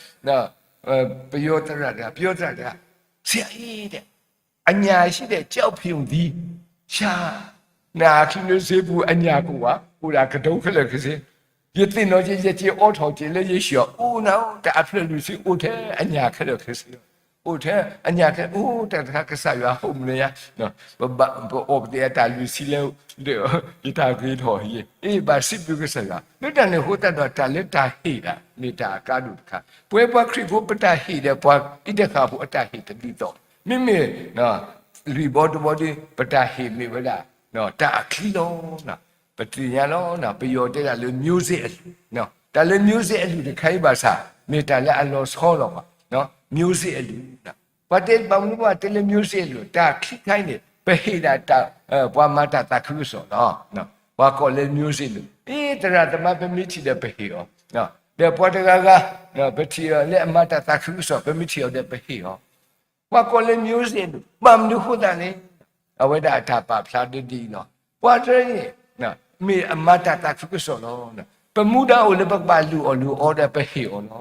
ပယီၤသရၣ်တဂၤ ပယီၤသရၣ်တဂၤ, ဆရာအံၤ အညာရှိတဲ့ ကျောက်ဖြူသီး ဆရာ, နအချံနစ့ပူၤအညာကဝာ် အိၣ်ဒၣ်ကဒိခဲလၢာ်ခဲဆ့, ယသ့ၣ်နီၣ်က့ၤ ယက့ၤအိးထီၣ်က့ၤလၢယဟံၣ်အီၤ အိၣ်နၤအိၣ် တၢ်အဖျၢၣ်လွံၢ်ဆံအိၣ်ထဲအညာခဲလၢာ်ခဲဆ့, အိၣ်ထဲအညာခဲ အိၣ်တၢ်တခါကစၢ်ယွၤဟိၣ်မနုၤယါ, ပအီၣ်ပသ့ၣ်အတၢ်လွံၢ်ဆံလၢ ယတၢ်ဂ့ၤထီၣ်ယဲ, အ့ၣ် ဘၣ်စံးဘျုးကစၢ်ယွၤ လၢတၢ်န့ၣ်အဃိသတးဒီး တၢ်လၢတၢ်ဟ့ၣ်ဒၣ် မ့ၢ်တၢ်အကါဒိၣ်တခါ, ပဝဲပှၤခရံာ်ဖိ ပတၢ်ဟ့ၣ်ဒီးပှၤအံၤတဃၣ်ဖိအတၢ်ဟ့ၣ်တဒ်သိး, မ့မ့ၢ် လွံၢ်ဘီတဘီဒီး ပတၢ်ဟ့ၣ်မ့ၢ်ဝဲဒၣ် တၢ်အချံလီၤ. ပသ့ၣ်ညါလီၤ ပယီၤတဲဒၣ်လၢ music အလုၢ်, တၢ်လၢ music အလုၢ်တခါအံၤဘၣ်ဆၣ် မ့ၢ်တၢ်လၢအလီၤဆီလီၤဘၣ်, music အလုၢ်, ပှၤတဲဘၣ်မနုၤပှၤတဲလၢ music အလုၢ် တၢ်ချံခါအံၤန့ၣ် ပဟ့ၣ်ဒၣ် ပှၤမၤတၢ်သးခုကစီၣ်လီၤ. ပှၤကိးလၢ music လုၢ်, အ့ သရၣ်သမါပမ့ၢ်ထံၣ်ဒီးပဟ့ၣ်အီၤ, ဒီးပှၤတဂၤဂၤ ပထံၣ်အီၤလၢအမၤတၢ်သးခုကစီၣ် ပမ့ၢ်ထံၣ်အီၤဒီးပဟ့ၣ်အီၤ, ပှၤကိးလၢ music လုၢ် ဘၣ်မနုၤအဃိသတးလဲၣ်, အဝဲဒၣ်အတၢ်ပာ်ဖျါဒ်အံၤလီၤ. ပှၤတဂၤန့ၣ် မ့ၢ်အမၤတၢ်သးခုကစီၣ်လီၤ. ပမူဒါအိၣ်လၢပကဘၣ်လုၢ်အီၣ်လုၢ်အီဒီးပဟ့ၣ်အီၤလီၤ.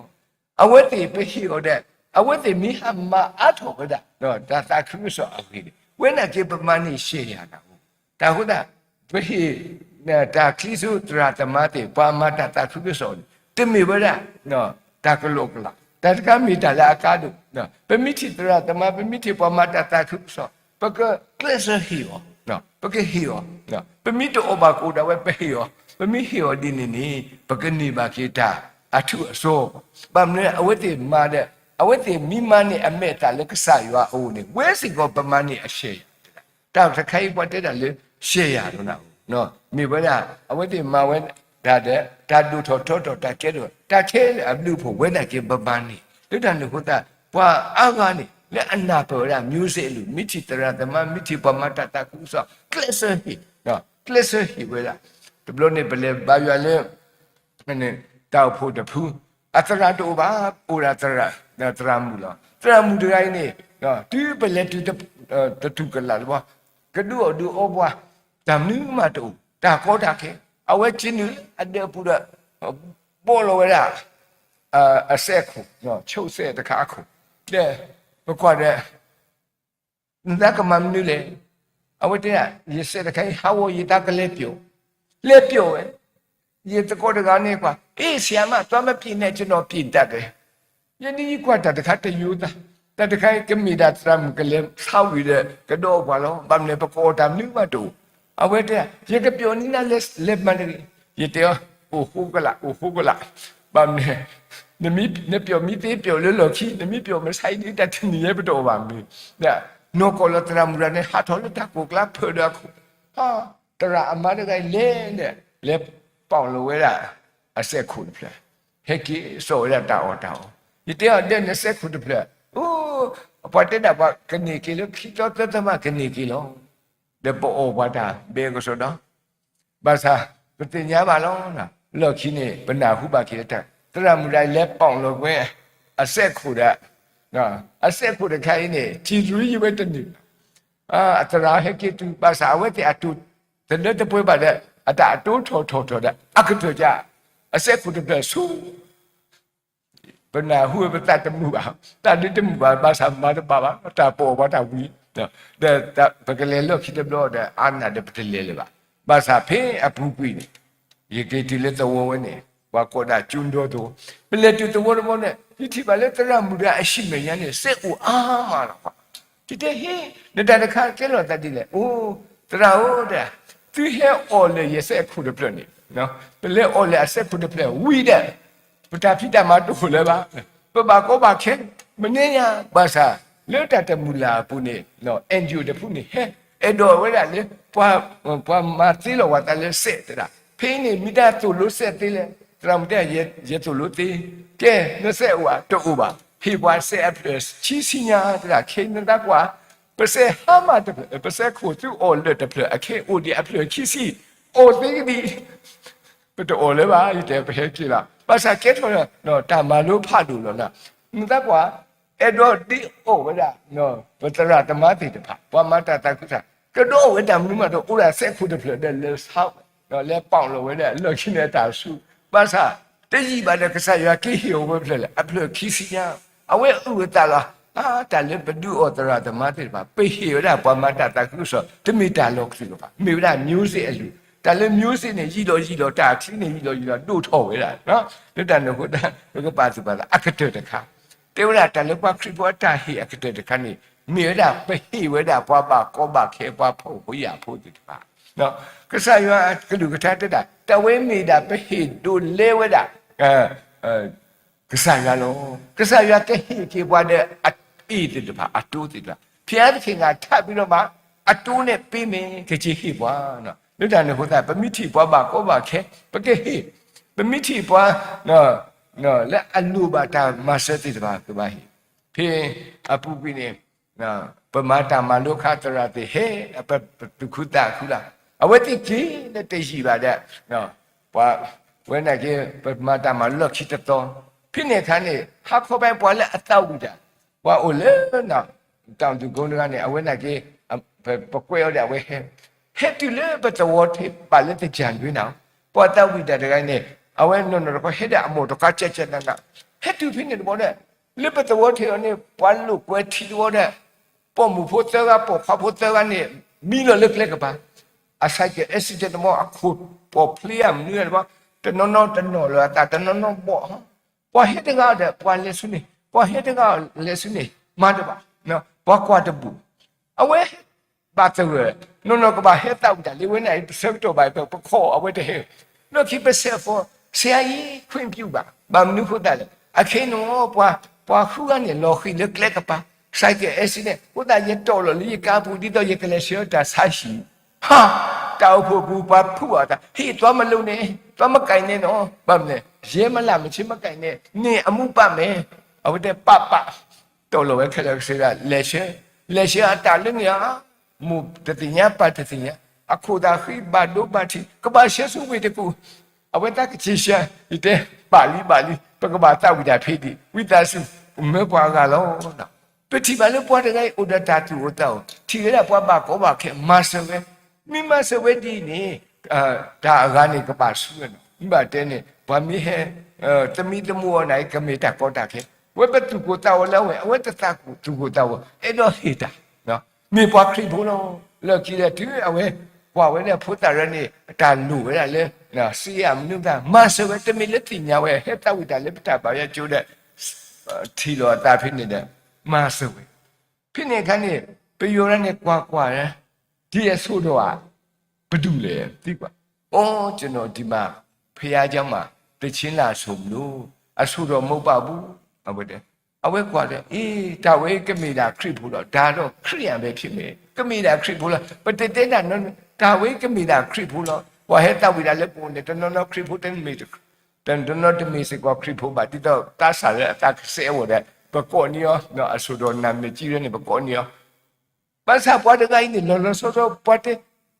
အဝဲသ့ၣ်ပဟ့ၣ်အီၤဒီး အဝဲသ့ၣ်မ့ၢ်ဟးမၤအါထီၣ်ဝဲဒၣ် တၢ်သးခုကစီၣ်အဂ့ၢ်န့ၣ် ဝဲနာ်က့ပမၤန့ၢ်ရှဲယၤတၢ်အိၣ်, တၢ်အဃိသတး ပဟ့ၣ် တၢ်ချံဆူသရၣ်သမါသ့ၣ် ပှၤမၤတၢ်သးခုကစီၣ်န့ၣ် တမ့ၢ်ဝဲဒၣ် တၢ်ကလီကလီ, တၢ်တခါမ့ၢ်တၢ်လၢအကါဒိၣ်, ပမ့ၢ်ထံၣ်သရၣ်သမါ ပမ့ၢ်ထံၣ်ပှၤမၤတၢ်သးခုကစီၣ် ပကကျဲးစၢးဟ့ၣ်အီၤ, ပကဟ့ၣ်အီၤ, ပမ့ၢ်တအီၣ်ဘၣ်ကအိၣ်ဒၣ်ဝဲပဟ့ၣ်အီၤ, ပမ့ၢ်ဟ့ၣ်အီၤဒ်န့ၣ်န့ၣ် ပကန့ၢ်ဘၣ်က့ၤတၢ်အထူအစီ, ဘၣ်မနုၤအဝဲသ့ၣ်မၤဒီး အဝဲသ့ၣ်မ့ၢ်မၤန့ၢ်အမဲာ်အသးလၢကစၢ်ယွၤအအိၣ်န့ၣ် ဝဲစ့ၢ်ကီးပမၤန့ၢ်အရှဲယၤ တၢ်တခါအံၤပှၤတဲဒၣ်လၢ ရှဲယၤလီၤနၤ, မ့ၢ်ဝဲဒၣ် အဝဲသ့ၣ်မၤဝဲဒၣ်ဒီး တၢ်ဒိၣ်ထီၣ်ထီထီၣ် တၢ်ကဲထီၣ် တၢ်ခဲလၢာ်အဘျုးအဖှိၣ် ဝဲဒၣ်က့ၤပမၤန့ၢ် လၢတၢ်န့ၣ်အဃိသတး ပှၤအါဂၤန့ၣ် လၢအနၢ်ပၢၢ်ဝဲဒၣ် music အလုၢ် မ့ၢ်ထံၣ်သရၣ်သမါ မ့ၢ်ထံၣ်ပှၤမၤတၢ်သးခုကစီၣ် ကျဲးစၢးဟ့ၣ်, ကျဲးစၢးဟ့ၣ်ဝဲဒၣ်, တဘျီန့ၣ် ပလဲၤဘါယွၤလၢ တၢ်အိၣ်ဖှိၣ်တဖု အသရၣ်တအိၣ်ဘၣ်, အိၣ်ဒၣ်သရၣ်မုၣ်လီၤ. သရၣ်မုၣ်တဂၤအံၤန့ၣ် တုၤပလဲၤတုၤတတူၢ်ကလာ်တဘျီ ကဒုးအီၣ်ဒုးအီပှၤ တၢ်မနုၤမးတအိၣ်, တၢ်ကီတၢ်ခဲ, အဝဲက့ၤနုာ်လၢအဒၢးပူၤဒီး ဘီလီၤဝဲဒၣ် အစဲးခိၣ်, ဆိးစဲးတခါအခိၣ်, ဒီး ပကွၢ်ဒီး နသးကမၤမနုၤလဲၣ်. အဝဲတဲဒၣ် ယစဲးတခါအံၤ ဟးဂီၤ ယသးကလဲၤပျီၣ်, လဲၤပျီၣ်ဝဲ, ယသကိးတဂၤန့ၣ်ကွၢ် အေး ဆရာမ သွားမပျံၤနဲ့ ကျွန်တော်ပျံၤတတ်တယ်. ယဲဒ်ယကွၢ်တၢ်တခါတယိသး, တၢ်တခါအံၤ ကမ့ၢ်ဒၣ်သရၣ်မုၣ်ကလဲၤဆါဝံၤဒီး ကဒီးပှၤလီၤ. ဘၣ်မနုၤ ပကအီၣ်တၢ်မနုၤမးတအိၣ်. အဝဲတဲ ယကပျီၣ်န့ၢ်နၤ လဲၤမၤတဂ့ၤ. ယတဲအီၤ အိၣ်ဃိကလာ် အိၣ်ဃိကလာ်, ဘၣ်မနုၤ နပျီၣ်မ့ၢ်သ့ပျီၣ်လၢလီၢ်ခံ, နမ့ၢ်ပျီၣ်မဆါအံၤဒ်တၢ်တနံၤညါပတအီၣ်ဘၣ်မ့ၢ်, နီၢ်ကီၢ်လီၤသရၣ်မုၣ်တဂၤန့ၣ် ဟးထီၣ်လၢတၢ်ကိၢ်ကျါဖၢးဒီးအခိၣ်, သရၣ်အမါတဂၤအံၤလဲၤဒီး လဲၤပီၣ်လီၤဝဲဒၣ် အစဲးခိၣ်တဖျၢၣ်, ဟဲက့ၤစိာ်ဝဲဒၣ်တၢ်အီၣ်တၢ်အီ, ယတဲအီၤ ဒဲနစဲးခိၣ်တဖျၢၣ် အိ ပှၤတဲဒၣ်ပှၤကန့ၢ်က့ၤလၢခံသီသၢသီမးကန့ၢ်က့ၤလီၤ. ဒီးပအီၣ်ပှၤတၢ်ဘဲကစီဒီ ဘၣ်ဆၣ် ပသ့ၣ်ညါဘၣ်လီၤ. လီၢ်ခံန့ၣ် ပနၢ်ဟူဘၣ်က့ၤလၢတၢ် သရၣ်မုၣ်တဂၤလဲၤပီၣ်လီၤကွံာ် အစဲးခိၣ်ဒီး အစဲးခိၣ်တခါအံၤန့ၣ် ထံရူယံၤဝဲတန့ၢ် အသရၣ်ဟဲက့ၤတုၤ ဘၣ်ဆၣ်အဝဲသ့ၣ်အတိၢ်သဒၢတပှဲၤဘၣ်ဒီး အတၢ်အတိၢ်ထီၣ်ထီၣ်ထီၣ်ဒီး အကတၢၢ်က အစဲးခိၣ်တဖျၢၣ်ဆူ ပနၢ်ဟူဝဲပသးတမုာ်ဘၣ်, သးဒုးတမုာ်ဘၣ်, ဘၣ်ဆၣ်မၤတဘၣ်ဘၣ်, တၢ်ပအီၣ်ပှၤတၢ်ဝံၤ, ဒီးပကလဲၤလီၢ်ခံတဘျီဒီး အါနၢ်ဒီးပတလဲၤလၢၤဘၣ်. ဘၣ်ဆၣ်ဖဲအပူၤကွံာ်န့ၣ် ယက့ၤတုၤလၢသဝီဝဲန့ၣ် ပှၤကိးဒၣ်ကၠိဒီသဝီ, ပလဲၤတုၤသဝီတဘျီန့ၣ် ယထံၣ်ဘၣ်လၢသရၣ်မုၣ်တဂၤအဟံၣ်မဲာ်ညါန့ၣ် စဲးအိၣ်အါမးလီၤ. ယတဲဟ့ နတၢ်တခါကဲလီၤသးဒ်လဲၣ်, အိ သရၣ်ဧၢ, သုဟဲအီၣ်လၢယစဲးခိၣ်တဖျၢၣ်န့ၣ်, ပလဲၤအီၣ်လၢအစဲးခိၣ်တဖျၢၣ်ဝံၤဒီး ပတၢ်ဖံးတၢ်မၤတအိၣ်လၢၤဘၣ်, ပဘၣ်ကီဘၣ်ခဲ, မန့ၢ်ညါ, ဘၣ်ဆၣ် လၢတၢ်တမုာ်လၢ်အပူၤန့ၣ် NGO တဖုန့ၣ် ဟဲအဲၣ်ဒိးဝဲဒၣ်လၢ ပှၤမၤသ့လီၤဝဲသးလၢစဲးသရၣ်, ဖဲအံၤန့ၣ် မ့ၢ်တၢ်သိၣ်လိစဲးသ့လဲၣ်, သရၣ်မုၣ်တဲ ယသိၣ်လိသ့, ကဲ နစဲးအိၣ်ဧါ, တအိၣ်ဘၣ်, ဟ့ၣ်ပှၤစဲးအဖျၢၣ်ခံဆံညါသရၣ်, ခဲအံၤနသးကွၢ် ပစဲးဟါမၢ်တဖျၢၣ်, ပစဲးခိၣ်သုအီၣ်လၢာ်တဖျၢၣ်, အခဲအံၤအိၣ်ဒံးအဖျၢၣ်ခံဆံ, အီၣ်သ့ကဒံး, ပတအီၣ်လၢၤဘၣ်, ယတဲပဟဲက့ၤလီၤ, ဘၣ်ဆၣ်ကဲထီၣ်တၢ်မၤလိဖးဒိၣ်လီၤနၤ, နသးကွၢ် အဲၣ်ဒိးဒုးအီၣ်ဝဲဒၣ် ပသရၣ်သမါသ့ၣ်တဖၣ်, ပှၤမၤတၢ်သးခုကစီၣ်, ကဒုးအီၣ်ဝဲတၢ်မနုၤမးဒီး အိၣ်ဒၣ်စဲးခိၣ်တဖျၢၣ်ဒီးလဲၤဆါဝဲ, လဲၤပီၣ်လီၤဝဲဒၣ်လီၢ်ခံန့ၣ်အတၢ်ဆူ, ဘၣ်ဆၣ် တယံာ်ဘၣ်ဒီး ကစၢ်ယွၤက့ၤဟ့ၣ်အီၤဝဲဖျၢၣ်လဲၣ်, အဖျၢၣ်ခံဆံညါ, အဝဲအုၣ်အသးလီၤ, အါ တၢ်လၢပဒုးအီၣ်သရၣ်သမါသ့ၣ်တဖၣ် ပဟ့ၣ်ဝဲဒၣ်ပှၤမၤတၢ်သးခုကစီၣ် တမ့ၢ်တၢ်လီၤကလုၢ်လီၤဘၣ်, မ့ၢ်ဝဲဒၣ် music အလုၢ်, တၢ်လၢ music န့ၣ် ယံာ်လီၤယံာ်လီၤ, တၢ်အချံန့ၣ် ယံာ်လီၤယံာ်လီၤ ဒိၣ်ထီၣ်ဝဲဒၣ်, လၢတၢ်န့ၣ်အဃိသတး ပကပာ်သူၣ်ပာ်သး အကတၢၢ်တခါ တဲဝဲဒၣ်တၢ်လၢပှၤခရံာ်ဖိအတၢ်ဟ့ၣ်အကတၢၢ်တခါန့ၣ် မ့ၢ်ဝဲဒၣ်ပဟ့ၣ်ဝဲဒၣ်ပှၤဘၣ်ကီဘၣ်ခဲ ပှၤဖှီၣ်ဖိယာ်ဖိသ့ၣ်တဖၣ်, ကစၢ်ယွၤကလုၢ်ကထါတဲဒၣ် တၢ်ဝဲမ့ၢ်ဒၣ်ပဟ့ၣ်ဒိးလဲဝဲဒၣ် ကစၢ်ယွၤလီၤ. ကစၢ်ယွၤကဟ့ၣ်က့ၤပှၤဒီးအအ့ၣ်သ့ၣ်တဖၣ် အတိသ့ၣ်တဖၣ်, ဘုရားသခင်က ထပ်ပြီးတော့မှ အတိုးနဲ့ပေးမယ်, ကက့ၤဟ့ၣ်ပှၤ, လၢတၢ်န့ၣ်အဃိသတး ပမ့ၢ်ထံၣ်ပှၤဘၣ်ကီဘၣ်ခဲ ပကဟ့ၣ်, ပမ့ၢ်ထံၣ်ပှၤ လၢအလိၣ်ဘၣ်တၢ်မၤစၢၤသ့ၣ်တဖၣ် ကဘၣ်ဟ့ၣ်, ဖဲအပူၤကွံာ်န့ၣ် ပမၤတၢ်မၤလိခါသရၣ်သ့ၣ်ဟဲ ပသူၣ်ခုသးခုလီၤ, အဝဲသ့ၣ်က့ၤလၢတယံာ်ဘၣ်ဒီး ပှၤ ဝဲနာ်က့ ပမၤတၢ်မၤလီၢ်ခံတသီ, ဖဲန့ၣ်အခါန့ၣ် ဟါခီပၤပှၤလၢအသးဝံၣ်တၢ် ပှၤအိၣ်လၢ တၢ်သူၣ်ကိတဂၤန့ၣ် အဝဲနာ်က့ ပကွဲးအီၤဒီးအဝဲဟဲ, ဟဲတုၤလၢပသဝီထံးဘၣ်လၢသကၢၢ်လွ့နၤ, ပှၤသးဝံၣ်တၢ်တဂၤန့ၣ် အဝဲနီၢ်နီၢ်တခီဟဲဒီးအမိၢ်တခီကၠးကၠးနးနး, ဟဲတုၤဖဲန့ၣ်တဘျီဒီး လၢပသဝီထံးအီၤန့ၣ် ပှၤလိာ်ကွဲထံတဝီဒီး ပိာ်မုၣ်ဖိသၢဂၤ ပိာ်ခွါဖိသၢဂၤန့ၣ် မံလီၤလၢကျဲကပၤ, အ cycle accident တဘျီ အခိၣ်ပိာ်ဖျ့အမနုၤတဘျီ, တနီၤနီၤတနီၤလၢအသး တနီၤနီၤဘီၣ်, ပှၤဟဲတဂၤဒီး ပှၤလဲၤဆူန့ၣ်, ပှၤဟဲတဂၤလဲၤဆူန့ၣ် မၤတဘၣ်, ပှၤကွၢ်တဘူၣ်, အဝဲ ဘၣ်သဂၢၢ်, နီၢ်နီၢ်ကဘၣ်ဟဲသးဝံၣ်တၢ်လၢဝဲန့ၣ် ပဆၢကတီၢ်ဘၣ် ပခိးအဝဲတဟဲ, လီၢ်ခံပစဲးဖိ, ဆရာကြီး ခွင့်ပြုပါ, ဘၣ်မနုၤအဃိသတးလဲၣ်, အခဲအံၤန့ၣ် ပှၤ ပှၤဃုဂၤန့ၣ် လီၤဃံၤလၢကျဲကပၤ, cycle accident အဃိသတး ယတီၢ်လီၤလၢယကါပူၤ ဒ်သိးယကလဲၤဆှၢတၢ်ဆါဟံၣ်, ဟါ, တၢ်အိၣ်ဖှိၣ်ပူၤ ပှၤဖုးအီၤတၢ်, ဟ့ၣ် သွားမလုပ်နဲ့, သွားမကိုင်နဲ့နော်, ဘၣ်မနုၤလဲၣ်, ရဲမလာမချင်း မကိုင်နဲ့, နင်အမှုပပျောက်မယ်, အဝဲတဲပပျောက် တီၢ်လီၤဝဲခဲလၢာ်ကစၢ်ဒၣ် လဲၤဆှၢ, လဲၤဆှၢအတၢ်လၢန့ၣ်ဧါ, မိၢ်တသ့ၣ်ညါ ပၢ်တသ့ၣ်ညါ, အခိၣ်သးဃံ ဘၣ်ဒိဘၣ်ထံး ကဘၣ်ဆှၢဆူဝ့ၢ်တကူၣ်, အဝဲသးကဆံးဆှၢ, ယတဲ ဘၣ်လံ ဘၣ်လံ, ပကဘၣ်သးဝံၣ်တၢ်ဖဲဒံး, ဝံသးစူၤ မၢပှၤအဂၤလီၤ. ပထံၣ်ဘၣ်လၢပှၤတဂၤအံၤ အိၣ်ဒီးတၢ်သူၣ်အိၣ်သးအိၣ်, ထံၣ်ဝဲဒၣ်ပှၤဘၣ်ကီဘၣ်ခဲ မၤစၢၤဝဲ, မ့ၢ်မၤစၢၤဝဲဒ်အံၤန့ၣ် တၢ်အဂၤန့ၣ် ကဘၣ်ဆူဝဲနီၤ, မ့ၢ်ဘၣ်တဲန့ၣ် ပှၤမ့ၢ်ဟဲ သမံသမိးအီၤန့ၣ် ကမ့ၢ်တၢ်ကီတၢ်ခဲ, ဝဲပသူၣ်ကိၢ်သးဂီၤလၢအဝဲ, အဝဲတသးသူၣ်ကိၢ်သးဂီၤ အဲၣ်ဒိးဟ့ၣ်တၢ်, မ့ၢ်ပှၤခရံာ်ဖိလီၤ. လၢခံလၢတုၤအဝဲ ကွၢ်ဝဲဒၣ်ဖိသၣ်ရၢန့ၣ် အတၢ်လိၣ်ဝဲဒၣ်လၢ စ့အမနုၤသး မၤစၢၤဝဲ, တမ့ၢ်လၢသ့ၣ်ညါဝဲ ဟဲသးဝံၣ်တၢ်လၢပတၢ်ဘါယွၤကၠိဒီး ထံၣ်လီၤအသးဖဲန့ၣ်ဒီး မၤစၢၤဝဲ, ဖဲန့ၣ်အခါန့ၣ် ပယီၤရၢန့ၣ် ကွၢ်ကွၢ် ဒီးအဆိးဒီးဧါ, ပဒူၣ်လဲၣ်သံကွၢ်, အိ ကျွန်တော်ဒီမှာ ဘုရားကျောင်းမှာ သီချင်းလာဆိုမလို့ အဆိးဒီး မဟုတ်ပါဘူး, အဝဲတဲ, အဝဲကွၢ်ဒီး အ့ တၢ်ဝဲကမ့ၢ်ဒၣ်ခရံာ်ဖိလီၤ, ဒါတော့ခရစ်ယာန်ပဲဖြစ်မယ်, ကမ့ၢ်ဒၣ်ခရံာ်ဖိလီၤ, ပတတဲတၢ်နီတမံၤ, တၢ်ဝဲကမ့ၢ်ဒၣ်ခရံာ်ဖိလီၤ. ပှၤဟဲသးဝံၣ်တၢ်လၢပအိၣ်န့ၣ် တနီၤနီၤခရံာ်ဖိတမ့ၢ် တနီၤနီၤတမ့ၢ်စ့ၢ်ကီးခရံာ်ဖိဘၣ်, ဒ်သိးသးစၢ်လၢအသးကစဲးဝဲဒီး ပကိးန့ၢ်အီၤ, အဆိကတၢၢ်နမ့ၢ်စံးဝဲန့ၣ် ပကိးန့ၢ်အီၤ. ဘၣ်ဆၣ်ပှၤတဂၤအံၤန့ၣ် လီၤလီၤဆီဆီ ပှၤတဲ,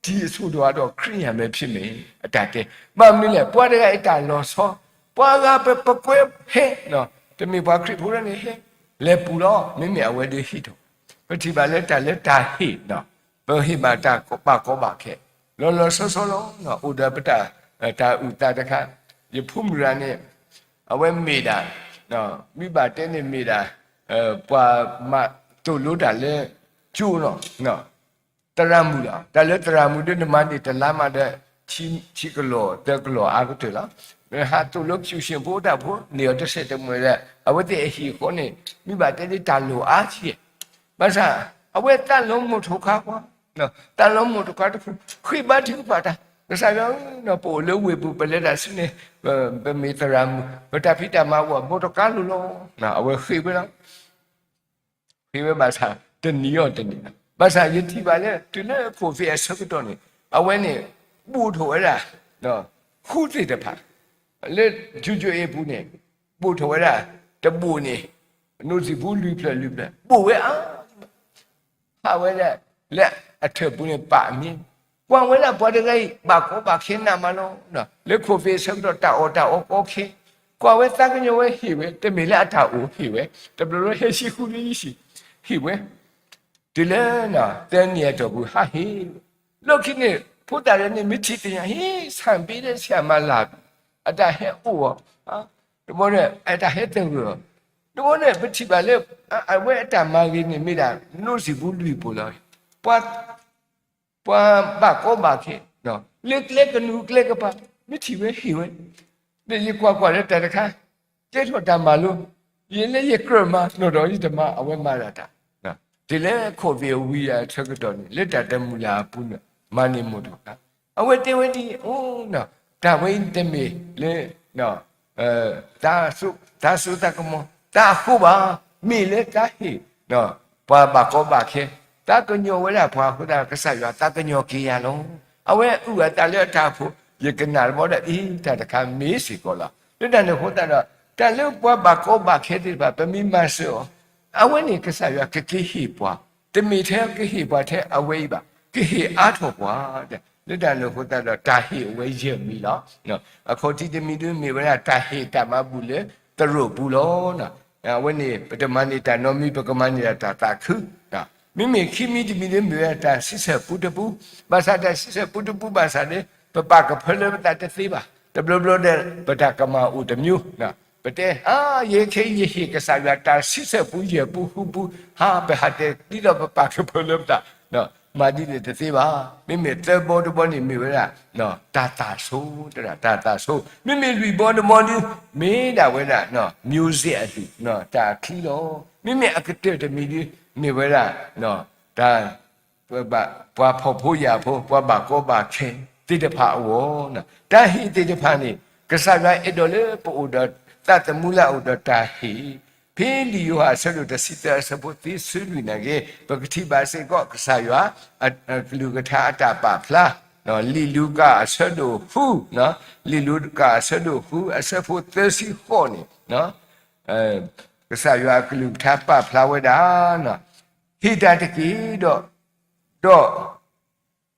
ဒ်အဆိကတၢၢ်ဒီး ခရံာ်ယါမဲာ်ဖံးမဲာ် အတၢ်တဲ, ဘၣ်မနုၤလဲၣ် ပှၤတဂၤအံၤတၢ်လီၤဆီ, ပှၤဂၤပပကွဲဟဲ, တမ့ၢ်ပှၤခရံာ်ဖိလၢန့ၣ်ဟဲ, လဲၤပူၤလီၤ, မ့မ့ၢ်အဝဲဒၣ်ဟ့ၣ်ထီၣ်, ပထံၣ်ဘၣ်လၢတၢ်လၢတၢ်ဟ့ၣ်, ပဟ့ၣ်ဘၣ်တၢ်ဘၣ်ကီဘၣ်ခဲ, လီၤလီၤဆီဆီလီၤ, အိၣ်ဒီးပတၢ်, တၢ်အုၣ်သးတခါ, ယဖိမုၣ်တဂၤန့ၣ်, အဝဲမ့ၢ်ဒၣ်, မ့ၢ်ဘၣ်တဲန့ၣ်မ့ၢ်ဒၣ်, ပှၤမၤသိၣ်လိတၢ်လၢ, ကၠိလီၤ, သရၣ်မုၣ်လီၤ, တၢ်လၢသရၣ်မုၣ်ဒ်နမၤန့ၢ်တလါမးဒီး, ဆံကလီၢ်သၢကလီၢ်အါကတၢၢ်လီၤ, ဟးသိၣ်လိ ဖြူရှင်ဖိ တၢ်ဖိန့ၢ်အီၤတစဲးတမှဲၤဒီး အဝဲသ့ၣ်အဟံၣ်အဃီန့ၣ် မ့ၢ်ဘၣ်တဲဒ်တၢ်လိၣ်အါကဲ, ဘၣ်ဆၣ်, အဝဲသးလီၤမိၢ်ထိခွါကွၢ်, သးလီၤမိၢ်ထိခွါတဖု, ဃ့ဘါထုကဖၣ်တၢ်, ကစၢ်ယွၤဧၢ, ပအိၣ်လၢဝ့ၢ်ပူၤ ပလဲၤတၢ်ဆူန့ၣ်, ပမ့ၢ်သရၣ်မုၣ် ပတၢ်ဖံးတၢ်မၤအိၣ် မိၢ်တခါလိၤလီၤ, အဝဲဃ့ဝဲလီၤ. ဃ့ဝဲဘၣ်ဆၣ် တနံၤအီၤတနံၤ, ဘၣ်ဆၣ်ယထံၣ်ဘၣ်လၢ တုၤလၢ covid အဆၢကတီၢ်န့ၣ် အဝဲန့ၣ်, ဘိၣ်ထီၣ်ဝဲဒၣ်, ဃုသ့ၣ်တဖၣ်, လၢ ကၠိကၠိအ့ပူၤန့ၣ်, ဘိၣ်ထီၣ်ဝဲဒၣ်, တဘိၣ်န့ၣ်, နိၣ်စံၣ်ပူၤလွံၢ်ဖျၢၣ်လွံၢ်ဖျၢၣ် ဘိၣ်ဝဲအါ ဟးဝဲဒၣ်, လၢအထၢၣ်ပူၤန့ၣ်ပာ်အမံၤ, ကွၢ်ဝဲဒၣ်ပှၤတဂၤအံၤ ဘၣ်ကီဘၣ်ခဲနးမးလီၤ, လၢ covid ဆၢကတီၢ်တၢ်အီၣ်တၢ်အီကီခဲ, ကွၢ်ဝဲသးကညီၤဝဲဟ့ၣ်ဝဲ တမ့ၢ်လၢအတၢ်အိၣ်ဟ့ၣ်ဝဲ, တဘျီဘျီဟဲဆံဃုနံၣ်ယံၤဆံး, ဟ့ၣ်ဝဲ, တုၤလၢ, သၢနံၣ်အတီၢ်ပူၤဟးဟ့ၣ်, လီၢ်ခံန့ၣ် ဖိသၣ်လၢန့ၣ် မ့ၢ်ထံၣ်သ့ၣ်ညါ ဟ့ၣ် ဆၣ်ဘ့ဒၣ် ဆရာမလာပြီ, အတၢ်ဟဲအိၣ်အီၤ, တဘျီန့ၣ် အတၢ်ဟဲသဂၢၢ်အီၤ, တဘျီန့ၣ် ပထံၣ်ဘၣ်လၢ, အဝဲအတၢ်မၤဂ့ၤန့ၣ်မ့ၢ်ဒၣ် နိၣ်စံၣ်ပူၤလွံၢ်ပူၤလီၤ, ပှၤ ပှၤဘၣ်ကီဘၣ်ခဲ, လၢကျဲကနူၤကျဲကပၤ, မ့ၢ်ထံၣ်ဝဲဟ့ၣ်ဝဲ, ဒီးယကွၢ်ကွၢ်လၢတၢ်တခါ, ကဲထီၣ်တၢ်မၤလိ, ယလၢယကြၢးမၤနီၢ်ဒီးယတမၤ အဝဲမၤဒၣ်တၢ်, တုၤလၢ covid ဝံၤအဆၢကတီၢ်န့ၣ် လၢတၢ်တမုာ်လၢ်အပူၤန့ၣ် မၤန့ၢ်မိၢ်တခါ, အဝဲတဲဝဲဒ်အံၤ, တၢ်ဝဲအံၤတမ့ၢ်လၢ သးစိသးကမီၤ သးအဃိဘၣ်, မ့ၢ်လၢသးဟ့ၣ်, ပှၤဘၣ်ကီဘၣ်ခဲ, သးကညီၤဝဲဒၣ်ပှၤအဃိသတး ကစၢ်ယွၤသးကညီၤက့ၤယၤလီၤ. အဝဲအုၣ်အသးလၢအတၢ်အိၣ်ဖှိၣ်, ယကနၣ်တဘျီဒီး အ့ တၢ်တခါမ့ၢ်စ့ၢ်ကီးလီၤ. လၢတၢ်န့ၣ်အဃိသတးဒီး တၢ်လၢပှၤဘၣ်ကီဘၣ်ခဲသ့ၣ်တဖၣ် ပမ့ၢ်မၤစၢၤအီၤ, အဝဲန့ၣ်ကစၢ်ယွၤကက့ၤဟ့ၣ်ပှၤ, တမ့ၢ်ထဲကဟ့ၣ်ပှၤထဲအဝဲအံၤဘၣ်, ကဟ့ၣ်အါထီၣ်ပှၤ, လၢတၢ်န့ၣ်အဃိသတးဒီး တၢ်ဟ့ၣ်အဝဲယဲၢ်မံၤလီၤ. အခီၣ်ထံးတမံၤဒုးမ့ၢ်ဝဲဒၣ်တၢ်ဟ့ၣ်တၢ်မၤဘူၣ်လၢသရိာ်ပူၤလီၤ. အဝဲန့ၣ် ပတမၤန့ၢ်တၢ်နီတမံၤ ပကမၤန့ၢ်ဒၣ်တၢ်သးခု, မ့မ့ၢ်ခံမံၤတမံၤဒုးမ့ၢ်ဝဲဒၣ်တၢ်ဆံဆဲၣ်ပူတပူ, ဘၣ်ဆၣ်တၢ်ဆံဆဲၣ်ပူတပူဘၣ်ဆၣ်ဒီး ပပာ်ကဖၢလၢပသးတသ့ဘၣ်, တဘျီဘျီဒီး ပတၢ်ကမၣ်အိၣ်တမျိုး, ပတဲ အါ ယဲခဲအံၤယဟ့ၣ်ကစၢ်ယွၤတၢ်ဆံဆဲၣ်ပူယဲၢ်ပူဃုပူ, ဟါ ပဟးတဲဒ်သိးပပာ်ကဖၢလၢပသး, မၤဒ်န့ၣ်တသ့ဘၣ်. မ့မ့ၢ်သၢဘီတဘီန့ၣ်မ့ၢ်ဝဲဒၣ် တၢ်သၣ်ဆိ, တၢ်သၣ်ဆိ, မ့မ့ၢ်လွံၢ်ဘီတဘီဒုး မ့ၢ်ဒၣ်ဝဲဒၣ် music အဒူၣ် တၢ်ချံလီၤ. မ့မ့ၢ်အကတၢၢ်တမံၤဒုး မ့ၢ်ဝဲဒၣ် တၢ် ပှၤဖှီၣ်ဖိယာ်ဖိ ပှၤဘၣ်ကီဘၣ်ခဲသ့ၣ်တဖၣ်အဂီၢ်, တၢ်ဟ့ၣ်သ့ၣ်တဖၣ်န့ၣ် ကစၢ်ယွၤအဲၣ်ဒိးလၢပအိၣ်ဒီး သးသမူလၢအအိၣ်ဒီးတၢ်ဟ့ၣ်, ဖဲလံာ်ယိၤဟၣ်အဆၢဒိၣ်တဆံသၢအဆၢဖိသၢဆံလွံၢ်နာ်က့ ပကထံၣ်ဘၣ်စ့ၢ်ကီး ကစၢ်ယွၤ ကလုၢ်ကထါအတၢ်ပာ်ဖျါ, လံာ်လူၤကၣ်အဆၢဒိၣ်ဃု, လံာ်လူၤကၣ်အဆၢဒိၣ်ဃု အဆၢဖိသၢဆံဃိးန့ၣ် ကစၢ်ယွၤအကလုၢ်ကထါပာ်ဖျါဝဲဒၣ်, ဟ့ၣ်တၢ်တက့ၢ်ဒီး, ဒီးတၢ်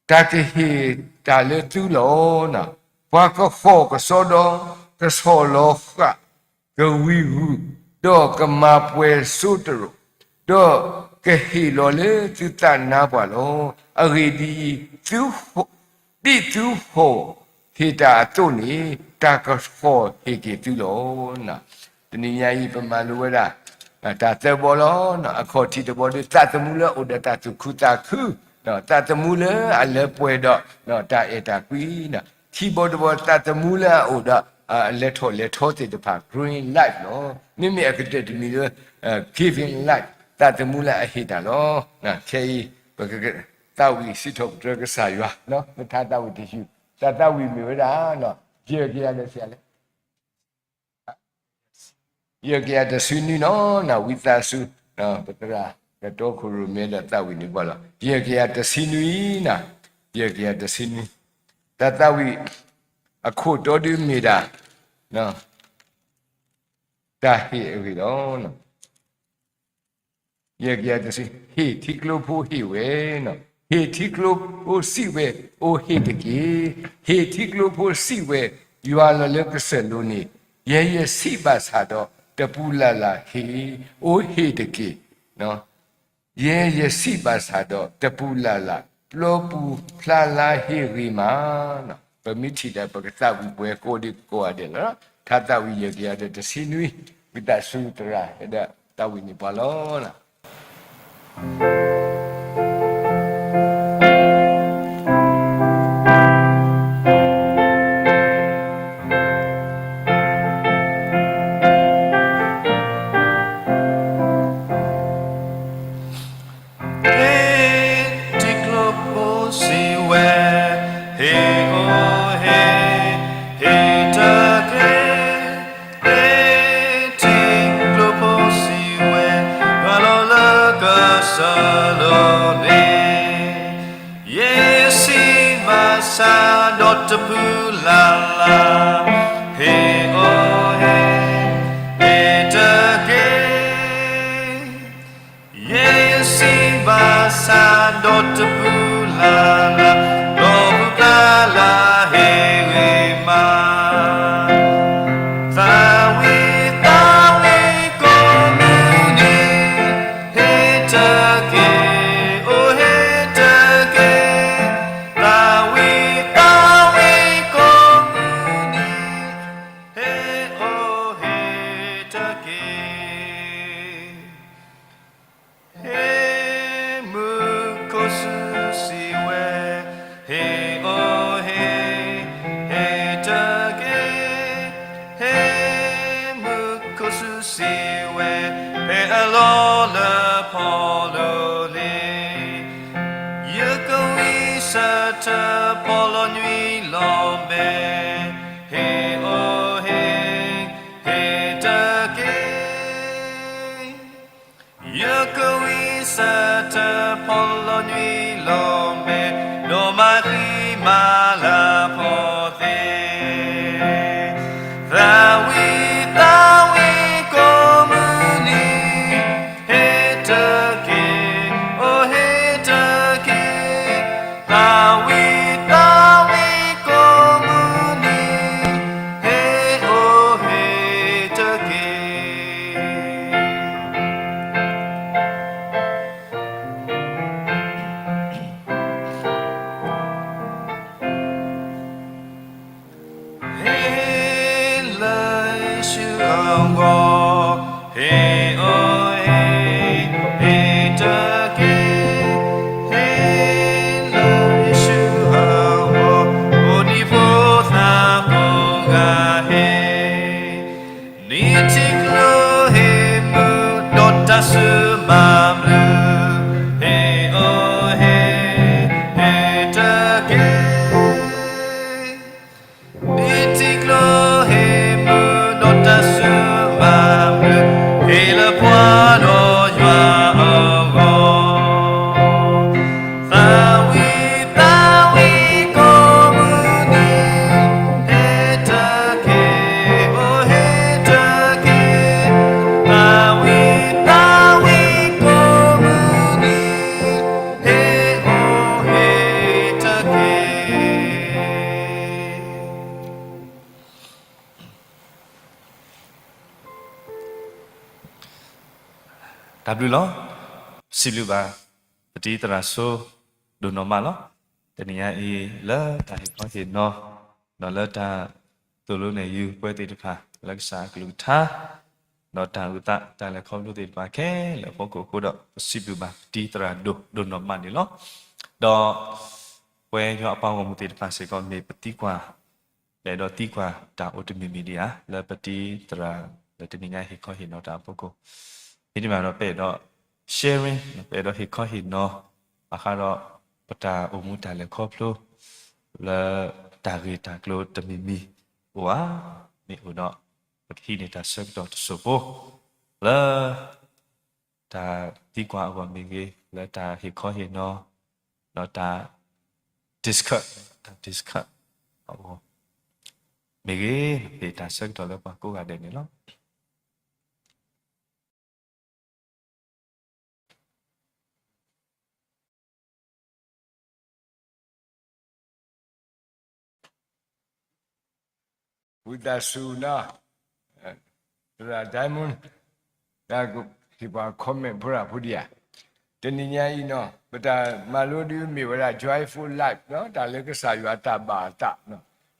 ကဟ့ၣ်တၢ်လၢသုလီၤ. ပှၤကဃီၣ်ကစီဒီ, ကဆီၣ်လီၤဃာ်, ကဝံၤဂုာ်, ဒီးကမၤပှဲၤစိတရိး, ဒီးကဟ့ၣ်လီၤလၢသုသးနါပှၢ်လီၤ. အဂ့ၢ်ဒ်အံၤ, ဒ်သုဃီၣ်ဒ်သုဟီၣ်ဟ့ၣ်တၢ်အသိးန့ၣ် တၢ်ကဃီၣ်ဟ့ၣ်က့ၤသုလီၤ. တနံၤညါအံၤ ပမၤလိဝဲဒၣ် တၢ်သၢဘီလီၤ. အခီၣ်ထံးတဘီဒီး သးသမူလၢအအိၣ်ဒီးတၢ်သူၣ်ခုသးခု, သးသမူလၢအလၢပှဲၤဒီး တၢ်အဲၣ်တၢ်ကွံ, ခံဘီတဘီ သးသမူလၢအအိၣ်ဒီး အလဲၤထီၣ်လဲၤထီသ့ၣ်တဖၣ် green light လီၤ. မ့မ့ၢ်အကတၢၢ်တမံၤလၢ giving light သးသမူလၢအဟ့ၣ်တၢ်လီၤ. ခဲအံၤ ပကသးဝံၣ်စံးထီၣ်ပတြၢၤကစၢ်ယွၤ, ပထါသးဝံၣ်တယုၢ်, တၢ်သးဝံၣ်မ့ၢ်ဝဲဒၣ် ယဲၢ်ကယၤဒီး ယဲၢ်ကယၤတဆံနွံနီၤ, ဝံသးစူၤ ပသရၣ် ကတီခိၣ်ရိၣ်မဲဒီးသးဝံၣ်န့ၢ်ပှၤလီၤ. ယဲၢ်ကယၤတဆံနွံနၤ, ယဲၢ်ကယၤတဆံနွံ, တၢ်သးဝံၣ်အခိၣ်တီဒုးမ့ၢ်ဒၣ် တၢ်ဟ့ၣ်အဂ့ၢ်လီၤ. ယဲၢ်ကယၤတဆံ, ဟ့ၣ်ထံကျိဖိဟ့ၣ်ဝဲ, ဟ့ၣ်ထံကျိဖိစံးဝဲ, အိၣ်ဟ့ၣ်တက့ၢ်. ဟ့ၣ်ထံကျိဖိစံးဝဲ, ယွၤလီၤလၢကစၢၢ်လိၤန့ၣ်, ယဲယစံးဘၣ်ဆၣ်ဒီး တပူၤလၢ်လၢ်ဟ့ၣ်, အိၣ်ဟ့ၣ်တက့ၢ်. ယဲယစံးဘၣ်ဆၣ်ဒီး တပူၤလၢ်လၢ်, ပျီပူၤဖျါလၢ်ဟ့ၣ်ဂ့ၤမး. ပမ့ၢ်ထံၣ်ဒီး ပကသးဝံၣ်ပှဲၤကိးဒံးကိးဂၤဒဲးလီၤ. ထါသးဝံၣ်ယဲၢ်ကယၤဒီးတဆံနွံ, ပသးစူၤသရၣ် ဟဲဒၣ်သးဝံၣ်န့ၢ်ပှၤလီၤ. ဟ့ၣ်ထံကျိဖိစံးဝဲ, ဟ့ၣ်အိၣ်ဟ့ၣ်, ဟ့ၣ်တက့ၢ်. ဟ့ၣ်ထံကျိဖိစံးဝဲ, ယွၤလီၤလၢကစၢၢ်လိၤန့ၣ်, ယဲယစံးဘၣ်ဆၣ်ဒီးတပူၤလၢ်လၢ်, ဟ့ၣ်အိၣ်ဟ့ၣ်, ဟ့ၣ်တက့ၢ်. ယဲယစံးဘၣ်ဆၣ်ဒီးတပူၤလၢ်လၢ်, ပျီပူၤဖျါလၢ်ဟ့ၣ်ဂ့ၤမး. သးဝံၣ်သးဝံၣ်ကိးမုၢ်နံၤ, ဟ့ၣ်တက့ၢ်, အိၣ်ဟ့ၣ်တက့ၢ်. သးဝံၣ်သးဝံၣ်ကိးမုၢ်နံၤ, ဟ့ၣ်အိၣ်ဟ့ၣ်တက့ၢ်. ဟ့ၣ်မုၢ်ခိၣ်စူၤစံးဝဲ, ဟ့ၣ်အိၣ်ဟ့ၣ်, ဟ့ၣ်တက့ၢ်. ဟ့ၣ်မုၢ်ခိၣ်စူၤစံးဝဲ, ဖဲအလီၢ်လၢဖီလိၤလံ, ယကဝံၣ်စၢထၢၣ်ဖီလီၤညွံးလီၤမဲာ်, ဟ့ၣ်အိၣ်ဟ့ၣ်, ဟ့ၣ်တက့ၢ်. ယကဝံၣ်စၢထၢၣ်ဖီလီၤညွံးလီၤမဲာ်, ဒီးမၤဃံမၤလၤဖီသ့ၣ်. သးဝံၣ်သးဝံၣ်ကိးမုၢ်နံၤ, ဟ့ၣ်တက့ၢ်, အိၣ်ဟ့ၣ်တက့ၢ်. သးဝံၣ်သးဝံၣ်ကိးမုၢ်နံၤ, ဟ့ၣ်အိၣ်ဟ့ၣ်တက့ၢ်. ဟ့ၣ်လၢယ့ၣ်ၡူးအဂီၢ်, ဟ့ၣ်အိၣ်ဟ့ၣ်, ဟ့ၣ်တက့ၢ်. ဟ့ၣ်လၢယ့ၣ်ၡူးအဂီၢ်, အိၣ်ဒံဖိသၣ်ကိးဂၤဟ့ၣ်, နံၣ်ထံကျိဟ့ၣ်မုၢ်ဒီးတၢ်စူၢ်မၤဘျုး, ဟ့ၣ်အိၣ်ဟ့ၣ်, ဟ့ၣ်တက့ၢ်. နံၣ်ထံကျိဟ့ၣ်မုၢ်ဒီးတၢ်စူၢ်မၤဘျုး, ဟ့ၣ်လၢပှၤဒီးယွၤအဂီၢ်, သးဝံၣ်သးဝံၣ်ကိးမုၢ်နံၤ, ဟ့ၣ်တက့ၢ်, အိၣ်ဟ့ၣ်တက့ၢ်. သးဝံၣ်သးဝံၣ်ကိးမုၢ်နံၤ, ဟ့ၣ်အိၣ်ဟ့ၣ်တက့ၢ်. တၢ်ဘျုးလီၤ. စံးဘျုးဘၣ် ပတံၤသရၣ်စိ ဒိၣ်နီၢ်မးလီၤ. တနံၤညါအံၤ လၢတၢ်ဟ့ၣ်ခီဟ့ၣ်နီၤ, ဒီးလၢတၢ်သိၣ်လိနဲၣ်ယုၤပှဲၤသ့ၣ်တဖၣ် လၢကစၢ်အကလုၢ်ကထါ, ဒီးတၢ်အုၣ်သးတၢ်လဲၤခီဖျိသ့ၣ်တဖၣ်ခဲလၢာ်အဖီခိၣ်အဃိဒီး ပစံးဘျုးဘၣ်ပတံၤသရၣ်ဒိၣ် ဒိၣ်နီၢ်မးန့ၣ်လီၤ. ဒီးပဝဲယွၤအပှၤဂီၢ်မုၢ်သ့ၣ်တဖၣ်စ့ၢ်ကီး မ့ၢ်ပသံကွၢ် ပအဲၣ်ဒိးသံကွၢ်တၢ်အိၣ်တမံၤမံၤဒံးဧါ, လၢပတံၤသရၣ်လၢတနံၤညါဟ့ၣ်ခီဟ့ၣ်နီၤတၢ်အဖီခိၣ်, မ့တမ့ၢ်ဒီးပအဲၣ်ဒိး sharing ပအဲၣ်ဒိးဟ့ၣ်ခီဟ့ၣ်နီၤ ဘၣ်ဃးဒီးပတၢ်အိၣ်မူတၢ်လဲၤခီဖျိ လၢတၢ်ဂ့ၢ်တၢ်ကျိၤတမံၤမံၤအိၣ်ဧါ, မ့ၢ်အိၣ်ဒီး ပကဟံးန့ၢ်တၢ်ဆၢကတီၢ်တစိၢ်ဖိ လၢ တၢ်သံကွၢ်အဂီၢ်မ့ၢ်ဂ့ၤ, လၢတၢ်ဟ့ၣ်ခီဟ့ၣ်နီၤ, ဒီးတၢ် discuss, တၢ် discuss အဂီၢ်မ့ၢ်ဂ့ၤ, မ့ၢ်တၢ်ဆၢကတီၢ်လၢပှၤကိးဂၤဒဲးန့ၣ်လီၤ. ဝံသးစူၤနီၤ, သရၣ် Diamond တၢ်ဟ့ၣ်ပှၤ comment ဖိရၣ်ဖိဒံးဧါ. တနံၤညါအံၤနီၤ ပတၢ်မၤလိဒုးမ့ၢ်ဝဲဒၣ် joyful life နီၤ, တၢ်လၢကစၢ်ယွၤတၢ်ဘၣ်အသး,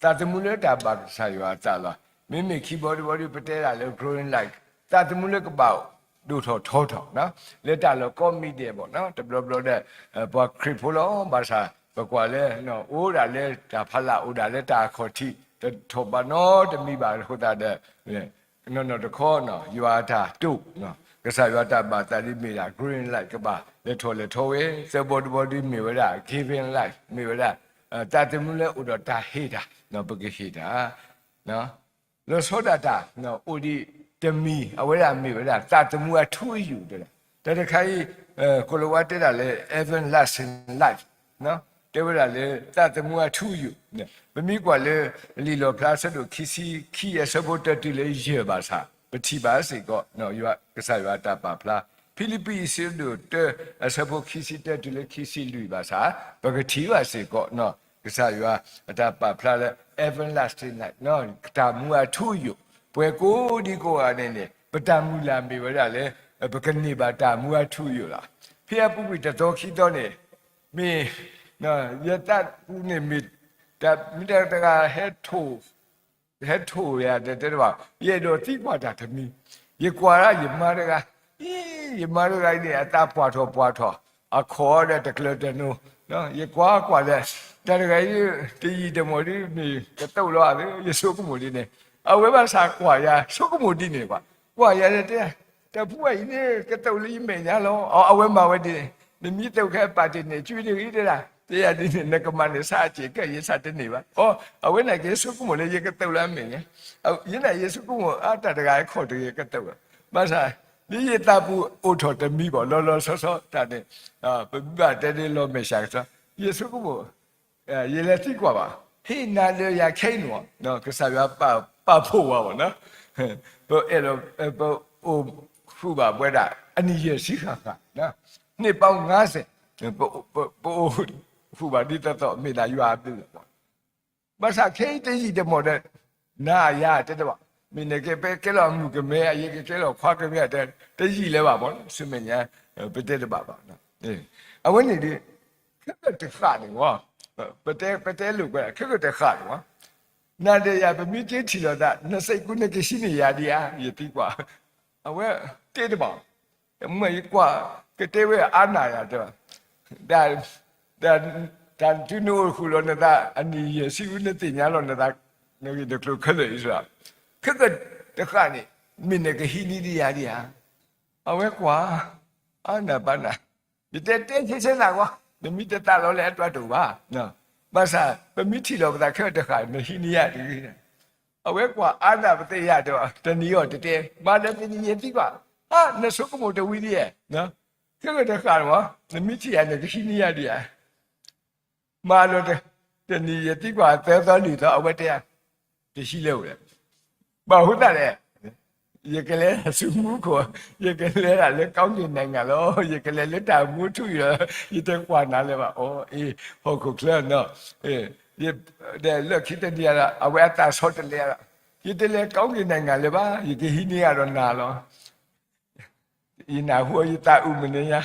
သးသမူလၢတၢ်ဘၣ်ကစၢ်ယွၤအသးလီၤ. မ့မ့ၢ်ခံဘီတဘီဒုး ပတဲဒၣ်လၢ growing life သးသမူလၢကဘၣ်ဒိၣ်ထီၣ်ထီထီၣ် လၢတၢ်လီၢ်ကိးမံၤဒဲးဘၣ်နီၤ, တဘျီဘျီဒီး ပှၤခရံာ်ဖိလီၤ, ဘၣ်ဆၣ် ပကွၢ်လၢ အိၣ်ဒၣ်လၢတၢ်ဖးလၢ် အိၣ်ဒၣ်လၢတၢ်အခီၣ်ထံး တထီၣ်ဘၣ်နီတမံၤဘၣ်အဃိသတးဒီး နီၢ်နီၢ်တခီ ယွၤအတၢ်တိာ်, ကစၢ်ယွၤတၢ်ဘၣ်သးဒ်မ့ၢ်ဒၣ် growing life ကဘၣ်လဲၤထီၣ်လဲၤထီဝဲ, သၢဘီတဘီဒ်မ့ၢ်ဝဲဒၣ် giving life မ့ၢ်ဝဲဒၣ် သးသမူလၢအိၣ်ဒီးတၢ်ဟ့ၣ်တၢ်, ပကဟ့ၣ်တၢ် လီၤဆီဒၣ်တၢ် အိၣ်ဒံးတမံၤ အဝဲဒၣ်မ့ၢ်ဝဲဒၣ် သးသမူအထူအယိာ်တဲဒၣ်, တၢ်တခါအံၤ ကိၤလၤဝါတဲဒၣ်လၢ everlasting life တဲဝဲဒၣ်လၢသးသမူအထူအယိာ်, ပမ့ၢ်ကွၢ်လၢ လံာ်လီၣ်ဖျါအဆၢဒိၣ်ခံဆံခံအဆၢဖိတၢတုၤလၢယဲၢ်ဘၣ်ဆၣ် ပထံၣ်ဘၣ်စ့ၢ်ကီး ကစၢ်ယွၤအတၢ်ပာ်ဖျါ, ဖံလံးပံးအဆၢဒိၣ်တၢအဆၢဖိခံဆံတၢတုၤလၢခံဆံလွံၢ်ဘၣ်ဆၣ် ပကထံၣ်ဘၣ်စ့ၢ်ကီး ကစၢ်ယွၤအတၢ်ပာ်ဖျါလၢ everlasting life တၢ်မူအထူအယိာ်, ပှၤကိးဒံကိးဂၤန့ၣ်န့ၣ် ပတၢ်မုၢ်လၢ်မ့ၢ်ဝဲဒၣ်လၢ ပကန့ၢ်ဘၣ်တၢ်မူအထူအယိာ်လီၤ. ဖဲအပူၤကွံာ်တသီခံသီန့ၣ် မ့ၢ် ယသးပူၤန့ၣ်မ့ၢ် တၢ်မ့ၢ်တၢ်တဂၤ ဟဲထိၣ်ယၤတဲတဲတဘၣ်, ယအဲၣ်ဒိးသံကွၢ်တၢ်တမံၤ, ယကွၢ်ဒၣ်ယမါတဂၤ, အံၤ ယမါတဂၤအံၤန့ၣ် အသးပှၢ်ထီၣ်ပှၢ်ထီၣ်, အခီၣ်ဒီးတကျၢၤတနီၤ, ယကွၢ်ကွၢ်ဒီး တၢ်တဂၤအံၤ တယံာ်တမီၢ်ဒ်မ့ၢ်ကသိးလီၤဧါ ယဆိကမိၣ်ဒ်န့ၣ်, အဝဲဘၣ်ဆၣ်ကွၢ်ယၤ ဆိကမိၣ်ဒ်န့ၣ်ဘၣ်, ကွၢ်ယၤဒီးတဲ တၢ်ဖုအံၤန့ၣ် ကသိးလၢယမဲာ်ညါလီၤ. အဝဲမၤဝဲဒ်န့ၣ်, နမ့ၢ်သိးခဲအပာ်တ့ၢ်န့ၣ် ကွံာ်တဂ့ၤတဲဒၣ်, တဲယၤဒ်န့ၣ် နကမၤန့ၢ်ဆၣ်အစ့ၢ်ကဲး ယဆၣ်တန့ၢ်ဘၣ်. အဝဲန့ၣ်က့ၤ ဆိကမိၣ်လၢယကသိးလၢအမဲာ်ညါ, ယန့ၣ် ယဆိကမိၣ်အါ တၢ်တဂၤအခီၣ်တဂ့ၤကသိးဘၣ်, ဘၣ်ဆၣ် ဒ်ယသးပူၤအိၣ်ထီၣ်တမံၤဘၣ် လီၤလီၤဆီဆီတၢ်န့ၣ်, ပဘၣ်တဲဒ်လီၤမဲာ်ဆှးကစီ, ယဆိကမိၣ် ယလဲၤသံကွၢ်ဘၣ်, ဟ့ၣ်နၤဒီးယၤခဲအံၤန့ၣ်, ကစၢ်ယွၤပာ်ဖှိၣ်ဝဲဘၣ်နီၤ, ပအဲၣ်ဒိး ပအိၣ်ဃုာ်ဘၣ်ပဝဲဒၣ် အနံၣ်ယဲၢ်ဆံဃၣ်ဃၣ်, နှစ်ပေါင်းငါးဆယ်, ပအိၣ်ဃုာ်ဘၣ်ဒ်သိးသိး မ့ၢ်ဒၣ်ယွၤအဘျုးလီၤ. ဘၣ်ဆၣ်ခဲအံၤတယံာ်တမီၢ်ဒီး နၤယၤတဲတဘၣ်, မ့ၢ်နကဲ ပကဲလီၤမုၣ်ကမဲ အယကကဲလီၤခွါကမဲ တယံာ်လၢၤဘၣ်မး ဆူမဲာ်ညါ ပတဲတဘၣ်ဘၣ်. အဝဲန့ၣ်ဒီး ခဲကတဃၣ်န့ၣ်ဝဲ, ပတဲ ပတဲလိာ်ကွဲ ခဲကတဃၣ်န့ၣ်ဝဲ, နၤဒီးယၤ ပမ့ၢ်က့ၤထံၣ်လိာ်သး နစံးကူနကဟံးန့ၢ်ယၤဒံးဧါ ယသံကွၢ်, အဝဲတဲတဘၣ်, မ့ၢ်ယကွၢ် ကတဲဝဲအါနၢ်ယၤတဲဘၣ်, တၢ် တၢ်တုၤနအိၣ်ဃုာ်လီၤနသး အနံၣ်ယဲၢ်ဆံ နသ့ၣ်ညါလီၤနသး နဂ့ၢ်နကျိၤခဲလၢာ်အံၤ, ခဲကတဃၣ်န့ၣ် မ့ၢ်နကဟံးန့ၢ်ဒံးယၤဒံးဧါ, အဝဲကွၢ် အါနၢ်ဘၣ်နၢ်, ယတဲတဲဆဲဆဲနၤဂီၢ် နမ့ၢ်တသးလီၤလၢအတၢ်တိာ်ဘၣ်, ဘၣ်ဆၣ် ပမ့ၢ်ထံၣ်လီၤပသးခဲကတဃၣ် နဟံးန့ၢ်ယၤတဂ့ၤ, အဝဲကွၢ်အါနၢ်ပသ့ၣ်ညါတဲဘၣ် တနံၤအီၤတတဲ မၤဒီးတနံၤယဲၢ်ဆံကွၢ်, နဆိကမိၣ်တဝံၤဒံးဧါ, ခဲကတဃၣ်န့ၣ်ဝဲ နမ့ၢ်ထံၣ်ယၤ နကဟံးန့ၢ်ယၤဒံးဧါ မၤဒီး တနံၤယဲၢ်ဆံကွၢ် သၢသီလွံၢ်သီ အဝဲတဲ တဟံးလၢၤဝဲ, ဘၣ်အဃိသတးလဲၣ်, ယကလဲၤဆူမူခိၣ်, ယကလဲၤဒၣ်လၢ ကောင်းကင်နိုင်ငံ လီၤ, ယကလဲၤလၢတၢ်မူထူယိာ်, ယတကွၢ်နၤလၢၤဘၣ်, အိ အ့ ဟီၣ်ခိၣ်ချၢနီၤ, ဒီးလၢခံတနံၤဒီး အဝဲအသးဆီတလဲဒီး, ယတလဲၤ ကောင်းကင်နိုင်ငံ လၢၤဘၣ်, ယကဟံးန့ၢ်ယၤဒီးနၤလီၤ. ယနၢ်ဟူယသးအုးမနုၤညါ,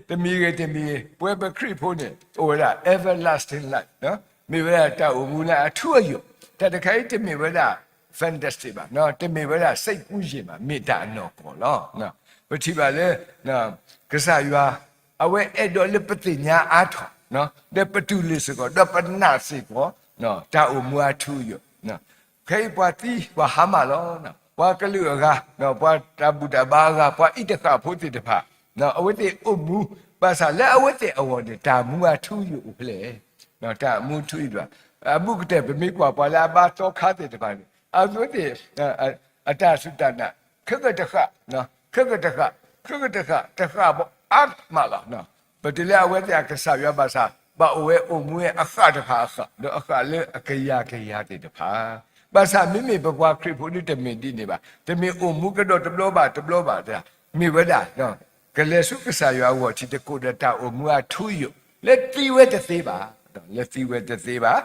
တမံၤဂ့ၤတမံၤဂ့ၤ ပဝဲပခရံာ်ဖိန့ၣ် အိၣ်ဝဲဒၣ် everlasting life မ့ၢ်ဝဲဒၣ်တၢ်အိၣ်မူလၢအထူအယိာ်, တၢ်တခါအံၤတမ့ၢ်ဝဲဒၣ် fantasy ဘၣ်, တမ့ၢ်ဝဲဒၣ် စိတ်ကူးယဉ် ဘၣ်, မ့ၢ်တၢ်အနီၢ်ကီၢ်လီၤ. ပထံၣ်ဘၣ်လၢ ကစၢ်ယွၤ အဝဲအဲၣ်ဒိးလၢပသ့ၣ်ညါအါထီၣ်, ဒီးပတူၢ်လိာ်စ့ၢ်ကီး ဒီးပနာ်စ့ၢ်ကီး တၢ်အိၣ်မူအထူအယိာ်, ခဲအံၤပှၤသံပှၤဟါမၢ်လီၤ, ပှၤကလုာ်အဂၤ, ပှၤတၢ်ဘူၣ်တၢ်ဘါအဂၤ, ပှၤအံးတဃၣ်ဖိသ့ၣ်တဖၣ်, အဝဲသ့ၣ်အိၣ်မူ, ဘၣ်ဆၣ်လၢအဝဲသ့ၣ်အဂီၢ်န့ၣ် တၢ်မူအထူအယိာ်အိၣ်ဖဲလဲၣ်, တၢ်မူထူအယိာ်, အဘူးကတၢၢ် ပမ့ၢ်ကွၢ်ပှၤလၢအဘါသီခါသ့ၣ်တဖၣ်န့ၣ် အဝဲသ့ၣ် အတၢ်စူၢ်တၢ်နာ် ခဲကတဃၣ်, ခဲကတဃၣ်, ခဲကတဃၣ်, တဃၣ်ဘၣ်အါမးလီၤ. ပတုၤလၢအဝဲသ့ၣ်အကစၢ်ယွၤဘၣ်ဆၣ် ဘၣ်အိၣ်ဝဲအိၣ်မူဝဲအဃၣ်တဖၣ်အဃၣ်, ဒီးအဃၣ်လၢအကယၤကယၤသ့ၣ်တဖၣ်, ဘၣ်ဆၣ်မ့မ့ၢ်ပပှၤခရံာ်ဖိဒ်တမ့ၢ်ဒ်န့ၣ်ဘၣ်, တမ့ၢ်အိၣ်မူကဒီးတဘျီဘၣ်တဘျီဘၣ်, မ့ၢ်ဝဲဒၣ် ကလဲၤဆူကစၢ်ယွၤအဂီၢ်ထံးသကိးဒီးတၢ်အိၣ်မူအထူအယိာ်, လၢသံဝဲတသ့ဘၣ်, လၢသံဝဲတသ့ဘၣ်,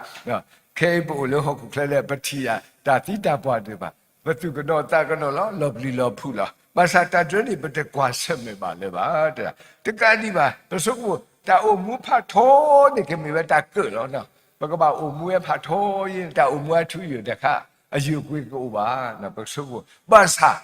ခဲအံၤပအိၣ်လၢဟီၣ်ခိၣ်ချၢလၢပထံၣ်ယၤ တၢ်သံတၢ်ပှၢ်သ့ၣ်တဖၣ်, ပသူၣ်ကနီၤသးကနီၤလီၤ, လီၤပျံၤလီၤဖုးလီၤ. ဘၣ်ဆၣ်တၢ်တြၢန့ၣ် ပတကွၢ်ဆၢၣ်မဲာ်ဘၣ်လၢၤဘၣ်. တကးဒံးဘၣ် ပဆိကမိၣ် တၢ်အိၣ်မူဖးထီန့ၣ် ကမ့ၢ်ဝဲတၢ်ကၢၣ်လီၤ. ပကဘၣ်အိၣ်မူဝဲဖးထီအံၤ တၢ်အိၣ်မူအထူအယိာ်တခါ အယုၢ်အကွ့ၢ်ကအိၣ်ဘၣ်. ပဆိကမိၣ် ဘၣ်ဆၣ်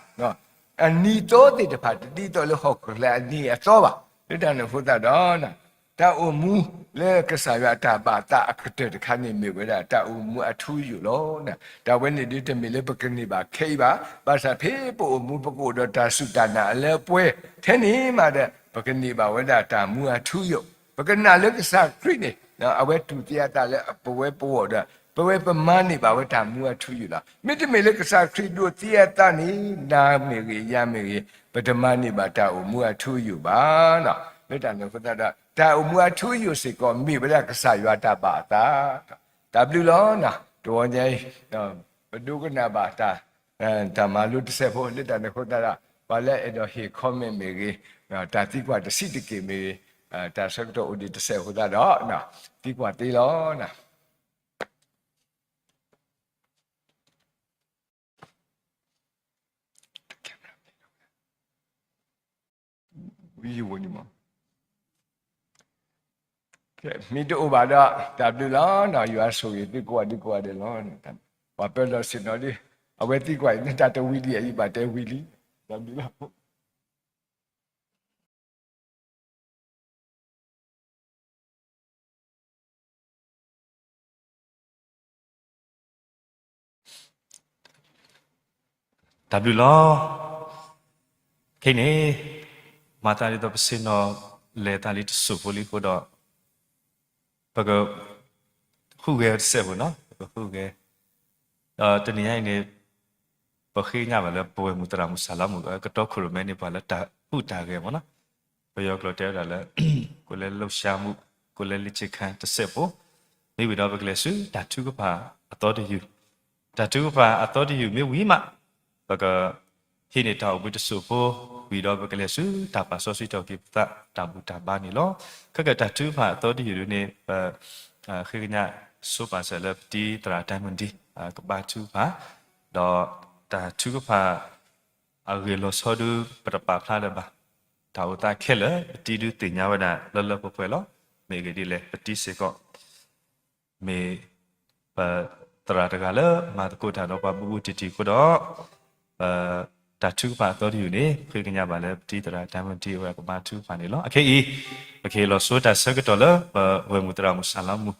အနံၤသီသ့ၣ်တဖၣ် တဒ်သိးလၢဟီၣ်ခိၣ်ချၢအနံၤအသီဘၣ်. လၢတၢ်န့ၣ်အဃိသတးဒီး တၢ်အိၣ်မူလၢကစၢ်ယွၤအတၢ်ဘၣ်သးအကတၢၢ်တခါန့ၣ် မ့ၢ်ဝဲဒၣ်တၢ်အိၣ်မူအထူအယိာ်လီၤ. တၢ်ဝဲန့ၣ်ဒ်တမ့ၢ်လၢပကန့ၢ်ဘၣ်ခဲအံၤဘၣ်. ဘၣ်ဆၣ်ဖဲပအိၣ်မူ ပကအိၣ်ဒီးတၢ်စူၢ်တၢ်နာ်အလၢအပှဲၤထဲန့ၣ်မးဒီး ပကန့ၢ်ဘၣ်ဝဲဒၣ်တၢ်မူအထူအယိာ်. ပကနာ်လၢကစၢ်ခရံာ်န့ၣ် အဝဲတူၢ်သံအသးလၢပဝဲပဂီၢ်ဒီး ပဝဲပမၤန့ၢ်ဘၣ်ဝဲတၢ်မူအထူအယိာ်လီၤ. မ့တမ့ၢ်လၢကစၢ်ခရံာ်ဒိးသံအသးန့ၣ် နၤမ့ၢ်ဂ့ၤ ယၤမ့ၢ်ဂ့ၤ ပတမၤန့ၢ်ဘၣ်တၢ်အိၣ်မူအထူအယိာ်ဘၣ်. လၢတၢ်န့ၣ်အဃိသတးဒီး တၢ်အိၣ်မူအထူအယိာ်စ့ၢ်ကီး မ့ၢ်ဝဲဒၣ်ကစၢ်ယွၤတၢ်ဘၣ်အသး. တၢ်ဘျုးလီၤ. တဝီညါအံၤ ပဒိကနၣ်ဘၣ်တၢ် တၢ်မၤလိတစဲးဖိ လၢတၢ်န့ၣ်အဃိသတးဒီး ပှၤလၢအဲၣ်ဒိးဟ့ၣ် comment မ့ၢ်ဂ့ၤ, တၢ်သံကွၢ်တဆံးတက့ၢ်မ့ၢ်ဂ့ၤ, တၢ်ဆၢကတီၢ်အိၣ်ဒံးတစဲးအဃိသတးဒီး သံကွၢ်သ့လီၤ. မ့ၢ်တအိၣ်ဘၣ်ဒီး တၢ်ဘျုးလီၤ. ယွၤဆိၣ်ဂ့ၤသုကိးဂၤဒဲးကိးဂၤဒဲးလီၤ. ပှၤပၢလီၤဆ့ၣ်နီၤလံ, အဝဲသံကွၢ်အံၤ နတၢ်တဝံၤလံ ယဘၣ်တဲဝံၤလံ. တၢ်ဘျုးလီၤ. တၢ်ဘျုးလီၤ. ခဲအံၤန့ၣ် မၤသးဒ်သိးပဆ့ၣ်နီၤလဲၤသးလံတစိၢ်ဖိလံအဃိဒီး ပက ဟူးဂဲၤတစဲးဖိနီၤ, ပကဟူးဂဲၤ, ဒီးတနံၤညါအံၤန့ၣ် ပဃ့ကညးဘၣ်လၢပဝဲၢ်မုၣ်သရၣ်မုၣ်စၢ်လီမုၢ် ကတီခိၣ်ရိၣ်မဲန့ၢ်ပှၤလၢတၢ်ဟူးတၢ်ဂဲၤမ့ၢ်နီၤ, ပယီၤကျိာ်တဲဝဲဒၣ်လၢ ကိုယ်လည်းလှုပ်ရှားမှု, ကိုယ်လည်းလေ့ကျင့်ခန်း တစဲးဖိ, မ့ၢ်ဝံၤဒီးပကလဲၤဆူတၢ်ထုကဖၣ်အသီတယုၢ်, တၢ်ထုကဖၣ်အသီတယုၢ်မ့ၢ်ဝံၤမး ပက ဟံးန့ၢ်တၢ်အိၣ်ဘှံးတစိၢ်ဖိ, ဝံၤဒီးပကလဲၤဆူတၢ်ပာ်စီဆှံထီၣ်က့ၤပသးတၢ်ဘူၣ်တၢ်ဘါန့ၣ်လီၤ. ခဲကတၢၢ်တၢ်ထုကဖၣ်အသီတယုၢ်ဒ်န့ၣ် ပ ဃ့ကညးဆိပာ်စၢၤလၢပတံၤသရၣ်တၢ်မုၢ်ဒံး ကဘါထုကဖၣ်, ဒီးတၢ်ထုကဖၣ်အဂ့ၢ်လီၤဆီဒု ပတပာ်ဖျါလၢၤဘၣ်, တၢ်အိၣ်သးခဲလၢာ် ပတံၤဒုးသ့ၣ်ညါဝဲဒၣ်လၢလၢပှဲၤပှဲၤလီၤ. မ့ၢ်ဂ့ၢ်ဒ်လဲၣ် ပတံၤစ့ၢ်ကီး မ့ၢ်ပသရၣ်တဂၤလၢမၤသကိးတၢ်ဒီးပှၤဘူးဘူးတံၢ်တံၢ်အဃိဒီး ပတၢ်ထုကဖၣ်အသီတယုၢ်န့ၣ် ဃ့ကညးဘၣ်လၢပတံၤသရၣ်တၢ်မုၢ်ဒံးအဝဲကဘါထုကဖၣ်န့ၣ်လီၤ. အခဲအံၤ ပကဟ့ၣ်လီၤဆိတၢ်ဆၢကတီၢ်လၢပဝဲၢ်မုၣ်သရၣ်မုၣ်စၢ်လီမုၢ်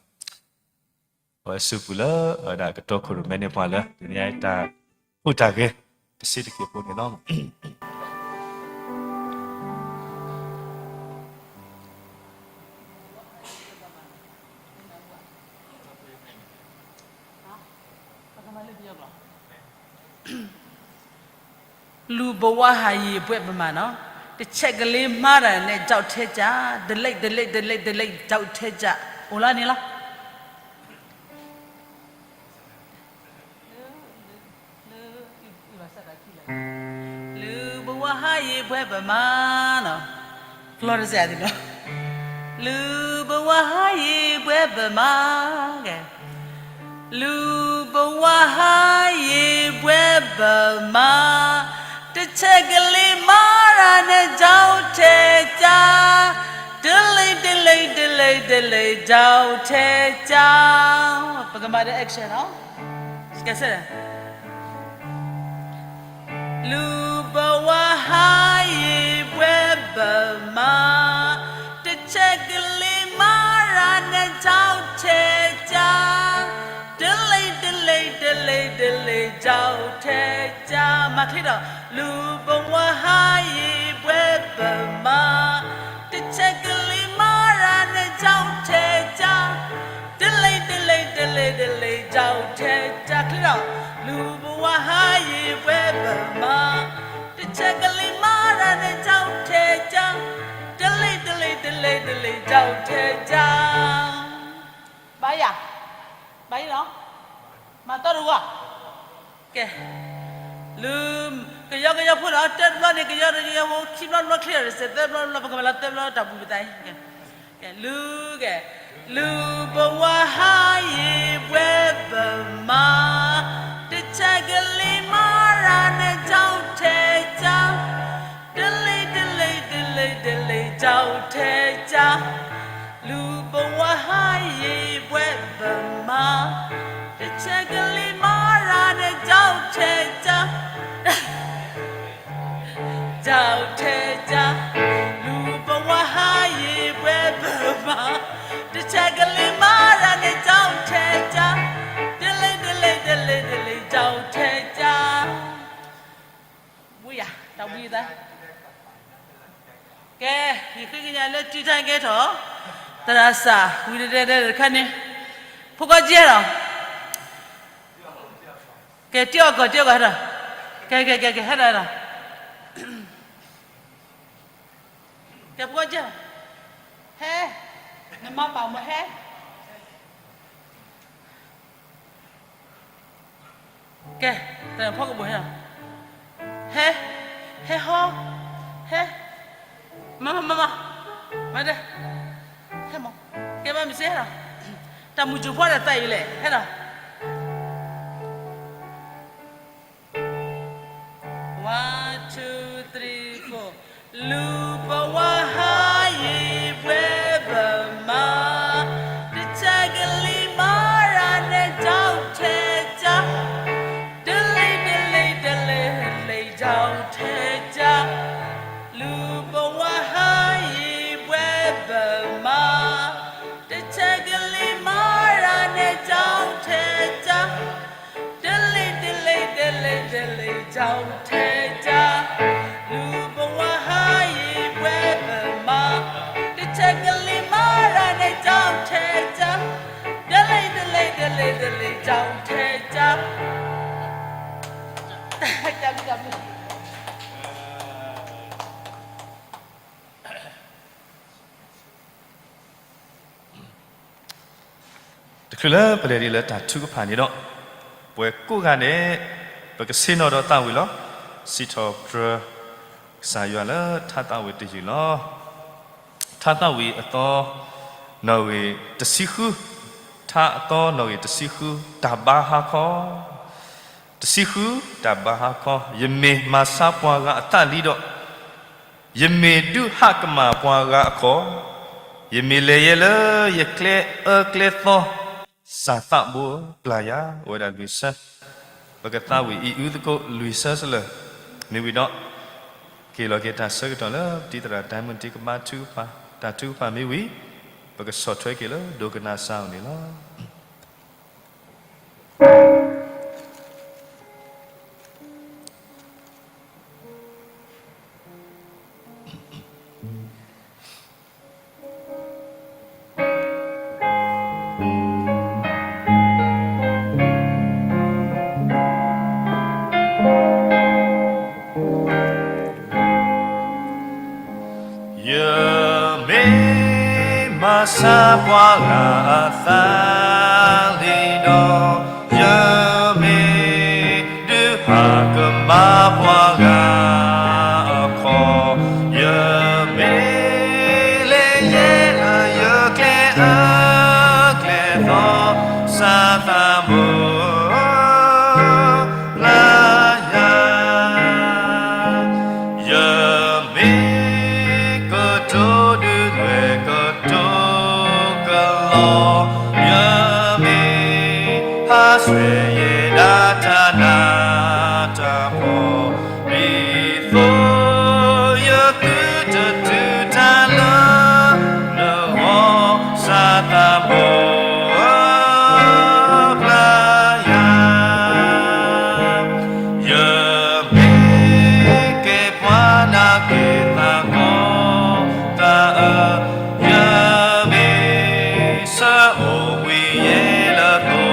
အဝဲစုပူၤလၢ အဝဲဒၣ်ကတီခိၣ်ရိၣ်မဲန့ၢ်ပှၤလၢ တနံၤအံၤတၢ်ဟူးတၢ်ဂဲၤ တဆံးတက့ၢ်ဖိန့ၣ်လီၤ. လူဘဝဟာရေပွဲပမာနော်, တစ်ချက်ကလေးမှားတာနဲ့ ချောက်ထဲကျ, ဒလိပ် ဒလိပ် ဒလိပ် ဒလိပ် ချောက်ထဲကျ, အိၣ်လီၤန့ၣ်လီၤ. လူဘဝဟာရေပွဲပမာနော်, ကျီတစဲးအသးနော်, လူဘဝဟာရေပွဲပမာ, ကဲ လူဘဝဟာရေပွဲပမာ, တစ်ချက်ကလေးမှားတာနဲ့ ချောက်ထဲကျ, ဒလိပ် ဒလိပ် ဒလိပ် ဒလိပ် ချောက်ထဲကျ. ပကမၤဒီး action နော်, ကဲစဲ လူဘဝဟာရေပွဲပမာ, တစ်ချက်ကလေးမှားတာနဲ့ ချောက်ထဲကျ, ဒလိပ် ဒလိပ် ဒလိပ် ဒလိပ် ချောက်ထဲကျ. မၤချ့ဒီး လူဘဝဟာရေပွဲပမာ, တစ်ချက်ကလေးမှားတာနဲ့ ချောက်ထဲကျ, ဒလိပ် ဒလိပ် ဒလိပ် ဒလိပ် ချောက်ထဲကျ. ချ့ဒီး လူဘဝဟာရေပွဲပမာ, တစ်ချက်ကလေးမှားတာနဲ့ ချောက်ထဲကျ, ဒလိပ် ဒလိပ် ဒလိပ် ဒလိပ် ချောက်ထဲကျ. ဘၣ်ယၤ, ဘၣ်ယၤလီၤ, မၤသီတဂီၢ်, ကဲ, လူ, ကယီကယီဖိဒီး တၢတဘျီန့ၣ် ကယီကယီဖိ ခံဘျီတဘျီချ့ဒီး စဲးသၢဘျီတဘျီ ပကမၤလီၤသၢဘျီတၢ်ပူၤပသးအံၤ, ကဲ, လူ, ကဲ, လူၤပဝါဟါယံၤပှဲၤပမၤ, တဆဲးကလံၤမၤရၤန့ၣ် ကၠီထဲကၠၢ်, တလ့ၤတလ့ၤတလ့ၤတလ့ၤ ကၠီထဲကၠၢ်, လူၤပဝါဟါယံၤပှဲၤပမၤ, တဆဲးကလံၤမၤရၤန့ၣ် ကၠီထဲကၠၢ် ကၠီထဲကၠၢ်, လူၤပဝါဟါယံၤပှဲၤပမၤ, တဆဲးကလံၤမၤရၤန့ၣ် ကၠီထဲကၠၢ်, တလ့ၤတလ့ၤတလ့ၤတလ့ၤ ကၠီထဲကၠၢ်. ဝံယၤ တၢ်ဝံသး ကဲ, ယဃ့ကညးလၢတုၤတၢ်ကဲထီၣ်, သရၣ်စၢ် ဝံၤတဲတဲတခါန့ၣ်, ဖိကီၢ်ကဲထီၣ်, ကဲ တံၢ်အီၣ်ကီၢ် တံၢ်အီၣ်ကီၢ်ဟဲထီၣ်, ကဲ ကဲ ကဲ ကဲ ဟဲထီၣ် ဟဲထီၣ်, ကဲ ဖိကီၢ်ကဲထီၣ်, ဟဲ, နမၤပာ်မ့ၢ်ဟဲ ကဲ, တၢ်ဖီကဘိၣ်ဟဲလီၤ, ဟဲ, ဟဲဟီ, ဟဲ, မၤမၤမၤမၤ, မၤဒဲ, ဟဲမၤ, ကဲဘၣ်မ့ၢ်စ့ဟဲလီၤ, တၢ်မုၢ်စူၤဖီဒီးသးအံၤလဲၣ် ဟဲလီၤ. One, two, three, four. လူၤပဝါဟါယံၤပှဲၤပမၤ, တဆဲးကလံၤမၤရၤန့ၣ် ကၠီထဲကၠၢ်, တလ့ၤတလ့ၤတလ့ၤတလ့ၤ ကၠီထဲကၠၢ်, လူၤပဝါဟါယံၤပှဲၤပမၤ, တဆဲးကလံၤမၤရၤန့ၣ် ကၠီထဲကၠၢ် တလ့ၤတလ့ၤတလ့ၤတလ့ၤ ကၠီထဲကၠၢ်, လူၤပဝါဟါယံၤပှဲၤပမၤ, တဆဲးကလံၤမၤရၤန့ၣ် ကၠီထဲကၠၢ်, တလ့ၤတလ့ၤတလ့ၤတလ့ၤ ကၠီထဲကၠၢ်. တၢ်ဘျုး တၢ်ဘျုး တချုးလၢပလဲၤဒ်လၢတၢ်ထုကဖၣ်န့ၣ်ဒီး, ပှၤကိးဂၤဒဲး ပကဆ့ၣ်နီၤဒီးသးဝံၣ်လီၤ. စံးထီၣ်ပတြၢၤကစၢ်ယွၤလၢထါသးဝံၣ်တယုၢ်လီၤ. ထါသးဝံၣ်အသီ နီၣ်ဂံၢ်တဆံဃု, ထါအသီနီၣ်ဂံၢ်တဆံဃု, တၢ်ဘါဟါခီ, တဆံဃု, တၢ်ဘါဟါခီ, ယမ့ၢ်မၤဆါပှၤဂၤအသးလံဒီး ယမ့ၢ်ဒုးဟးကမၣ်ပှၤဂၤအခီၣ်, ယမ့ၢ်လဲၤယဲလၢယကျဲအၢကျဲသီ, စၢ်သးဘိပျၢ်ယၤ, အိၣ်ဝဲဒၣ်လွံၢ်ဆၢ, ပကသးဝံၣ်အံၤအုသကိးလွံၢ်ဆၢစလၢာ်, မ့ၢ်ဝံၤဒီး က့ၤလီၤက့ၤတၢ်ဆၢကတီၢ်လၢပတံၤသရၣ် ဒၣ်မုၢ်တံၤကဘါထုကဖၣ်, တၢ်ထုကဖၣ်မ့ၢ်ဝံၤ, ပကဆီၣ်ထွဲက့ၤလၢဒိကနၣ်စၢ်အအိၣ်န့ၣ်လီၤ. ယမ့ၢ်မၤဆါပှၤဂၤအသးလံဒီး, ယမ့ၢ်ဒုးဟးကမၣ်ပှၤဂၤအခီၣ်, ယမ့ၢ်လဲၤယဲလၢယကျဲအၢကျဲသီ, စၢ်သးဘိ ပျၢ်ယၤ, ယမ့ၢ်ကတိၤဒုးနွဲၣ်ကတိၤကလီ, ယမ့ၢ်ဟးဆှဲးယဲဒၣ်တၢ်နးတၢ်ဖှီၣ်, ဒ်သိးယသုတတုၤတၢ်လၢနဂီၢ်, စၢ်သးဘိ ပျၢ်ယၤ, ယမ့ၢ်ကဲပှၤနာ်က့ၤသးကီသးအၢ, ယမ့ၢ်ဆၢအိၣ်ဝံၤယဲလၢသိ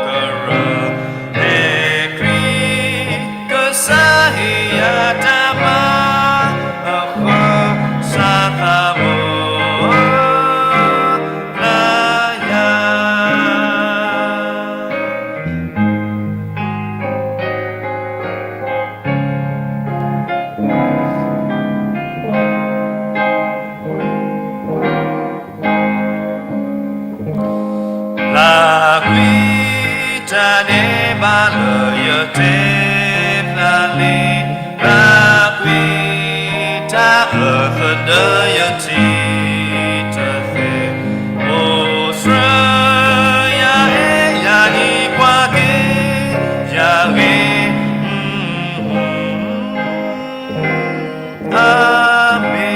ကရၢ, ဖဲခရံာ်ကစၢ်ဟ့ၣ် လၢယထံၣ်တသ့, အိၣ်ဆှၢယၤ ဟ့ၣ်ယၤအံၤ ကွၢ်က့ၤယၤဂ့ၤ, အၤမ့ၣ်.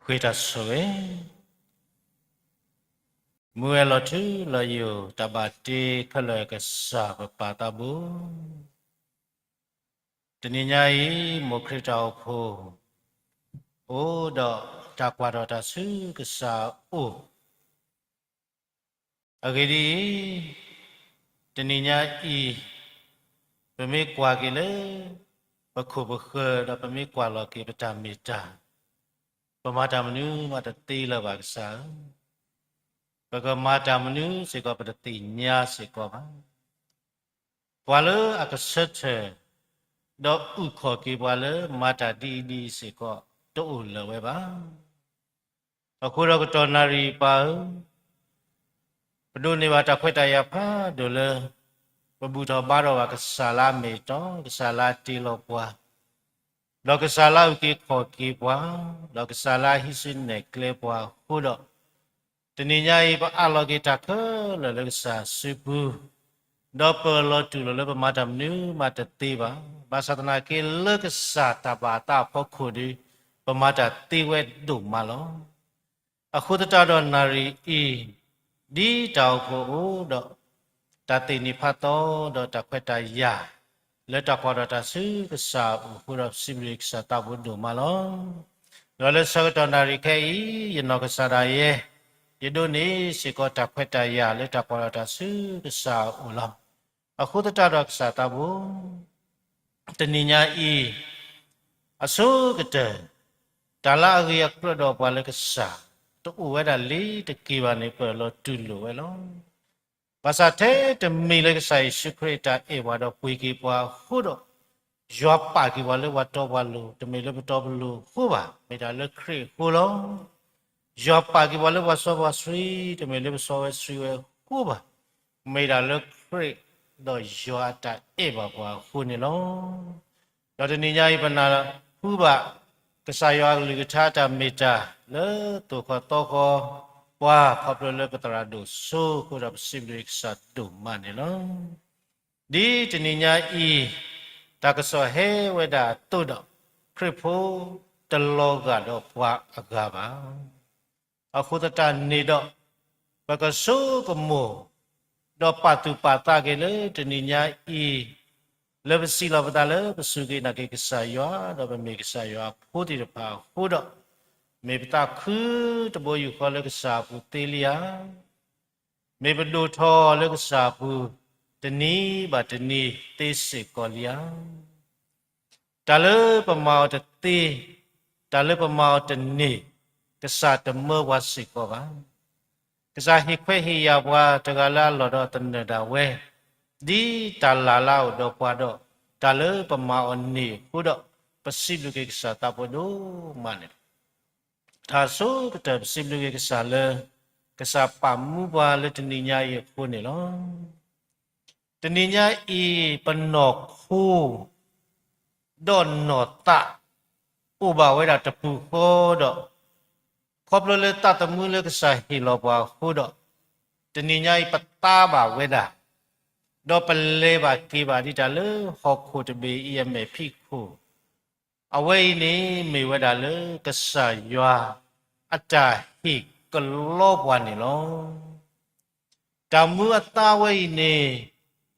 ဃ့တၢ်ဆိၣ်ဂ့ၤ, မုၢ်ဝဲၢ်လီၤထူလီၤယိာ် တၢ်ဘၣ်တ့ခဲလၢာ်ကစၢ်ပပၢ်သးဘိ, တနံၤညါအံၤ မိၢ်ခရံာ်တၢ်အိၣ်ဖှိၣ် အိၣ်ဒီးတၢ်ကွၢ်ထီၣ်တၢ်ဆူကစၢ်အအိၣ် အဂ့ၢ်ဒ်အံၤ, တနံၤညါအံၤ ပမ့ၢ်ကွၢ်က့ၤလၢ ပခိၣ်ပဃၢၤ ဒီးပမ့ၢ်ကွၢ်လီၤက့ၤပတၢ်မ့ၢ်တၢ်, ပမၤတၢ်မနုၤမးတသ့လၢၤဘၣ်ကစၢ်ဧၢ, ပကမၤတၢ်မနုၤစ့ၢ်ကီး ပတသ့ၣ်ညါစ့ၢ်ကီးဘၣ်. ပှၤလၢအကဆၢထၢၣ် ဒီးအုၣ်ခီၣ်က့ၤပှၤလၢမၤတၢ်ဒ်အံၤဒ်အံၤစ့ၢ်ကီး တအိၣ်လၢၤဝဲဘၣ်. အဃိဒီးကတီၢ်နၣ်ရံၣ်အံၤပၢ်ဧၢ, ပဒိးန့ၢ်ဘၣ်တၢ်ခွဲးတၢ်ယာ်ဖးဒိၣ်လၢ ပဘူၣ်ထီၣ်ဘါထီၣ်ဘၣ်ကစၢ်လၢအမ့ၢ်အတီ, ကစၢ်လၢအတ့လီၤပှၤ, ဒီးကစၢ်လၢအအုၣ်က့ၤခီၣ်က့ၤပှၤ, ဒီးကစၢ်လၢအဟံးစုနဲၣ်ကျဲပှၤအဃိဒီး, တနံၤညါအံၤ ပအးလီၤက့ၤတၢ်ခဲလၢာ်လၢကစၢ်အစုပူၤ, ဒီးပလီၤတူၢ်လိာ်လၢပမၤတၢ်မနုၤမးတသ့ဘၣ်. ဘၣ်ဆၣ်သနာ်က့လၢကစၢ်တၢ်ဘၣ်အသးအဖီခိၣ်ဒီး ပမၤတၢ်သ့ဝဲဒိၣ်မးလီၤ. အဃိသတးဒီးနၣ်ရံၣ်အံၤ, ဒ်တၢ်အိၣ်ဖှိၣ်အိၣ်ဒီး တၢ်သ့ၣ်နီၣ်ဖးသီ ဒီးတၢ်ခွဲးတၢ်ယာ် လၢတၢ်ကွၢ်ထီၣ်တၢ်ဆူကစၢ်အအိၣ်အဃိဒီး ပစံးဘျုးကစၢ်သးဘိဒိၣ်မးလီၤ. ဒီးလၢဆၢကတီၢ်နၣ်ရံၣ်ခဲအံၤ ယနီၢ်ကစၢ်ဒၣ်ယဲ ယဒိးန့ၢ်စ့ၢ်ကီးတၢ်ခွဲးတၢ်ယာ်လၢတၢ်ကွၢ်ထီၣ်တၢ်ဆူကစၢ်အအိၣ်လီၤ. အဃိသတးဒီးကစၢ်သးဘိ တနံၤညါအံၤ အဆိကတၢၢ် တၢ်လၢအဂ့ၤအကြၢးဒီးပှၤလၢကစၢ် တအိၣ်ဝဲဒၣ်လၢတက့ၢ်ဘၣ်န့ၣ် ပလီၤတူၢ်လိာ်ဝဲလီၤ. ဘၣ်ဆၣ်ထဲတမံၤလၢကစၢ်ယ့ၣ်ၡူးခရံာ်အတၢ်အဲၣ်ပှၤဒီးပှ့ၤက့ၤပှၤအဃိဒီး ယွၤပာ်က့ၤပှၤလၢပှၤတီပှၤလိၤ တမ့ၢ်လၢပတီပလိၤအဃိဘၣ်, မ့ၢ်ဒၣ်လၢခရံာ်အဃိလီၤ. ယွၤပာ်က့ၤပှၤလၢပှၤစီပှၤဆှံ တမ့ၢ်လၢပစီဝဲဆှံဝဲအဃိဘၣ်, မ့ၢ်ဒၣ်လၢခရံာ်ဒီးယွၤအတၢ်အဲၣ်ဘၣ်ပှၤအဃိန့ၣ်လီၤ. ဒီးတနံၤညါအံၤ ပနၢ်ဟူဘၣ် ကစၢ်ယွၤအကလုၢ်ကထါတၢ်မ့ၢ်တၢ် လၢသိၣ်ဃီၣ်သီဃီပှၤ ခီဖျိလၢပသရၣ်ဒိၣ်စိဃုာ်ဒီးပစံးဘျုးကစၢ်ဒိၣ်မးန့ၣ်လီၤ. ဒ်တနံၤညါအံၤ တၢ်ကစီၣ်ဟဲဝဲဒၣ်အသိးဒီး ခရံာ်ဖိတလီၤဂာ်ဒီးပှၤအဂၤဘၣ်. အဃိသတးန့ၣ်ဒီး ပကဆိကမိၣ် ဒီးပာ်သူၣ်ပာ်သးက့ၤလၢတနံၤညါအံၤ လၢပစံးလီၤပသးလၢပစူၢ်က့ၤနာ်က့ၤကစၢ်ယွၤ ဒီးပမ့ၢ်ကစၢ်ယွၤအဖိသ့ၣ်တဖၣ်အဃိဒီး, မ့ၢ်ပသးခုတဘိယူၢ်ဃီလၢကစၢ်အပူၤသ့လံဧါ. မ့ၢ်ပဒိၣ်ထီၣ်လၢကစၢ်အပူၤ တနံၤဘၣ်တနံၤသ့စ့ၢ်ကီးလံဧါ. တၢ်လၢပမၤအီၤတသ့, တၢ်လၢပမၤအီၤတန့ၢ်, ကစၢ်တမၢပှၤစ့ၢ်ကီးဘၣ်. ကစၢ်ဟ့ၣ်ခွဲးဟ့ၣ်ယာ်ပှၤတဂၤလၢအလီၢ်ဒီးသနၢၣ်ဒၣ်ဝဲ, ဒ်တၢ်လၢ်လၢအအိၣ်ဒီးပှၤဒီး တၢ်လၢပမၤအီၤန့ၢ်အဃိဒီး, ပစံးဘျုးက့ၤကစၢ်သးဘိဒိၣ်မးန့ၣ်လီၤ. ထါဆိကတၢၢ်ပစံးဘျုးက့ၤကစၢ်လၢ ကစၢ်ပာ်မူပှၤလၢတနံၤညါအံၤအဃိန့ၣ်လီၤ. တနံၤညါအံၤ ပနီၢ်ခိ ဒီးနီၢ်သး အိၣ်ဘၣ်ဝဲဒၣ်တပူၤဃီဒီး, ခီဖျိလၢသးသမူလၢကစၢ်ဟ့ၣ်လီၤပှၤအဃိဒီး, တနံၤညါအံၤပသါဘၣ်ဝဲဒၣ်, ဒီးပလဲၤဘၣ်က့ၤဘၣ်ဒ်တၢ်လၢဟီၣ်ခိၣ်တဘ့ၣ်အံၤအမဲာ်ဖံးခိၣ်, အဝဲအံၤန့ၣ်မ့ၢ်ဝဲဒၣ်လၢကစၢ်ယွၤအတၢ်ဟ့ၣ်ကလီပှၤန့ၣ်လီၤ. တၢ်မူအသါဝဲအံၤန့ၣ်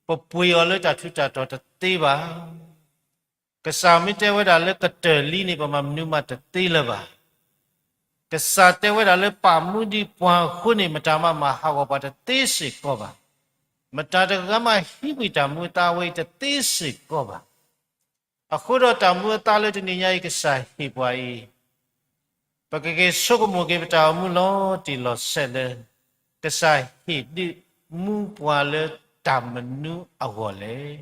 ပပှ့ၤအီၤလၢတၢ်ထူးတၢ်တီၤတသ့ဘၣ်. ကစၢ်မ့ၢ်တဲဝဲဒၣ်လၢကတၢၢ်လံန့ၣ် ပမၤမနုၤမးတသ့လၢၤဘၣ်. ကစၢ်တဲဝဲဒၣ်လၢပာ်မူဒံးပှၤအဃိန့ၣ် မတၤမးမၤဟးဂီၤပှၤတသ့စ့ၢ်ကီးဘၣ်. မတၤတဂၤမးဟံးကွံာ်တၢ်မူအသါဝဲအံၤတသ့စ့ၢ်ကီးဘၣ်. အဃိဒီးတၢ်မူအသါလၢတနံၤညါအံၤ ကစၢ်ဟ့ၣ်ပှၤအံၤ, ပကက့ၤဆိကမိၣ်က့ၤပတၢ်အိၣ်မူလီၤတံၢ်လီၤဆဲးလၢ ကစၢ်ဟ့ၣ်ဒုးမူပှၤလၢတၢ်မနုၤအဂီၢ်လဲၣ်.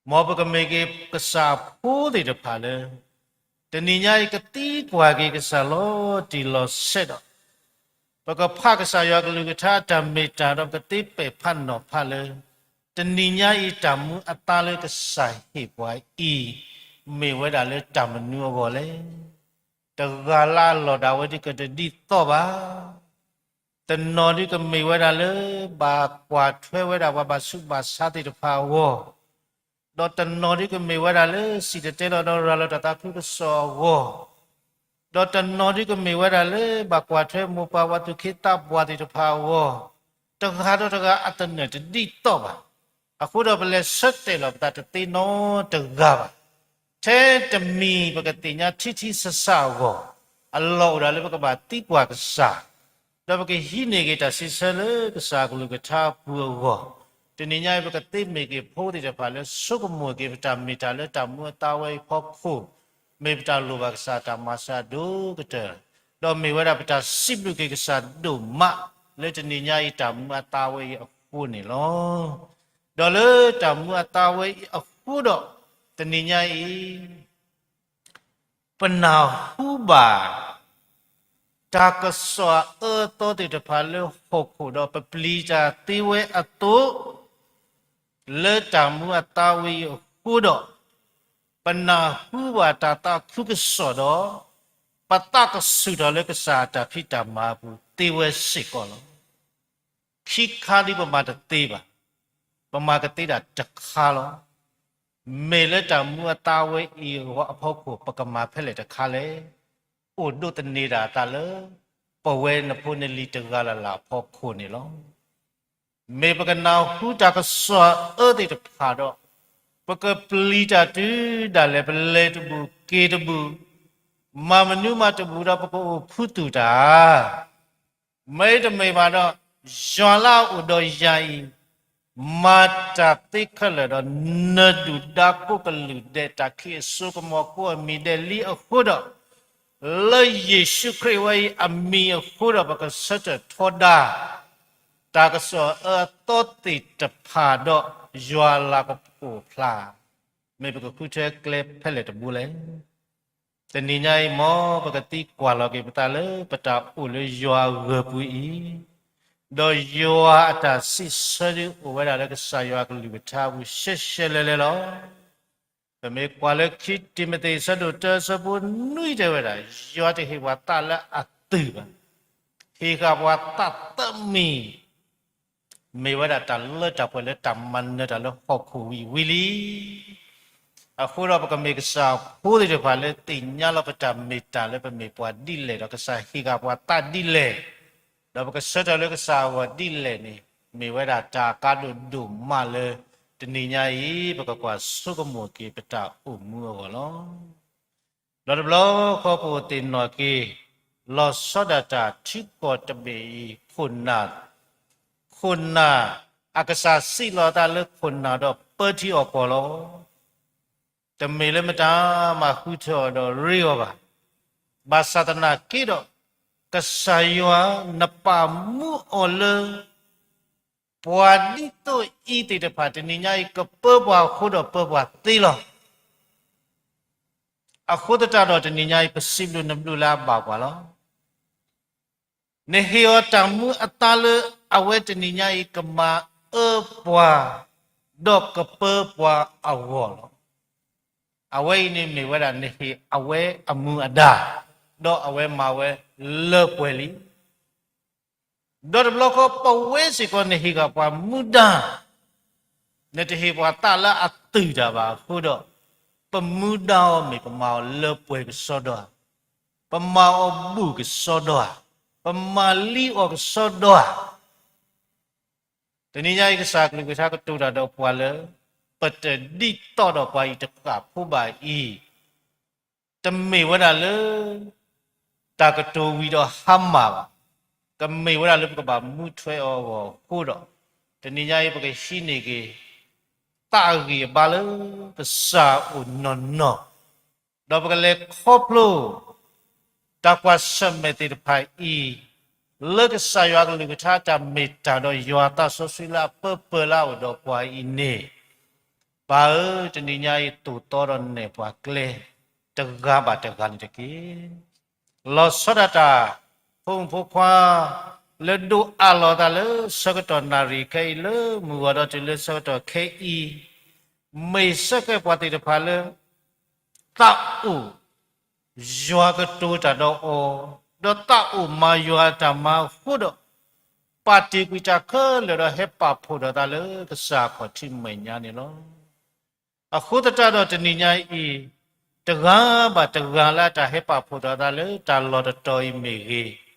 မ်ပကမ့ၢ်က့ၤကစၢ်အဖိသ့ၣ်တဖၣ်လၢ တနံၤညါအံၤကသံကွၢ်က့ၤကစၢ်လီၤတံၢ်လီၤဆဲးဒီး ပကဖးကစၢ်ယွၤကလုၢ်ကထါအတၢ်မ့ၢ်တၢ်ဒီး ပကသ့ပဲာ်ဖးနီၤဖးလၢ တနံၤညါအံၤတၢ်မူအသါလၢကစၢ်ဟ့ၣ်ပှၤအံၤ မ့ၢ်ဝဲဒၣ်လၢတၢ်မနုၤအဂီၢ်လဲၣ်. တဂၤလၢ်လၢ်ဒၣ်ဝဲဒၣ်ကတဒ်သိးဘၣ်. တနီၤဒုးကမ့ၢ်ဝဲဒၣ်လၢ ဘၣ်ကွၢ်ထွဲဝဲဒၣ်ပှၤဘၣ်ဆူးဘၣ်ဆါသ့ၣ်တဖၣ်အဂီၢ်, ဒီးတနီၤဒုးကမ့ၢ်ဝဲဒၣ်လၢ စံၣ်တဲၤတဲလီၤဒီးရၤလီၤတၢ်သးခုကစီၣ်အဂီၢ်, ဒီးတနီၤဒုးကမ့ၢ်ဝဲဒၣ်လၢ ဘၣ်ကွၢ်ထွဲမိၢ်ပၢ်ပှၤသူၣ်က့သးပှၢ်သ့ၣ်တဖၣ်အဂီၢ်, တဂၤဒီးတဂၤအသနၢၣ်တဒ်သိးဘၣ်. အဃိဒီးပလဲၤဆၢတဲာ်လီၤပသးတသ့နီတဂၤဘၣ်. ထဲတမံၤပကသ့ၣ်ညါထံထံဆးဆးအဂီၢ်, အလီၢ်အိၣ်ဒၣ်လၢပကဘၣ်သံကွၢ်ကစၢ်, ဒီးပကဟံးန့ၢ်က့ၤတၢ်စံးဆၢလၢကစၢ်ကလုၢ်ကထါအပူၤအဂီၢ်, တနံၤညါအံၤပကသ့မ့ၢ်က့ၤဖိသ့ၣ်တဖၣ်လၢဆိကမိၣ်က့ၤပတၢ်မ့ၢ်တၢ်လၢတၢ်မူအသါဝဲအံၤအဖီခိၣ်, မ့ၢ်ပတၢ်လိၣ်ဘၣ်ကစၢ်တၢ်မၤစၢၤဒိၣ်ကတၢၢ်, ဒီးမ့ၢ်ဝဲဒၣ်ပတၢ်စံးဘျုးက့ၤကစၢ်ဒိၣ်မး လၢတနံၤညါအံၤတၢ်မူအသါဝဲအံၤအဃိန့ၣ်လီၤ. ဒီးလၢတၢ်မူအသါဝဲအံၤအဃိဒီး တနံၤညါအံၤ ပနၢ်ဟူဘၣ် တၢ်ကစီၣ်အအၢအသီသ့ၣ်တဖၣ်လၢဟီၣ်ခိၣ်ဒီးပပျံၤတၢ်သ့ဝဲအသိး, လၢတၢ်မူအသါဝဲအံၤအဃိဒီး ပနၢ်ဟူဘၣ်တၢ်သးခုကစီၣ်ဒီး ပသးကဆူၣ်ထီၣ်လၢကစၢ်အတၢ်ဖံးတၢ်မၤအပူၤသ့ဝဲစ့ၢ်ကီးလီၤ. ခံခါဒ်ပမၤတသ့ဘၣ်, ပမၤကသ့ဒၣ်တခါလီၤ. မ့ၢ်လၢတၢ်မူအသါဝဲအံၤအဖီခိၣ် ပကမၤဖဲလဲၣ်တခါလဲၣ်. အိၣ်ဒိးသန့ၤဒၣ်အသးလၢ ပဝဲနဖိနလံၤတဂၤလၢ်လၢ်အဖီခိၣ်န့ၣ်လီၤ. မ့ၢ်ပကနၢ်ဟူတၢ်ကစီၣ်အအၢသ့ၣ်တဖၣ်ဒီး ပကပျံၤတၢ်တုၤဒၣ်လဲာ် ပလဲၤတဘူၣ်က့ၤတဘူၣ်, မၤမနုၤမၤတဘူၣ်ဒီးပကအိၣ်ခူသူၣ်တၢ် မ့တမ့ၢ်ဘၣ်ဒီး ယွၤလၢအအိၣ်ဒီးယၤအံၤ မၤတၢ်သ့ခဲလၢာ်ဒီး နၢၤဒုၣ်ဒါကိးကလုာ်ဒဲး တၢ်ခံးအစိကမီၤကိးအမံၤဒဲးလံအဃိဒီး, လၢယ့ၣ်ၡူးခရံာ်ဝဲအံၤအမံၤအဃိဒီး ပကဆၢထၢၣ်ထီဒါ တၢ်ကစီၣ်အအၢအသီသ့ၣ်တဖၣ်ဒီး ယွၤလၤကပီၤဖျါ, မ့ၢ်ပကဃုထၢကျဲဖဲလဲၣ်တဘိလဲၣ်. တနံၤညါအံၤ မ်ပကသံကွၢ်လီၤက့ၤပသးလၢ ပတၢ်အိၣ်လၢယွၤအဂၢၤပူၤအံၤ, ဒီးယွၤအတၢ်စံးဆၢဒုးအိၣ်ဝဲဒၣ်လၢကစၢ်ယွၤအကလုၢ်ကထါအပူၤ ရှဲရှဲလဲၤလဲၤလီၤ. ပမ့ၢ်ကွၢ်လၢခံတံၤမသ့း အဆၢဒိၣ်တၢ အဆၢဖိနွံတဲဝဲဒၣ်, ယွၤတဟ့ၣ်ပှၤသးလၢအသုးဘၣ်, ဟ့ၣ်ဃာ်ပှၤသးသၢမံၤ မ့ၢ်ဝဲဒၣ်တၢ်လၢတၢ်ပှဲၤလၢတၢ်မၤနၢၤတၢ်လၢဟီၣ်ခိၣ်ဝံၤဝံၤလံ. အဃိဒီးပကမ့ၢ်ကစၢ်အဖိသ့ၣ်တဖၣ်လၢသ့ၣ်ညါလီၤပတၢ်မ့ၢ်တၢ်လၢပမ့ၢ်ပှၤဒ်လဲၣ်ဒီး ကစၢ်ဟ့ၣ်ဃာ်ပှၤသးဒ်လဲၣ်, ဒီးပကဆၢထၢၣ်လၢကစၢ်အဂီၢ်ဒ်လဲၣ်န့ၣ် မ့ၢ်ဝဲဒၣ်တၢ်အကါဒိၣ်ဒိၣ်မးလၢ တနံၤညါအံၤ ပကကွၢ်ဆိကမိၣ်က့ၤပတၢ်အိၣ်မူအဂီၢ်လီၤ. ဒီးတဘျီဃီပအိၣ်သ့ၣ်နီၣ်က့ၤ လီၤဆီဒၣ်တၢ်ထံကီၢ်တဘ့ၣ်အံၤ ခိၣ်နၢ်, ခိၣ်နၢ်, အကစၢ်စံးလီၤအသးလၢခိၣ်နၢ်ဒီးပၢထံအီၣ်ကီၢ်လီၤ. တမ့ၢ်လၢမတၤမၤဃုထၢအီၤဒီးရ့အီၤဘၣ်. ဘၣ်ဆၣ်သနာ်က့ဒီး ကစၢ်ယွၤနပာ်မူအီၤလၢ ပှၤဒ်သိးအံၤသ့ၣ်တဖၣ် တနံၤညါအံၤ ကပၢပှၤအဃိဒီးပၢပှၤသ့လီၤ. အဃိသတးဒီးတနံၤညါအံၤ ပစံးဘျုးနဘျုးလၢအဘၣ်ပှၤလီၤ. နဟ့ၣ်အီၤတၢ်မူအသါလၢအဝဲတနံၤညါအံၤ ကမၤအၢပှၤ ဒီးကပၢပှၤအဂီၢ်လီၤ. အဝဲအံၤန့ၣ်မ့ၢ်ဝဲဒၣ်နဟ့ၣ်အဝဲအမူအဒါ, ဒီးအဝဲမၤဝဲလၢပှဲၤလံ. ဒီးတဘျီဃီပဝဲစ့ၢ်ကီးနဟ့ၣ်ဃာ်ပှၤမူဒါ, နတဟ့ၣ်ပှၤသးလၢအသုးတၢ်ဘၣ်အဃိဒီး, ပမူဒါအီၤမ့ၢ်ပမၤအီၤလၢပှဲၤကစီဒီဧါ, ပမၤအီၤဘူၣ်ကစီဒီဧါ, ပမၤလံအီၤကစီဒီဧါ. တနံၤညါအံၤကစၢ်ကလုၢ်ကထါကတိၤတၢ်ဒီးပှၤလၢ ပတဒ်သိးဒီးပှၤအံၤတဃၣ်ဖိဘၣ်အံၤ, တမ့ၢ်ဝဲဒၣ်လၢ တၢ်ကတိၤဝံၤဒီးဟါမၢ်ဘၣ်. ကမ့ၢ်ဝဲဒၣ်လၢပကဘၣ်မူထွဲအီၤအဂီၢ်အဃိဒီး, တနံၤညါအံၤပကဟံးန့ၢ်က့ၤ သးအဂံၢ်အဘါလၢကစၢ်အိၣ်နီၢ်နီၢ်, ဒီးပကလဲၤခီဖျိ တၢ်ကွၢ်ဆၢၣ်မဲာ်သ့ၣ်တဖၣ်အံၤ, လၢကစၢ်ယွၤကလုၢ်ကထါတၢ်မ့ၢ်တၢ်ဒီးယွၤသးစီဆှံလၢအပၢပၢလၢအအိၣ်ဒီးပှၤအံၤန့ၣ်, ပၢ်ဧၢ, တနံၤညါအံၤသိၣ်သီဒီးနဲၣ်ပှၤကျဲ, တဂၤဘၣ်တဂၤန့ၣ်တက့ၢ်. လီၤဆီဒၣ်တၢ် ဖိမုၣ်ဖိခွါ လၢဒိးအးလီၤသးလၢဆၢကတီၢ်နၣ်ရံၣ်ခဲအံၤ လၢမုၢ်ဂီၤဒီးတုၤလၢဆၢကတီၢ်ခဲအံၤ, မ့ၢ်စ့ၢ်ကီးပှၤသ့ၣ်တဖၣ်လၢ သးအိၣ် ယွၤကတိၤတၢ်ဒီးအီၤ, ဒီးသးအိၣ်မၤယွၤအတၢ်မၤအဃိဒီး, ပာ်တ့ၢ်ကွံာ်တၢ်ခဲလၢာ်ဒီးဟဲပာ်ဖှိၣ်ထီၣ်သးလၢကစၢ်အခီၣ်ထံးမဲာ်ညါန့ၣ်လီၤ. အဃိသတးဒီးတနံၤညါအံၤ, တဂၤဘၣ်တဂၤလၢတၢ်ဟဲပာ်ဖှိၣ်ထီၣ်သးလၢတၢ်လီၢ်တတီၤအံၤမ့ၢ်ဂ့ၤ,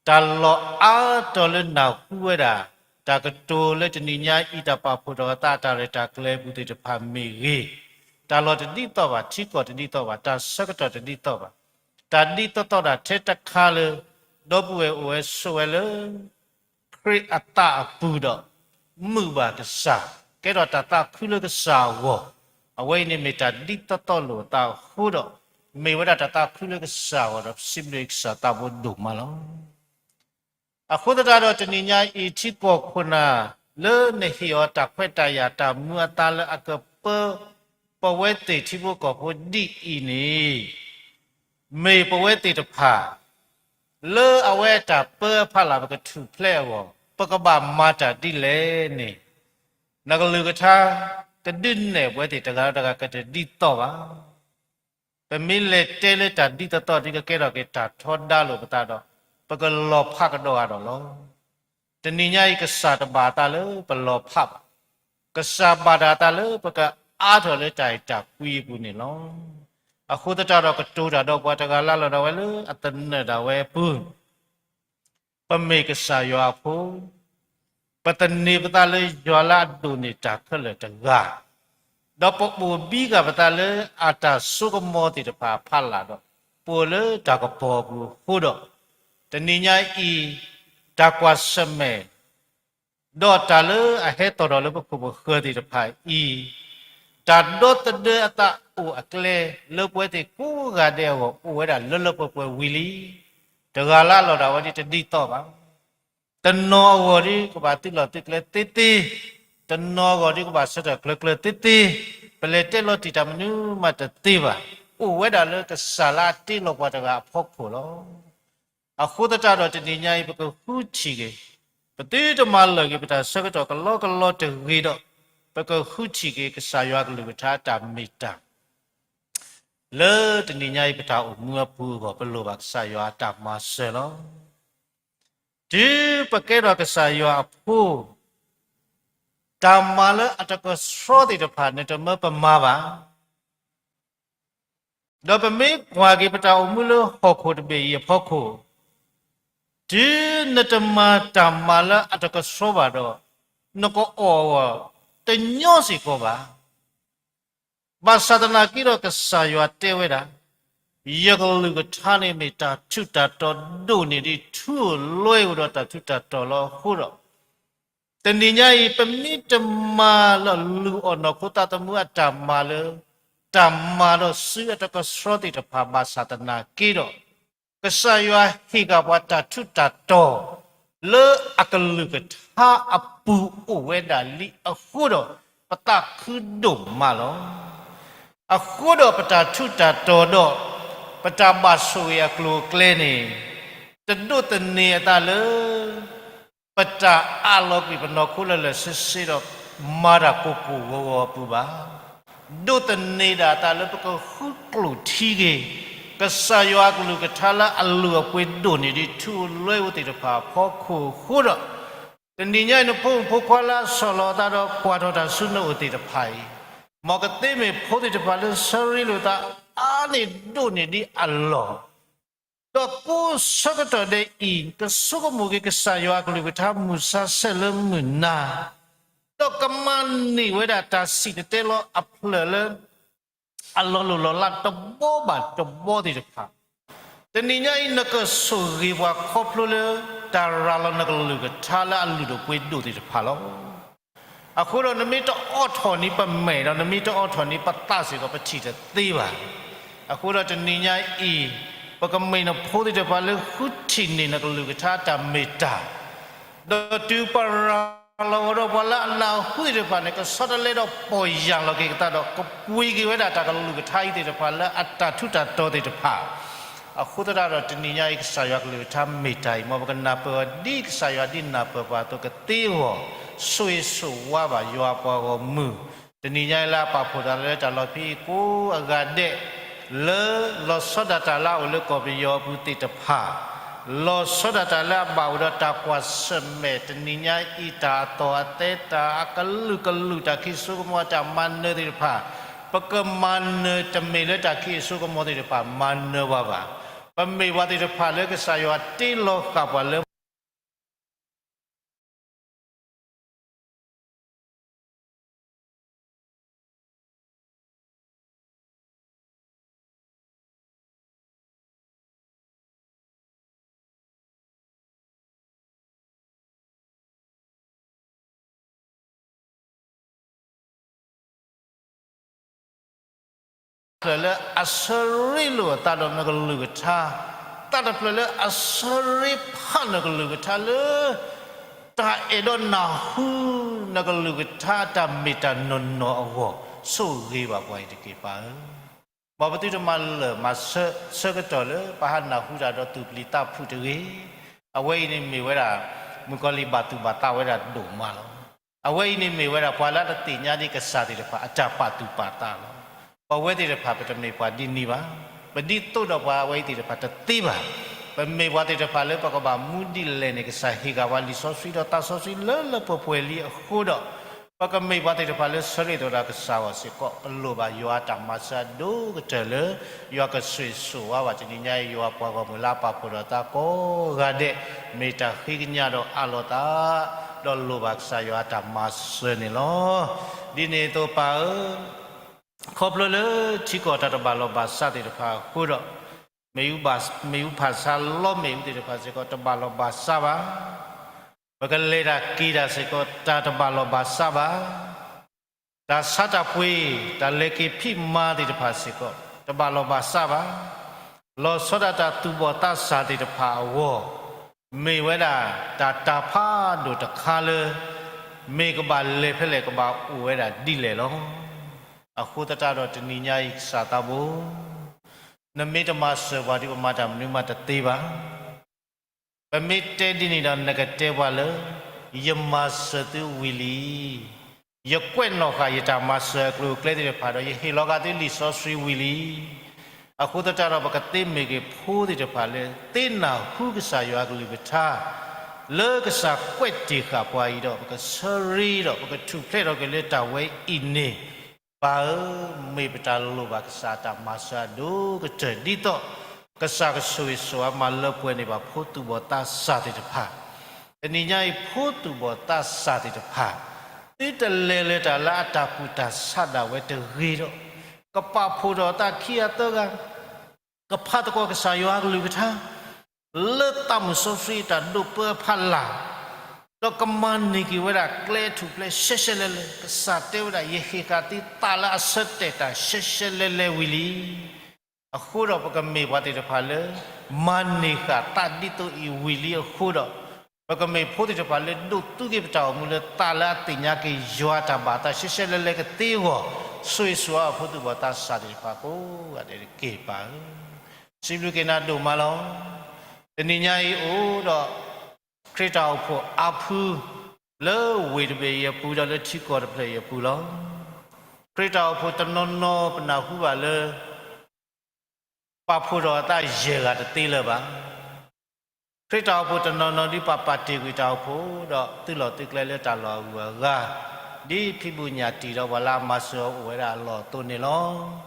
တၢ်လီၢ်အါတီၤလၢနၢ်ဟူဝဲဒၣ် တၢ်ကတိၤလၢတနံၤညါအံၤ တၢ်ပာ်ဖှိၣ်ထီၣ်အသးအတၢ်ရဲၣ်တၢ်ကျဲၤအပူၤသ့ၣ်တဖၣ်မ့ၢ်ဂ့ၤ, တၢ်လီၢ်တဒ်သိးဘၣ်, ထံကီၢ်တဒ်သိးဘၣ်, တၢ်ဆၢကတီၢ်တဒ်သိးဘၣ်, တၢ်ဒ်သိးသိးဒၣ်ထဲတခါလၢ ဒီပုၢ်ဝဲၢ်အိၣ်ဝဲဆိးဝဲလၢ ခရံာ်အသးအပူၤဒီး မုာ်ဘၣ်ကစၢ်, ကဲထီၣ်တၢ်သးခုလၢကစၢ်အဂီၢ်, အဝဲအံၤန့ၣ်မ့ၢ်တၢ်ဒ်သိးသိးလိာ်အသးအဃိဒီး, မ့ၢ်ဝဲဒၣ်တၢ်သးခုလၢကစၢ်အဂီၢ်ဒီး ပစံးဘျုးကစၢ်သးဘိဒိၣ်မးလီၤ. အဃိသတးဒီးတနံၤညါအံၤ ထံကီၢ်ခိၣ်နၢ် လၢနဟ့ၣ်အီၤတၢ်ခွဲးတၢ်ယာ်တၢ်မူအသါလၢအကပၢ ပဝဲသ့ၣ်ထံဖိကီၢ်ဖိဒ်အံၤန့ၣ်, မ့ၢ်ပဝဲသ့ၣ်တဖၣ် လၢအဝဲအတၢ်ပၢအဖီလာ် ပကထူၣ်ဖျဲးအဂီၢ် ပကဘၣ်မၤတၢ်ဒ်လဲၣ်န့ၣ်, နကလုၢ်ကထါ ကဒုးနဲၣ်ပဝဲသ့ၣ်တဂၤဒီးတဂၤကတဒ်သိးဘၣ်. ပမ့ၢ်လဲၤတဲလၢတၢ်ဒ်သိးသိးဒ်ကကဲထီၣ်က့ၤတၢ်ထီဒါလိာ်ပသးဒီး, ပကလီၤဖးကဒီးဂၤဒီးလီၤ. တနံၤညါအံၤ ကစၢ်တဘၣ်အသးလၢပလီၤဖးဘၣ်. ကစၢ်ဘၣ်ဒၣ်အသးလၢပကအါထီၣ်လၢတၢ်အဲၣ်တၢ်ကွံအပူၤန့ၣ်လီၤ. အဃိသတးဒီးကတိၤတၢ်ဒီးပှၤတဂၤလၢ်လီၤဒၣ်ဝဲလၢအသနၢၣ်ဒၣ်ဝဲအပူၤ, ပမ့ၢ်ကစၢ်ယွၤအဖိ, ပသန့ၤပသးလၢယွၤလၢအဒိၣ်န့ၢ်တၢ်ခဲလၢာ်တဂၤ, ဒီးပအိၣ်ဘံၣ်ဃာ်ပသးလၢအတၢ်စိကမီၤသ့ၣ်တဖၣ်အဖီလာ်ဒီး, ပအိၣ်လၢတၢ်ကပီၤအပူၤအဃိဒီး, တနံၤညါအံၤ တၢ်ကွၢ်ဆၢၣ်မဲာ် ဒီးတၢ်လၢအဟဲသီၣ်ထီၣ်လၢပခိၣ်ပဃၢၤသ့ၣ်တဖၣ်အံၤ, တၢ်ဒီသဒၢအသးအိၣ်အကျဲ လၢပဝဲသ့ၣ်ကိးဂၤဒဲးအဂီၢ် အိၣ်ဝဲဒၣ်လၢလၢပှဲၤပှဲၤဝံၤလံ. တဂၤလၢ်လီၤဒၣ်ဝဲဒ်တဒ်သိးဘၣ်. တနီၤအဂီၢ်ဒ်ကဘၣ်သုးလီၢ်သုးကျဲသ့သ့, တနီၤအဂီၢ်ဒ်ကဘၣ်ဆၢထၢၣ်ကျၢၤကျၢၤသ့သ့, ပလဲၤတဲလီၤတံၢ်တၢ်မနုၤမးတသ့ဘၣ်. အိၣ်ဝဲဒၣ်လၢကစၢ်လၢအတ့လီၤပှၤတဂၤအဖီခိၣ်လီၤ. အဃိသတးဒီးတနံၤညါအံၤ ပကဃုထံၣ်က့ၤ, ပသုတမၤလၢာ်က့ၤပတၢ်ဆၢကတီၢ်ကလီကလီတဂ့ၤဒီး, ပကဃုထံၣ်က့ၤကစၢ်ယွၤကလုၢ်ကထါတၢ်မ့ၢ်တၢ် လၢတနံၤညါအံၤ ပတၢ်အိၣ်မူအပူၤအဂီၢ် ပလိၣ်ဘၣ်ကစၢ်ယွၤအတၢ်မၤစၢၤလီၤ. တုၤပကဲထီၣ်ကစၢ်ယွၤအဖိ, တၢ်မၤလၢအတကဆှီသ့ၣ်တဖၣ် နတမၢပမၤဘၣ်. ဒီးပမ့ၢ်ကွၢ်က့ၤပတၢ်အိၣ်မူလၢဟီၣ်ခိၣ်တဘ့ၣ်အံၤအဖီခိၣ်, တုၤနတမၤတၢ်မၤလၢအတကဆှီဘၣ်ဒီး, နကအီၣ်အဂီၢ် တညီစ့ၢ်ကီးဘၣ်. ဘၣ်ဆၣ်သနာ်က့ဒီး ကစၢ်ယွၤတဲဝဲဒၣ်, ယကလုၢ်ကထါန့ၣ်မ့ၢ်တၢ်ထူးတၢ်တီၤဒိၣ်န့ၢ်ဒံးထူအလွဲဧိၤဒီးတၢ်ထူးတၢ်တီၤလီၤအဃိဒီး, တနံၤညါအံၤ ပမ့ၢ်တမၤလၢလုၢ်အီၣ်နီၢ်ခိသးသမူအတၢ်မၤလၢ တၢ်မၤဒီးစုအတကဆှီသ့ၣ်တဖၣ် ဘၣ်ဆၣ်သနာ်က့ဒီး, ကစၢ်ယွၤဟ့ၣ်က့ၤပှၤတၢ်ထူးတၢ်တီၤ လၢအကလုၢ်ကထါအပူၤအိၣ်ဝဲဒၣ်လံအဃိဒီး, ပသးခုဒိၣ်မးလီၤ. အဃိဒီးပတၢ်ထူးတၢ်တီၤဒီး ပတၢ်ဘၣ်ဆိၣ်ဂ့ၤအကျိၤအကျဲန့ၣ်, တဒိးသန့ၤအသးလၢ ပတၢ်အးလီၤကွံာ်ပနီၢ်ခိလၢာ်လၢာ်ဆ့ဆ့ဒီး မၤတၢ်ကိၢ်ကိၢ်ဂီၤဂီၤအပူၤဘၣ်. ဒိးသန့ၤဒၣ်အသးလၢပကဃုကျိၣ်ထံက့ၤ ကစၢ်ယွၤအကလုၢ်ကထါလၢအလုၢ်အပှ့ၤဒိၣ်န့ၢ်ဒံးထူအလွဲဧိၤသ့ၣ်တဖၣ်အဖီခိၣ်အဃိဒီး, တနံၤညါအံၤ နဖိမုၣ်ဖိခွါလၢအဆီၣ်လီၤအသးဒီးကွၢ်ထီၣ်တၢ်ဆူနအိၣ်သ့ၣ်တဖၣ်အံၤ, မ်ကသ့မ့ၢ်ဖိသ့ၣ်တဖၣ်လၢဆၢရ့လိာ်သးအါန့ၢ်ဒိၣ်န့ၢ်ဒံးအလီၢ် ဒီးကိးဆၢကတီၢ်ဒဲးအံၤ ကဆိကမိၣ်က့ၤကစၢ်ယွၤအကလုၢ်ကထါမုၢ်ဆါဆဲးလၢမုၢ်နၤ, ဒီးကမၤန့ၢ်ဝဲဒၣ်တၢ်စံၣ်တဲၤတဲလီၤအဖျၢၣ်လၢ အလီၤလိၢ်လီၤလးတဘီဘၣ်တဘီသ့ၣ်တဖၣ်, တနံၤညါအံၤ နကဆိၣ်ဂ့ၤပှၤခီဖျိလၢ တၢ်ရၤလီၤနကလုၢ်ကထါလၢအလုၢ်ဒိၣ်ပှ့ၤဒိၣ်သ့ၣ်တဖၣ်လီၤ. အဃိဒီး နမ့ၢ်တအိးထီၣ်န့ၢ်ပမဲာ်ဒီး နမ့ၢ်တအိးထီၣ်န့ၢ်ပသးစ့ၢ်ကီး ပထံၣ်တသ့ဘၣ်. အဃိဒီးတနံၤညါအံၤ ပကမ့ၢ်နဖိသ့ၣ်တဖၣ်လၢဃုထံၣ်န့ၢ်နကလုၢ်ကထါတၢ်မ့ၢ်တၢ်, ဒီးတုၤပရၤ လီၤဂီၤဒီးပှၤလၢအနၢ်ဟူသ့ၣ်တဖၣ်န့ၣ် ကဆီတလဲဒီးပီၢ်ယၢ်လီၤက့ၤကသးဒီး ကပှ့ၤက့ၤဝဲဒၣ်တၢ်ကလုၢ်ကထါအံၤသ့ၣ်တဖၣ်လၢအတၢ်ထူးတၢ်တီၤသ့ၣ်တဖၣ်, အဃိသတးဒီးတနံၤညါအံၤ ကစၢ်ယွၤကလုၢ်ကထါမ့ၢ်တၢ်အံၤ မ်ပကနၢ်ပၢၢ်အီၤဒ်ကစၢ်ယွၤဒ်နၢ်ပၢၢ်ပှၤအသိး ကသ့အဂီၢ် ဆိၣ်ဂ့ၤဆိၣ်ဝါဘၣ်ယွၤပှၤဂီၢ်မုၢ်, တနံၤညါအံၤလၢအပာ်ဖှိၣ်သးလၢတၢ်လီၢ်ဖဲအံၤကိးအဂၤဒဲး လၢလီၤဆီဒၣ်တၢ်လၢအအိၣ်လၢကီၢ်ပယီၤအပူၤသ့ၣ်တဖၣ်, လီၤဆီဒၣ်တၢ်လၢအဘၣ်အိၣ်ဒီးတၢ်ကွၢ်ဆၢၣ်မဲာ် တနံၤညါအံၤတၢ်အတီၢ်အသဲ တၢ်အကလုာ်ကလုာ် တၢ်ခံးစိကမီၤ တၢ်မၤနၢၤသ့ၣ်တဖၣ်, ပကမၤနၢၤတမ့ၢ်လၢတၢ်ခံးအစိကမီၤသ့ၣ်တဖၣ် မၤနၢၤပှၤဘၣ်. ပမ့ၢ်ပှၤသ့ၣ်တဖၣ်လၢကစၢ်ယွၤတ့လီၤဃာ်ပှၤလၢ တဖျၢၣ်လၢအဆၢရ့လိာ်အသးဒီးနကလုၢ်ကထါ, တၢ်တဖျၢၣ်လၢအဆၢရ့ဖးနကလုၢ်ကထါလၢ တၢ်အဲၣ်ဒိးနၢ်ဟူ နကလုၢ်ကထါတၢ်မ့ၢ်တၢ်နီၢ်နီၢ်အဂီၢ် ဆိၣ်ဂ့ၤဘၣ်ပှၤအံၤတက့ၢ်ပၢ်ဧၢ. မ်ပသုတမၤလၢာ်မၤဆၢ ဆၢကတီၢ်လၢပဟးနၢ်ဟူတၢ်ဒီးသူၣ်ပျံၤသးဖုးတဂ့ၤ. အဝဲအံၤန့ၣ်မ့ၢ်ဝဲဒၣ် မုၣ်ကီၤလံၢ်ဘၣ်သူၣ်ဘၣ်သးဝဲဒၣ်ဒိၣ်မးလီၤ. အဝဲအံၤန့ၣ်မ့ၢ်ဝဲဒၣ်ပှၤလၢအတသ့ၣ်ညါဒံးကစၢ်သ့ၣ်တဖၣ်အတၢ်ပာ်သူၣ်ပာ်သးလီၤ. ပဝဲသ့ၣ်တဖၣ်ပတမ့ၢ်ပှၤဒ်န့ၣ်ဘၣ်. ပဒ်သိးဒီးပှၤအဝဲအံၤသ့ၣ်တဖၣ်တသ့ဘၣ်. ပမ့ၢ်ပှၤသ့ၣ်တဖၣ်လၢပကဘၣ်မူဒ်လဲၣ်န့ၣ် ကစၢ်ဟ့ၣ်က့ၤပှၤလံာ်စီဆှံဒီးသးစီဆှံလၢလၢပှဲၤပှဲၤလံအဃိဒီး ပကမ့ၢ်ပှၤသ့ၣ်တဖၣ်လၢဆၢရ့သးဒီးကစၢ်အဂီၢ်စ့ၢ်ကီး ကလိၣ်ဘၣ်ယွၤအတၢ်မၤစၢၤအဒိၣ်ကတၢၢ်လၢ ယွၤကဆိၣ်ဂ့ၤဆိၣ်ဝါဘၣ်တနံၤညါအံၤ ယွၤပှၤဂီၢ်မုၢ်လၢအပာ်ဖှိၣ်ဒီးသးကိးဂၤဒဲး မ့ၢ်တၢ်ဃ့ကညးဒီးအးလီၤသး ဒီးလိၣ်ဘၣ်ကစၢ်ယွၤအတၢ်မၤစၢၤန့ၣ်လီၤ. ဒ်န့ၣ်အသိးပၢ်ဧၢ ခီဖျိလၢထံကီၢ်တၢ်တဘၣ်လီၢ်ဘၣ်စးသ့ၣ်တဖၣ်အဃိဒီး မ့ၣ်အူဖၣ်ဆါလီမ့ၣ်အူသ့ၣ်တဖၣ်စ့ၢ်ကီး တဘၣ်လီၢ်ဘၣ်စးဘၣ်. ပကလဲၤတၢ်က့ၤတၢ်စ့ၢ်ကီး တၢ်တဘၣ်လီၢ်ဘၣ်စးဘၣ်. တၢ်ဆါတၢ်ပှ့ၤ တၢ်လဲၤက့ၤဖံးမၤသ့ၣ်တဖၣ်စ့ၢ်ကီး တဘၣ်လီၢ်ဘၣ်စးဘၣ်. လီၤဆီဒၣ်တၢ်သူၣ်ဘီၣ်သးစၢ်သ့ၣ်တဖၣ်အဂီၢ် မ့ၢ်ဝဲဒၣ်တၢ်တၢ်ဖးဒိၣ်တခါလၢ မ့ၢ်ကဘၣ်လဲၤဖဲလဲၣ် ကဘၣ်အိၣ်ဝဲဒၣ်ဒ်လဲၣ်လီၤ. အဃိသတးဒီးတနံၤညါအံၤ ကစၢ်သးဘိ နမ့ၢ်တမၤစၢၤပှၤဒီးပမၤတၢ်မနုၤမးတသ့ဘၣ်. ပမ့ၢ်တဲဒ်န့ၣ်ဒီး နကတဲပှၤလၢ ယမၤစၢၤသုဝံၤလံ. ယကွဲးနီၣ်ဃာ်ယတၢ်မၤစၢၤအကျိၤအကျဲသ့ၣ်တဖၣ်ဒီး ယဟ့ၣ်လီၤဃာ်သုလံာ်စီဆှံဝံၤလံ. အဃိသတးဒီး ပကသ့မ့ၢ်က့ၤဖိသ့ၣ်တဖၣ်လၢ သ့နၢ်ဟူကစၢ်ယွၤအကလုၢ်ကထါ လၢကစၢ်ကွဲးတ့ၢ်ဃာ်ပှၤအံၤဒီး ပကဆၢရ့ဒီး ပကထူၣ်ဖျဲးထီၣ်က့ၤလၢတၢ်ဝဲအံၤန့ၣ် ပၢ်ဧၢ, မ့ၢ်ပတၢ်လိၣ်ဘၣ်ကစၢ်အတၢ်မၤစၢၤအဒိၣ်ကတၢၢ် ဒ်သိး ကစၢ်ကဆိၣ်ဂ့ၤဆိၣ်ဝါမၤလၢပှဲၤန့ၢ်ဘၣ် ဖိသူၣ်ဘီၣ်သးစၢ်သ့ၣ်တဖၣ်. တနံၤညါအံၤ ဖိသူၣ်ဘီၣ်သးစၢ်သ့ၣ်တဖၣ် သုတလဲၤလၢတၢ်လၢအတၢ်ကူၣ်တၢ်ဆးဒၣ်ဝဲတဂ့ၤဒီး ကပာ်ဖှိၣ်ထီၣ်အသးခံဂၤသၢဂၤ ကဖးသကိးကစၢ်ယွၤအကလုၢ်ကထါ လၢသးမုၢ်စီဆှံအတၢ်ဒိးပၢအဖီလာ် ဒီးကမၤန့ၢ်က့ၤဝဲဒၣ်ကျဲထူၣ်ဖျဲးရှဲရှဲလဲၤလဲၤ, ကစၢ်တဲဝဲဒၣ် ယဟ့ၣ်ဃာ်သုသးလၢအဆၢတဲာ်တၢ်ရှဲရှဲလဲၤလဲၤဝံၤလံ. အဃိဒီးပကမ့ၢ်ပှၤသ့ၣ်တဖၣ်လၢ မၤန့ၢ်ဃာ်သးဒ်သိးအံၤဝံၤလံအဃိဒီး ပကမ့ၢ်ဖိသ့ၣ်တဖၣ်လၢဒိးသူက့ၤပတၢ်အိၣ်မူလၢသးလၢအသ့ၣ်ညါက့ၤယွၤတၢ်ဘၣ်သးရှဲရှဲလဲၤလဲၤကသ့အဂီၢ် ဆိၣ်ဂ့ၤဆိၣ်ဝါအဖိသူၣ်ဘီၣ်သးစၢ်သ့ၣ်တဖၣ်ကိးဂၤဒဲးတက့ၢ်ပၢ်ဧၢ. စံးဘျုးက့ၤနၤဒိၣ်မးလီၤ. တနံၤညါအံၤအိၣ်ဒီး ခရံာ်တၢ်အိၣ်ဖှိၣ်အါဖု လၢဝ့ၢ်တဘ့ၣ်အံၤအပူၤဒီးလၢထံကီၢ်တဖျၢၣ်အံၤအပူၤလီၤ. ခရံာ်တၢ်အိၣ်ဖှိၣ်တနီၤနီၤပနၢ်ဟူဘၣ်လၢ ပာ်ဖှိၣ်ထီၣ်အသးယဲၢ်ဂၤတသ့လၢၤဘၣ်. ခရံာ်တၢ်အိၣ်ဖှိၣ်တနီၤနီၤဒ်ပှၤပာ်တ့ၢ်ကွံာ်တၢ်အိၣ်ဖှိၣ်ဒီးသုးလီၢ်သုးကျဲလၢတၢ်လီၢ်အဂုၤအဂၤ ဒ်ဖံးဘူးညၣ်တံၢ်ဒီးပှၤလၢအမၤစၢၤအီၤအိၣ်ဝဲဒၣ်အလီၢ်အသိးန့ၣ်လီၤ.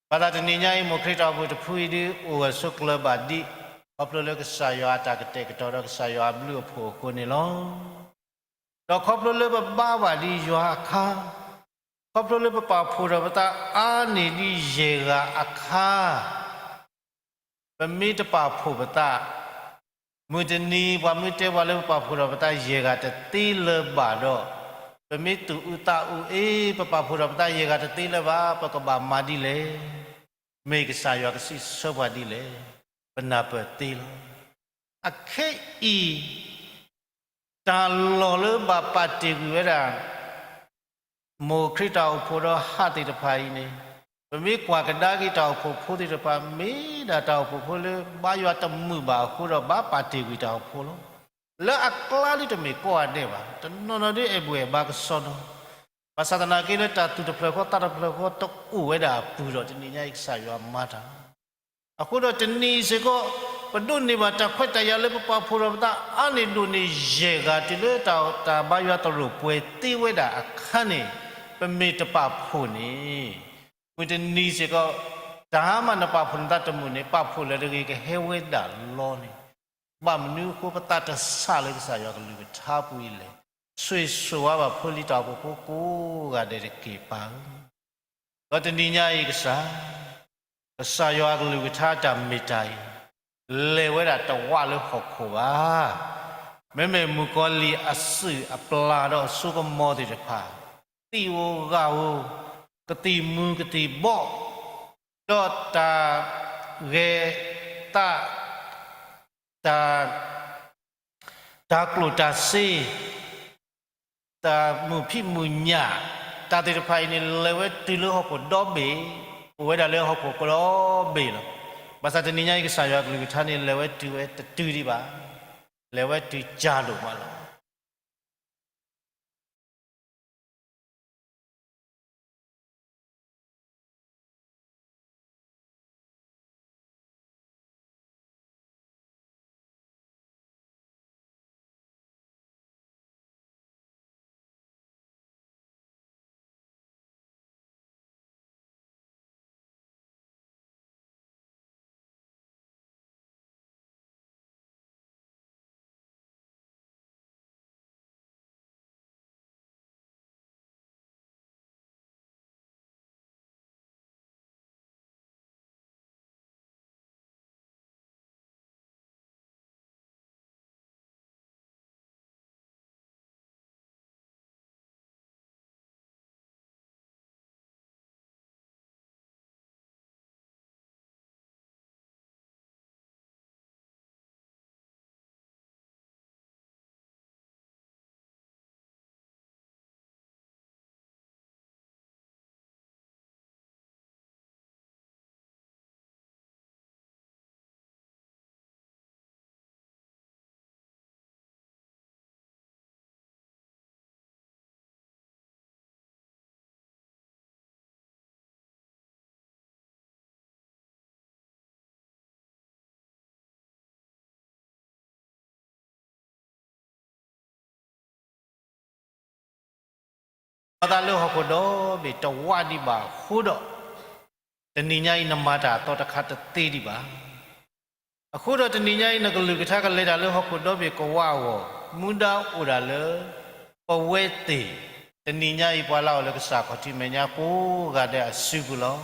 ဘၣ်ဆၣ်တနံၤညါအံၤ မိၢ်ခရံာ်တၢ်အိၣ်ဖှိၣ်တဖုအံၤဒုးအိၣ်ဂၢၢ်ဆိးကျၢၤဘၣ်ဒံး ခီဖျိလၢကစၢ်ယွၤအတၢ်ကတဲာ်ကတီၤဒီးကစၢ်ယွၤအဘျုးအဖှိၣ်အဃိန့ၣ်လီၤ. ဒီးခီဖျိလၢပဘါဘၣ်ဒံးယွၤအခါ, ခီဖျိလၢပပာ်ဖှိၣ်ထီၣ်ပသးအါန့ၢ်ဒံးယဲၢ်ဂၤအခါ, ပမ့ၢ်တပာ်ဖှိၣ်ပသး, မုၢ်တနံၤပှၤမ့ၢ်တဲပှၤလၢပပာ်ဖှိၣ်ထီၣ်ပသးယဲၢ်ဂၤတသ့လၢၤဘၣ်ဒီး, ပမ့ၢ်သူၣ်အုးသးအုးအ့ ပပာ်ဖှိၣ်ထီၣ်ပသးယဲၢ်ဂၤတသ့လၢၤဘၣ်, ပကဘၣ်မၤဒ်လဲၣ်. မ့ၢ်ကစၢ်ယွၤကစံးဆၢပှၤဒ်လဲၣ်, ပနၢ်ပၢၢ်သ့လီၤ. အခဲအံၤ တၢ်လီၢ်လၢဘၣ်ပာ်တ့ၢ်ကွံာ်ဝဲဒၣ် မိၢ်ခရံာ်တၢ်အိၣ်ဖှိၣ်ဒီးဟးသ့ၣ်တဖၣ်အံၤန့ၣ်, ပမ့ၢ်ကွၢ်ကဒါက့ၤတၢ်အိၣ်ဖှိၣ်ဖိသ့ၣ်တဖၣ် မ့ၢ်ဒၣ်တၢ်အိၣ်ဖှိၣ်ဖိလၢဘါယွၤတမုာ်ဘၣ်အဃိဒီး ဘၣ်ပာ်တ့ၢ်ကွံာ်တၢ်အိၣ်ဖှိၣ်လီၤ. လၢအကျါဒ်တမ့ၢ်ကိးဂၤဒဲးဘၣ်, တနီၤနီၤဒ်အဲၣ်ဘူၣ်အဲၣ်ဘါကစီဒီ, ဘၣ်ဆၣ်သနာ်က့လၢတၢ်သူၣ်တဖျၢၣ်ဃီသးတဖျၢၣ်ဃီတအိၣ်ဝဲဒၣ်အပူၤဒီး တနံၤညါအံၤကစၢ်ယွၤမၤတၢ် အဃိဒီးတနံၤအံၤစ့ၢ်ကီး ပဒိးန့ၢ်ဘၣ်တၢ်ခွဲးတၢ်ယာ်လၢပပာ်ဖှိၣ်ထီၣ်ပသးအါန့ၢ်ဒိၣ်န့ၢ်ယဲၢ်ဂၤတုၤလၢတၢ်ဘါယွၤသရိာ်ပှဲၤသ့ဝဲဒၣ်အခါန့ၣ်, ပမ့ၢ်တပာ်ဖှိၣ်န့ၣ်, မုၢ်တနံၤစ့ၢ်ကီး တၢ်မၤနၢ်ပာ်ဖှိၣ်နသးတမုာ်န့ၣ် ပာ်ဖှိၣ်လၢတဂ့ၤကဟဲဝဲဒၣ်လီၤန့ၣ်, ဘၣ်မနုၤအဃိပသးတဆးလၢကစၢ်ယွၤကလုၢ်ကထါပူၤအံၤလဲၣ်. ဆိၣ်ဂ့ၤဆိၣ်ဝါဘၣ်ဖိလံၤတၢ်အိၣ်ဖှိၣ်ဖိကိးဂၤဒဲးတက့ၢ်ပၢ်ဧၢ. ဒီးတနံၤညါအံၤကစၢ်, ကစၢ်ယွၤအကလုၢ်ကထါတၢ်မ့ၢ်တၢ်အံၤ, လဲၤဝဲဒၣ်တဝးလၢဟီၣ်ခိၣ်ဘၣ်. မ့မ့ၢ်မုၣ်ကီၤလံၢ်အစုၣ်အပျၢ်ဒီးအစိကမီၤသ့ၣ်တဖၣ်, သံၣ်ဧိၤဂၢ်ဧိၤ, ကသံၣ်မူၤကသံၣ်ဘီၣ်, ဒီးတၢ်ဂဲၤသး, တၢ် တၢ်ကျိၣ်တၢ်စ့, တၢ်မုာ်ဖံးမုာ်ညၣ်, တၢ်သ့ၣ်တဖၣ်အံၤန့ၣ် လဲၤဝဲတုၤလၢဟီၣ်ခိၣ်ဒီဘ့ၣ်, အိၣ်ဝဲဒၣ်လၢဟီၣ်ခိၣ်ကဒီဘ့ၣ်လီၤ. ဘၣ်ဆၣ်တနံၤညါအံၤကစၢ်ယွၤကလုၢ်ကထါန့ၣ် လဲၤဝဲတုၤဝဲတတုၤဒံးဘၣ်, လဲၤဝဲတုၤကၢ်ဒိၣ်မးလီၤ. ပသးလၢဟီၣ်ခိၣ်ဒီဘ့ၣ်တဝးဒံးဘၣ်အဃိဒီး, တနံၤညါအံၤနမၤတၢ်အသီတခါတသ့ဒံးဘၣ်. အဃိဒီးတနံၤညါအံၤ နကလုၢ်ကထါကလဲၤတၢ်လၢဟီၣ်ခိၣ်ဒီဘ့ၣ်ကဝးအဂီၢ်, မူဒါအိၣ်ဒၣ်လၢပဝဲသ့ၣ်, တနံၤညါအံၤပှၤလၢအအိၣ်လၢကစၢ်ခီၣ်ထံးမဲာ်ညါကိးဂၤဒဲးအစုပူၤလီၤ.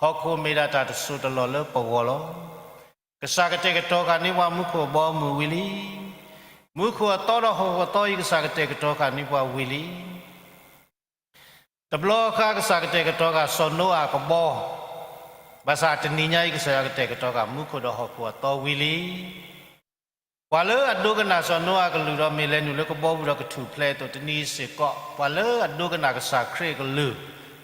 ဟီၣ်ခိၣ်မ့ၢ်ဒၣ်တၢ်တစိၢ်တလီၢ်လၢပဂီၢ်လီၤ. ကစၢ်ကတဲာ်ကတီၤဃာ်န့ၢ်ပှၤမူခိၣ်အဘီအမုၢ်ဝံၤလံ. မူခိၣ်အသီဒီးဟီၣ်ခိၣ်အသီအံၤ ကစၢ်ကတဲာ်ကတီၤဃာ်န့ၢ်ပှၤဝံၤလံ. တဘျီဃီကစၢ်ကတဲာ်ကတီၤဃာ်စီၤနိအၤအကဘီ, ဘၣ်ဆၣ်တနံၤညါအံၤကစၢ်ယွၤကတဲာ်ကတီၤဃာ်မူခိၣ်ဒီးဟီၣ်ခိၣ်အသီဝံၤလံ. ပှၤလၢအဒိကနၣ်စီၤနိအၤအကလုၢ်ဒီးမ့ၢ်လဲၤနုာ်လၢကဘီပူၤဒီးကထူၣ်ဖျဲးအသိး တနံၤအံၤစ့ၢ်ကီး ပှၤလၢအဒိကနၣ်ကစၢ်ခရံာ်အကလုၢ်,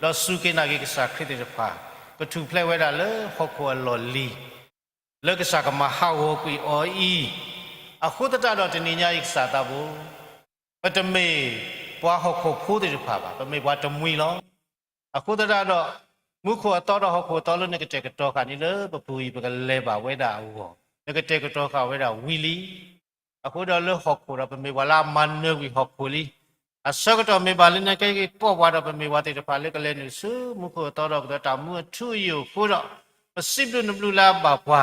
ဒီးစူၢ်က့ၤနာ်က့ၤကစၢ်ခရံာ်သ့ၣ်တဖၣ်, ကထူၣ်ဖျဲးဝဲဒၣ်လၢဟီၣ်ခိၣ်အလီၢ်လံၤ လၢကစၢ်ကမၤဟးဂီၤကွံာ်အီၤအံၤ, အဃိသတးဒီးတနံၤညါအံၤကစၢ်သးဘိ, ပတမ့ၢ်ပှၤဟီၣ်ခိၣ်ဖိသ့ၣ်တဖၣ်ဘၣ်, ပမ့ၢ်ပှၤတမှံၤလီၤ. အဃိသတးဒီး, မူခိၣ်အသီဒီးဟီၣ်ခိၣ်အသီလၢနကတဲာ်ကတီၤဃာ်န့ၣ်လၢပပူၤအံၤ ပကလဲၤဘၣ်ဝဲဒၣ်အဂီၢ်, နကတဲာ်ကတီၤဃာ်ဝဲဒၣ်ဝံၤလံ. အဃိဒီးလၢဟီၣ်ခိၣ်ဒီးပမ့ၢ်ပှၤလၢအမၤနၢၤကွံာ်ဟီၣ်ခိၣ်လံ. အဆၢကတီၢ်မ့ၢ်ဘၣ်လၢနကဲက့ၤကိးပှၤဒီး ပမ့ၢ်ပှၤသ့ၣ်တဖၣ်လၢကလဲၤနုာ်ဆူမူခိၣ်အသီဒီးကဒီးတၢ်မူအထူအယိာ်အဃိဒီး, ပစံးဘျုးနဘျုးလၢအဘၣ်ပှၤ,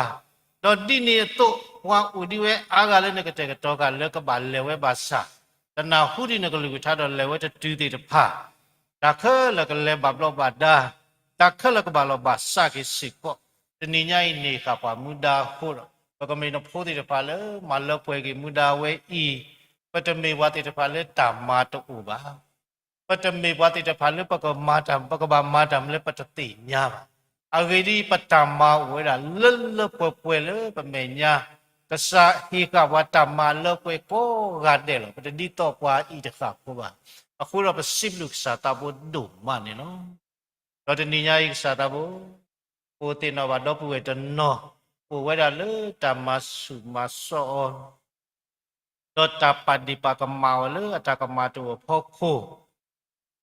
ဒီးဒ်န့ၣ်အသိးပှၤအိၣ်ဒံးဝဲအါဂၤလၢနကတဲာ်ကတီၤဃာ်လၢကဘၣ်လဲၤဝဲဘၣ်ဆၣ်, တနၢ်ဟူဒံးနကလုၢ်ကထါဒီးလဲၤဝဲတတုၤသ့ၣ်တဖၣ် တၢ်ခဲလၢာ်ကလဲၤဘၣ်ဘျီးဘၣ်ဒါ, တၢ်ခဲလၢာ်ကဘၣ်လီၤဘၣ်စးက့ၤစ့ၢ်ကီး, တနံၤညါအံၤန့ၢ်ဃာ်ပှၤမူဒါအဃိဒီး, ပကမ့ၢ်နဖိသ့ၣ်တဖၣ်လၢမၤလၢပှဲၤက့ၤမူဒါဝဲအံၤ, ပတမ့ၢ်ပှၤသ့ၣ်တဖၣ်လၢတၢ်မၤတအိၣ်ဘၣ်. ပတမ့ၢ်ပှၤသ့ၣ်တဖၣ်လၢပကမၤတၢ်, ပကဘၣ်မၤတၢ်မနုၤလၢပတသ့ၣ်ညါဘၣ်. အဂ့ၢ်ဒ်အံၤ, ပတၢ်မၤအိၣ်ဝဲဒၣ်လၢလၢပှဲၤပှဲၤလၢပမဲာ်ညါ, ကစၢ်ဟ့ၣ်ဃာ်ပှၤတၢ်မၤလၢပှဲၤကိးဂၤဒဲးလီၤ. ပတဒ်သိးပှၤအံၤတဃၣ်ဖိဘၣ်. အဃိဒီးပစံးဘျုးကစၢ်သးဘိဒိၣ်မးန့ၣ်လီၤ. ဒီးတနံၤညါအံၤကစၢ်သးဘိ ပအိၣ်သ့ၣ်နီၣ်ဘၣ်ဒီပုၢ်ဝဲၢ်တနီၤ အိၣ်ဝဲဒၣ်လၢတၢ်မၤဆူၣ်မၤစီအီၤ ဒီးတၢ်ပာ်ဒ့ၣ်ပာ်ကမၣ်အီၤလၢအတၢ်ကမၣ်တအိၣ်အဖီခိၣ်,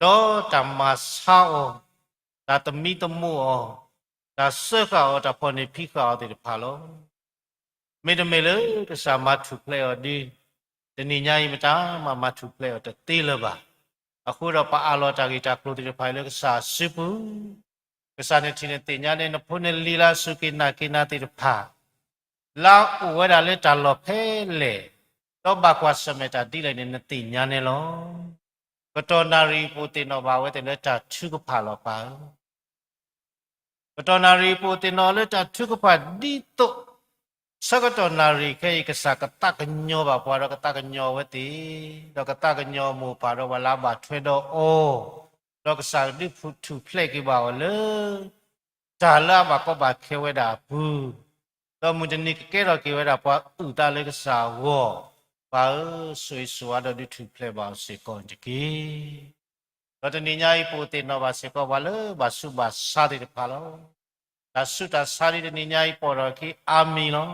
ဒီးတၢ်မၤဆါအီၤ, တၢ်သမံသမိးအီၤ, တၢ်စၢဃာ်အီၤ, တၢ်ဖီၣ်န့ၢ်ဖံးဃာ်အီၤသ့ၣ်တဖၣ်လီၤ. မ့တမ့ၢ်လၢကစၢ်မၤထူၣ်ဖျဲးအီၤဒီး, တနံၤညါအံၤမတၤမၤမၤထူၣ်ဖျဲးအီၤတသ့လၢၤဘၣ်. အဃိဒီးပအးလီၤတၢ်ဂ့ၢ်တၢ်ကျိၤသ့ၣ်တဖၣ်အံၤလၢကစၢ်အစုပူၤ, ကစၢ်နထံၣ်နသ့ၣ်ညါန့ၣ် နဖိနလံၤလၢအစူၢ်က့ၤနာ်က့ၤနၤသ့ၣ်တဖၣ် လၢအအိၣ်ဝဲဒၣ်လၢတၢ်လီၢ်ဖဲလဲၣ်, ဒီးဘၣ်ကွၢ်ဆၢၣ်မဲာ်တၢ်ဒ်လဲၣ်န့ၣ် နသ့ၣ်ညါန့ၣ်လီၤ. ကတီၢ်နၣ်ရံၣ်ပအိၣ်သ့ၣ်နီၣ်ဘၣ်ဝဲသ့ၣ်လၢတၢ်ထုကဖၣ်လီၤပၢ်ဧၢ. ကတီၢ်နၣ်ရံၣ်ပအိၣ်သ့ၣ်နီၣ်လၢတၢ်ထုကဖၣ်ဒ်သိး ဆၢကတီၢ်နၣ်ရံၣ်ခဲအံၤ ကစၢ်ကသးကညီၤဘၣ်ပှၤဒီးကသးကညီၤဝဲသ့ၣ်, ဒီးကသးကညီၤမိၢ်ပၢ်ဒီးပှၤလၢအဘၣ်ထွဲဒီးအီၤ, ဒီးကစၢ်ကဒုးထူၣ်ဖျဲးက့ၤဘၣ်အီၤလၢ တၢ်လၢအဘၣ်ကီဘၣ်ခဲဝဲဒၣ်အပူၤ, ဒီးမုၢ်တနံၤကကဲထီၣ်က့ၤဝဲဒၣ်ပှၤအုၣ်သးလၢကစၢ်အဂီၢ်, ပၢ်ဧၢ, ဆိၣ်ဂ့ၤဆိၣ်ဝါဒီးဒုးထူၣ်ဖျဲးဘၣ်အီၤစ့ၢ်ကီးတက့ၢ်. ဒီးတနံၤညါအံၤပအိၣ်သ့ၣ်နီၣ်ဘၣ်စ့ၢ်ကီးပှၤလၢဘၣ်ဆူးဘၣ်ဆါသ့ၣ်တဖၣ်လီၤ. တၢ်ဆူးတၢ်ဆါဒ်တနံၤညါအံၤပိာ်ထီၣ်အခံအါမံၤလီၤ.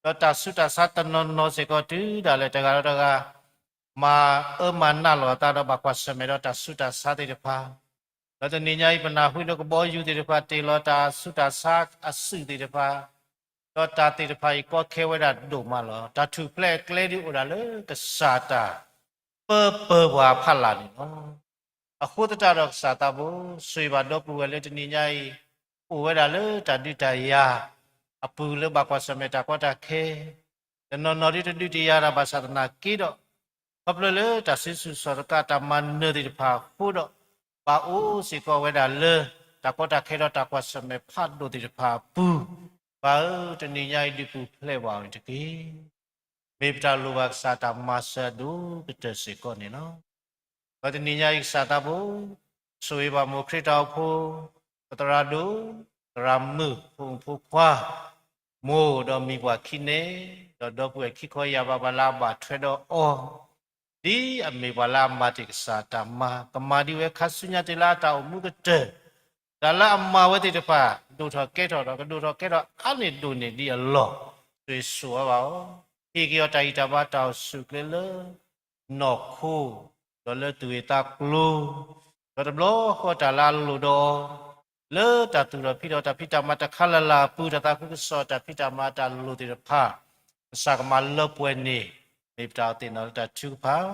ဒီးတၢ်ဆူးတၢ်ဆါတနီၤနီၤစ့ၢ်ကီးတုၤဒၣ်လဲာ်တဂၤဒီးတဂၤ မၤအၢမၤနးလီၤအသးဒီးဘၣ်ကွၢ်ဆၢၣ်မဲာ်ဒီးတၢ်ဆူးတၢ်ဆါသ့ၣ်တဖၣ်, ဒီးတနံၤညါအံၤပနၢ်ဟူလၢကဘီယူၤသ့ၣ်တဖၣ်တ့ၢ်လီၤတၢ်ဆူးတၢ်ဆါအစုၣ်သ့ၣ်တဖၣ်, ဒီးတၢ်သ့ၣ်တဖၣ်အံၤကီခဲဝဲဒၣ်ဒိၣ်မးလီၤ. တၢ်ထူၣ်ဖျဲးအကျဲဒ်အိၣ်ဒၣ်လၢကစၢ်တၢ်ပၢပၢၢ်ပှၤအဖီလာ်န့ၣ်လီၤ. အဃိသတးဒီးကစၢ်သးဘိ ဆိၣ်ဂ့ၤဘၣ်ဒီပုၢ်ဝဲၢ်လၢတနံၤညါအံၤ အိၣ်ဝဲဒၣ်လၢတၢ်ဒုးတၢ်ယၤ အပူၤလၢဘၣ်ကွၢ်ဆၢၣ်မဲာ်တၢ်ကီတၢ်ခဲ, တနီၤနီၤဒ်တဒုးတယၤတၢ်ဘၣ်ဆၣ်သနာ်က့ဒီး, ခီဖျိလၢတၢ်စုဆူၣ်စီၤတကးတၢ်မၤနၢၤသ့ၣ်တဖၣ်အဃိဒီး, ဘၣ်အိၣ်စ့ၢ်ကီးဝဲဒၣ်လၢ တၢ်ကီတၢ်ခဲဒီးတၢ်ကွၢ်ဆၢၣ်မဲာ်ဖးဒိၣ်သ့ၣ်တဖၣ်အပူၤ, ပၢ်ဧၢ, တနံၤညါအံၤဒုးပူၤဖျဲးဘၣ်အီၤတက့ၢ်. မ့ၢ်ပတၢ်လိၣ်ဘၣ်ကစၢ်တၢ်မၤစၢၤအဒိၣ်ကတၢၢ်စ့ၢ်ကီးန့ၣ်လီၤ. ဒီးတနံၤညါအံၤကစၢ်သးဘိ ဆိၣ်ဂ့ၤဘၣ်မိၢ်ခရံာ်တၢ်အိၣ်ဖှိၣ်, ပသရၣ်ဒိၣ်, သရၣ်မုၣ်, ဖိမုၣ်ဖိခွါ, မိၢ်ဒီးမံၤပှၢ်ခံန့ၣ်, ဒီးဒီပုၢ်ဝဲၢ်ခံခီယၢ်ဘးပှၤလၢအဘၣ်ထွဲဒီးအီၤ, ဒ်အမ့ၢ်ပှၤလၢအမၤတ့ၢ်ကစၢ်တၢ်မၤ, ကမၤဒ်ဝဲခါဆူညါတုၤလၢအတၢ်အိၣ်မူကတၢၢ်, တၢ်လၢအမၤဝဲသ့ၣ်တဖၣ် ဒိၣ်ထီၣ်ကဲထီၣ်ဒီး ကဒိၣ်ထီၣ်ကဲထီၣ်အါန့ၢ်ဒိၣ်န့ၢ်ဒံးအလီၢ်, ဆိၣ်ဂ့ၤဆိၣ်ဝါဘၣ်အီၤ, ဟ့ၣ်က့ၤအီၤတၢ်ဂံၢ်တၢ်ဘါတၢ်အိၣ်ဆူၣ်အိၣ်ချ့လၢ နီၢ်ခိ, ဒီးလၢသူၣ်ဂ့ၤသးကျိၤ, ဒီးတဘျီဃီတၢ်လၢအလိၣ်ဒီးအီၤ, လၢတၢ်သူၣ်ထီၣ်ဖံးထီၣ်တၢ်ဖံးတၢ်မၤတခါလၢ်လၢ်အပူၤ တၢ်သးခုကစီၣ်တၢ်ဖံးတၢ်မၤတၢ်လိၣ်သ့ၣ်တဖၣ်, ကစၢ်ကမၤလၢပှဲၤန့ၣ်, မ့ၢ်ပတၢ်အိၣ်သ့ၣ်နီၣ်လၢတၢ်ထုကဖၣ်,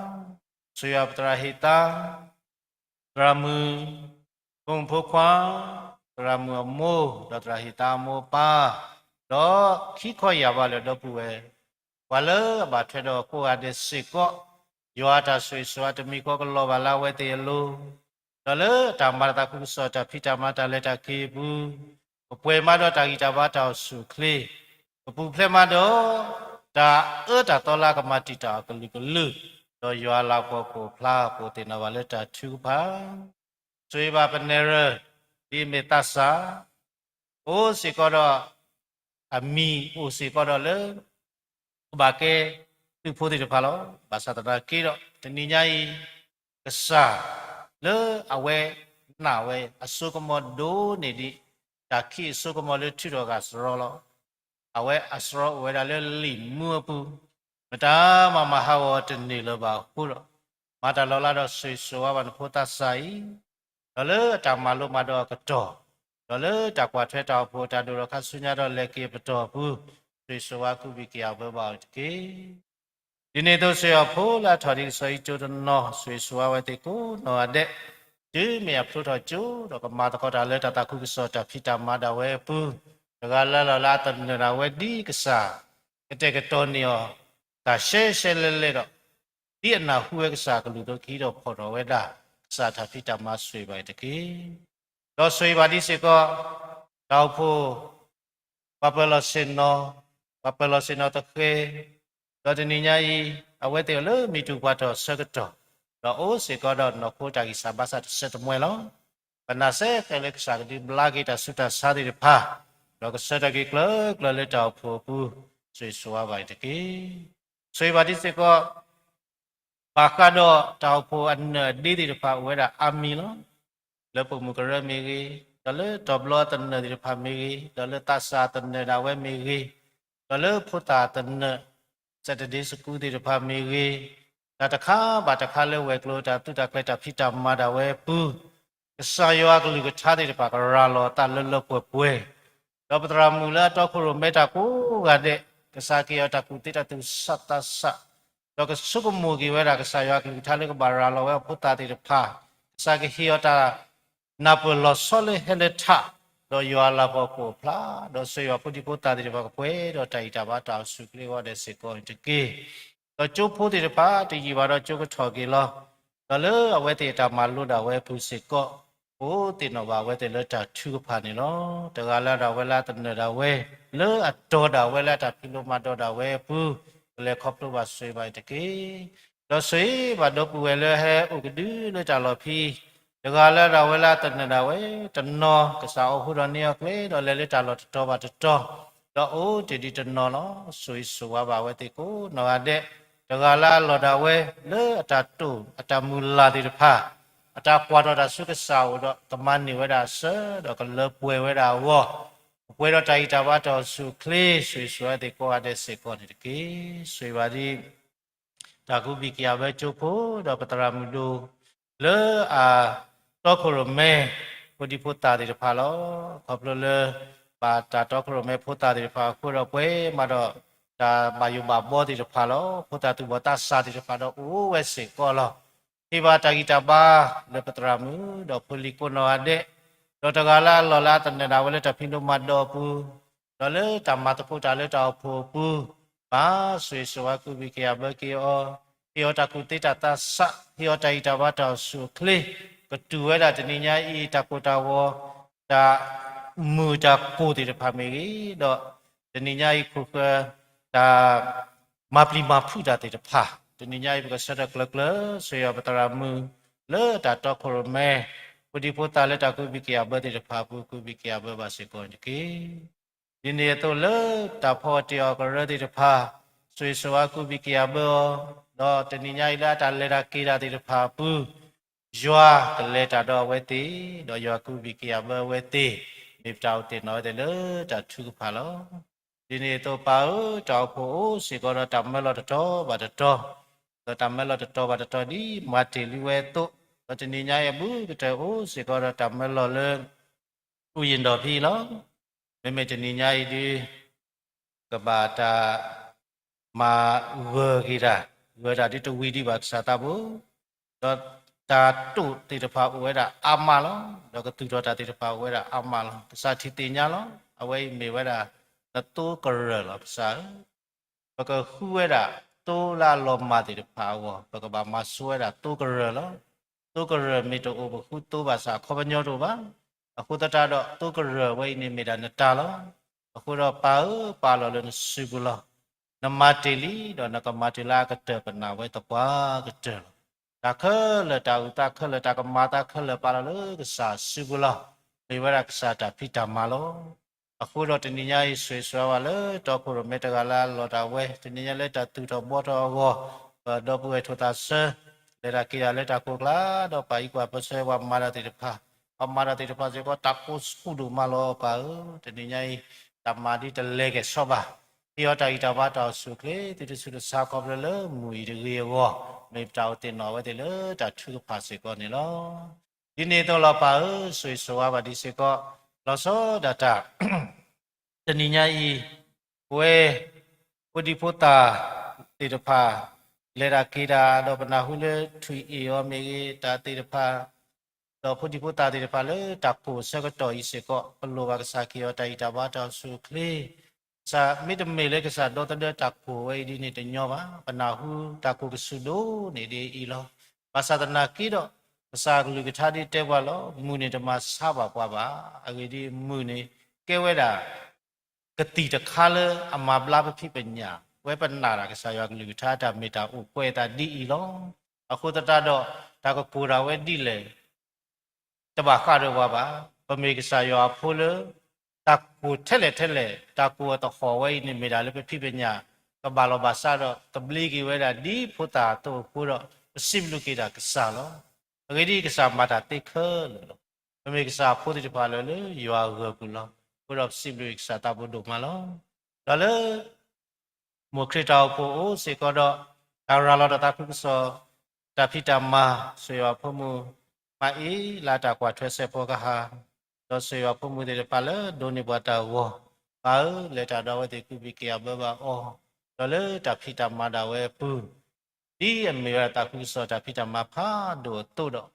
ဆိၣ်ဂ့ၤပသရၣ်ဟ့ၣ်သါ, သရၣ်မုၣ်, ဖိမုၣ်ဖိခွါ, သရၣ်မုၣ်အမိၢ်, ဒီးသရၣ်ဟ့ၣ်သါအမိၢ်အပၢ်, ဒီးခံခီယၢ်ဘးလၢဒီပုၢ်ဝဲၢ် ပှၤလၢအဘၣ်ထွဲဒီးကိးဂၤဒဲးစ့ၢ်ကီး, ယွၤအတၢ်ဆိၣ်ဂ့ၤဆိၣ်ဝါတမံၤဃီကလီၤဘၣ်လၢအဝဲသ့ၣ်အလိၤ, ဒီးလၢတၢ်မၤတၢ်သးခုကစီၣ်တၢ်ဖံးတၢ်မၤတၢ်လဲၤတၢ်က့ၤအပူၤ, ကပှဲၤမးဒီးတၢ်ဂံၢ်တၢ်ဘါတၢ်အိၣ်ဆူၣ်အိၣ်ချ့, ကပူၤဖျဲးမးဒီး တၢ်အၢတၢ်သီလၢအကမၤတံာ်တာ်အီၤကလုာ်ကလုာ်, ဒီးယွၤအလၤကပီၤကအိၣ်ဖျါ ပအိၣ်သ့ၣ်နီၣ်ဘၣ်လၢတၢ်ထုကဖၣ် ဆိၣ်ဂ့ၤဘၣ်ပနဲၣ်ရၢၣ်, ဒ်အမ့ၢ်သးစၢ်, အိၣ်စ့ၢ်ကီးဒီး, အမံၤအိၣ်စ့ၢ်ကီးဒီးလၢ ကဘၣ်ကဲသုးဖိသ့ၣ်တဖၣ်လီၤ. ဘၣ်ဆၣ်သနာ်က့ဒီး တနံၤညါအံၤ ကစၢ်လၢအဝဲနာ်ဝဲအစိကမီၤဒိၣ်န့ၢ်ဒံး တၢ်ခံးအစိကမီၤလၢထုးထီၣ်ဂာ်စရီလီၤ. အဝဲအစရီအိၣ်ဝဲဒၣ်လၢလံာ်မူအပူၤ, မတၤမၤမၤဟးဂီၤတန့ၢ်လၢၤဘၣ်အဃိဒီး, မၤတၢ်လီၤလးဒီးဆိၣ်ဂ့ၤဆိၣ်ဝါဘၣ်နဖိသးစၢ်အံၤ, ဒီးလၢအတၢ်မၤလိမၤဒိးအကတီၢ်, ဒီးလၢတၢ်ကွၢ်ထွဲတၢ်အိၣ်ဖှိၣ်အတၢ်ဒိၣ်ထီၣ်ခါဆူညါဒီးလဲၤက့ၤအပတီၢ်အပူၤ, ဆိၣ်ဂ့ၤဆိၣ်ဝါကူးဘံၣ်က့ၤအဝဲဘၣ်အီၤတက့ၢ်. ဒ်န့ၣ်အသိးဆိၣ်ဂ့ၤအီၤဖိလၢအထီၣ်ဒံးကစီၣ်အံၤကၠိတနီၤ, ဆိၣ်ဂ့ၤဆိၣ်ဝါဝဲသ့ၣ်ကိးနီၢ်ဂၤဒဲး, တုၤမ့ၢ်အဖျိထီၣ်ကၠိဒီးကမၤသကိးတၢ်လၢတၢ်သးခုကစီၣ်တၢ်ဖံးတၢ်မၤဒၣ်ဝဲအပူၤ, တဂၤလၢ်လၢ်လၢအသနၢၣ်ဒၣ်ဝဲဒ်ကစၢ်, ကတဲာ်ကတီၤန့ၢ်အီၤ, တၢ်ရှဲရှဲလဲလဲဒီး, ဒ်အနၢ်ဟူဝဲကစၢ်အကလုၢ်အသိးကဟံးထီၣ်ဖီၣ်ထီၣ်ဝဲဒၣ်, ကစၢ်တၢ်ဖံးတၢ်မၤဆိၣ်ဂ့ၤဘၣ်အီၤတက့ၢ်. ဒီးဆိၣ်ဂ့ၤဘၣ်ဒ်စ့ၢ်ကီး, တၢ်အိၣ်ဖှိၣ် ပှၤပၢၤလီၢ်ဆ့ၣ်နီၤ, ပှၤပၢၤလီၢ်ဆ့ၣ်နီၤသဃဲၤ, ဒီးတနံၤညါအံၤ, အဝဲသ့ၣ်အိၣ်လၢမံၤတူၢ်ပှၤထီၣ်အဆၢကတီၢ်, ဒီးအိၣ်စ့ၢ်ကီးဒီးနီၢ်ခိတၢ်ဂံၢ်စၢ်ဘါစၢ်တစဲးတမှဲလီၤ. ပနာ်စ့ၢ်ကီးလၢကစၢ်ကဒုးဘျါက့ၤတၢ်ဆူးတၢ်ဆါသ့ၣ်တဖၣ်, ဒီးကဆၢထၢၣ်က့ၤကျၢၤကျၢၤလၢတၢ်အိၣ်ဖှိၣ်အပူၤ, ဆိၣ်ဂ့ၤဆိၣ်ဝါဘၣ်အံၤတက့ၢ်. ဆိၣ်ဂ့ၤဘၣ်ဒ်စ့ၢ်ကီး ဘၣ်ဃးဒီးတၢ်အိၣ်ဖှိၣ်အနၢၣ်အဒ့သ့ၣ်တဖၣ်အိၣ်ဝဲဒၣ်အါမံၤလီၤ. လၢပိာ်မုၣ်ကရၢမ့ၢ်ဂ့ၤ, ဒီးလၢတီၤဘျီအသနၢၣ်သ့ၣ်တဖၣ်မ့ၢ်ဂ့ၤ, ဒီးလၢသးစၢ်အသနၢၣ်ဒၣ်ဝဲမ့ၢ်ဂ့ၤ, ဒီးလၢဖိသၣ်သနၢၣ် Saturday School သ့ၣ်တဖၣ်မ့ၢ်ဂ့ၤ, တၢ်တခါဘၣ်တခါလၢဝဲၤကျိၤတၢ်သုးတၢ်ကျဲၤတၢ်ဖံးတၢ်မၤဒၣ်ဝဲအပူၤ ကစၢ်ယွၤအကလုၢ်ကထါသ့ၣ်တဖၣ်ကရၤလီၤအသးလၢလၢပှဲၤပှဲၤ, ဒီးပသရၣ်မုၣ်လၢအတီခိၣ်ရိၣ်မဲတၢ်ကိးဂၤဒဲး ကစၢ်ကဟ့ၣ်အီၤတၢ်ကူၣ်သ့တၢ်သူၣ်ဆးသးဆး, ဒီးကဆိကမိၣ်က့ၤဝဲဒၣ်ကစၢ်ယွၤအကလုၢ်ကထါလၢကဘၣ်ရၤလီၤဝဲအဖိသၣ်သ့ၣ်တဖၣ်, ကစၢ်ကဟ့ၣ်အီၤတၢ် နၢ်ပၢၢ်လီၤဆီလၢဟဲလၢထး, ဒီးယွၤအလၤကပီၤကအိၣ်ဖျါ, ဒီးဆိၣ်ဂ့ၤဘၣ်ဖိဒံဖိသၣ်သ့ၣ်တဖၣ်ကပှဲၤဒီးတၢ်ဂံၢ်တၢ်ဘါတၢ်အိၣ်ဆူၣ်အိၣ်ချ့အဂီၢ်ဒဲးစ့ၢ်ကီးန့ၣ်တက့ၢ်. ဒီးကၠိဖိသ့ၣ်တဖၣ်တယံာ်ဘၣ်ဒီးကၠိကထီၣ်က့ၤလီၤ. ဒီးလၢအဝဲသ့ၣ်အတၢ်မၤလိဒၣ်ဝဲအပူၤစ့ၢ်ကီး, အိၣ်သ့ၣ်နီၣ်ဘၣ်အဝဲသ့ၣ်လၢတၢ်ထုကဖၣ်န့ၣ်လီၤ. တဂၤလၢဒၣ်ဝဲလၢအသနၢၣ်ဒၣ်ဝဲ, လၢအတီၤဒၣ်ဝဲလၢအတၢ်ဖံးလိမၤဒိးဒၣ်ဝဲအပူၤ, ကလဲၤခီဖျိဘၣ်ဆိၣ်ဂ့ၤဘၣ်အံၤတက့ၢ်. ဒီးဆိၣ်ဂ့ၤဘၣ်ဒီပုၢ်ဝဲၢ်လၢဟဲအိၣ်ကဒုလၢတၢ်လီၢ်ဖဲ တဂၤလၢဒၣ်ဝဲလၢအသနၢၣ်ဒၣ်ဝဲ, တနီၤကစၢ်အိၣ်ဃုာ်ဒီးန့ၢ်အီၤကျဲ ဒီးလဲၤလၢတၢ်လီၢ်တတီၤဘၣ်တတီၤ, ဒီးအိၣ်တ့ၢ်ဒံးတနီၤလီၤ. ဆိၣ်ဂ့ၤဆိၣ်ဝါဘၣ်အဝဲသ့ၣ်ကိးနီၢ်ဂၤဒဲး, တဂၤလၢအလီၢ်ဒၣ်ဝဲလၢအတၢ်တိာ်အတၢ်မုၢ်လၢ်သ့ၣ်တဖၣ်, အတၢ်ကွၢ်ထီၣ်တၢ်ဆူကစၢ်အအိၣ်ဒီးကမၤန့ၢ်ဝဲဒၣ်အဆၢ ဒီးကလၢပှဲၤဝဲဒၣ်အဂီၢ်, ကပှဲၤဒီးတၢ်ဂံၢ်တၢ်ဘါတၢ်အိၣ်ဆူၣ်အိၣ်ချ့, ဆိၣ်ဂ့ၤဆိၣ်ဝါသ့ၣ်ကိးဂၤဒဲးစ့ၢ်ကီးန့ၣ်တက့ၢ်. ဆိၣ်ဂ့ၤဘၣ်ဒ် တၢ်ကူးဘံၣ်ကယၢ်ဘၢကၠိဖိ ဒီးပသရၣ်မုၣ်ဒိၣ် လၢအတီခိၣ်ရိၣ်မဲ ဖိဒံဖိသၣ်သ့ၣ်တဖၣ်လီၤ. ခီဖျိလၢ ဘၣ်တၢ်တီခိၣ်ရိၣ်မဲဖိသၣ်သ့ၣ်တဖၣ်အဃိဒီးပှဲၤမးဒီး တၢ်ဘၣ်ယိၣ်ဘၣ်ဘီသ့ၣ်တဖၣ်လီၤ. ဖိသၣ်သူၣ်ဘီၣ်သးစၢ်သ့ၣ်တဖၣ်ဒီးအိၣ်ဝဲစ့ၢ်ကီးလီၤ. ဟ့ၣ်ဘၣ်တၢ်ဂံၢ်တၢ်ဘါလၢပသရၣ်မုၣ် ဒီးဖိလံၤကိးနီၢ်ဂၤဒဲး, ဒီးတဂၤလၢအလီၢ်လၢအသနၢၣ်ဒၣ်ဝဲလၢတၢ်ဖံးလိမၤဒိးအပူၤ, ဒီးလၢတၢ်မၤသကိးတၢ်လၢတၢ်အိၣ်ဖှိၣ်အပူၤ, ဘၣ်ဆိၣ်ဂ့ၤဆိၣ်ဝါကူးဘံၣ်ကယၢ်ဘၢက့ၤအီၤ, ဟ့ၣ်အီၤတၢ်ကူၣ်သ့တၢ်သးဆး, ဟ့ၣ်အီၤတၢ်ဂံၢ်တၢ်ဘါတၢ်အိၣ်ဆူၣ်အိၣ်ချ့, ကတူၢ်ဝဲဒၣ်တနံၤညါအံၤ တၢ်ကိၢ်တၢ်ဂီၤ, တၢ်မုာ်တၢ်ကိၢ်သ့ၣ်တဖၣ်မ့ၢ်ဂ့ၤ, ဒီးတနံၤညါအံၤခိၣ်ဃၢၤ တၢ် မၤပျံၤမၤဖုးတၢ်သ့ၣ်တဖၣ်, တနံၤညါအံၤပကဆၢထၢၣ်ကျၢၤကျၢၤ ဆိၣ်ဂ့ၤအီၤပသရၣ်မုၣ် လၢတၢ်တီခိၣ်ရိၣ်မဲ, ဖိဒံဖိသၣ်လၢတၢ်ကူးဘံၣ်ကယၢ်ဘၢသ့ၣ်တဖၣ်အပူၤ ကူးဘံၣ်ကယၢ်ဘၢဘၣ်စ့ၢ်ကီးန့ၣ်တက့ၢ်. ဒ်န့ၣ်အသိးလၢတၢ်ဖီအီၣ်တ့ၢ်အီၣ်ကရၢသ့ၣ်တဖၣ်, ဆိၣ်ဂ့ၤဆိၣ်ဝါကူးဘံၣ်ကယၢ်ဘၢအီၤ, ဒီးတနံၤညါအံၤလၢအတၢ်လဲၤတၢ်က့ၤတၢ်သ့ၣ်တဖၣ်အပူၤ ယွၤကလဲၤတၢ်ဒီးအဝဲသ့ၣ်, ဒီးယွၤကူးဘံၣ်ကယၢ်ဘၢအဝဲသ့ၣ်, မ့ၢ်ပတၢ်အိၣ်သ့ၣ်နီၣ်ဝဲသ့ၣ်လၢတၢ်ထုကဖၣ်လီၤ. ဒ်န့ၣ်အသိးပၢ်ဧၢ, တၢ်အိၣ်ဖှိၣ်အိၣ်စ့ၢ်ကီးဒီးတၢ်မၢလီၤတတီၤဘၣ်တတီၤ, ဒီးတၢ်မၢလီၤတတီၤဘၣ်တတီၤဒ်မၤတ့ၢ်လံဝဲအသိး, ဒီးတနံၤညါအံၤအဘူးကတၢၢ်အိၣ်စ့ၢ်ကီးဒီးတၢ်မၢလီၤလၢ အူယံၤဒီးဖဲအံၤလီၤ. မ့မ့ၢ်တနံၤညါအံၤဒုး ကဘၣ်တၢ်မၤဂၢၢ်က့ၤတၢ်, ဂၢၢ်တၢ်ဒ်တဝံၤဒံးဘၣ်ကစၢ်သးဘိ, ဒီးတၢ်တိာ်သ့ၣ်တဖၣ်အိၣ်ဝဲဒၣ်အါမးလီၤ. ဒီးကသူၣ်ထီၣ်တၢ်သ့ၣ်တဖၣ်အိၣ်ဝဲဒၣ်အါမးလီၤ. ကစၢ်ထံၣ်သ့ၣ်ညါလီၤ. အဝဲအံၤမ့ၢ်ဝဲဒၣ်နသိကရၢၢ်လီၤ ကစၢ်ဧၢ. ပကဃုဝဲဒၣ်သိလၢအလီၤမၢ်သ့ၣ်တဖၣ်အဂီၢ်, ပကဘၣ်မၤဆိဝဲဒၣ်သိကရၢၢ်လီၤ. သိကရၢၢ်မ့ၢ်တအိၣ်ပဃုသိဘၣ်ဆၣ် အခီပညီတအိၣ်ဘၣ်. အဃိသတးဒီး သိကရၢၢ်ဝဲအံၤန့ၣ်မ့ၢ်ဒၣ်နတၢ်လီၤ. အဃိဒီးပၢ်ဧၢ, ပာ်လီၤလၢနစုပူၤလီၤ. နမၤတ့ၢ်လံ, ဒီးနကမၤတ့ၢ်လၢအကတၢၢ်ပနာ်ဝဲသပှၢ်ကတၢၢ်လီၤ. တၢ်ခဲလၢာ်တၢ်အုၣ်သးခဲလၢာ်တၢ်ကမၤသးခဲလၢာ်ပာ်လီၤလၢကစၢ်စုပူၤလီၤ. မ့ၢ်ဝဲဒၣ်ကစၢ်တၢ်ဖံးတၢ်မၤလီၤ. အဃိဒီးတနံၤညါအံၤ ဆိၣ်ဂ့ၤဆိၣ်ဝါဘၣ်လၢတီခိၣ်ရိၣ်မဲတဂၤလၢအလီၢ်တၢ်ဝဲ, တနံၤညါလၢတၢ်သူၣ်ထီၣ်ဘှီထီၣ်အဂီၢ်, ပဒီပုၢ်ဝဲၢ်ထိၣ်သးဆၢ, လဲၤတၢ်က့ၤတၢ်လၢတၢ်ကိးကျါ, ဒီးပာ်အံၤကွၢ်ပၢဆှၢပှၤမၤတၢ်သ့ၣ်တဖၣ်, ပှၤမၤတၢ်သ့ၣ်တဖၣ်စ့ၢ်ကီး တၢ်ကိးဆူၣ်ဒိၣ်မးလီၤပၢ်ဧၢ, တနံၤညါအံၤ တၢ်မၤဒ်တလဲၤကဲၤဆီဘၣ်, ဟ့ၣ်အီၤတၢ်ဂံၢ်တၢ်ဘါတၢ်အိၣ်ဆူၣ်အိၣ်ချ့ သုတဆူးတဆါခီဖျိလၢမုၢ်အံၤတဂ့ၤအဂီၢ်, မ့ၢ်ပတၢ်အိၣ်သ့ၣ်နီၣ်ဝဲသ့ၣ်လၢတၢ်ထုကဖၣ်စ့ၢ်ကီးန့ၣ်လီၤ. ဒ်န့ၣ်အသိးလီၤပၢ်ဧၢ, ဆိၣ်ဂ့ၤဆိၣ်ဝါဘၣ်ဒံးစ့ၢ်ကီး, လီၤဆီဒၣ်တၢ် တနံၤညါအံၤ, ပဝဲ ဖိဒံဖိသၣ်သ့ၣ်တဖၣ် လဲၤတၢ်က့ၤတၢ် ဒီးပနၢ်ဟူလၢထွံၣ်အ့ၣ်အီၤမ့ၢ်ဂ့ၤ တၢ်သ့ၣ်တဖၣ်, ဒီးဖိဒံဖိသၣ်သ့ၣ်တဖၣ်လၢတၢ်ကိၢ်ဆၢကတီၢ်အံၤစ့ၢ်ကီး ပလိၣ်ဘၣ်ကစၢ်က့ၤအီၤတၢ်ဂံၢ်တၢ်ဘါတၢ်အိၣ်ဆူၣ်အိၣ်ချ့, ကစၢ်မ့တမ့ၢ်လၢကစၢ်ဒီသဒၢတၢ်ကိၢ်ဝဲအံၤဒ်န့ၣ်တညီဘၣ်, ပနၢ်ဟူတၢ်ကိၢ်ကဆူၣ်ဒိၣ်န့ၢ်ဒ်အံၤလီၤ. ဘၣ်ဆၣ်သနာ်က့ဒီး, ကစၢ်အကလုၢ်ကထါဒ်တဲပှၤလီၤ, မုၢ်န့ၣ်တမၤဆါဘၣ်ပှၤဘၣ်. အဂ့ၢ်ဒ်အံၤ, မုၢ်န့ၣ်ကဲဝဲဒၣ် ကသံၣ်တခါလၢအမၤဘျါပဖံးပညၣ်, ဝဲပနာ်တၢ်ကစၢ်ယွၤကလုၢ်ကထါတၢ်မ့ၢ်တၢ်အိၣ်ကွဲးအသးဒ်အံၤလီၤ. အဃိသတးဒီး, တၢ်ကကိၢ်ဒၣ်ဝဲဒ်လဲၣ် တဘၣ်ဃးဒီးပှၤဘၣ်. ပမ့ၢ်ကစၢ်ယွၤအဖိလၢ တၢ်ကိၢ်ထဲလဲၣ်ထဲလဲၣ် တၢ်ကိၢ်အတဟီၣ်ဝဲအံၤန့ၣ် မ့ၢ်ဒၣ်လၢပဖံးပညၣ် ကဘၣ်လီၤဘၣ်စးဒီး ကဘျံးက့ၤဝဲဒၣ်ဒ်ဖိသၣ်အသိးအဃိဒီး ပစံးဘျုးက့ၤတၢ်ကစၢ်လီၤ. အဂ့ၢ်ဒ်အံၤ, ကစၢ်မၤတၢ်သ့ခဲလၢာ်လီၤ. ပမ့ၢ်ကစၢ်အဖိသ့ၣ်တဖၣ်လၢာ်လၢယွၤအဂၢၢ်အပူၤလီၤ. အဃိဒီးပစံးဘျုးကစၢ်သးဘိဒိၣ်မးလီၤ. ဒီးလၢ မိၢ်ခရံာ်တၢ်အိၣ်ဖှိၣ်အိၣ်စ့ၢ်ကီးဒီး တၢ်ရၤလီၤတၢ်သးခုကစီၣ် တၢ်ဖံးတၢ်မၤ စီၤယိၤဟၣ်ဖိမုၣ် မၤအ့လးတၢ်ကွၢ်ထွဲစဲးဖီကဟၣ်, ဒီးစီၤယိၤဟၣ်ဖိမုၣ်သ့ၣ်တဖၣ်လၢဒိးန့ၢ်ပှၤတၢ်ဂီၤ, ပၢ်ဧၢ, လဲၤတၢ်ဒီးအဝဲသ့ၣ်ကူၣ်ဘံၣ်က့ၤအဘၢဘၣ်အီၤ, ဒီးလၢတၢ်ဖံးတၢ်မၤဒၣ်ဝဲအပူၤ ဒ်အမ့ၢ်ဝဲဒၣ်တၢ်သးခုကစီၣ်တၢ်ဖံးတၢ်မၤဖးဒိၣ်အသိးဒီး,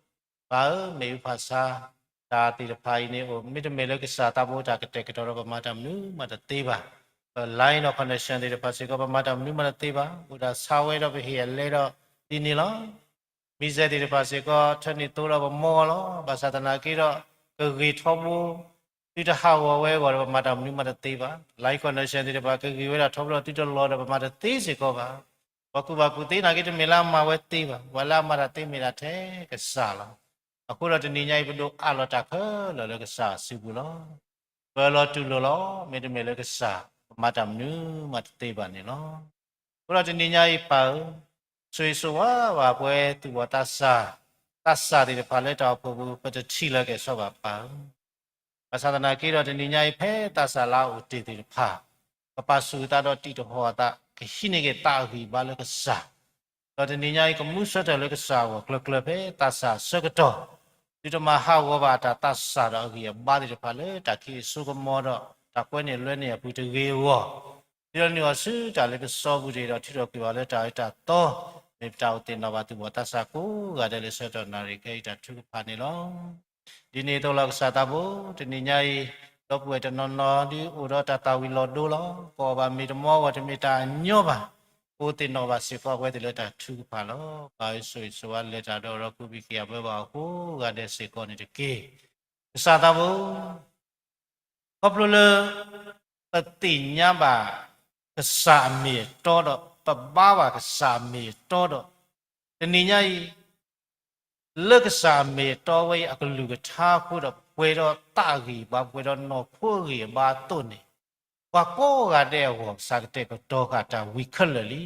ပၢ်ဧၢ, မ့ၢ်အုၣ်ဖးဆါ တၢ်သ့ၣ်တဖၣ်အံၤန့ၣ်အိၣ်, မ့တမ့ၢ်လၢကစၢ်သးဘိတၢ်ကတဲာ်ကတီၤဒီးပမၤတၢ်မနုၤမးတသ့ဘၣ်. ပ line of connection သ့ၣ်တဖၣ်စ့ၢ်ကီး ပမၤတၢ်မနုၤမးတသ့ဘၣ်. အိၣ်ဒၣ်ဆါဝဲဒီးပဟ့ၣ်အလဲဒီးဒ်န့ၣ်လီၤ. မံၤစဲးသ့ၣ်တဖၣ်စ့ၢ်ကီး ထၢနံၣ်သိဒီးပမီၢ်လီၤ. ဘၣ်ဆၣ်သနာ်က့ဒီး ကဂ့ၤထီဘိ သုတဟးဂီၤဝဲအဂီၢ်ဒီး ပမၤတၢ်မနုၤမးတသ့ဘၣ်. line connection သ့ၣ်တဖၣ် ကဂ့ၤဝဲဒၣ်ထီဘိဒီးသုတလီၤဒီး ပမၤတသ့စ့ၢ်ကီးဘၣ်. ပှၤကူၣ်ဘၣ်ကူၣ်သ့နာ်က့ တမ့ၢ်လၢအမၤဝဲသ့ဘၣ်. ပှၤလၢအမၤတၢ်သ့မ့ၢ်ဒၣ်ထဲကစၢ်လီၤ. အဃိဒီးတနံၤညါအံၤ ပဒိးအးလီၤတၢ်ခဲလၢာ်လၢကစၢ်အစုပူၤလီၤ. ပၢလီၤတူၢ်လိာ်လီၤ. မ့တမ့ၢ်လၢကစၢ် ပမၤတၢ်မနုၤမးတသ့ဘၣ်န့ၣ်လီၤ. အဃိဒီးတနံၤညါအံၤ ပၢ်ဧၢ, ဆိၣ်ဂ့ၤဆိၣ်ဝါဘၣ်ပှၤသူၣ်ဘီၣ်သးစၢ်, သးစၢ်သ့ၣ်တဖၣ်လၢတၢ်အိၣ်ဖှိၣ်ပူၤ ပတထံၣ်လၢၤကဲၣ်ဆိးဘၣ် ပၢ်ဧၢ. ဘၣ်ဆၣ်သနာ်က့ဒီးတနံၤညါအံၤ ဖဲသးစၢ်လၢအအိၣ်တ့ၢ်သ့ၣ်တဖၣ် ကပာ်ဆူၣ်အသးဒီးတံးတဟီၣ်အသး ကဟံးန့ၢ်က့ၤသးအဂံၢ်အဘါလၢကစၢ်, ဒီးတနံၤညါအံၤ ကမူဆၢထၢၣ်လၢကစၢ်အဂီၢ် ကျၢၤကျၢၤဖဲသးစၢ်အဆၢကတီၢ်, သုတမၤဟးဂီၤဘၣ်တၢ်သးစၢ်ဒီးအဂံၢ်အဘါသ့ၣ်တဖၣ်လၢတၢ်ခံးအစိကမီၤဒီး တၢ်ကွဲန့ၢ်လွဲန့ၢ်အပူၤတဂ့ၤအဂီၢ်, ဒုးနုာ်အီၤဆူတၢ်လ့ပစီပူၤတဂ့ၤဒီး ထုးထီၣ်ကွံာ်အီၤလၢတၢ်အၢတၢ်သီ, မ့ၢ်ပတၢ်အိၣ်သ့ၣ်နီၣ်ဘၣ်သူၣ်ဘီၣ်သးစၢ်ကိးဂၤဒဲးလၢဆၢကတီၢ်နၣ်ရံၣ်ခဲအံၤတၢ်ထုကဖၣ်န့ၣ်လီၤ. ဒ်န့ၣ်အသိးလီၤကစၢ်သးဘိ, တနံၤညါအံၤ ဒီပုၢ်ဝဲၢ်တနီၤနီၤဒ်အိၣ်ဒီးတၢ်သၣ်ဝံၤလီၤဒိလီၤ, ကအီၣ်ဘၣ်မ့ၤတမီအဂီၢ်တမ့ၢ်တၢ်ညီဘၣ်, ကအိၣ်သ့ၣ်နီၣ်ဘၣ်စ့ၢ်ကီးအဝဲသ့ၣ်လၢတၢ်ထုကဖၣ်လီၤ. ပၢ်ဧၢဆိၣ်ဂ့ၤဆိၣ်ဝါလဲၤတၢ်ဒီးဒီးကူၣ်ဘံၣ်က့ၤအဘၢဘၣ်အီၤကိးဂၤဒဲးစ့ၢ်ကီးန့ၣ်တက့ၢ်. ကစၢ်သးဘိ ခီဖျိလၢ ပသ့ၣ်ညါဘၣ် ကစၢ်အမ့ၢ်အတီဒီး ပဘါဘၣ်ကစၢ်အမ့ၢ်အတီဒီး, တနံၤညါအံၤ လၢကစၢ်အမ့ၢ်အတီဝဲအံၤအကလုၢ်ကထါအဃိဒီး ပှဲၤဒီးသးအဂံၢ်အဘါ ပှဲၤဒီးနီၢ်ခိအဂံၢ်အဘါအသိးန့ၣ်, ပှၤကိးဂၤဒဲးအဂီၢ် ကစၢ်ကတဲာ်ကတီၤဃာ်တၢ်ဝံၤခဲလၢာ်လံ.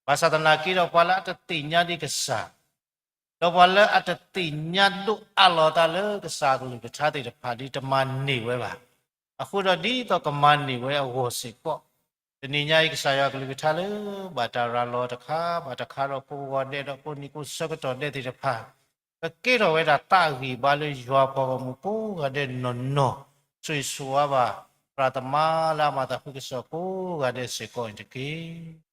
ဘၣ်ဆၣ်သနာ်က့ဒီး ပှၤလၢအတသ့ၣ်ညါဒံးကစၢ် ဒီးပှၤလၢအတသ့ၣ်ညါဒိၣ်အါလီၤအသးလၢကစၢ်အကလုၢ်ကထါသ့ၣ်တဖၣ် ဒ်တမၤန့ၢ်ဝဲဘၣ်. အဃိဒီးဒ်သိးကမၤန့ၢ်ဝဲအဂီၢ်စ့ၢ်ကီး, တနံၤညါအံၤကစၢ်ယွၤကလုၢ်ကထါလၢ ဘၣ်တၢ်ရၤလီၤတခါ ဘၣ်တခါဒီးကိးဂီၤဒဲးဒီးကိးနံၤကိးဆၢကတီၢ်ဒဲးသ့ၣ်တဖၣ်, ကကဲထီၣ်ဝဲဒၣ်သးအဂံၢ်အဘါလၢယွၤပှၤဂီၢ်မုၢ်ကိးဂၤဒဲးနီၢ်နီၢ်, ဆိၣ်ဂ့ၤဆိၣ်ဝါဘၣ် ပှၤသမါလၢအမၤသးခုကစီၣ်ကိးဂၤဒဲးစ့ၢ်ကီးန့ၣ်တက့ၢ်.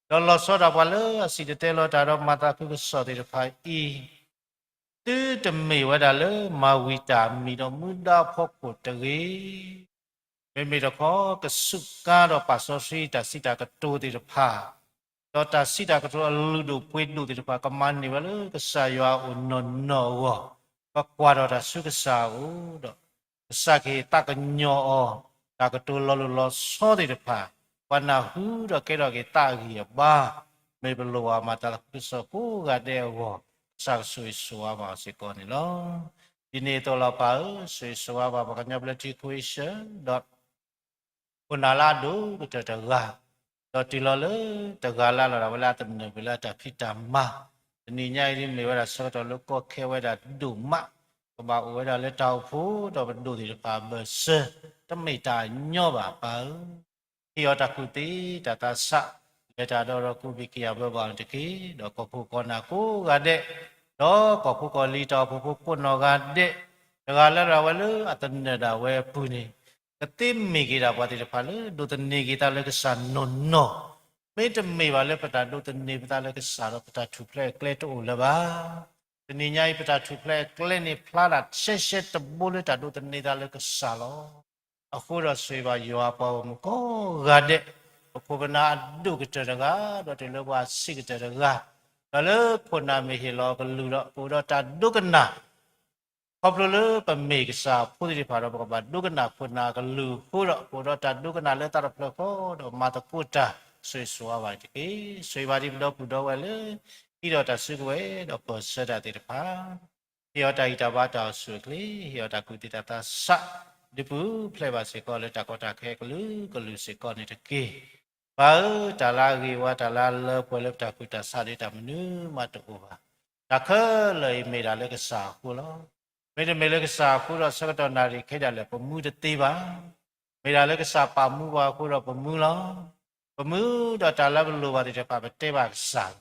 ဒီးလီၤဆီဒၣ်ပှၤလၢအစံၣ်တဲၤတဲလီၤတၢ်ဒီးမၤသးခုကစီၣ်သ့ၣ်တဖၣ်အံၤ, သုတမ့ၢ်ဝဲဒၣ်လၢမၤဝံၤတၢ်အမံၤဒီးမူဒါဖီခိၣ်တဂ့ၤ. မ့မ့ၢ်တခီ ကစူးကါဒီးပာ်စီဆှံတၢ်စံးတၢ်ကတိၤသ့ၣ်တဖၣ်, ဒီးတၢ်စံးတၢ်ကတိၤအလုၢ်ဒိၣ်ပှ့ၤဒိၣ်သ့ၣ်တဖၣ် ကမၤန့ၢ်ဝဲလၢကစၢ်ယွၤအအိၣ်နီၢ်နီၢ်အဂီၢ်, ပကွၢ်ထီၣ်တၢ်ဆူကစၢ်အအိၣ်ဒီး ကစၢ်ကဟ့ၣ်သးကညီၤအီၤ, တၢ်ကတိၤလီၤလိၢ်လီၤဆီသ့ၣ်တဖၣ်, ပှၤနၢ်ဟူဒီးကဲထီၣ်က့ၤသးအဂံၢ်အဘါ, မ့ၢ်ပလိၣ်ဘၣ်မၤသးခုကစီၣ်ကိးဂၤဒဲးအဂီၢ်, ကစၢ်ကဆိၣ်ဂ့ၤဆိၣ်ဝါဘၣ်အီၤစ့ၢ်ကီးန့ၣ်လီၤ. ဒ်န့ၣ်အသိးလီၤပၢ်ဧၢ, ဆိၣ်ဂ့ၤဆိၣ်ဝါဘၣ်ပှၤကညီဘျၢထံခိၣ်အံၣ်စၢၣ်, ဒီး ခိၣ်နၢ်လၢအဒိၣ်ကတၢၢ်တဂၤ, ဒီးတုၤလီၤလၢတဂၤလၢအလီၤဒၣ်ဝဲလၢအသနၢၣ်ပှဲၤလၢအတၢ်ဖံးတၢ်မၤ, တနံၤညါအံၤဒ်မ့ၢ်ဝဲဒၣ်ဆၢကတီၢ်လၢကီခဲဝဲဒၣ်ဒိၣ်မး, ကဘၣ်အိၣ်ဝဲဒၣ်လၢတၢ်အိၣ်ဖှိၣ်ဒီးပဒိၣ်သ့ၣ်တဖၣ်အဘၢၣ်စၢၤ, တမ့ၢ်တၢ်ညီဘၣ်ပၢ်ဧၢ. ဟ့ၣ်အီၤတၢ်ကူၣ်သ့တၢ်သးဆး, လဲၤတၢ်ဒီးဒီးကူၣ်ဘံၣ်က့ၤအဘၢဘၣ်အီၤတက့ၢ်. ဒီးကီၢ်ခိၣ်ကီၢ်နၢ်ကိးဂၤဒဲး, ဒီးကီၢ်ဖိကီၢ်လံၤတၢ်အိၣ်ဖှိၣ်ဖိကိးနီၢ်ဂၤဒဲး, တဂၤလၢဒၣ်ဝဲလၢအသနၢၣ်ဒၣ်ဝဲအပူၤန့ၣ်, ကသ့မ့ၢ်က့ၤဒၣ်ပှၤသ့ၣ်တဖၣ်လၢဒိးသန့ၤက့ၤသးလၢကစၢ်နီၢ်နီၢ်, မ့တမ့ၢ်ဘၣ်လၢပတၢ်ဒိးသန့ၤပသးလၢကစၢ်ဒီး ပတၢ်ထူၣ်ဖျဲးအကျဲတအိၣ်လၢၤဘၣ်. တနံၤညါအံၤ ပတၢ်ထူၣ်ဖျဲးအကျဲန့ၣ် ဖျါဒၣ်ရှဲရှဲတဘိလၢတၢ်ဒိးသန့ၤသးလၢကစၢ်လီၤ. အဃိဒီးဆိၣ်ဂ့ၤဘၣ်ယွၤပှၤဂီၢ်မုၢ်ကိးဂၤဒဲး, ပခိၣ်ပနၢ်အဒိၣ်ကတၢၢ်တဂၤ, ဒီးတုၤလၢပှၤဆံးကတၢၢ်တဂၤ, ဒီးလၢခိၣ်နၢ်မ့ၢ်ဟ့ၣ်လီၤအကလုၢ်ဒီး ပအိၣ်ဒီးတၢ်ဒိကနၣ် ခီဖျိလၢပမ့ၢ်ကစၢ်အဖိသ့ၣ်တဖၣ်ဒီး ပကဘၣ်ဒိကနၣ်ခိၣ်နၢ်အကလုၢ်အဃိဒီး ပအိၣ်ဒီးတၢ်ဒိကနၣ်လၢသးတဖျၢၣ်ဃီဒီး မၤသကိးတၢ် ဆိၣ်ဂ့ၤဆိၣ်ဝါဘၣ်တက့ၢ်. ဆိၣ်ဂ့ၤဘၣ်ဒ်ပဒီပုၢ်ဒီဝဲၢ်လၢ ဟံးဒီးတၢ်စုကဝဲၤဒီးပၢၢ်ဆၢတၢ်သ့ၣ်တဖၣ်, ဟ့ၣ်အီၤတၢ်ဂံၢ်တၢ်ဘါတၢ်အိၣ်ဆူၣ်အိၣ်ချ့, ဟ့ၣ်အီၤတၢ်ကူၣ်သ့တၢ်သးဆး, ဒုးပူၤဖျဲးဘၣ်စ့ၢ်ကီးလၢတၢ်ကီတၢ်ခဲကလုာ်ကလုာ်စ့ၢ်ကီးန့ၣ်တက့ၢ်. ပၢ်ဧၢ, တၢ်လၢအဂ့ၤဝဲ တၢ်လၢအလၢပှဲၤလၢပတၢ်ကူၣ်တၢ်ဆးဒ်တၢ်မနုၤမးတအိၣ်ဘၣ်. တၢ်ခဲလၢာ်အံၤမ့ၢ်ဒၣ်လၢကစၢ်အဃိလီၤ. မ့တမ့ၢ်လၢကစၢ်အဃိဒီး ဆၢကတီၢ်နၣ်ရံၣ်ခဲဒၣ်လဲာ် ပမူတသ့ဘၣ်. မ့ၢ်ဒၣ်လၢကစၢ်ပာ်မူပှၤအဃိဒီးပမူလီၤ. ပမူဒီးတၢ်လၢပလိၣ်ဘၣ်သ့ၣ်တဖၣ် ပတဲဘၣ်ကစၢ်လီ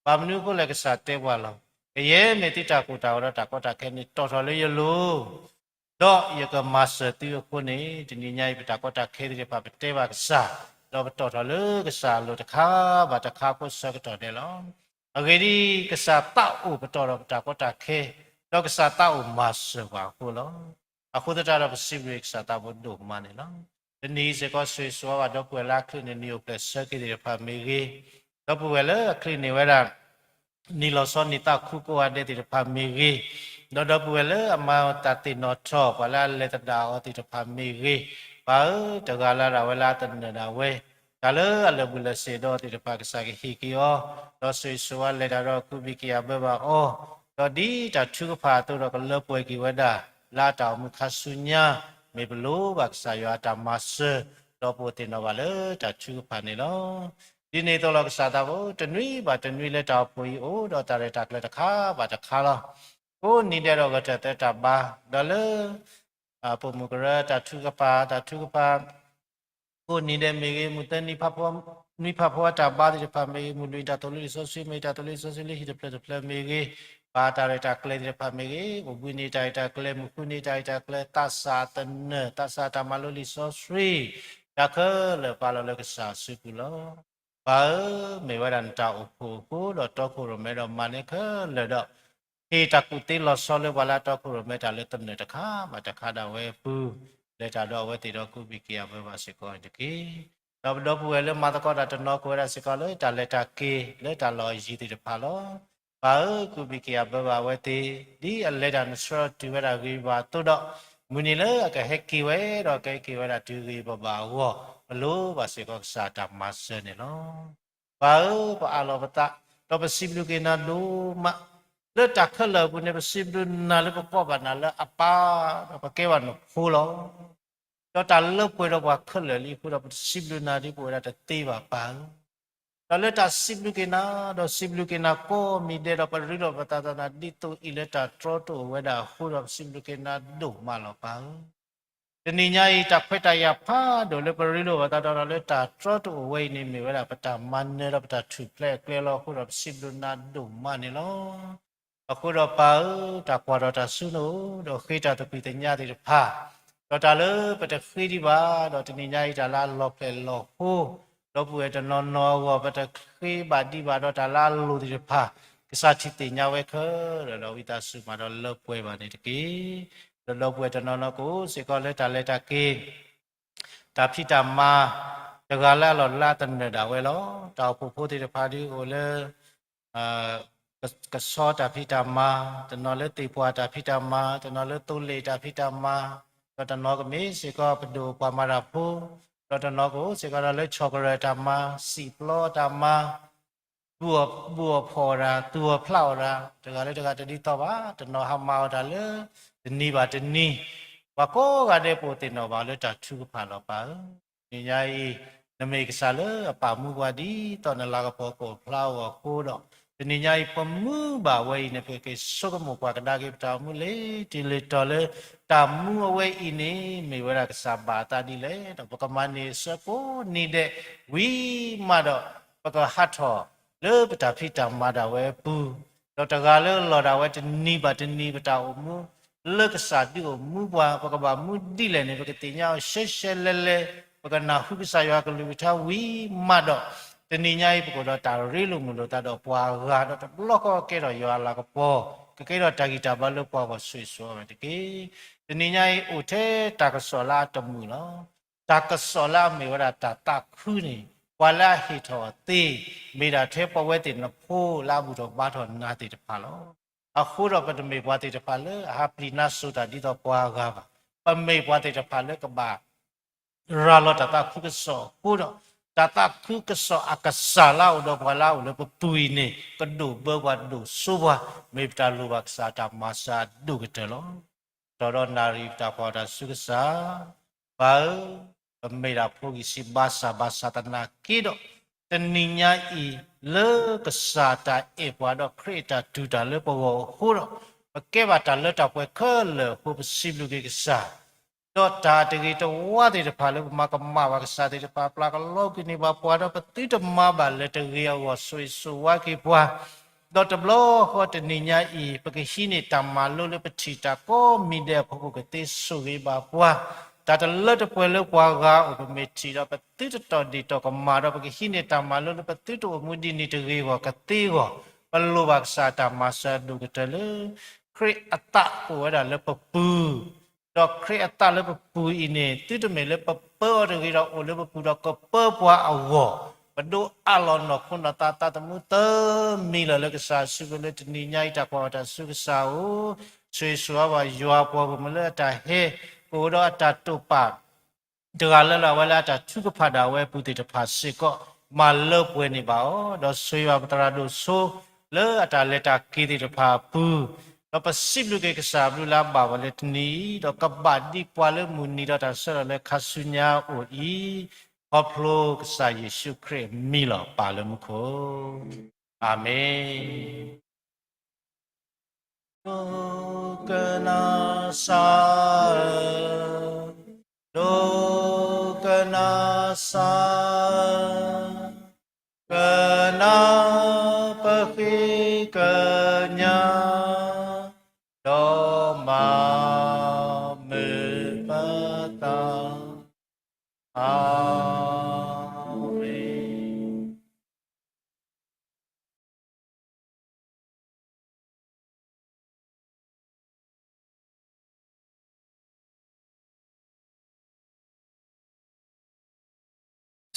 ၤ. ဘၣ်မနုၤအဃိလဲၣ်, ကစၢ်တဲပှၤလီၤ. ကယဲၢ်မ့ၢ်သုတၢ်ကိၢ်တၢ်ဂီၤဒီးတၢ်ကီတၢ်ခဲန့ၣ် တီၣ်ထီၣ်လၢယလိၤ ဒီးယကမၤစၢၤသုအဃိန့ၣ်, တနံၤညါအံၤ ပတၢ်ကီတၢ်ခဲသ့ၣ်တဖၣ် ပတဲဘၣ်ကစၢ်, ဒီးပတီၣ်ထီၣ်လၢကစၢ်အလိၤတခါဘၣ်တခါအဃိ ဆၢကတီၢ်ဒဲးလီၤ. အဂ့ၢ်ဒ်အံၤ, ကစၢ်သးအိၣ်ပတီၣ်ထီၣ်ပတၢ်ကီတၢ်ခဲ, ဒီးကစၢ်သးအိၣ်မၤစၢၤပှၤအဃိလီၤ. အဃိသတးဒီး ပစံးဘျုးကစၢ်သးဘိဒိၣ်မးန့ၣ်လီၤ. တနံၤအံၤစ့ၢ်ကီး ဆိၣ်ဂ့ၤဆိၣ်ဝါဘၣ်ဒီပုၢ်ဝဲၢ်လၢအချုးန့ၣ် နံၣ်အိၣ်ဖျဲၣ်ဆၢက့ၤသ့ၣ်တဖၣ်မ့ၢ်ဂ့ၤ, ဒီပုၢ်ဝဲၢ်လၢအချုးန့ၢ်ဝဲဒၣ် နံၣ်လီၤဆီနံၣ်သးခုကိးဂၤဒဲးသ့ၣ်တဖၣ်မ့ၢ်ဂ့ၤ, ဒီးဒီပုၢ်ဝဲၢ်လၢအမၤတၢ်သ့ၣ်နီၣ်ထီၣ် ပှၤလၢအလဲၤသဒၣ်အီၤသ့ၣ်တဖၣ်မ့ၢ်ဂ့ၤ, ပၢ်ဧၢ, တဂၤလၢ်လၢ်ဝဲလၢအသနၢၣ်ဒၣ်ဝဲ, တၢ်လၢအလၢာ်ဘူၣ်လၢာ်စ့ၢ်ဒီးသ့ၣ်တဖၣ် ကစၢ်ကဟ့ၣ်က့ၤအီၤ, ဒီးဆိၣ်ဂ့ၤဆိၣ်ဝါလဲၤတၢ်ဒီးကူးဘံၣ်က့ၤအဘၢဘၣ်အီၤ, ဒီးဒ်တၢ်ထုကဖၣ်အသိးဒီး ကလၢပှဲၤက့ၤဝဲဒၣ် လၢအတၢ်အိၣ်မူခါဆူညါ, မ့ၢ်ပလိၣ်ဘၣ်ကစၢ်ယွၤအတၢ်မၤစၢၤ, ဒီးပအိၣ်သ့ၣ်နီၣ်ဘၣ်လၢတၢ်ထုကဖၣ်န့ၣ်လီၤ. ဒ်န့ၣ်အသိးလီၤ ကစၢ်သးဘိ, တနွံဘၣ်တနွံလၢတၢ်အိၣ်ဖှိၣ်အံၤအိၣ်ဒီးတၢ်ရဲၣ်တၢ်ကျဲၤတခါဘၣ်တခါလီၤ. ကိးနံၤဒဲးဒီးဂဲၤထၢၣ်သဲတၢ်ဘါ, ဒီးလၢ ပိာ်မုၣ်ကရၢတၢ်ထုကဖၣ်, တၢ်ထုကဖၣ် ကိးနံၤဒဲးမ့ၢ်ဂ့ၤ, မုၢ်သၢနံၤ နွံဖးဖီတၢ်ဘါသ့ၣ်တဖၣ်မ့ၢ်ဂ့ၤ, မုၢ်လွံၢ်နံၤတၢ်သိၣ်လိလံာ်စီဆှံမ့ၢ်ဂ့ၤ, တၢ်သိၣ်လိလံာ်စီဆှံလၢဟံၣ်တဖျၢၣ်တဖျၢၣ်မ့ၢ်ဂ့ၤ, ဘၣ်တၢ်ရဲၣ်တၢ်ကျဲၤသ့ၣ်တဖၣ်မ့ၢ်ဂ့ၤ, အိၣ်ဘှံးနံၤတၢ်ရဲၣ်တၢ်ကျဲၤ, မုၢ်ဃုနံၤတၢ်ရဲၣ်တၢ်ကျဲၤ, သးစၢ်တၢ်မၤလိလံာ်စီဆှံ, တၢ်ခဲလၢာ်ပာ်လီၤလၢကစၢ်အစုပူၤလီၤ. ပၢ်ဧၢ, မ့ၢ်ဝဲဒၣ်နတၢ်အိၣ်ဖှိၣ်အဃိဒီးတီခိၣ်ရိၣ်မဲဒီးမၤန့ၢ်ခဲလၢာ်ဒီး ဟ့ၣ်တၢ်ကူၣ်သ့လီၤဆီလၢပှၤလၢအတီခိၣ်ရိၣ်မဲတၢ်လၢသနၢၣ်တခါဘၣ်တခါဒၣ်ဝဲအပူၤ, လဲၤတၢ်ဒီးအဝဲသ့ၣ်ဒီးကူးဘံၣ်က့ၤအဘၢဘၣ်စ့ၢ်ကီးန့ၣ်တက့ၢ်. ဒီးပဒီပုၢ်ဝဲၢ်လၢမၤသကိးတၢ်တနီၤကိးဝဲဒၣ်စ့ၢ်ကီးလၢတၢ်လဲၤတၢ်က့ၤလၢတၢ်လီၢ်အယံၤသ့ၣ်တဖၣ်လီၤ. ပၢ်ဧၢ, ကူးဘံၣ်က့ၤအဘၢဘၣ်အဝဲသ့ၣ်, ဒ်အလဲၤတၢ်နဆှၢအီၤတုၤဝဲဒၣ်ဂ့ၤဘၣ်အသိးဒီး, မုၢ်နံၤလၢအကဟဲက့ၤဝဲဒီးကဟဲက့ၤဝဲဒၣ်တုၤဂ့ၤဘၣ်ဘၣ်အဂီၢ်, ပလိၣ်ဘၣ်စ့ၢ်ကီးကစၢ်တၢ်မၤစၢၤန့ၣ်လီၤ. ပၢ်ဧၢ, ပအးလီၤပသး, ဒီးပစံးဘျုးက့ၤနၤဒိၣ်မး, လၢတၢ်ခဲလၢာ်အပူၤန့ၣ် ပစံးဘျုးနၤလၢပကွၢ်ဘၣ်နၤလၢအပၢ်, ဒီးပကဲဘၣ်နဖိလီၤ. ဒီးတၢ်လၢပှဲၤဒီးပှၤခဲလၢာ်လံအဃိဒီး ပစံးဘျုးနၤဒ်ပဝဲဒၣ်တသ့ဘၣ်ပၢ်ဧၢ. ဒီးလၢတၢ်စံးဘျုးက့ၤနၤ, ဒီးစံးဘျုးက့ၤနၤကိးမံၤဒဲးဒီး ပရ့လိာ်ပသးဒီးနၤဒ်သိးအံၤလၢတၢ်တြီတအိၣ်ဝဲဒၣ်အဃိဒီး ပစံးဘျုးက့ၤနၤဒိၣ်မးလီၤပၢ်ဧၢ. တနံၤညါအံၤ တၢ်ခွဲးတၢ်ယာ်ဖးဒိၣ်လၢပရ့လိာ်ပသးဒီးနၤလၢတၢ်တြီတအိၣ်ဝဲအံၤန့ၣ်မ့ၢ်ဝဲဒၣ် ပတၢ်မၤနၢၤဒီးပတၢ်ထူၣ်ဖျဲးအကျဲလီၤအဃိဒီး ပစံးဘျုးနၤဒိၣ်မးန့ၣ်လီၤ. အဃိဒီးပၢ်ဧၢ, တၢ်ကွၢ်ထီၣ်တၢ်ဆူနအိၣ်, ဒီးဃ့တၢ်သကွံၢ်သညါသ့ၣ်တဖၣ်, ဒီးတၢ်လၢပတဃ့ဒံးဘၣ်, ဒီးတနံၤညါအံၤတၢ်လၢအလီၤဖျဲၣ်လီၤဃိ, ဒီပုၢ်ဝဲၢ်တနီၤနီၤအဂီၢ် ပတဃ့ဘၣ်ဒံးဘၣ်ဒီးတၢ်လၢအလိၣ်သ့ၣ်တဖၣ်, ကစၢ်ထံၣ်သ့ၣ်ညါဝဲခဲလၢာ်ဒီး ဝံသးစူၤမၤဒီးလၢပှဲၤဘၣ်န့ၣ်တက့ၢ်. ဒီးဒီပုၢ်ဝဲၢ်တနီၤနီၤကအိၣ်စ့ၢ်ကီးလၢတၢ်လဲၤတၢ်က့ၤ တၢ်ဖံးတၢ်မၤ, တဂၤလၢအလီၢ်လၢအသနၢၣ်ဒၣ်ဝဲလီၤ. တၢ်အိၣ်ဖှိၣ်ဖိသ့ၣ်တဖၣ်ဒုးအိၣ်လၢ ကဆီတၢ်ဖံးတၢ်မၤ, တနီၤလၢသ့ၣ်ပှၢ်တၢ်ဖံးတၢ်မၤ, တနီၤလၢသိလ့ၣ်တၢ်ဖံးတၢ်မၤ, ဒီးတနီၤကမ့ၢ်စ့ၢ်ကီးပဒိၣ်ပှၤမၤတၢ်ဖိ, ဒီးတနီၤကအိၣ်စ့ၢ်ကီးဒီးလၢဆီၣ်ကရၢၢ်တၢ်မၤ, စံၣ်ပျီတၢ်မၤ ဘူၣ်အီၣ်ဖှီၣ်အီၣ်တၢ်, သူၣ်အီၣ်ဖျးအီၣ်တၢ်, တဂၤလၢတဂၤတဒ်သိးဘၣ်, တနီၤဟးမၤအီၣ်တၢ်လၢ တနံၤဘၣ်တနံၤ, ပှၤကိးဂၤဒဲးပအိၣ်သ့ၣ်နီၣ်ဘၣ်လၢတၢ်ထုကဖၣ်လီၤပၢ်ဧၢ. တနံၤညါအံၤ, နမ့ၢ်ကစၢ်လၢအပာ်မူပှၤဒ်သိးနလၤကပီၤကအိၣ်ဖျါအဂီၢ်အဃိဒီး, တနံၤညါအံၤပမူဘၣ်ဝဲအံၤန့ၣ် ပကက့ၤဆိကမိၣ်ပှၤကဒါက့ၤပတၢ်အိၣ်မူလၢတံၢ်လၢတီၤလၢ တၢ်မူအဝဲအံၤန့ၣ် မ့ၢ်ဝဲဒၣ်ကစၢ်ဘၣ်အသးဒ်လဲၣ်, ဒီးပကမၤန့ၢ်အဆၢကိးနံၤဒဲး ဝံၤမးဒီး ပကဟးထီၣ်လၢပတၢ်ဖံးတၢ်မၤဒၣ်ဝဲအပူၤ, ဒီးတဂၤလၢလီၢ်ဒၣ်ဝဲတနံၤဘၣ်တနံၤပတၢ်အိၣ်မူ လၢကစၢ်ဒုးအိၣ်မူပှၤ ပကဘၣ်မူဒ်လဲၣ်န့ၣ် ပကသ့ၣ်ညါအီၤရှဲရှဲလဲလဲ, ပကနၢ်ဟူကစၢ်ယွၤကလုၢ်ကထါဝံၤမးဒီး, တနံၤညါအံၤပကအိၣ်ဒီးတၢ်ရ့လိာ်မုာ်လိာ်သးဒီးပှၤဂၤဒီးတဘျီဃီကကဲထီၣ်ယွၤအလၤကပီၤ, ကကဲထီၣ်တၢ်ဂံၢ်တၢ်ဘါလၢပှၤဂီၢ်ဆိၣ်ဂ့ၤဆိၣ်ဝါဝဲတက့ၢ်. တနံၤညါအံၤအိၣ်ထဲတၢ်ကစီၣ်လၢအတမုာ်လီၤ. တၢ်ကစီၣ်လၢအမ့ၢ်ဝဲဒၣ်တၢ်သးခုန့ၣ် ပှၤလၢအဟ့ၣ်ထီၣ်အီၤသ့ မ့ၢ်ဒၣ်ထဲပဝဲသ့ၣ်နဖိလၢအဘူၣ်ထီၣ်ဘါထီၣ်နၤသ့ၣ်တဖၣ်လီၤ. အဃိဒီးပတမ့ၢ်ပှၤသ့ၣ်တဖၣ်လၢအဟးပျံၤနါစိၤတၢ်ဒ်သိးပှၤဂၤဘၣ်. ပမ့ၢ်ပှၤသ့ၣ်တဖၣ်လၢကဘၣ်ရၤလီၤတၢ်သးခုကစီၣ်အဃိဒီး, တၢ်သးခုကစီၣ်အကစၢ်လၢအအိၣ်ဒီးပှၤလၢအအိၣ်လၢပပူၤအံၤန့ၣ် ကဒိၣ်ဘၢပှၤဒိၣ်စိပှၤ, မ့ၢ်ပတၢ်လိၣ်ဘၣ်ကစၢ်တၢ်မၤစၢၤအဒိၣ်ကတၢၢ်လီၤ. ကတီၤဒီးနၣ်ရံၣ်တၢ်ဖှီၣ်တၢ်ဆူကစၢ်, ပၢ်ဧၢ, ပမ့ၢ်ဒၣ်ဖိဂံၢ်စၢ်ဘါစၢ်ဘၣ်ဆၣ်သနာ်က့ဒီး, တနံၤညါအံၤ လၢကစၢ်တၢ်အဲၣ်ပှၤဒီးခရံာ်အတၢ်တူၢ်တၢ်လၢပဂီၢ်အဃိဒီး, ပကဲဘၣ်တၢ်လၢတၢ်ပှဲၤခဲလၢာ်အဃိ ပစံးဘျုးက့ၤကစၢ် ဒီးတၢ်တဂ့ၤတဝါသ့ၣ်တဖၣ်လၢပမၤကမၣ်ဘၣ်ကစၢ်သ့ၣ်တဖၣ် ပျၢ်ကလီကွံာ်န့ၢ်ဘၣ်ပှၤဒီး ပသုတမၤဘၣ်လၢၤတဂ့ၤအဂီၢ် ဆိၣ်ဂ့ၤဆိၣ်ဝါက့ၤပှၤ, ဒီးတဘျီဃီတနံၤညါအံၤ ပကဟံးန့ၢ်တၢ်မၤလိလၢပထံၣ်တၢ်ကိးမံၤဒဲးအဖီခိၣ် ကသ့ဆိၣ်ဂ့ၤဘၣ်ပှၤ, တၢ်တလၢတပှဲၤလၢပှၤဂၤအအိၣ် ပမ့ၢ်ထံၣ်ဒီး ပသုတတီၢ်ဒ့ၣ်တီၢ်ကမၣ်ဒီး ပကဟံးန့ၢ်တၢ်မၤလိလၢပသုတအိၣ်မူဒ်န့ၣ်တဂ့ၤအဂီၢ်ကသ့အဂီၢ်, ပလိၣ်ဘၣ်ကစၢ်တၢ်မၤစၢၤအဒိၣ်ကတၢၢ်လၢ ခရံာ်အသးအိၣ်ဝဲဒၣ်လၢပပူၤ ဒီးခရံာ်အသးလၢပပူၤအံၤန့ၣ် သုတမ့ၢ်လၢပပၢအီၤတဂ့ၤဒီး အိၣ်လၢပပူၤဒီးကပၢပှၤအဂီၢ်, ပဒိးအးလီၤနီၢ်ခိနီၢ်သးသးသမူသၢမံၤလၢာ်လၢကစၢ်စုပူၤလၢတနံၤညါအံၤ တၢ်ကွၢ်အီၤတၢ်ဆူကစၢ်ဧၢ, ဆိၣ်ဂ့ၤဆိၣ်ဝါဘၣ်ယွၤအပှၤဂီၢ်မုၢ်လၢအတၢ်ဟဲ ကအိၣ်ဒီးအတၢ်တိာ်ပာ် တဂၤလၢ်လၢ်ဝဲလၢအတၢ်ထုကဖၣ်ဒၣ်ဝဲအပူၤသ့ၣ်တဖၣ်စ့ၢ်ကီး မၤလၢပှဲၤန့ၢ်ဘၣ်အီၤ, ဒီးဆိၣ်ဂ့ၤဘၣ်ပသရၣ်ဒိၣ်စိ လၢအတၢ်လဲၤတၢ်က့ၤသ့ၣ်တဖၣ်အပူၤ, ဒီးပစံးဘျုးက့ၤကစၢ်အဘျုးလၢအဘၣ်ပှၤလၢတနံၤအံၤ, ဒီးကဘၣ်ဒံးပှၤလၢမုၢ်နံၤဒီးတၢ်ဆၢထၢၣ်လၢခါဆူညါအအိၣ်အံၤ, ခီဖျိကစၢ်ယ့ၣ်ၡူးခရံာ်အမံၤလီၤ ပၢ်လၢမူခိၣ်, အၤမ့ၣ်. ဒိကနၣ်စၢ်ဧၢ, ဒိကနၣ်စၢ်ဧၢ, ကနၣ်ပဃ့ကညး, ဒီးမၤမုာ်ပသး, အၤမ့ၣ်.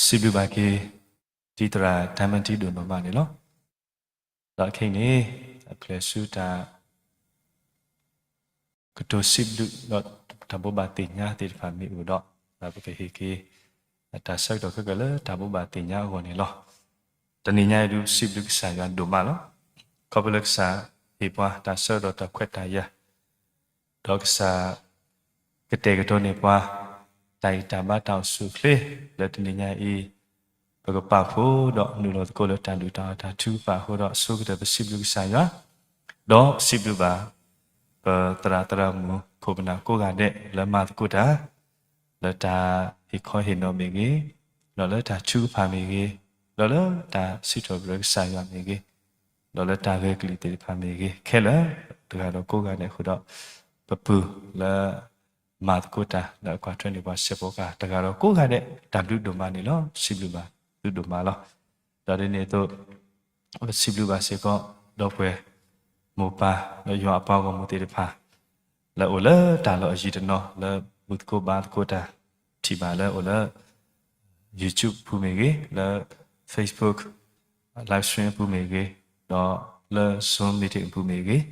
စံးဘျုးဘၣ်က့ၤ ဒ်သရၣ် Diamond ဒိၣ်နီၢ်မးန့ၣ်လီၤ. ဒီးခဲအံၤန့ၣ် အပျဲၢ်ဆူတၢ် ကတိၤစံးဘျုးဒီးတၢ်ဘိးဘၣ်သ့ၣ်ညါသ့ၣ်တဖၣ်မ့ၢ်အိၣ်ဒီး ဒီးပကဟ့ၣ်က့ၤ တၢ်ဆၢကတီၢ်ခဲကၢလၢတၢ်ဘိးဘၣ်သ့ၣ်ညါအဂီၢ်န့ၣ်လီၤ. တနံၤညါအံၤဒုးစံးဘျုးကစၢ်ယွၤဒိၣ်မးလီၤ. ခီဖျိလၢကစၢ်ဟ့ၣ်ပှၤတၢ်ဆၢကတီၢ်တၢ်ခွဲးတၢ်ယာ် ဒီးကစၢ် ကတဲာ်ကတီၤန့ၢ်ပှၤ တၢ်ဂံၢ်တၢ်ဘါတၢ်အိၣ်ဆူၣ်အိၣ်ချ့ လၢတနံၤညါအံၤ ပကပာ်ဖှိၣ်ဒီးနုာ်လီၤသကိးလၢတၢ်ဒုၣ်တၢ်အီၣ်တၢ်ထုကဖၣ်အဃိဒီး ဆိကတၢၢ်ပစံးဘျုးကစၢ်ယွၤ, ဒီးစံးဘျုးဘၣ် ပသရၣ်သရၣ်မုၣ်ခိၣ်ပနၢ်ကိးဂၤဒဲးလၢမၤသကိးတၢ် လၢတၢ်ဟ့ၣ်ခီဟ့ၣ်နီၤမ့ၢ်ဂ့ၤ, ဒီးလၢတၢ်ထုကဖၣ်မ့ၢ်ဂ့ၤ, ဒီးလၢတၢ်စံးထီၣ်ပတြၢၤကစၢ်ယွၤမ့ၢ်ဂ့ၤ, ဒီးလၢတၢ်ဂဲၤကလံၣ်သ့ၣ်တဖၣ်မ့ၢ်ဂ့ၤ, ခဲလၢာ်တဂၤဒီးကိးဂၤဒဲးအဃိဒီး ပပုၢ်လၢ မၤသကိးတၢ် လၢအကွၢ်ထွဲန့ၢ်ပှၤစဲးဖိကါ တဂၤဒီးကိးဂၤဒဲး တၢ်ဘျုးဒိၣ်မးန့ၣ်လီၤ. စံးဘျုးဘၣ်သုဒိၣ်မးလီၤ. ဒီးဒ်န့ၣ်အသိး ပစံးဘျုးဘၣ်စ့ၢ်ကီး ဒီပုၢ်ဝဲၢ်မိၢ်ပၢ် ဒီးယွၤအပှၤဂီၢ်မုၢ်သ့ၣ်တဖၣ် လၢအိၣ်လၢတၢ်လီၢ်အယံၤတနီၤ လၢဘူၣ်သကိးဘါသကိးတၢ် ထံၣ်ဘၣ်လၢအိၣ်လၢ YouTube အပူၤမ့ၢ်ဂ့ၤ, လၢ Facebook live stream အပူၤမ့ၢ်ဂ့ၤ, ဒီးလၢ Zoom meeting အပူၤမ့ၢ်ဂ့ၤ,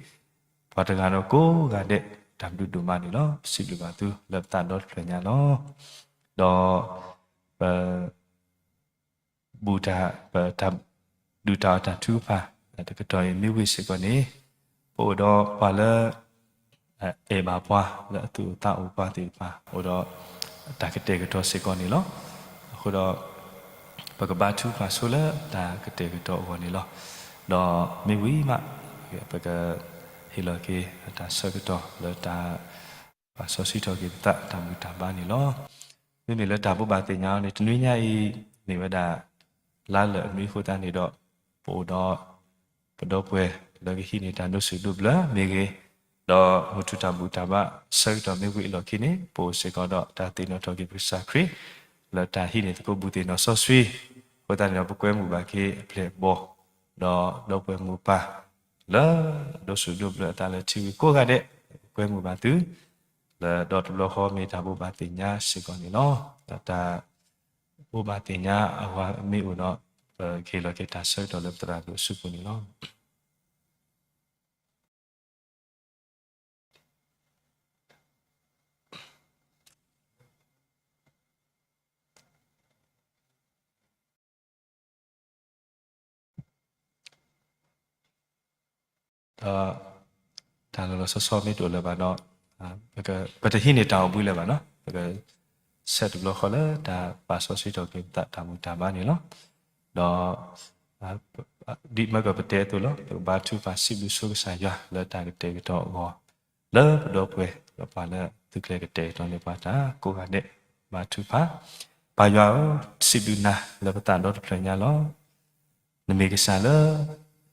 ပှၤတဂၤဒီးကိးဂၤဒဲး တၢ်ဘျုးဒိၣ်မးန့ၣ်လီၤ. စံးဘျုးဘၣ်သုလၢပသးဒီတဖျၢၣ်ညါလီၤ. ဒီး ပ ဘူၣ်တၢ် ပတၢ်ဒုၣ်တၢ်အီၣ်တၢ်ထုကဖၣ် တကတီၢ်အံၤမ့ၢ်ဝံၤစ့ၢ်ကီးန့ၣ် ပအိၣ်ဒီးပှၤလၢ အဲၣ်ဘၣ်ပှၤလၢအသူၣ်အိၣ်သးအိၣ်ပှၤသ့ၣ်တဖၣ် အိၣ်ဒီးတၢ်ကတဲာ်ကတီၤစ့ၢ်ကီးန့ၣ်လီၤ. အဃိဒီး ပကဘါထုကဖၣ်ဆိလၢတၢ်ကတဲာ်ကတီၤအဂီၢ်န့ၣ်လီၤ. ဒီးမ့ၢ်ဝံၤမး ပက ဟ့ၣ်လီၤက့ၤအတၢ်ဆၢကတီၢ်လၢတၢ် ပာ်စီဆှံထီၣ်က့ၤပသးတၢ်ဘူၣ်တၢ်ဘါန့ၣ်လီၤ. မ့မ့ၢ်လၢတၢ်ဘိးဘၣ်သ့ၣ်ညါအံၤန့ၣ် တနွံညါအံၤ မ့ၢ်ဝဲဒၣ် လါလၢာ်အနွံအဃိသတးန့ၣ်ဒီး ပအိၣ်ဒီး ပဒီပုၢ်ဝဲၢ်လၢကဟံးန့ၢ်တၢ်ဒိးဆူၣ်ဒိးဘျၢမ့ၢ်ဂ့ၤ, ဒီးမုၢ်ထူၣ်တၢ်ဘူၣ်တၢ်ဘါဆၢကတီၢ်မ့ၢ်ဝံၤအလီၢ်ခံန့ၣ် ပအိၣ်စ့ၢ်ကီးဒီးတၢ်သ့ၣ်နီၣ်ထီၣ်က့ၤပကစၢ်ခရံာ် လၢတၢ်ဟံးန့ၢ်သကိးဘူၣ်သ့ၣ်နီၣ်စီဆှံ အဃိသတးန့ၣ်ဒီး ပကွဲမုာ်ဘၣ်က့ၤအပျဲၢ်အဘီၣ် ဒီးဒီပုၢ်ဝဲၢ်မိၢ်ပၢ် လၢဒိးဆူၣ်ဒိးဘျၢအသးလၢထံဂုၤကိးဂၤဒဲး ပကွဲမုာ်ဘၣ်သု လၢဒီတဘျီဃီမ့ၢ်တၢ်ဘိးဘၣ်သ့ၣ်ညါစ့ၢ်ကီးန့ၣ်လီၤ. တၢ်ဘိးဘၣ်သ့ၣ်ညါအဝၤမ့ၢ်အိၣ်ဒီး ပကဟ့ၣ်လီၤက့ၤတၢ်ဆၢကတီၢ်လၢပသရၣ်ဒိၣ်အစုပူၤန့ၣ်လီၤ. ဒီး တၢ်လီၤလီၤဆီဆီမ့ၢ်တအိၣ်လၢၤဘၣ်ဒီး ပက, ပတဟံးန့ၢ်တၢ်အိၣ်ဘှံးလၢၤဘၣ်နီၤ, ပကဆဲးတဘျီဃီလၢတၢ်ပာ်စီဆှံထီၣ်က့ၤပသးတၢ်ဘူၣ်တၢ်ဘါန့ၣ်လီၤ. ဒီး ဒ်မၢကပတဲအသိးလီၤ, ပကဘါထုကဖၣ်စံးဘျုးဆိကစၢ်ယွၤလၢတၢ်ကတဲာ်ကတီၤအဂီၢ် လၢပဒီပုၢ်ဝဲၢ် ဒီးပှၤလၢသုကျဲကတဲာ်ကတီၤန့ၢ်ပှၤတၢ်ကိးဂၤဒဲး, ဘါထုကဖၣ်, ပၢ်ယွၤဧၢ, စံးဘျုးနၤလၢပသးဒီတဖျၢၣ်ညါလီၤ. နမ့ၢ်ကစၢ်လၢ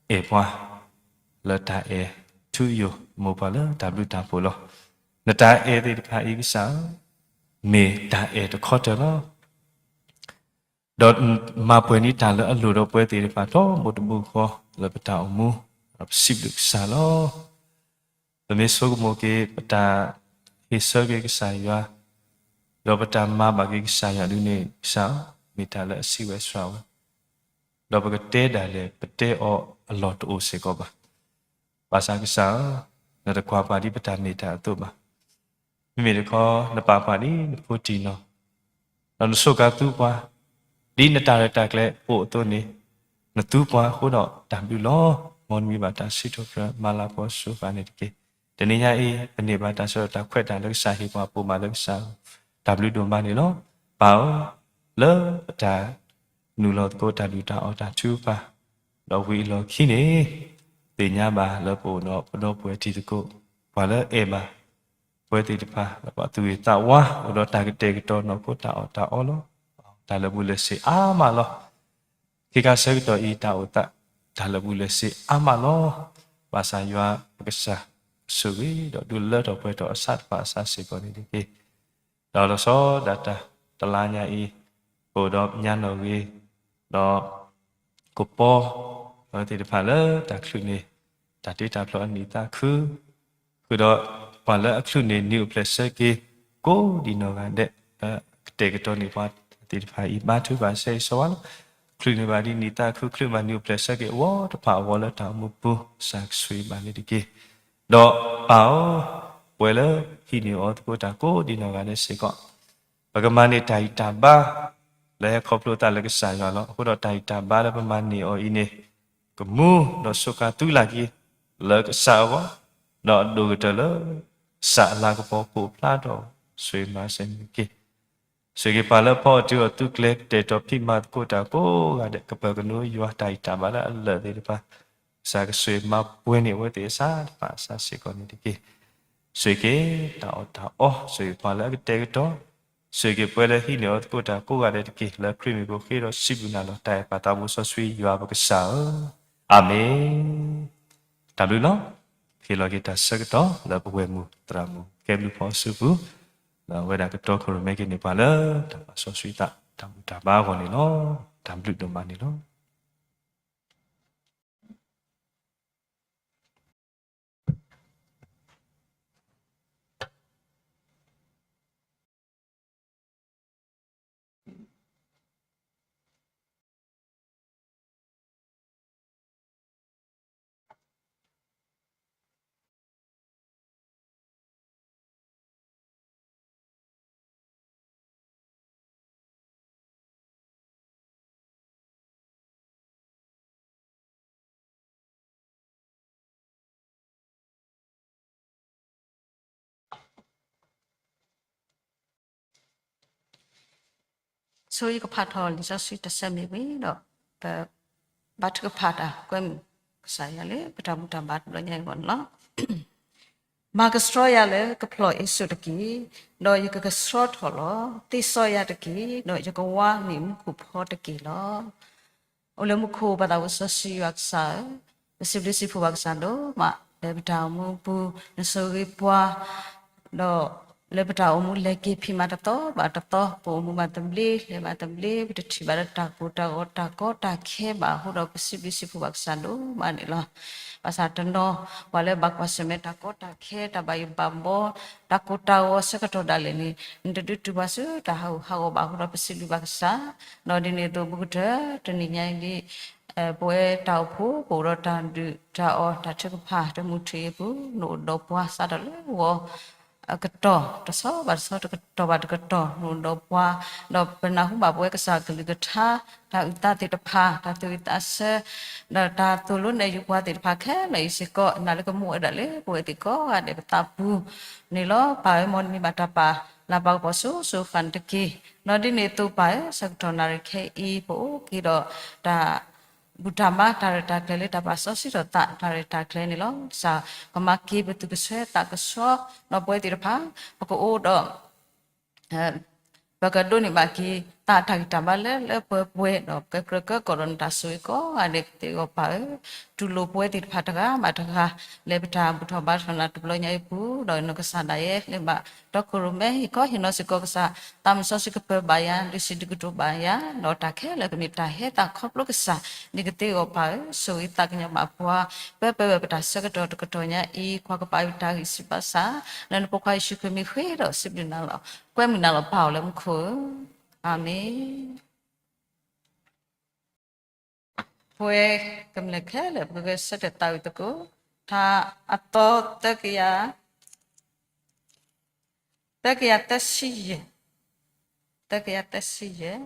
အဲၣ်ပှၤ လၢတၢ်အဲၣ်ထူယိာ်, မိၢ်ပှၢ်လၢတၢ်ဘျုးတၢ်ဖှိၣ်လီၤ. နတၢ်အဲၣ်သ့ၣ်တဖၣ်အံၤကစၢ်ဧၢ, မ့ၢ်တၢ်အဲၣ်တခီတၢၤလီၤ. ဒီးမၤပှဲၤန့ၢ်တၢ်လၢအလိၣ်ဒီးပဝဲသ့ၣ်တဖၣ် ထီဘိတဘိဃီ လၢပတၢ်အိၣ်မူ, ဒီးပစံးဘျုးကစၢ်လီၤ. ပမ့ၢ်ဆိကမိၣ်က့ၤ ပတၢ်ဟ့ၣ်ဆၢက့ၤကစၢ်ယွၤ, ဒီးပတၢ်မၤဘၣ်က့ၤကစၢ်ယွၤဒ်န့ၣ် ကစၢ်ဧၢ, မ့ၢ်တၢ်လၢအဆံးဝဲစှၤဝဲ, ဒီးပကတဲဒၣ်လဲာ် ပတဲအီၤအလီၢ်တအိၣ်စ့ၢ်ကီးဘၣ်. ဘၣ်ဆၣ်ကစၢ်ဧၢ, နတကွၢ်ပှၤဒ်ပတၢ်မ့ၢ်တၢ်အသိးဘၣ်. မ့မ့ၢ်တခီ နပာ်ပှၤဒ်နဖိတံၢ်နီၢ်, ဒီးနစူးကါသူပှၤ, ဒ်နတၢ်ရဲၣ်တၢ်ကျဲၤအိၣ်အသိးန့ၣ်, နသူပှၤအဃိဒီးတၢ်ဘျုးလီၤ. မ်နမံၤဘၣ်တၢ်စံးထီၣ်ပတြၢၤ မၤလၤကပီၤစူးပှၤန့ၣ်တက့ၢ်. တနံၤညါအံၤ ပန့ၢ်ဘၣ်တၢ်ဆၢကတီၢ်တၢ်ခွဲးတၢ်လၢကစၢ်ဟ့ၣ်ပှၤပိာ်မၤလၢကစၢ် တၢ်ဘျုးဒိၣ်မးန့ၣ်လီၤ. ပၢ်ဧၢ, လၢပတၢ်နုာ်လီၤသကိးတၢ်ဒုၣ်တၢ်အီၣ်တၢ်ထုကဖၣ်, ဒီးဝံၤအလီၢ်ခံန့ၣ်, သ့ၣ်ညါဘၣ်လၢပအိၣ်ဒီးပဒီပုၢ်ဝဲၢ်တံၤသကိး, ပှၤလၢအဲၣ်ဘၣ် ပဝဲသ့ၣ်တဖၣ် ဒီးပှၤသူၣ်ဂ့ၤသးဝါ အိၣ်ဒီးတၢ်ကတဲာ်ကတီၤနီၢ်ခိတၢ်အီၣ်တၢ်အီလီၤ. တၢ်လၢာ်ဘူၣ်လၢာ်စ့ၤအါမးလီၤ. ခ့ခါဆၢကတီၢ်အံၤတၢ်အိၣ်သး, တၢ်လၢာ်ဘူၣ်လၢာ်စ့ၤအါမးလီၤ. ဘၣ်ဆၣ်ယွၤပကစၢ်ကဆိၣ်ဂ့ၤ ဒီးဒုးလၢထီၣ်ပှဲၤထီၣ်အဆၣ်တဖၣ်အစၢ်စ့ၢ်ကီးန့ၣ်တက့ၢ်. ဒီးလီၤဆီဒၣ်တၢ်တလါညါအံၤ, ပအိၣ်ဒီးညါနီၣ်ဂ့ၤ, ဒီး ကပီၤ အဝဲသ့ၣ်တဖၣ်လၢတၢ်ချုးန့ၢ် တၢ်တ့တၢ်ဖျီအနံၣ်သၣ်ခု, ဃုာ်ဒီးပှၤလၢအချုးန့ၢ်နံၣ်အိၣ်ဖျဲၣ်ဆၢက့ၤ ကိးဒံးနီၢ်ဂၤဒဲး, လၢကတဲာ်ကတီၤန့ၢ်ပှၤသ့ၣ်တဖၣ်အံၤ ဘါထုကဖၣ်ဆၢဂ့ၤဆၢဝါလီၤ. ချုးန့ၢ်ဘၣ်ဒ်နံၣ်သၣ်ခု ချုးမၤနံၣ်အိၣ်ဖျဲၣ်ဆၢက့ၤအဝီတဖၣ်အဂီၢ်လၢတၢ်အိၣ်မူပူၤ ကစၢ်ကဆိၣ်ဂ့ၤဘၣ်န့ၣ်တက့ၢ်. ဒီးပၢ်ဧၢ, ပဝဲလၢဟံးန့ၢ်အီၤသကိးတၢ်ကိးဒံးနီၢ်ဂၤဒဲးစ့ၢ်ကီး ပကမၤန့ၢ်တၢ်ဂံၢ်တၢ်ဘါ လၢဟဲခီဖျိသးလၢကစၢ်ယွၤလီၤ. အဃိဒီးတၢ်ဂံၢ်တၢ်ဘါလၢပမၤန့ၢ်အီၤအံၤန့ၣ် ကမူဒီးစူးကါသုလၢ်က့ၤ လၢကစၢ်အဂီၢ်, ဒီးအဒိၣ်ကတၢၢ်လၢ ကစၢ်အလၤကပီၤပိာ်ဖျါထီၣ် ဆိၣ်ဂ့ၤမၤစၢၤန့ၣ်တက့ၢ်. ဆိၣ်ဂ့ၤပှၤလၢဖီအီၣ်တုၤအီၣ်သူကျဲ ကတဲာ်ကတီၤဖံးမၤသကိးတၢ်ကိးဂၤဒဲး ကပၢၤကနိယွၤတၢ်ဂံၢ်တၢ်ဘါလၢအလၢာ်သ့ၣ်တဖၣ်, ကစၢ်ကဆိၣ်ဂ့ၤမၤပှဲၤန့ၢ်အဝဲသ့ၣ်အစၢ်တဖၣ်အစၢ်စ့ၢ်ကီးန့ၣ်တက့ၢ်. ဆိၣ်ဂ့ၤက့ၤတၢ်အီၣ်တၢ်အီ, ဆိၣ်ဂ့ၤပှၤလၢအကတဲာ်ကတီၤ, ဆိၣ်ဂ့ၤက့ၤပှၤလၢဟံးန့ၢ်အီၤသကိးတၢ်ကိးဂၤဒဲးတက့ၢ်. လၢခရံာ်မံၤပဃ့ဒီးစံးဘျုးနၤလီၤ. တၢ်အဲၣ်ပၢ်သးဘိစီဆှံယွၤပကစၢ်ဧၢ, အၤမ့ၣ်. တၢ်ဘျုးလီၤ. ဟ့ၣ်လီၤက့ၤတၢ်ဆၢကတီၢ်လၢပဝဲၢ်မုၢ်သရၣ်မုၢ် ကဲဘျုးဖီအစုပူၤ, ဒီးအဝဲဒၣ်ကတီခိၣ်ရိၣ်မဲက့ၤန့ၢ်ပှၤလၢ တၢ်ပာ်စီဆှံသး တၢ်ဘူၣ်တၢ်ဘါအဂီၢ်န့ၣ်လီၤ. တၢ်ဘျုးဒိၣ်မးန့ၣ်လီၤ.ဆိယကဖးထီၣ်လံာ်စီဆှံတဆၢမ့ၢ်ဝံၤဒီး ပဘါထုကဖၣ်တၢ်ကွဲမုာ်ကစၢ်ယွၤလၢ ပတၢ်ဘူၣ်တၢ်ဘါတဘျီညါအဂီၢ်န့ၣ်လီၤ. မၤကဆှီယၤလၢကဖျီၣ်အ့စိၣ်တက့ၢ်, ဒီးယကကဆှီထီၣ်လီၤ. သ့စီယၤတက့ၢ်, ဒီးယကဝါန့ၢ်မူခိၣ်ဖီတက့ၢ်လီၤ. အိၣ်လၢမူခိၣ်ပၢ်သးဝံၣ်စီဆှံယွၤကစၢ်ဧၢ, ပစံးဘျုးစံးဖှိၣ်ဘၣ်ကစၢ်ဒိၣ်မး လၢပတၢ်အိၣ်မူပူၤ နဆိၣ်ဂ့ၤပှၤ ဒီးလၢပတၢ်အိၣ်မူလဲၤက့ၤဖံးမၤတသီဘၣ်တသီ ပအိၣ်မူဘၣ်သဘျ့ လဲၤဘၣ်သဘျ့ ပတထံၣ်ဘၣ်လၢတၢ်ကိၢ်တၢ်ဂီၤတၢ်ကီတၢ်ခဲဘၣ်အဃိဒီး ပစံးဘျုးစံးဖှိၣ်ဘၣ်ကစၢ်ဒိၣ်မးန့ၣ်လီၤ. ဘၣ်ဆၣ်တနီၤ ပှၤလၢဘၣ်ကွၢ်ဆၢၣ်မဲာ်တၢ်ကီတၢ်ခဲ တၢ်ဘၣ်ယိၣ်ဘၣ်ဘီ တၢ်ကိၢ်တၢ်ဂီၤဆၢကတီၢ်ဒၣ်လဲာ်န့ၣ် နတဒုးတုၤပှၤဆူတၢ်ဟးဂူာ်ဟးဂီၤဘၣ်အဃိဒီး ပစံးဘျုးဘၣ်ကစၢ် ဒီးဒ်န့ၣ်အသိး ဘူးကတၢၢ် တနံၤညါအံၤ ပဝဲတၢ်အိၣ်ဖှိၣ် ပအိၣ်ဒီးတၢ်ဒုၣ်တၢ်အီၣ်တၢ်ထုကဖၣ်တမူထူယိာ်အပူၤ နအိၣ်ဒီးပှၤစးထီၣ်လၢဂီၤ ကတီၢ်တဆီဘၣ်တဆီ တကတီၢ်ဘၣ်တကတီၢ် ဒီးပှၤ, ဒီးပနၢ်ဟူဘၣ်ပဝဲကစၢ်ကလုၢ်ကထါ, တၢ်အုၣ်သးသ့ၣ်တဖၣ်, တၢ်သူၣ်ဝံၣ်သးဆၢ, ဒီးတၢ်သိၣ်လိနဲၣ်ယုၢ်ပှၤသ့ၣ်တဖၣ်ခဲလၢာ်အံၤစ့ၢ်ကီး နၤလၢကမူဝဲဒၣ်လၢပဝဲသ့ၣ်ကိးဂၤဒဲးပသးပူၤန့ၣ်လီၤ. ပၢ်ဧၢ မ်နမံၤဘၣ်တၢ်ပာ်လၤပာ်ကပီၤစိၤစိၤဃၣ်န့ၣ်တက့ၢ်. ဒီးဒ်န့ၣ်အသိးပၢ်ဧၢ ဆၢကတီၢ်နၣ်ရံၣ်ခဲအံၤ ပအိၣ်က့ၤဒီးတၢ် ဘူၣ်တၢ်ဘါတၢ်ရဲၣ်တၢ်ကျဲၤလၢတၢ်ပာ်စီဆှံထီၣ်သး တၢ်ရဲၣ်တၢ်ကျဲၤန့ၣ်လီၤ. ကစၢ်ကမၤက့ၤပသူၣ်ကဆှဲသးကဆှီ, ဒီးပဝဲသ့ၣ်တဖၣ် ပကအိၣ်ဒီး ပကဒိးန့ၢ်ဘၣ်က့ၤ သးတၢ်ဂံၢ်တၢ်ဘါလၢလၢပှဲၤပှဲၤ ဒီးကကြၢးကၢကီၢ်ဒီးနတၢ်ဆိၣ်ဂ့ၤကိးဂၤဒဲးကသ့အဂီၢ်ပၢ်ဧၢ, တူၢ်လိာ်ပဝဲသ့ၣ်တဖၣ်တဂၤဘၣ်တဂၤ လၢပတၢ်ဘူၣ်ထီၣ်ဘါထီၣ်နၤတဘျီညါအံၤအပူၤ ဒီးနီၢ်ကစၢ်ဒၣ်ယဲလၢဘၣ်တီခိၣ်ရိၣ်မဲဟ့ၣ်ခီဟ့ၣ်နီၤစ့ၢ်ကီးကစၢ် သးမုၢ်စီဆှံကပၢၤဘၣ်ယၤ ဒုးစံးဒုးကတိၤဘၣ်ယၤ ဒီးတၢ်ခဲလၢာ်ကမ့ၢ်တၢ်ဟဲသးခီဖျိကစၢ်န့ၣ်ကသ့အဂီၢ်ပၢ်ဧၢ, ဆိၣ်ဂ့ၤသးကညီၤဘၣ်ပှၤ ပၢပၢဝဲပတၢ်ဆၢကတီၢ်တကတီၢ်ညါအံၤ ကွၢ်ကပာ်ဝံၤတၢ်ဂံၢ်စၢ်ဘါစၢ် လၢနဖိခွါယ့ၣ်ၡူးခရံာ်မံၤဃ့ဒီးစံးဘျုးနၤလီၤ. ကွဲမုာ်နၤလီၤပၢ်အိၣ်လၢမူခိၣ်ဧၢ, အၤမ့ၣ်. ပဝဲကမျၢၢ်ခဲလၢာ် ပကဂဲၤဆၢထၢၣ်သးဝံၣ်သကိး ထါအသီသၢကယၤ, သၢကယၤသၢဆံယဲၢ်, သၢကယၤသၢဆံယဲၢ်.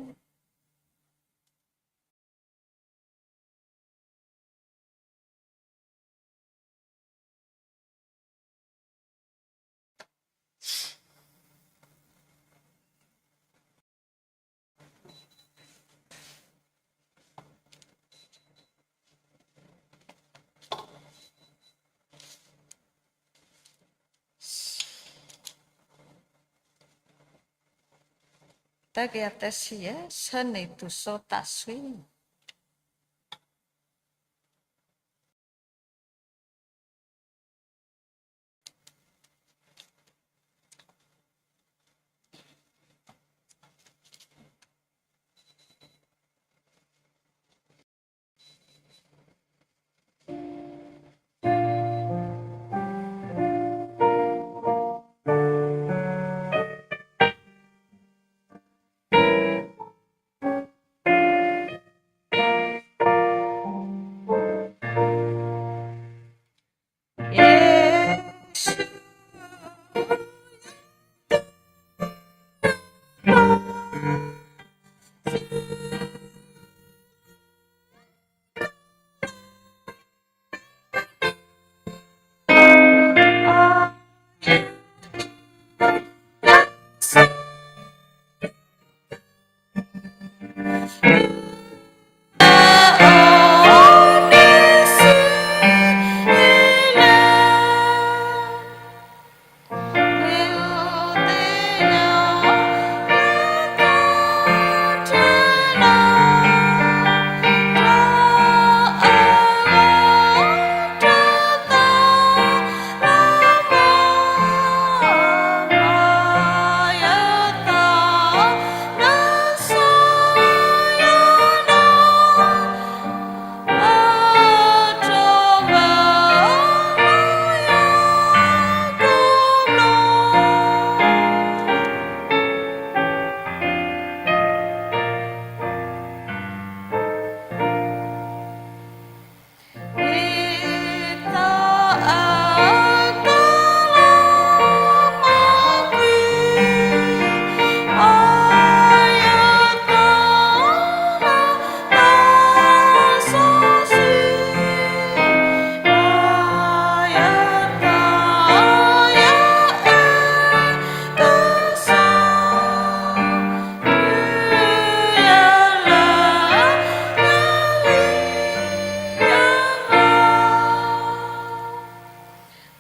သၢကယၤသၢဆံယဲၢ်, ဆၢန့ၢ်သူၣ်စီသးဆှံ.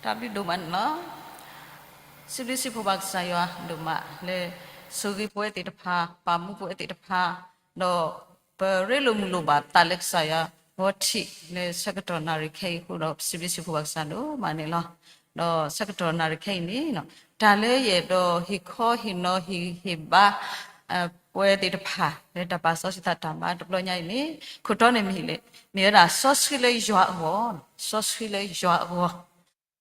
တၢ်ဘျုးဒိၣ်မးန့ၣ်လီၤ. စံးဘျုးစံးဖှိၣ်ဘၣ်ကစၢ်ယွၤဒိၣ်မးလၢ ဆိၣ်ဂ့ၤပဝဲသ့ၣ်တဖၣ် ပာ်မူပဝဲသ့ၣ်တဖၣ်, ဒီးပရ့လိာ်မုာ်လိာ်ဘၣ်သးလၢကစၢ်ယွၤဂီၢ်ထံးလၢဆၢကတီၢ်နၣ်ရံၣ်ခဲအံၤအဃိဒီး စံးဘျုးစံးဖှိၣ်ဘၣ်ကစၢ်ဒိၣ်မးန့ၣ်လီၤ. ဒီးဆၢကတီၢ်နၣ်ရံၣ်ခဲအံၤန့ၣ် တၢ်လၢယအဲၣ်ဒိးဟ့ၣ်ခီဟ့ၣ်နီၤဟ့ၣ်ဂံၢ်ဟ့ၣ်ဘါ ပဝဲသ့ၣ်တဖၣ် လၢတၢ်ပာ်စီဆှံသးတၢ်မၤတဘျီညါအံၤန့ၣ် ခိၣ်တီန့ၣ်မ့ၢ်လဲၣ်, မ့ၢ်ဝဲဒၣ်စီဆှံလၢယွၤအဂီၢ်, စီဆှံလၢယွၤအဂီၢ်,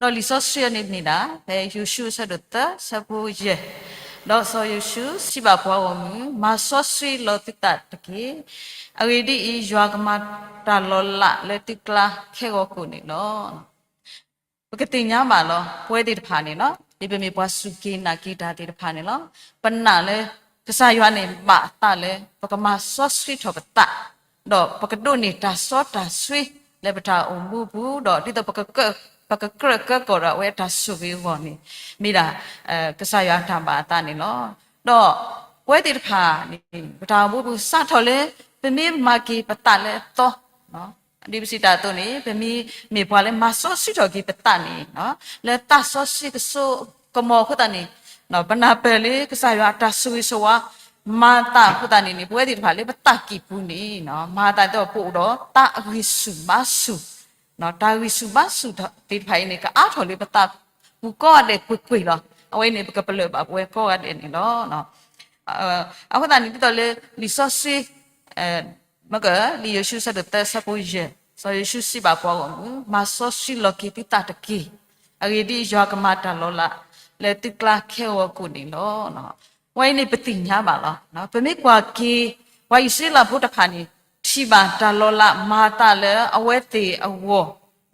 ဒီးလံာ်စီဆှံအံၤန့ၣ်မ့ၢ်ဒၣ် ဖဲယိၤၡူအဆၢဒိၣ်သၢ ဆၢဖိယဲၢ်, ဒီးစီၤယိၤၡူစံးဘၣ်ပှၤဂီၢ်မုၢ်, မၤစီဆှံလီၤသုသးတက့ၢ်. အဂ့ၢ်ဒ်အံၤ, ယွၤကမၤတၢ်လီၤလးလၢသုကျါခဲဂီၤကိာ်န့ၣ်လီၤ. ပကသ့ၣ်ညါဘၣ်လီၤ ပဝဲသ့ၣ်တဖၣ်န့ၣ်လီၤ. ဒ်ပမ့ၢ်ပှၤစူၢ်က့ၤနာ်က့ၤတၢ်သ့ၣ်တဖၣ်န့ၣ်လီၤ. ပနာ်လၢ ကစၢ်ယွၤန့ၣ် ဘၣ်အသးလၢ ပကမၤစီဆှံထီၣ်ပသး, ဒီးပကဒိးန့ၢ်တၢ်စီတၢ်ဆှံလၢပတၢ်အိၣ်မူအပူၤ, ဒီးဒ်သိးပကကြၢးကၢကီၢ်ဒီးအဝဲတၢ်ဆိၣ်ဂ့ၤအဂီၢ်န့ၣ် မ့ၢ်ဒၣ် ကစၢ်ယွၤအတၢ်ဘၣ်အသးန့ၣ်လီၤ. ဒီးပဝဲသ့ၣ်တဖၣ်န့ၣ် ပတၢ်အိၣ်မူပူၤစးထီၣ်လၢ ပမ့ၢ်မၤက့ၤပသးလၢအသီ ဒ်ပစံးတၢ်အသိးန့ၣ် ပမ့ၢ်မ့ၢ်ပှၤလၢမၤစီဆှံထီၣ်က့ၤပသးန့ၣ် လၢသးစီဆှံကစိကမီၤအဃိသတးန့ၣ် ပနၢ်ပၢၢ်လၢကစၢ်ယွၤအတၢ်ဆိၣ်ဂ့ၤဆိၣ်ဝါ မၤသးအဃိသတးန့ၣ်န့ၣ် ပဝဲသ့ၣ်တဖၣ်လၢပသးကံၢ်ပူၤန့ၣ် မၤသးဒ်သိးပအိၣ်ဒီးသးအဂံၢ်ဆူၣ်ဘါဆူၣ်, တၢ်ဂံၢ်ဆူၣ်ဘါဆူၣ်သ့ၣ်တဖၣ်အံၤန့ၣ် ကအါထီၣ်လၢပသးပူၤကိးဂၤဒဲးကွ့ၢ်ကွ့ၢ်လီၤ. အဝဲန့ၣ် ပကပလၢၢ်ဘၣ်ပဝဲကိးဂၤဒဲးန့ၣ်လီၤ. အဃိသတးန့ၣ် ဒ်သိးလၢ လံာ်စီဆှံ မ့ၢ်က လံာ်ယိၤၡူ အဆၢဒိၣ်သၢ အဆၢဖိယဲၢ်, စီၤယိၤၡူစံးဘၣ်ပှၤဂီၢ်မုၢ်, မၤစီဆှံလီၤက့ၤသုသးတက့ၢ်. အဂ့ၢ်ဒ်အံၤ, ယွၤကမၤတၢ်လီၤလးလၢသုကျါခဲဂီၤကိာ်န့ၣ်လီၤ. ဝဲအံၤန့ၣ်ပသ့ၣ်ညါဘၣ်လီၤ. ပမ့ၢ်ကွၢ်က့ၤ ပှၤအံၣ်စရ့လးဖိတဖၣ်န့ၣ် ထံၣ်ဘၣ်တၢ်လီၤလးမၤသးလၢအဝဲသ့ၣ်အဂီၢ်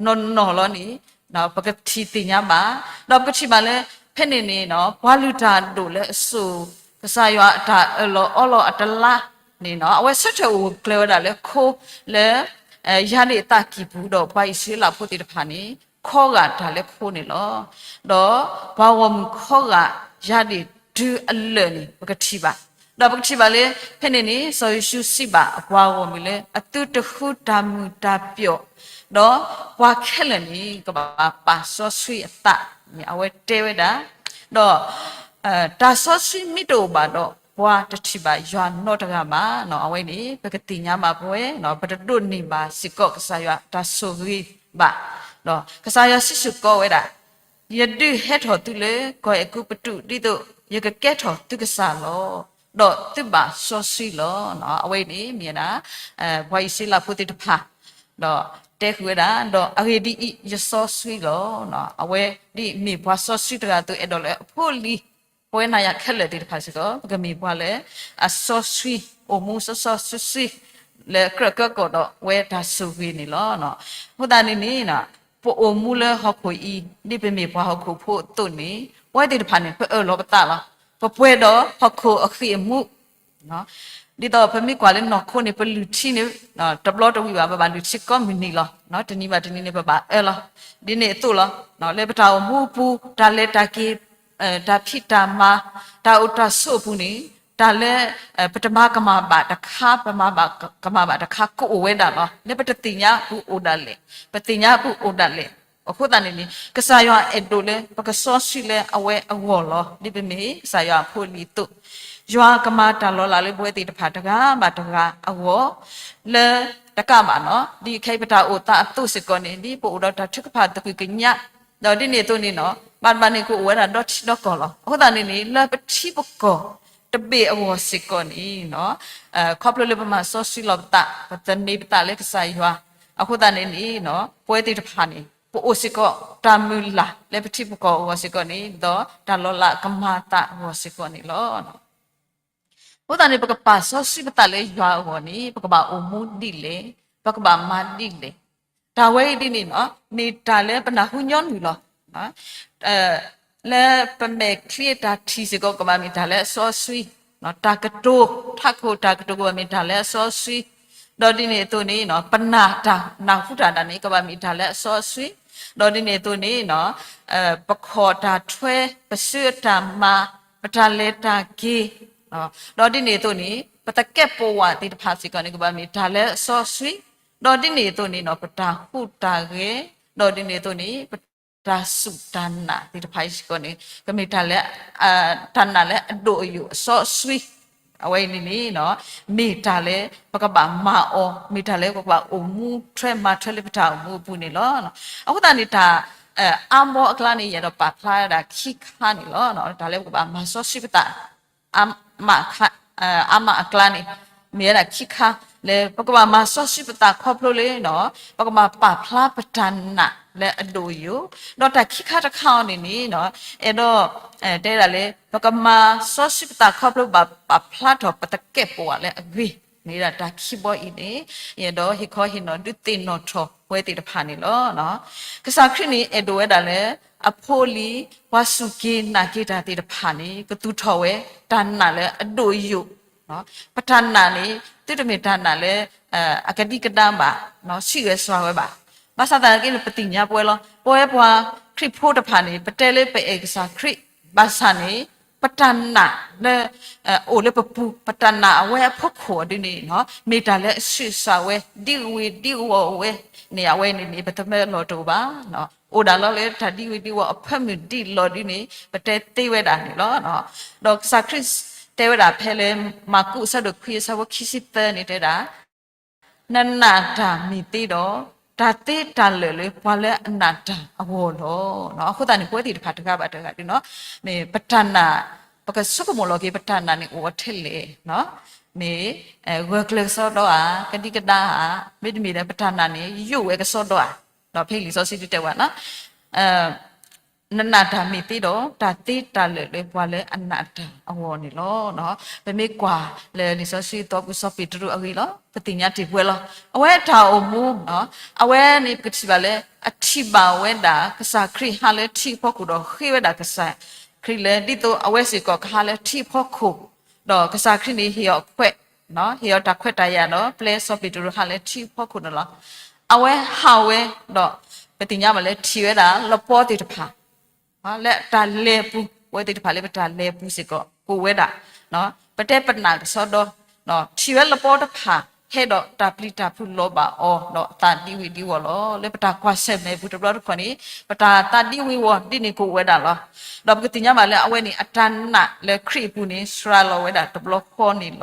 နီၢ်နီၢ်လီၤန့ၣ် ပကထံၣ်သ့ၣ်ညါဘၣ်. ဒီးပကထံၣ်ဘၣ်လၢ ဖဲန့ၣ်န့ၣ် ပှၤလုၢ်တၢ်အဒိၣ်လၢအစိၤ ကစၢ်ယွၤအတၢ်အၢၣ်လီၤအီလီၤအတလါန့ၣ် အဝဲဆၢထၢၣ်အိၣ်ကျဲၤဝဲဒၣ်လၢခိလၢ ယၤဒ့ၣ်အသးကံၢ်ပူၤ ဒီးပှၤအံၣ်စရ့လးဖိသ့ၣ်တဖၣ်န့ၣ် ခီဂာ်တၢ်လၢခိန့ၣ်လီၤ. ဒီးပှၤဂီၢ်မုၢ်ခီဂာ်ယၤဒ့ၣ်တုၤအလၢာ်န့ၣ် ပကထံၣ်ဘၣ်. ဒီးပကထံၣ်ဘၣ်လၢ ဖဲန့ၣ်န့ၣ် စီၤယိၤၡူစံးဘၣ်အပှၤဂီၢ်မုၢ်လၢ အသုတဃုတၢ်မုာ်တၢ်ပျီၣ်, ဒီးပှၤခဲလၢာ်န့ၣ် ကဘၣ်ပာ်စီဆှံအသးန့ၣ် အဝဲတဲဝဲဒၣ်, ဒီး တၢ်စီဆှံမ့ၢ်တအိၣ်ဘၣ်ဒီး ပှၤတထံၣ်ဘၣ်ယွၤနီတဂၤဘၣ်. အဝဲန့ၣ် ပကသ့ၣ်ညါဘၣ်ပဝဲ ပတဒိးန့ၢ်ဘၣ်စ့ၢ်ကီးကစၢ်ယွၤတၢ်ဆိၣ်ဂ့ၤဘၣ်. ဒီးကစၢ်ယွၤစံးစ့ၢ်ကီးဝဲဒၣ်, ယဒုးဟဲထီၣ်သုလၢကီၢ်အဲၤကူပတူး ဒ်သိးယကကဲထီၣ်သုကစၢ်လီၤ. ဒီးသုဘၣ်စီဆှံလီၤ. အဝဲအံၤန့ၣ်မ့ၢ်ဝဲဒၣ် ပှၤအံၣ်စရ့လးဖိသ့ၣ်တဖၣ် ဒီးတဲဃုာ်ဝဲဒၣ်, ဒီးအဂ့ၢ်ဒ်အံၤ, ယစီဆှံလီၤ. အဝဲဒ်အံၤမ့ၢ်ပှၤစီဆှံတဂၤအသိး အဲၣ်ဒိးလၢအဖိအလံၤ ပဝဲနၤယၤခဲလၢာ်သ့ၣ်တဖၣ်စ့ၢ်ကီး ပကမ့ၢ်ပှၤလၢအစီဆှံ အိၣ်မူစီစီဆှံဆှံ လၢကြၢးကၢကီၢ်ဒီးဝဲတၢ်ဆိၣ်ဂ့ၤန့ၣ်လီၤ. အဃိသတးန့ၣ်န့ၣ် ပအိၣ်မူလၢဟီၣ်ခိၣ်အံၤ ဒ်ပမ့ၢ်ပှၤဟီၣ်ခိၣ်ဖိအသိးန့ၣ် ပဝဲသ့ၣ်တဖၣ်န့ၣ် ပအၢၣ်လီၤပသးလီၤ. ပပှဲၤဒီးဟီၣ်ခိၣ်အဃံၢ်အမူ ဒ်သိးပမ့ၢ်ကွၢ်လၢနီၢ်ခိန့ၣ် ပလုၢ်ထံန့ၣ် တဘျီတဝံၣ်ဘၣ် ပဘၣ်လုၢ်ထံကိးမုၢ်နံၤလီၤ. တနံၤဘၣ်တနံၤန့ၣ် ပဘၣ်အၢလီၤ. ဒ်န့ၣ်အသိးလီၤ. လၢပတၢ်အိၣ်မူအပူၤ တၢ်လဲၤတၢ်က့ၤ တၢ်ဖံးတၢ်မၤ တၢ်အိၣ်တၢ်ဆိးအပူၤန့ၣ် တၢ်လၢ ပတမၤကမၣ်ဘၣ်တခါ ပမၤဘၣ်ကမၣ်ဘၣ်တခါ ကအိၣ်ဝဲဒၣ်လီၤ. လၢပတသ့ၣ်ညါအပူၤအိၣ်ဒၣ်လဲာ်, ပသ့ၣ်ညါအပူၤအိၣ်ဒၣ်လဲာ်. အဃိသတးန့ၣ်န့ၣ် ကစၢ်ယွၤအဲၣ်ဒိးလၢပကစီဆှံလၢအဝဲအဂီၢ်လီၤ. ဒ်ပမ့ၢ်ကစၢ်ယွၤအဖိအလံၤအသိး ယွၤကမၤတၢ်လီၤလးလၢပဝဲသ့ၣ်တဖၣ်တဂၤဘၣ်တဂၤအဂီၢ် လၢတကးဘၣ်နီၤ ဒ်ခဲအံၤပတၢ်အိၣ်သးအသိးစ့ၢ်ကီးန့ၣ် ဒ်ပအိၣ်ဒီးတၢ်ထုကဖၣ်သကုၤကညး ဒီးဒ်န့ၣ်အသိးန့ၣ်နီၤ ဘၣ်တဘၣ်န့ၣ် ကအိၣ်ဝဲဒၣ်ဒီထံဒီကီၢ်လီၤ. အဃိသတးန့ၣ်န့ၣ် လၢပထံပကီၢ်တဘ့ၣ်အဂီၢ်စ့ၢ်ကီးန့ၣ်နီၤ ခီဖျိလၢပမၤစီဆှံလီၤပသး ပသန့ၤပသးလၢကစၢ်ယွၤ အဃိသတးန့ၣ်န့ၣ်နီၤ ပဝဲသ့ၣ်တဖၣ်န့ၣ် ပအိၣ်စ့ၢ်ကီးတၢ်မုၢ်လၢ်လၢပထံပကီၢ်အဂီၢ်စ့ၢ်ကီးန့ၣ် ဒီးတၢ်လီၤလးကမၤသးအဂီၢ်စ့ၢ်ကီးန့ၣ်လီၤ. အဃိသတးန့ၣ် ပကပာ်စီဆှံပသးလၢယွၤအဂီၢ်န့ၣ် ပကဘၣ်အိၣ်မူဒ်လဲၣ်, ပကဘၣ်မၤဒ်လဲၣ်, တၢ်ဝဲအံၤဒ်န့ၣ်နီၤ မ့ၢ်တၢ်လၢပနၢ်ဟူညီနုၢ်လီၤ. လၢပမဲာ်ချံအတၢ်ထံၣ်စ့ၢ်ကီး ကဘၣ်မ့ၢ်တၢ်လၢအစီဆှံ, တၢ်ကတိၤ ထးခိၣ်တၢ်ကတိၤ ကဘၣ်မ့ၢ်တၢ်လၢအစီဆှံ, ဒီးဒ်န့ၣ်အသိးန့ၣ်နီၤ ပနာ်တၢ်နၢ်ဟူတၢ်ဒၣ်န့ၣ် ကဘၣ်မ့ၢ်တၢ်လၢအစီဆှံ, ဒီးဒ်န့ၣ်အသိးန့ၣ်နီၤ ပခီၣ်တၢ်ထွဲ ပစုအတၢ်မၤ ပတၢ်လဲၤတၢ်က့ၤ ဒီးဒ်န့ၣ်အသိးန့ၣ် ပသကဲးပဝးသ့ၣ်တဖၣ်စ့ၢ်ကီးန့ၣ် ကဘၣ်မ့ၢ်တၢ်လၢအစီဆှံ, ဒီးဒ်န့ၣ်အသိးန့ၣ်နီၤ ပတၢ်ဟူးတၢ်ဂဲၤ, ဒီးဒ်န့ၣ်အသိးန့ၣ် ပတၢ်စူၢ်တၢ်နာ်သ့ၣ်တဖၣ်အံၤစ့ၢ်ကီးန့ၣ် ကမ့ၢ်တၢ်လၢ တၢ်နာ်လၢအဒိၣ်အယိာ်အစီဆှံ, အဝဲအံၤန့ၣ်န့ၣ်နီၤ မ့ၢ်တၢ်လၢပကဘၣ်မၤအီၤ, မ့ၢ်တၢ်လၢပကဘၣ်အိၣ်မူထွဲမၤထွဲလၢပတၢ်အိၣ်မူအပူၤန့ၣ်လီၤ. အဃိသတးန့ၣ် တၢ် အါဘီအကျါန့ၣ် ယအဲၣ်ဒိးပာ်ဖျါဝဲဒၣ်ခံခါန့ၣ်လီၤ. တၢ်လၢပကဘၣ်မၤစီဆှံပသး အါမးအကျါန့ၣ် မ့ၢ်ဝဲဒၣ်ခံခါ လၢပကဘၣ်မၤစီဆှံပသးခီဖျိလၢ ပကဘၣ်ပာ်ဖျါပတၢ်နာ်လၢအဒိၣ်အယိာ်, ဒီးတၢ်ခံခါတခါအံၤန့ၣ်န့ၣ် အဲၣ်ဒိး တဲဒၣ်လၢ ပကမၤစီဆှံပသးခီဖျိဘၣ်ပာ်ဖျါထီၣ်ပသကဲးပဝးလၢအဂ့ၤ, မ့ၢ်ဝဲဒၣ်တၢ်ခံဘီအံၤန့ၣ် ယအဲၣ်ဒိးဟ့ၣ်ခီဟ့ၣ်နီၤဒုးသ့ၣ်နီၣ်ထီၣ် ပဝဲသ့ၣ်တဖၣ်န့ၣ်လီၤ. ကစၢ်ခရံာ်န့ၣ် အဲၣ်ဒိးဝဲဒၣ်လၢ အဖိလံၤ ပှၤစူၢ်က့ၤနာ်က့ၤတၢ်သ့ၣ်တဖၣ်န့ၣ် ကသူၣ်ထီၣ်ဝဲ တၢ်နာ်လၢအဒိၣ်ယိာ်, ပတၢ်နာ်န့ၣ် သုတမ့ၢ်တၢ်နာ်လၢ အကဒံကဒါဘၣ်, ဆံးဂဲၤစှၤဝဲဘၣ်. ဘၣ်ဆၣ်သနာ်က့န့ၣ် ပသ့ၣ်ညါပဝဲလီၤ. ပဝဲပှၤခရံာ်ဖိတဖၣ်န့ၣ် ပတဲလၢပအဲၣ်ကစၢ်ခရံာ် ဘၣ်ဆၣ်န့ၣ် ပတၢ်နာ်လၢ အိၣ်လၢပပူၤ ပတၢ်နာ်အဝဲအဖီခိၣ်အီၤဒ်န့ၣ် မ့ၢ်တၢ်လၢအဆံးစှၤဝဲ ဒံဝ့ၤဒံဝီၤဝဲန့ၣ် အဝဲန့ၣ်န့ၣ် ပတမၢလီၤတအိၣ်ဘၣ်. အိၣ်ဒၣ်လီၤလၢတၢ်ဒံဝ့ၤဒံဝီၤအဖၢမုၢ်ဒံးလီၤဒ်န့ၣ် ပတဲသ့ဝဲဒၣ်န့ၣ်လီၤ. ဒီးကစၢ်ခရံာ်တဲဝဲဒၣ်ဖဲလၢ မၢ်ကူးအဆၢဒိၣ်ခွံအဆၢဖိခံဆံသၢန့ၣ်တဲဒၣ် နနာ်တၢ်မ့ၢ်သ့ဒီး တၢ်သ့တၢ်လၢာ်လၢပှၤလၢအနာ်တၢ်အဂီၢ်လီၤ. အဃိသတးန့ၣ် ပဝဲသ့ၣ်တဖၣ်တဂၤဘၣ်တဂၤဒ်န့ၣ် မ့ၢ်ပတၢ်နာ် ပကဆိကမိၣ်လီၤက့ၤ ပတၢ်နာ်န့ၣ်အိၣ်ထဲလဲၣ်, မ့ၢ် ဂၢၢ်ကျၢၤကစီဒီဧါ, ကဒံကဒါဧါ, မ့တမ့ၢ်ဒီးပတၢ်နာ်န့ၣ် ယိာ်ဝဲကစီဒီဧါ. ဒီးဖဲလံာ်စီဆှံဒုးတဲဝဲ နနာ်တၢ်မ့ၢ်သ့ဒီး တၢ်သ့တၢ်လၢာ်လၢပှၤလၢအနာ်တၢ်အဂီၢ်န့ၣ်လီၤ. ပမ့ၢ်ကွၢ်လၢလံာ်စီဆှံသီပူၤစီၤပ့းတရူးအဂ့ၢ်လီၤ. ပသ့ၣ်ညါတ့ၢ်ပဝဲလီၤ. အဝဲတၢ်အိၣ်မူ အဝဲန့ၣ်ပကထံၣ်ဘၣ်လၢ အထံၣ်ဘၣ်ဝဲဒၣ် ကစၢ်ခရံာ်ဟးလၢထံအဖီခိၣ်ဒီးဃ့ဝဲဒၣ်ကစၢ်ခရံာ်လၢ ဒ်သိးအဝဲစ့ၢ်ကီးကဟးလၢထံအဖီခိၣ်, ဒီးကစၢ်ခရံာ်န့ၣ်ဟ့ၣ်အီၤခွဲး ဟ့ၣ်အီၤတၢ်ခွဲးတၢ်ယာ်ဒီး ပျဲစီၤပ့းတရူးဟးလၢထံအဖီခိၣ်န့ၣ်လီၤ. အဝဲဟးဝဲဒီး ပသ့ၣ်ညါဘၣ်လၢထံၣ်ဝဲဒၣ်လပီသ့ၣ်တဖၣ် လၢတၢ်လဲၤပူၤ, ပဝဲသ့ၣ်တဖၣ်လၢပတၢ်လဲၤပူၤစ့ၢ်ကီး ကအိၣ်ဝဲဒၣ်, ပတဲပနာ်ကစီဒီ, ထံၣ်ဝဲလပီတဖၣ် ဟဲဒီးတၢ်ပျံၤတၢ်ဖုးလီၤဘၣ်အီၤ ဒီးအသးဒံဝ့ၤဒံဝီၤလီၤ. လၢပတၢ်ကွၢ်ဆၢၣ်မဲာ်ပူၤတဘျီတခီၣ်န့ၣ် ပတၢ်သးဒံဝ့ၤဝီၤဒ်န့ၣ်ကအိၣ်ဝဲဒၣ်လီၤ. ဒီးပကသ့ၣ်ညါဘၣ်လၢအဝဲန့ၣ် အတၢ်နာ်လၢခရံာ်အပူၤန့ၣ် စှၤလီၤဝဲဒၣ်တဘျီဃီန့ၣ်လီၤ.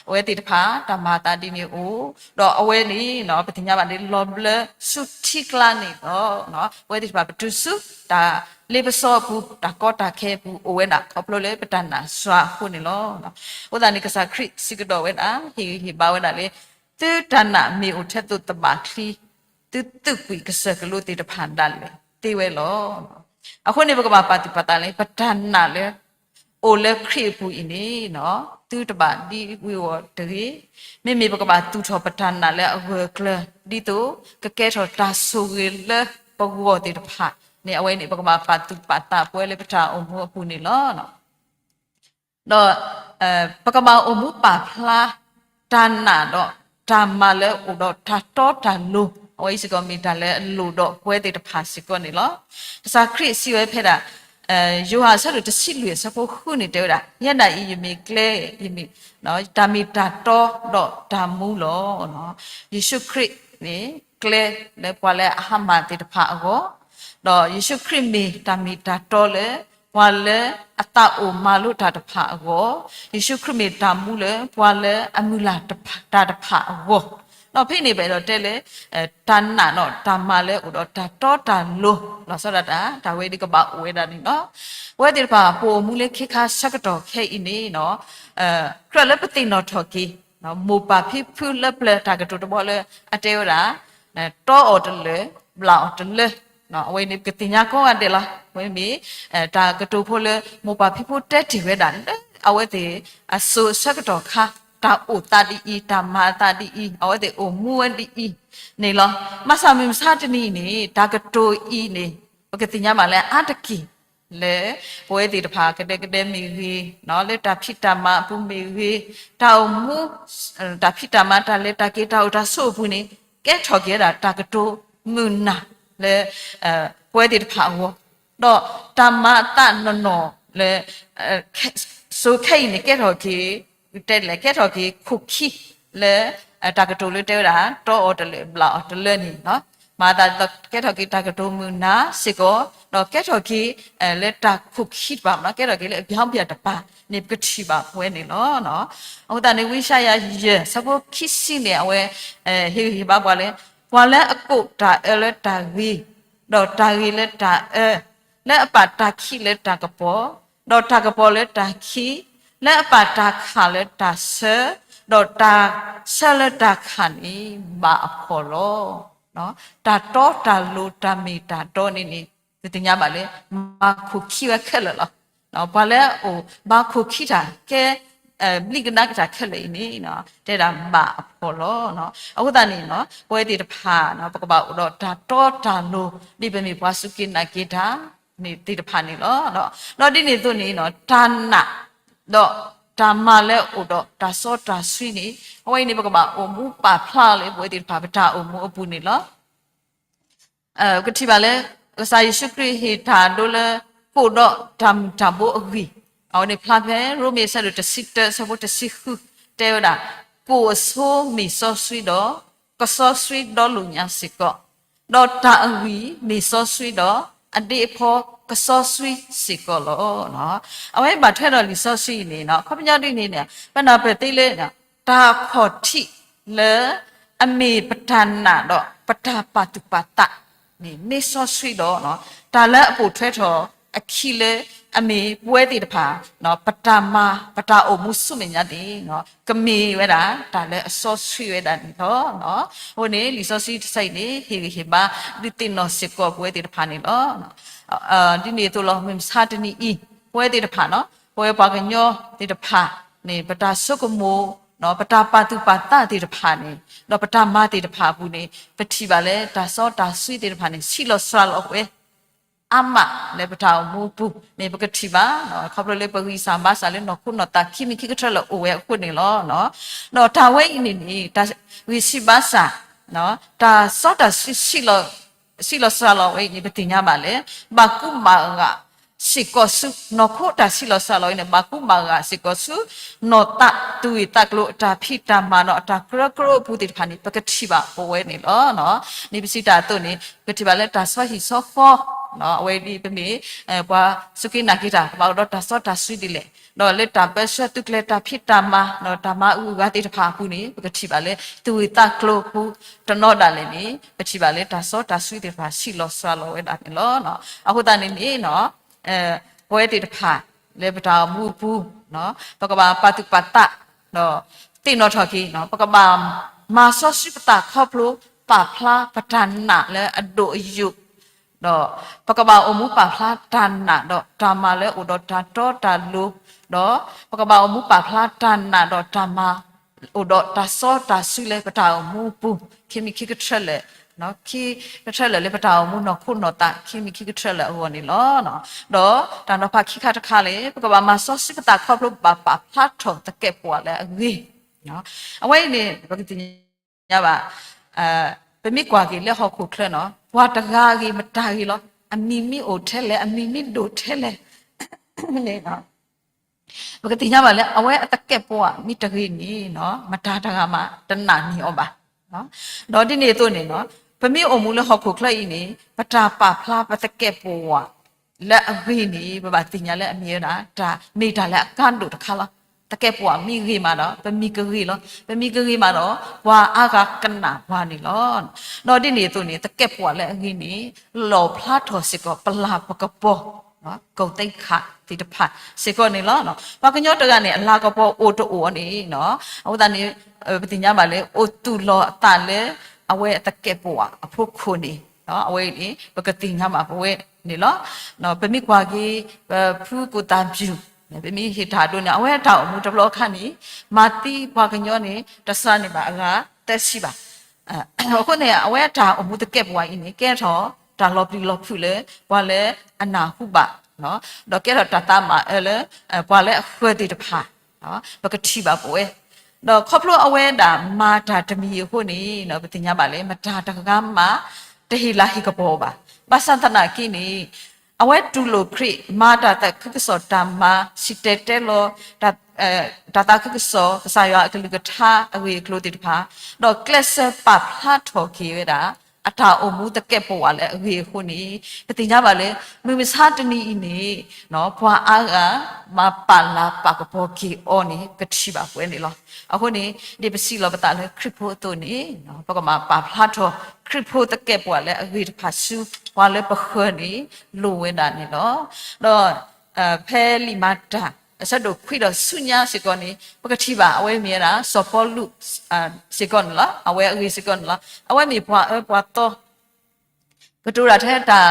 အဝဲသ့ၣ်တဖၣ် တၢ်မၤအသးဒ်န့ၣ်အိၣ်, ဒီးအဝဲန့ၣ် ပသ့ၣ်ညါဘၣ်န့ၣ် လီၤဘျၢဆူထံကျါန့ၣ်လီၤ. အဝဲသ့ၣ်တဖၣ်ပတုၤဆူ တၢ်လ့ပစီအပူၤ တၢ်ကီတၢ်ခဲအပူၤအိၣ်ဝဲဒၣ် ခီဖျိလၢပတၢ်နာ်စှၤအဃိန့ၣ်လီၤ. အဃိသတးန့ၣ် ကစၢ်ခရံာ်စံးကဒီးဝဲဒၣ် ဟ့ၣ်ဂံၢ်ဟ့ၣ်ဘါဝဲဒၣ်လၢ သုတၢ်နာ်မ့ၢ်အိၣ်ထဲသိးသဘၣ်ချံ သုသုးကွံာ်ကစၢၢ်ကလိသ့ၣ်တဖၣ်ဒၣ်လဲာ်သ့ဝဲလီၤ. အဃိန့ၣ် ပကဘၣ်ပာ်သူၣ်ပာ်သးလၢ ပတၢ်နာ်လၢ အိၣ်လၢခရံာ်အပူၤအံၤန့ၣ် သုတဘၣ်ဒံဝ့ၤဝီၤတဂ့ၤ. မ့မ့ၢ်ပကဘၣ်သူၣ်ထီၣ်ပတၢ်နာ်လၢအဂၢၢ်အကျၢၤ ဒ်သိးကကဲထီၣ်တၢ်ဆိၣ်ဂ့ၤလၢပဂီၢ်သ့ၣ်တဖၣ်န့ၣ် အဝဲန့ၣ် ပကဘၣ်ပာ်သူၣ်ပာ်သးပဝဲလၢပတၢ်အိၣ်မူအပူၤန့ၣ်လီၤ. ဒီး ပကဘၣ်အိၣ်မူပာ်ဖျါ တၢ်နာ်ဒီးတၢ်မၤလၢအိၣ်ဒီးတၢ်တီတၢ်လိၤ, အဝဲအံၤစ့ၢ်ကီးမ့ၢ်တၢ်လၢအလိၣ်ဒီးပဝဲသ့ၣ်တဖၣ်စ့ၢ်ကီးန့ၣ်လီၤ. ကစၢ်ခရံာ်စံးဝဲဖဲဒၣ် ယိၤဟၣ်အဆၢဒိၣ်တဆံလွံၢ်အဆၢဖိဃုန့ၣ်တဲဝဲဒၣ်, ယဲဒၣ်အံၤယမ့ၢ်ကျဲ, ယမ့ၢ် တၢ်မ့ၢ်တၢ်တီဒီးတၢ်မူလီၤ. ယ့ၣ်ၡူးခရံာ်န့ၣ် ကျဲလၢပှၤလၢအဟါမၢ်သ့ၣ်တဖၣ်အဂီၢ်, ဒီးယ့ၣ်ၡူးခရံာ်မ့ၢ်တၢ်မ့ၢ်တၢ်တီလၢ ပှၤလၢအသးအိၣ်မၤလိတၢ်တဖၣ်အဂီၢ်, ယ့ၣ်ၡူးခရံာ်မ့ၢ်တၢ်မူလၢပှၤလၢအမုၢ်လၢ်တၢ်တဖၣ်အဂီၢ်, ဒီးဖဲအံၤန့ၣ် ပအဲၣ်ဒိးတဲလၢ တၢ်နာ်ဒီးတၢ်မၤလၢအိၣ်ဒီးတၢ်တီတၢ်လိၤ လီၤဆီဒၣ်တၢ် တၢ်ဝဲဒ်ကဘၣ်အိၣ်ဝဲဒၣ်န့ၣ်လီၤ. ပဝဲသ့ၣ်တဖၣ် ပအိၣ်မူလၢခ့ခါဆၢကတီၢ်ခဲအံၤန့ၣ် ကြၢးလၢပသ့ၣ်နီၣ်ထီၣ်က့ၤ မိၢ်ပၢ်ဖံဖုလၢပျၢၤတၢ်ကတိၤတဘီလၢအတဲဝဲဒၣ် တီအီၤတလၢာ် ဘျးအီၤတလၢာ်, အဝဲန့ၣ်ပကသ့ၣ်ညါကိးဂၤဒဲးလီၤ. အဝဲမ့ၢ် တၢ်ကတိၤဖိလၢမိၢ်ပၢ်ဖံဖုတဲတ့ၢ်ဝဲဒၣ်လၢ အဝဲသ့ၣ်အစိၤအဆၢကတီၢ်ခါ တၢ်အိၣ်သးဒ်အံၤ တၢ်မၤအသးဒ်အံၤ အဝဲသ့ၣ်အိၣ်မူဝဲဒ်အံၤန့ၣ်လီၤ. ဘၣ်ဆၣ်မုၢ်မဆါတနံၤအံၤန့ၣ် တၢ်ကတိၤအံၤန့ၣ် ပကသ့ၣ်ညါဘၣ်လၢအါတက့ၢ် လၢပဝဲသ့ၣ်တဖၣ်ကဒဲကဒဲမ့ၢ်ဂ့ၤ, လၢတၢ်ဖံးတၢ်မၤအပူၤမ့ၢ်ဂ့ၤ, တၢ်အိၣ်မူ တၢ်ဖံးတၢ်မၤ တၢ်လဲၤတၢ်က့ၤ တၢ်အိၣ်တၢ်ဆိးအပူၤန့ၣ် ကဲထီၣ်က့ၤဝဲဒၣ်တၢ်ကတိၤမုာ်နၢ်လၢ ပဝဲသ့ၣ်တဖၣ်အဂီၢ်, ဒီးတၢ်မၤအသးနီၢ်နီၢ်လၢ စိၤခဲအံၤန့ၣ် ကဲထီၣ်က့ၤ တဲလဲၣ် ကဲထီၣ်က့ၤခိၣ်ခံလၢ တၢ်ကတိၤလၢတဲဝဲဒၣ် တီအီၤတလၢာ် ဘျးအီၤတလၢာ်န့ၣ် မၤအသးဒ်သိးကဲထီၣ်က့ၤတၢ်ကတိၤမုာ်နၢ်စ့ၢ်ကီး, ဒီးကဲထီၣ်က့ၤ လၢတၢ်ခိၣ်ခံတပၤ ကဲထီၣ်က့ၤလၢအဘျီဘျီတပၤန့ၣ် ပကထံၣ်ဘၣ်ပဝဲန့ၣ်လီၤ. အဃိသတးန့ၣ် ဝံယၡါယၤယဲၢ် ဆၢဖိခံဆံန့ၣ် အဝဲ ဟ့ၣ်ဂံၢ်ဟ့ၣ်ဘါပှၤလၢ ပှၤလၢအကိးတၢ်အၢလၢတၢ်ဂ့ၤ, ဒီးတၢ်ဂ့ၤလၢတၢ်အၢ, လၢအပာ်တၢ်ခံးလၢတၢ်ကပီၤ, ဒီးတၢ်ကပီၤလၢတၢ်ခံး, လၢအပာ်တၢ်ခးလၢတၢ်ဆၢ, ဒီးတၢ်ဆၢလၢတၢ်ခးန့ၣ် ဘၣ်အဖှီၣ်လီၤ. တၢ်တီတၢ်လိၤ တၢ်မ့ၢ်တၢ်တီန့ၣ်န့ၣ် ပသ့ၣ်ညါဘၣ်လၢ မၤခိၣ်ခံဝဲခဲလၢာ်လီၤ. ပှၤလၢအအိၣ်ဘါခိၣ်ခံတၢ် ကဲ ဘျံးကနါက့ၤတၢ်ခဲလၢာ်အံၤန့ၣ် တဲဒၣ်ဘၣ်အဖှီၣ်လီၤ. အဃိသတးန့ၣ် ပဝဲသ့ၣ်တဖၣ် ပကဘၣ်အိၣ်ဒီးတၢ်တီတၢ်လိၤ ဒ်ပမ့ၢ်ပှၤစူၢ်က့ၤနာ်က့ၤတၢ်သ့ၣ်တဖၣ်န့ၣ်လီၤ. ဒီးဒ်န့ၣ်အသိးန့ၣ် တၢ်နာ် ဒီးတၢ်မၤလၢအအိၣ်ဒီးတၢ်စီတၢ်ဆှံန့ၣ် အဝဲအံၤန့ၣ် ပကဘၣ်အိၣ်မူပာ်ဖျါလၢ ပဝဲသ့ၣ်တဖၣ်ပတၢ်အိၣ်မူအပူၤန့ၣ်လီၤ. ကထံၣ်ဘၣ်လၢ ကစၢ်ယ့ၣ်ၡူးခရံာ်ဟ့ၣ်တၢ်ဒိလၢ ကိၣ်ဒီးတၢ်မုၢ်တၢ်ဘိအဂံၢ်, အဝဲန့ၣ်ဖျါဖဲ ရိမ့ၤ အဆၢဒိၣ်တဆံတၢ အဆၢဖိတဆံဃု တဲဝဲဒၣ်, ကိၣ်အဆိမ့ၢ်စီဆှံဒီး ကစီဆှံဒီလိာ်ညါစ့ၢ်ကီး, ဒီးတၢ်အဂံၢ်မ့ၢ်စီဆှံဒီး အဒ့အဖီကစီဆှံစ့ၢ်ကီးလီၤ. အဝဲဘၣ်ထွဲဒီးလံာ်စီဆှံအံၤန့ၣ် အခီပညီဒ်န့ၣ်န့ၣ် ပနၢ်ပၢၢ်သ့လၢ တၢ်ခီၣ်ထံးလၢ အမ့ၢ်ပတၢ်နာ်ဒီး ပတၢ်ပာ်သူၣ်ပာ်သးန့ၣ် မ့ၢ်စီဆှံဒီး တၢ်လၢအပိာ်ထွဲထီၣ်အခံလၢ အမ့ၢ်ပဝဲသ့ၣ်တဖၣ် ပတၢ်မၤ ပတၢ်အိၣ်မူဆူမဲာ်ညါန့ၣ် ကမ့ၢ်ဝဲဒၣ် တၢ်လၢအစီဆှံဝဲဒၣ်န့ၣ်လီၤ. အဃိန့ၣ် လံာ်စီဆှံတဆၢအံၤန့ၣ် ဟ့ၣ်ဂံၢ်ဟ့ၣ်ဘါ ဒုးသ့ၣ်နီၣ်စ့ၢ်ကီးပဝဲသ့ၣ်တဖၣ်န့ၣ်လီၤ. ဒ်န့ၣ်အသိးလီၤ မုၢ်မဆါတနံၤအံၤ ပဝဲသ့ၣ်တဖၣ်န့ၣ် ပဝဲပှၤကညီသ့ၣ်တဖၣ်န့ၣ် ပတၢ်ဆိကမိၣ် ပတၢ်ပာ်သူၣ်ပာ်သးသ့ၣ်တဖၣ်န့ၣ် ဒီးပတၢ်မၤသ့ၣ်တဖၣ်အပူၤန့ၣ် ပထံၣ်ဘၣ်လၢတၢ်စီတၢ်ဆှံသ့ၣ်တဖၣ်န့ၣ် ဆံးလီၤစှၤလီၤဝဲ အါမးလၢပတၢ်အိၣ်မူအပူၤန့ၣ် ပကထံၣ်ဘၣ် ခီဖျိလၢပဂံၢ်စၢ်ဘါစၢ်လၢနီၢ်ခိနီၢ်သးခံမံၤခံကထၢၣ်လၢအိၣ်ဝဲအဃိန့ၣ်လီၤ. ဒီးတၢ်ဝဲအံၤန့ၣ်န့ၣ် တၢ်ဂံၢ်ဆံးဘါစၢ် တၢ်စီတၢ်ဆှံ ဆံးလီၤစှၤလီၤဝဲအံၤန့ၣ် ပသ့ၣ်ညါဘၣ်လၢ ဘၣ်ကူဘၣ်ဂာ်စ့ၢ်ကီးဆူ နီၢ်ခိတၢ်ဆံးလီၤစှၤလီၤအံၤန့ၣ် ဘၣ်ကူဘၣ်ဂာ်စ့ၢ်ကီးဆူ နီၢ်သး သူၣ်ဂ့ၢ်သးကျိၤ အတၢ်ဖံးတၢ်မၤဒီးအတၢ်ကရၢကရိအပူၤသ့ၣ်တဖၣ်န့ၣ် ပကထံၣ်ဘၣ်ပဝဲန့ၣ်လီၤ. န့ၣ်ပစံးတၢ်အသိးန့ၣ် ပထံၣ်ဘၣ်လၢတၢ်ဆီဟံၣ်ဆီဃီ အဝဲဒ်ပမ့ၢ် ပှၤစူၢ်က့ၤနာ်က့ၤတၢ် ပဘၣ်အိၣ်ဒီးတၢ်စီတၢ်ဆှံဒ်လဲၣ်, ဒီးလၢတၢ်ပၢဆှၢသုးကျဲၤတၢ်ဖံးတၢ်မၤ ဒီးတၢ်မၤအုးအဂၤသ့ၣ်တဖၣ်အပူၤန့ၣ် ပကထံၣ်ဘၣ်လၢ သူၣ်ဂ့ၢ်သးကျိၤအပူၤတနီၤဒၣ်လဲာ်န့ၣ် ပထံၣ်ဘၣ်လၢတၢ်စီတၢ်ဆှံသ့ၣ်တဖၣ် ဆံးလီၤစှၤလီၤဝဲဒၣ်န့ၣ်လီၤ. အဃိသတးန့ၣ်န့ၣ် ပဝဲသ့ၣ်တဖၣ် လၢပတၢ်အိၣ်မူအပူၤ ပကဘၣ်ပာ်သူၣ်ပာ်သး ဒီးသ့ၣ်နီၣ်ထီၣ်က့ၤ ပကဘၣ်မၤစီဆှံပသးခီဖျိ ပာ်ဖျါပတၢ်နာ်လၢအဒိၣ်အယိာ် ဒီးပကဘၣ်အိၣ်မူပာ်ဖျါတၢ်နာ်ဒီးတၢ်မၤလၢအိၣ်ဒီးတၢ်တီတၢ်လိၤ, ဒီးပကဘၣ်အိၣ်မူပာ်ဖျါတၢ်နာ်ဒီးတၢ်မၤ အိၣ်ဒီးတၢ်စီတၢ်ဆှံလၢပတၢ်အိၣ်မူအပူၤ ခံမံၤခံကထၢၣ်လၢာ်, ခံကထၢၣ်လၢာ်လၢပတၢ်အိၣ်မူနီၢ်ခိနီၢ်သး ခံမံၤခံကထၢၣ်လၢာ်အဂီၢ်န့ၣ်လီၤ. ဒီးတၢ်နီၤဖးခံခါတခါန့ၣ် ပကဘၣ်မၤစီဆှံပသးခီဖျိ ဘၣ်ပာ်ဖျါထီၣ်သကဲးပဝးလၢအဂ့ၤ အဝဲအံၤန့ၣ် ပကသ့ၣ်ညါဘၣ် ပမ့ၢ်ကွၢ်က့ၤလၢဟီၣ်ခိၣ်ချၢန့ၣ် ပှၤတဂၤအဂ့ၤမတၤဂ့ၤလီၤ. အမံၤမ့ၢ်အိၣ်ထဲလဲၣ် အမံၤမ့ၢ်ဒိၣ်ထဲလဲၣ်န့ၣ် ပကသ့ၣ်ညါဘၣ်လၢ အဝဲအသကဲးပဝးမ့ၢ်တဂ့ၤန့ၣ် မတၤတဂၤမးတနာ်န့ၢ်အီၤဘၣ်. ဒီးဒ်န့ၣ်အသိးန့ၣ် ပမ့ၢ်အိၣ်မူလၢဟီၣ်ခိၣ်ချၢအံၤန့ၣ် ပတၢ်ပာ်ဖျါပသကဲးပဝး လၢအဂ့ၤန့ၣ် ပဘၣ်သ့ၣ်ညါလၢအမ့ၢ်ဝဲဒၣ် တၢ်မ့ၢ်တၢ်လၢအကါဒိၣ်တခါလီၤ. သကဲးပဝးမ့ၢ်ဂ့ၤမးဒီး ပမံၤကဂ့ၤလီၤ. ပမံၤကဂ့ၤမးဒီး ပှၤအါဂၤကနာ်ပှၤန့ၣ်လီၤ. ဒီးဒ်န့ၣ်အသိးန့ၣ် သကဲးပဝးလၢအဂ့ၤန့ၣ် လီၣ်ဖျါထီၣ်စ့ၢ်ကီး ပလၤပကပီၤ ကိၣ်သ့ၣ်ခးသ့ၣ်တဖၣ်စ့ၢ်ကီးန့ၣ်လီၤ. ပှၤကညီတဂၤန့ၣ် အလၤကပီၤအိၣ်တအိၣ်န့ၣ် အဃိသတးန့ၣ် ပသ့ၣ်ညါဘၣ်လၢ အိၣ်သူၣ်လီၤအသးလၢ အဝဲအသကဲးပဝးအဖီခိၣ်န့ၣ် အဝဲအံၤန့ၣ် ပကသ့ၣ်ညါဘၣ်ပဝဲန့ၣ်လီၤ. ပမ့ၢ်ကွၢ်က့ၤ ပဖုကိၣ်သၣ်ပျူၤ ပမ့ၢ်ဟ့ၣ်တၢ်ဒိန့ၣ် အဝဲတၢ်အိၣ်မူတဘျီအခါန့ၣ် မၤသံပှၤကညီန့ၣ် တစှၤန့ၢ်ဘၣ်အဂၤသၢဆံဘၣ်. အဃိန့ၣ် အဝဲတၢ်အိၣ်မူသကဲးပဝးအံၤန့ၣ် ကဲထီၣ်တၢ်လီၤပျံၤလီၤဖုးလၢ ပှၤလၢအနၢ်ဟူဘၣ် ဒီးကဲထီၣ်တၢ်သးမၤအၢလၢ ပှၤလၢအဃၢၤသ့ၣ်တဖၣ် ပကထံၣ်ဘၣ်ပဝဲ. ဒီးခီဖျိအဝဲဒၣ်မၤတၢ်တမံၤအဃိန့ၣ် ပသ့ၣ်ညါဘၣ်လၢ မတၤတဂၤမး တဟ့ၣ်လၤဟ့ၣ်ကပီၤဘၣ်. ဘၣ်ဆၣ်သနာ်က့န့ၣ် အဝဲတူၢ်လိာ်ခရံာ် မၤတၢ်သးခုကစီၣ်တၢ်မၤ စံၣ်တဲၤတဲလီၤ တၢ်သးခုကစီၣ် ကစၢ်ယွၤအကလုၢ်ကထါအဂ့ၢ်အကျိၤသ့ၣ်တဖၣ် ဒီးကျဲးစၢးပာ်ဖျါထီၣ်က့ၤဝဲဒၣ် အတၢ်အိၣ်မူသကဲးပဝးလၢအဂ့ၤအဃိန့ၣ် ပသ့ၣ်ညါဘၣ်လၢ မုၢ်မဆါတနံၤအံၤန့ၣ် ပှၤအါဂၤ မၤပာ်လၤပာ်ကပီၤက့ၤအီၤန့ၣ် ပထံၣ်ဘၣ်ပဝဲန့ၣ်လီၤ. အဃိန့ၣ် ဒ်ပစံးလီၤပသးလၢခရံာ်ဖိအသိးန့ၣ် ပကမၤပာ်ဖျါထီၣ် ခရံာ်ဖိသကဲးပဝးလၢအဂ့ၤတဖၣ်ဆူ ပှၤလၢပဃၢၤန့ၣ် လိၣ်ဝဲဒၣ်န့ၣ်လီၤ. ဒီး ဖဲလံာ်မၤတၢ် အဆၢဒိၣ်ခွံဒီးဆူညါစ့ၢ်ကီးန့ၣ် ပကထံၣ်ဘၣ် အဝဲမ့ၢ်ဝဲဒၣ် စီၤပီလူး စ့ၢ်ကီးန့ၣ်လီၤ. အဝဲအဂ့ၢ်စ့ၢ်ကီးန့ၣ်လီၤ. အဝဲမ့ၢ်ပှၤအၢပှၤသီ ကတိၤတၢ်ထဲတၢ်,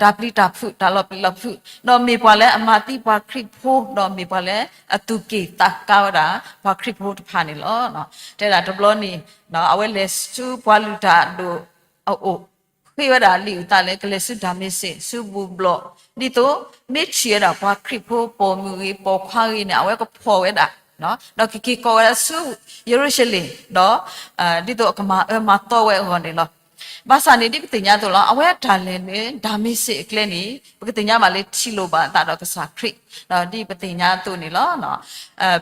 တၢ်ပျံၤတၢ်ဖုး တၢ်လီၤပျံၤလီၤဖုး, ဒီးမ့ၢ်ပှၤလၢအမၤသံပှၤခရံာ်ဖိ, ဒီးမ့ၢ်ပှၤလၢအသူၣ်က့ၣ်သးကါဝဲဒၣ် ပှၤခရံာ်ဖိတဖၣ်န့ၣ်လီၤ. တဲဒၣ်တဘျီန့ၣ်, အဝဲလဲၤဆူပှၤလုၢ်တၢ်အဒိၣ်အအိၣ်, ဃ့ဝဲဒၣ်လံာ်အုၣ်သးလၢကလဲၤဆူဒၤမ့းစ့း ဆူဘူၣ်ဘျီၣ်, ဒ်သိးမ့ၢ်ထံၣ်ဝဲဒၣ်ပှၤခရံာ်ဖိပိာ်မုၣ်ဂ့ၤ ပိာ်ခွါဂ့ၤန့ၣ် အဝဲကဖီၣ်ဝဲဒၣ်, ဒီးကက့ၤကိးဝဲဒၣ်ဆူယရူၤၡလ့ၣ်, ဒီးဒ်သိးအကမၤအၢမၤသီဝဲအဂီၢ်န့ၣ်လီၤ. ဘၣ်ဆၣ်န့ၣ် ဒ်ပသ့ၣ်ညါအသိးလီၤ, အဝဲတၢ်လဲၤလၢဒၤမ့းစ့းအကျဲန့ၣ် ပကသ့ၣ်ညါဘၣ်လၢထံၣ်လိာ်ဘၣ်အသးဒီးကစၢ်ခရံာ်, ဒီးဒ်ပသ့ၣ်ညါအသိးန့ၣ်လီၤ.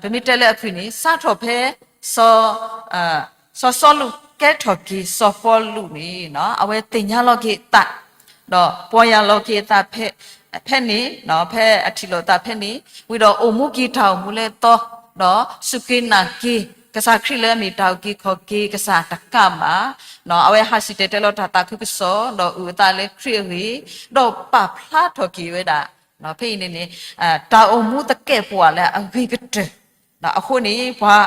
ပမ့ၢ်တဲလၢအဖုၣ်န့ၣ် စးထီၣ်ဖဲ စီၤစီလူးကဲထီၣ်က့ၤစီၤပီလူးန့ၣ် အဝဲသ့ၣ်ညါလီၤက့ၤအသး, ဒီးပီၢ်ယၢ်လီၤက့ၤအသးဖဲန့ၣ်, ဖဲအထံၣ်လိာ်အသးဖဲန့ၣ်, ဝံၤဒီးအိၣ်မူက့ၤတၢ်အိၣ်မူလၢအသီ, ဒီးစူၢ်က့ၤနာ်က့ၤ ကစၢ်ခရံာ်လၢအမ့ၢ်တၢ်အုၣ်က့ၤခီၣ်က့ၤကစၢ်တကးဘၣ်, အဝဲဟးစံၣ်တဲၤတဲလီၤတၢ်သးခုကစီၣ် ဒီးအုၣ်အသးလၢခရံာ်အဂ့ၢ်, ဒီးပာ်ဖျါထီၣ်က့ၤဝဲဒၣ်, ဖဲအံၤန့ၣ်န့ၣ်, တၢ်အိၣ်မူသကဲာ်ပဝးလၢအဂ့ၤကတၢၢ်, အဃိန့ၣ် ပှၤ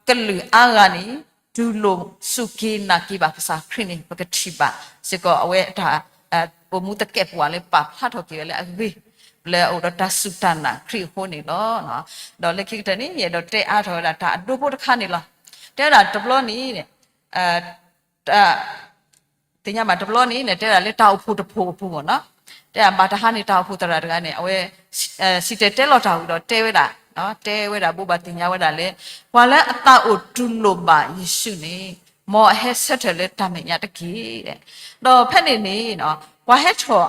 ကလုာ်အါဂၤန့ၣ် တူၢ်လိာ်စူၢ်က့ၤနာ်က့ၤဘၣ်ကစၢ်ခရံာ်န့ၣ် ပကထံၣ်ဘၣ်စ့ၢ်ကီး အဝဲတၢ်အိၣ်မူသကဲာ်ပဝးလၢပာ်ဖျါထီၣ်က့ၤဝဲလၢအဂ့ၤ, လၢအအိၣ်ဒီးတၢ်စူၢ်တၢ်နာ်ခရံာ်အဃိန့ၣ်လီၤ. ဒီးလၢခံကတၢၢ်န့ၣ် ယအဲၣ်ဒိးတဲအါထီၣ်ဝဲဒၣ်တၢ်အဒိဖိတခါန့ၣ်လီၤ. တဲဝဲဒၣ်တဘျီန့ၣ် သ့ၣ်ညါဘၣ်တဘျီန့ၣ် တဲဝဲဒၣ်လၢတၢ်အိၣ်ဖှိၣ်တဖှိၣ်အပူၤမ့ၢ်နီၤ, တဲဘၣ်တဟါန့ၣ် တၢ်အိၣ်ဖှိၣ်သရၣ်တဂၤန့ၣ် အဝဲ စံၣ်တဲၤတဲလီၤတၢ်ဝံၤဒီးတဲဝဲဒၣ်, တဲဝဲဒၣ်ဘိးဘၣ်သ့ၣ်ညါဝဲဒၣ်လၢ ပှၤလၢအသးအိၣ်တူၢ်လိာ်ဘၣ်ယ့ၣ်ၡူးန့ၣ် မ်အဟဲဆၢထၢၣ်လၢတၢ်မဲာ်ညါတက့ၢ်. ဒီးဖဲန့ၣ်န့ၣ် ပှၤဟဲထီၣ်,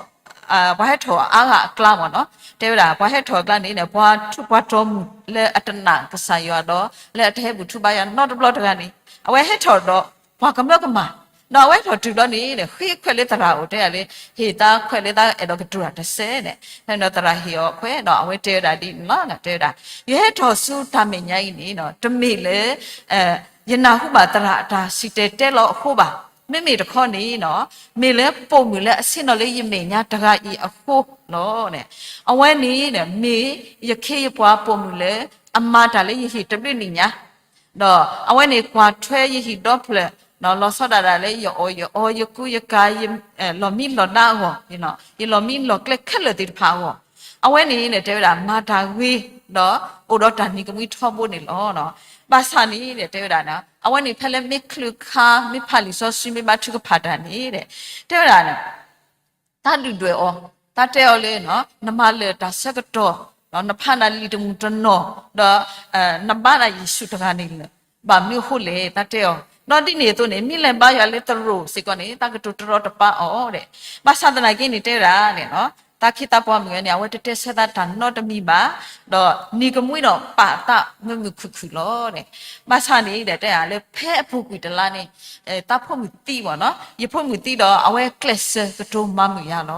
ပှၤဟဲထီၣ်အါဂၤအကျါမ့ၢ်နီၤ, တဲဝဲဒၣ် ပှၤဟဲထီၣ်အကျါန့ၣ် ပှၤထူးပှၤတီၤမုၢ်လၢအတနာ်ကစၢ်ယွၤဒီး လၢအတဟဲဘူၣ်ထူဘါယွၤနီတဘျီတဂၤန့ၣ် အဝဲဟဲထီၣ်ဒီး ပှၤကမျၢၢ်ကမၢ်, ဒီးအဝဲထီၣ်တုၤဘျီန့ၣ် ဃ့ခွဲးလၢသရၣ်အအိၣ် တဲဒၣ်လၢ ဟ့ၣ်သးခွဲးလၢသးအဲၣ်ဒိးကတိၤတၢ်တစဲးန့ၣ်, ဖဲန့ၣ်ဒီးသရၣ်ဟ့ၣ်အီၤခွဲးဒီး အဝဲတဲဝဲဒၣ်ဒ်န့ၣ်လီၤ. တဲဝဲဒၣ် ယဟဲထီၣ်ဆူတၢ်မဲာ်ညါအံၤန့ၣ် တမ့ၢ်လၢ ယနၢ်ဟူဘၣ်သရၣ်အတၢ်စံၣ်တဲၤတဲလီၤအဃိဘၣ်. မ့မ့ၢ်တခီန့ၣ် မ့ၢ်လၢပိာ်မုၣ်လၢအဆ့ၣ်နီၤလၢယမဲာ်ညါတဂၤအံၤအဃိလီၤ. အဝဲန့ၣ် မ့ၢ်ယခ့ယပှၤပိာ်မုၣ်လၢ အမၤတၢ်လၢယဟံၣ်တဘျုးနံၣ်ညါ ဒီးအဝဲန့ၣ်ကွၢ်ထွဲယဟံၣ်ဒီဖျၢၣ်, လီၤဆီဒၣ်တၢ်လၢယအီၣ်ယအီ ယကူယကၤ ယလီၢ်မံလီၢ်ဒါအဂီၢ်, ယလီၢ်မံလီၢ်ကျဲခဲလၢာ်သ့ၣ်တဖၣ်အဂီၢ်, အဝဲန့ၣ်န့ၣ် တဲဝဲဒၣ်မၤတၢ်ဂ့ၤ, ဒီးအိၣ်ဒီးတၢ်နံၤကမှံထီဘိန့ၣ်လီၤ. ဘၣ်ဆၣ်န့ၣ် တဲဝဲဒၣ် အဝဲန့ၣ်ဖဲလၢမ့ၢ်ချုးခါ မ့ၢ်ဖးလံာ်စီဆှံ မ့ၢ်ဘါထုကဖၣ်တၢ်န့ၣ် တဲဝဲဒၣ် သးဒုၣ်ဒွဲၣ်အီၤ, သးတဲအီၤလၢ နမၤလၢာ်တၢ်ဆၢကတီၢ်, နဖးနၤလံာ်တမုၢ်တနီၤ, ဒီးနဘါနၤယ့ၣ်ၡူးတဂၤန့ၣ်လၢၤဘၣ်မနုၤအဃိလဲၣ် သးတဲအီၤ. ဒီးဒ်န့ၣ်အသိးန့ၣ် မ့ၢ်လဲၤဘါယွၤလၢသရိာ်စ့ၢ်ကီးန့ၣ် သးကတိၤတရီတပါအီၤဒဲး. ဘၣ်ဆၣ်သနာ်က့န့ၣ် တဲဝဲဒၣ်န့ၣ် သးခ့သးပှၤမုၣ်ဝဲန့ၣ် အဝဲတတဲဆၢသးတၢ်နီတမံၤဘၣ်, ဒီးနံၤကမှံဒီးပာ်အသးမုာ်မုာ်ခုၣ်ခုၣ်လီၤ. ဘၣ်ဆၣ်န့ၣ် တဲဝဲဒၣ်လၢဖဲအပူၤကွံာ်တလါန့ၣ် သးဖိမုၣ်သံမ့ၢ်နီၤ, ယဖိမုၣ်သံဒီး အဝဲကျဲးစၢးကတိၤမၤမုာ်ယၤလီ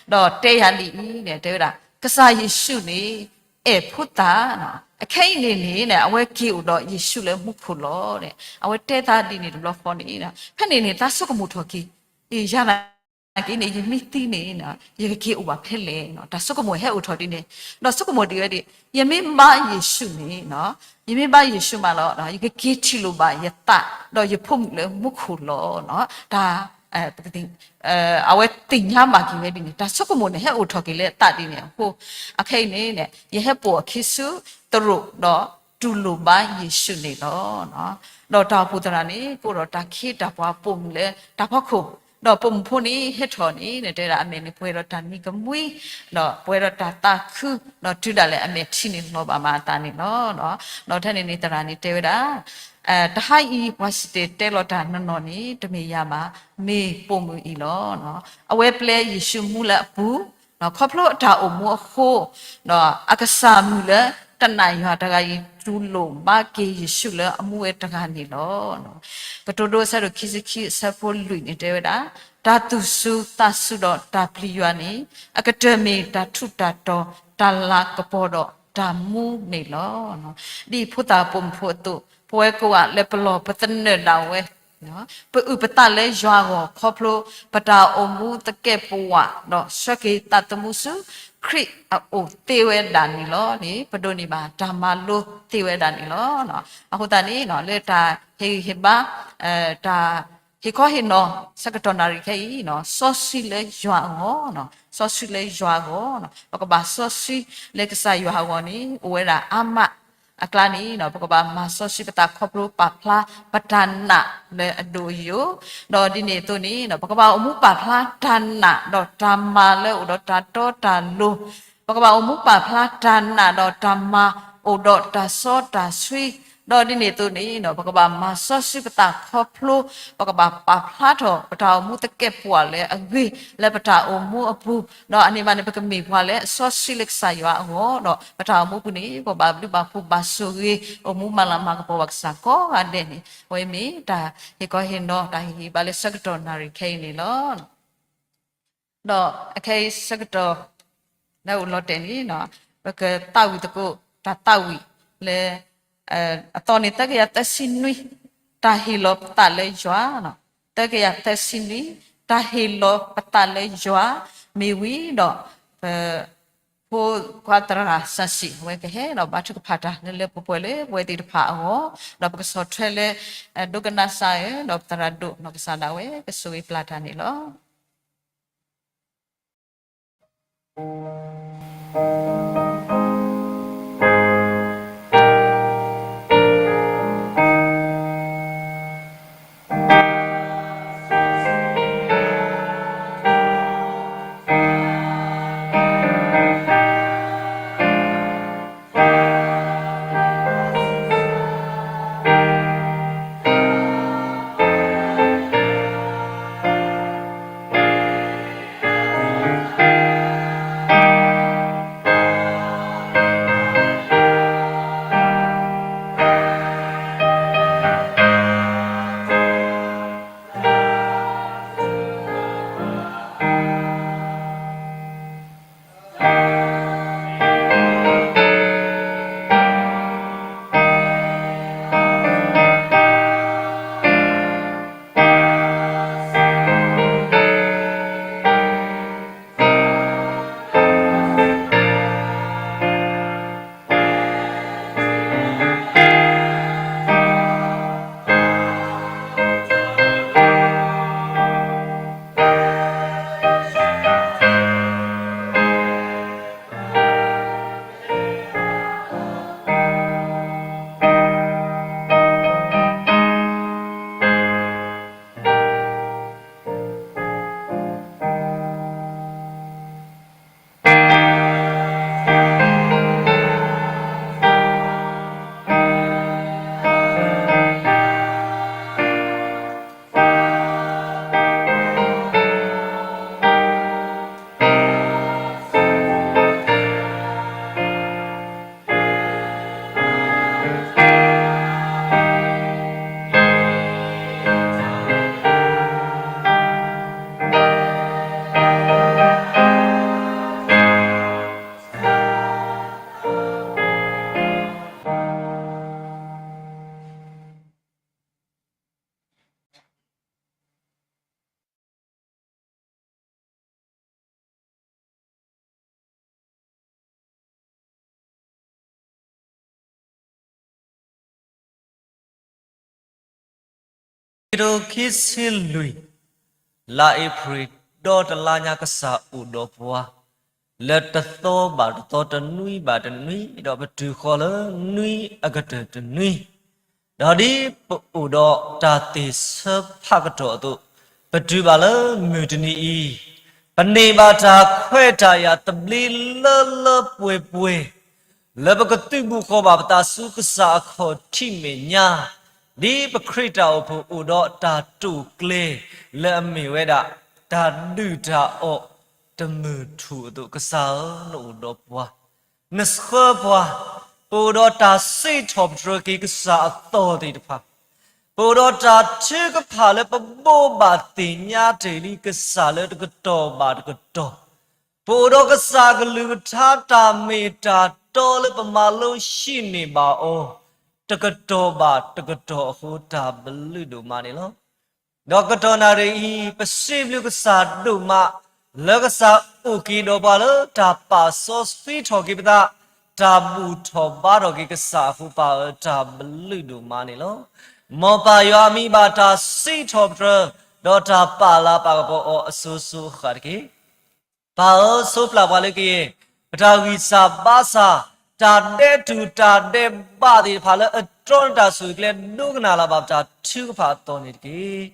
ၤ. ဒီးတဲယၤဒ်အံၤန့ၣ် တဲဝဲဒၣ် ကစၢ်ယ့ၣ်ၡူးန့ၣ် အဲၣ်ဖိသၣ်, အခဲအံၤန့ၣ်န့ၣ် အဝဲက့ၤအိၣ်ဒီးယ့ၣ်ၡူးလၢမူခိၣ်လီၤ. အဝဲတဲသးဒ်န့ၣ်တဘျီဃီန့ၣ် ဖဲန့ၣ်န့ၣ် သးဆိကမိၣ်ထီၣ်က့ၤ, ယၤနာ်က့န့ၣ် ယမ့ၢ်သံန့ၣ် ယကက့ၤအိၣ်ဘၣ်ဖဲလဲၣ်, တၢ်ဆိကမိၣ်ဟဲအိၣ်ထီၣ်ဒ်န့ၣ်, ဒီးဆိကမိၣ်ဒံးဝဲဒၣ် ယမ့ၢ်ဘါယ့ၣ်ၡူးန့ၣ် ယမ့ၢ်ဘါယ့ၣ်ၡူးမးလီၤ ယကက့ၤထံၣ်လိာ်ဘၣ်ယသး ဒီးယဖိမုၣ်လၢမူခိၣ်လီၤ. တၢ် အဝဲသ့ၣ်ညါဘၣ်က့ၤဝဲဒ်န့ၣ် တၢ်ဆိကမိၣ်န့ၣ် ဟဲအိၣ်ထီၣ်က့ၤလၢအသးဒ်န့ၣ်အဃိ, အခဲအံၤန့ၣ် ယဟဲပိာ်အခံဆူသရိာ်ဒီးတူၢ်လိာ်ဘါယ့ၣ်ၡူးန့ၣ်လီၤ. ဒီးတၢ်အိၣ်ဖှိၣ်သရၣ်န့ၣ် ကအိၣ်ဒီးတၢ်ခ့တၢ်ပှၤပိာ်မုၣ်လၢတၢ်ဖီခိၣ်, ဒီးပိာ်မုၣ်ဖိန့ၣ်ဟဲထီၣ်န့ၣ် တဲဝဲဒၣ်အမဲာ်န့ၣ်ပှဲၤဒီးတၢ်နံၤကမှံ, ဒီးပှဲၤဒီးတၢ်သးခု, ဒီးတုၤဒၣ်လဲာ်အမဲာ်ထံန့ၣ်လီၤဘၣ်မၤအသးန့ၣ်လီၤ. ဒီးထဲန့ၣ်န့ၣ်သရၣ်န့ၣ်တဲဝဲဒၣ် တဟါအံၤပှၤစံၣ်တဲၤတဲလီၤတၢ်နီၢ်နီၢ်န့ၣ် တမ့ၢ်ယၤဘၣ်, မ့ၢ်ပိာ်မုၣ်အံၤလီၤ. အဝဲပျဲယ့ၣ်ၡူးမူလၢအပူၤ, ခီဖျိအတၢ်အိၣ်မူအဃိ, ဒီးအကစၢ်မုၣ်လၢတနာ်ယွၤတဂၤအံၤ တူၢ်လိာ်ဘါက့ၤယ့ၣ်ၡူးလၢအမူဝဲတဂၤန့ၣ်လီၤ. ကတိၤဒိအဆၢဒိၣ်ခံဆံခံအဆၢဖိလွံၢ်န့ၣ်တဲဝဲဒၣ်, တၢ်သူၣ်စူၤသးစူၤဒီးတၢ်ပျံၤယွၤန့ၣ် အကတၢၢ်မ့ၢ်တၢ်ထူးတၢ်တီၤ, တၢ်လၤကပီၤဒီးတၢ်မူန့ၣ်လီၤ. ဒ်ဖိသၣ်ပိာ်မုၣ်ဖိအသိး, ပဝဲကိးဂၤလၢပလီၢ်ပသနၢၣ်ဒၣ်ဝဲ, ပအုၣ်ပသးလၢယွၤအဂီၢ် ခီဖျိပတၢ်အိၣ်မူသကဲာ်ပဝး ဒီးဆှၢက့ၤသးသမူဆူခရံာ်အအိၣ်သ့ဝဲဒၣ်န့ၣ်လီၤန့ၣ် ပဒိးန့ၢ်ဘၣ်တၢ်မၤလိသ့ဝဲဒၣ်န့ၣ်လီၤ. အဃိသတးန့ၣ် လၢတၢ်ဟ့ၣ်ဂံၢ်ဟ့ၣ်ဘါ, တၢ် ဟ့ၣ်ခီဟ့ၣ်နီၤ ဆၢကတီၢ်နၣ်ရံၣ်ခဲအံၤ စီဆှံလၢယွၤအဂီၢ်, စီဆှံလၢယွၤအဂီၢ်, ပကဘၣ်စီဆှံလၢကစၢ်ယွၤအဂီၢ်န့ၣ် အိၣ်ဝဲဒၣ်အါမးအကျါန့ၣ် ပကဘၣ်မၤစီဆှံပသးခီဖျိပာ်ဖျါပတၢ်နာ်လၢအဒိၣ်အယိာ်, ဒီးဒ်န့ၣ်အသိးန့ၣ် ပကဘၣ်အိၣ်မူပာ်ဖျါတၢ်နာ်ဒီးတၢ်မၤလၢအိၣ်ဒီးတၢ်တီတၢ်လိၤ, ပကဘၣ်အိၣ်မူပာ်ဖျါတၢ်နာ်ဒီးတၢ်မၤအိၣ်ဒီးတၢ်စီတၢ်ဆှံ, ဒီးဒ်န့ၣ်အသိးန့ၣ် ပကဘၣ်မၤစီဆှံပသးခီဖျိ, ပကဘၣ်ပာ်ဖျါထီၣ်ပတၢ်အိၣ်မူသကဲးပဝးလၢအဂ့ၤလၢပတၢ်အိၣ်မူအပူၤ, ဒီးအန့ၣ်ဘၣ်န့ၣ် ပကမ့ၢ်ပှၤလၢအစီဆှံလၢကစၢ်ယွၤအဂီၢ်, ဒီးပတၢ်အိၣ်မူပူၤန့ၣ် ပဘၣ်ဘျုးဘၣ်ဖှိၣ်ဘၣ်ဆိၣ်ဂ့ၤ အိၣ်မူမၤလၤမၤကပီၤဘၣ်ကစၢ်ကိးဂၤဒဲးန့ၣ် အဝဲမ့ၢ်တၢ်ဟ့ၣ်ခီဟ့ၣ်နီၤ တၢ်ဟ့ၣ်ဂံၢ်ဘါလၢဆၢကတီၢ်နၣ်ရံၣ်ခဲအံၤန့ၣ်လီၤ. ဒီးအခဲအံၤဆၢကတီၢ် လၢအအိၣ်လီၤတဲာ်န့ၣ် ပကသးဝံၣ်သကိး တၢ်သးဝံၣ်လၢ အသီန့ၣ် သၢကယၤသၢဆံနွံ, တၢ်ဟ့ၣ်လီၤပသးလၢယွၤ, သၢကယၤသၢဆံနွံ, တၢ်ဟ့ၣ်လီၤပသးလၢယွၤ, မ့ၢ်ဝံၤဒီး ပ ဖိခွါသရၣ်စၢ်စံၣ် အဝဲကဟဲဒီးဘါထုကဖၣ်တၢ်လၢလၢပှဲၤပှဲၤလၢပဝဲသ့ၣ်တဖၣ်အဂီၢ်, ဒီးပကဆီၣ်ထွဲလၢ ဒိကနၣ်စၢ်ဧၢ, ဒီးပသရၣ်ဒိၣ်နီၢ်ကစၢ်ဒၣ်ဝဲ ကဆိၣ်ဂ့ၤပျၢ်တၢ်န့ၣ်လီၤ. ခံကထိခံဆံလွံၢ်, လါအ့ဖြ့ၣ် ဒီတလါညါ ကစၢ်အိၣ်ဒီးပှၤ လၢတသီဘၣ်တသီ တနွံဘၣ်တနွံ ဒီးပတုၤဃီၤလၢနွံအကတၢၢ်တနွံ, ဒီးဒ်ပအိၣ်ဒီးတၢ်သ့ၣ်ဆၢဖးကတီၢ်အသိး, ပတုၤဘၣ်လၢမုၢ်တနံၤအံၤ, ပန့ၢ်ဘၣ်တၢ်ခွဲးတၢ်ယာ်သဘျ့လၢလၢပှဲၤပှဲၤ လၢပကသုးဘူးဃီၤဘၣ်ပသးဆူကစၢ်အခီၣ်ထံးမဲာ်ညါ, ဒ်ပခရံာ်တၢ်အိၣ်ဖှိၣ်အိၣ်ဒီးတၢ်တိာ်ကျဲၤ လၢအမ့ၢ်ဝဲဒၣ် တၢ်ဒုၣ်တၢ်အီၣ်တမုာ်ထူၣ်အသိး, ကစၢ်ဧၢ, နအိၣ်ဒီးပှၤ, နဆှၢပှၤ, ပအိၣ်ဒီးတၢ်စံးထီၣ်ပတြၢၤက့ၤကစၢ်အသီသ့ၣ်တဖၣ်, ပအိၣ်ဒီးတၢ်ထုကဖၣ်လၢပဘိးဘၣ်သ့ၣ်ညါတ့ၢ်လံကစၢ်လၢတကတီၢ်ဘၣ်တကတီၢ်, ပအိၣ်ဒီးကစၢ်အကလုၢ်ကထါတၢ်မ့ၢ်တၢ်တီလၢပမၤလိဃုာ်န့ၢ်ဘၣ်အီၤ, တကတီၢ်ဘၣ်တကတီၢ်အဃိ တၢ်ဘျုးဒိၣ်မးန့ၣ်လီၤ. ဒီးကတီၢ်နၣ်ရံၣ်အံၤ ပစံးဘျုးကစၢ်ဒိၣ်မး လၢကစၢ်အိၣ်က့ၤဒီးပှၤလၢတၢ်ပာ်စီဆှံထီၣ်က့ၤပသး, တၢ်ဘူၣ်ထီၣ်ဘါထီၣ်က့ၤကစၢ်အဃိ ပၢ်ဧၢ, တၢ်ဘျုးဒိၣ်မးန့ၣ်လီၤ. မ်ပၢ်ယွၤအမံၤဘၣ်တၢ်စံးထီၣ်ပတြၢၤ, ဒီးတၢ်ပာ်လၤပာ်ကပီၤအီၤအစိၤစိၤအဃၣ်တက့ၢ်. ပၢ်ဧၢ, ဆိပျၢ်ပှၤလၢကယဲၢ်, ပတၢ်ဂံၢ်စၢ်ဘါစၢ်, တၢ်ဒဲးတူၢ်တၢ်ဒဲးဘးသ့ၣ်တဖၣ်လၢအတြီနတၢ်ဆိၣ်ဂ့ၤကျဲ ဒိကနၣ်လၢ်ဘၣ်ပတၢ်ထုကဖၣ်အသီန့ၣ်တက့ၢ်.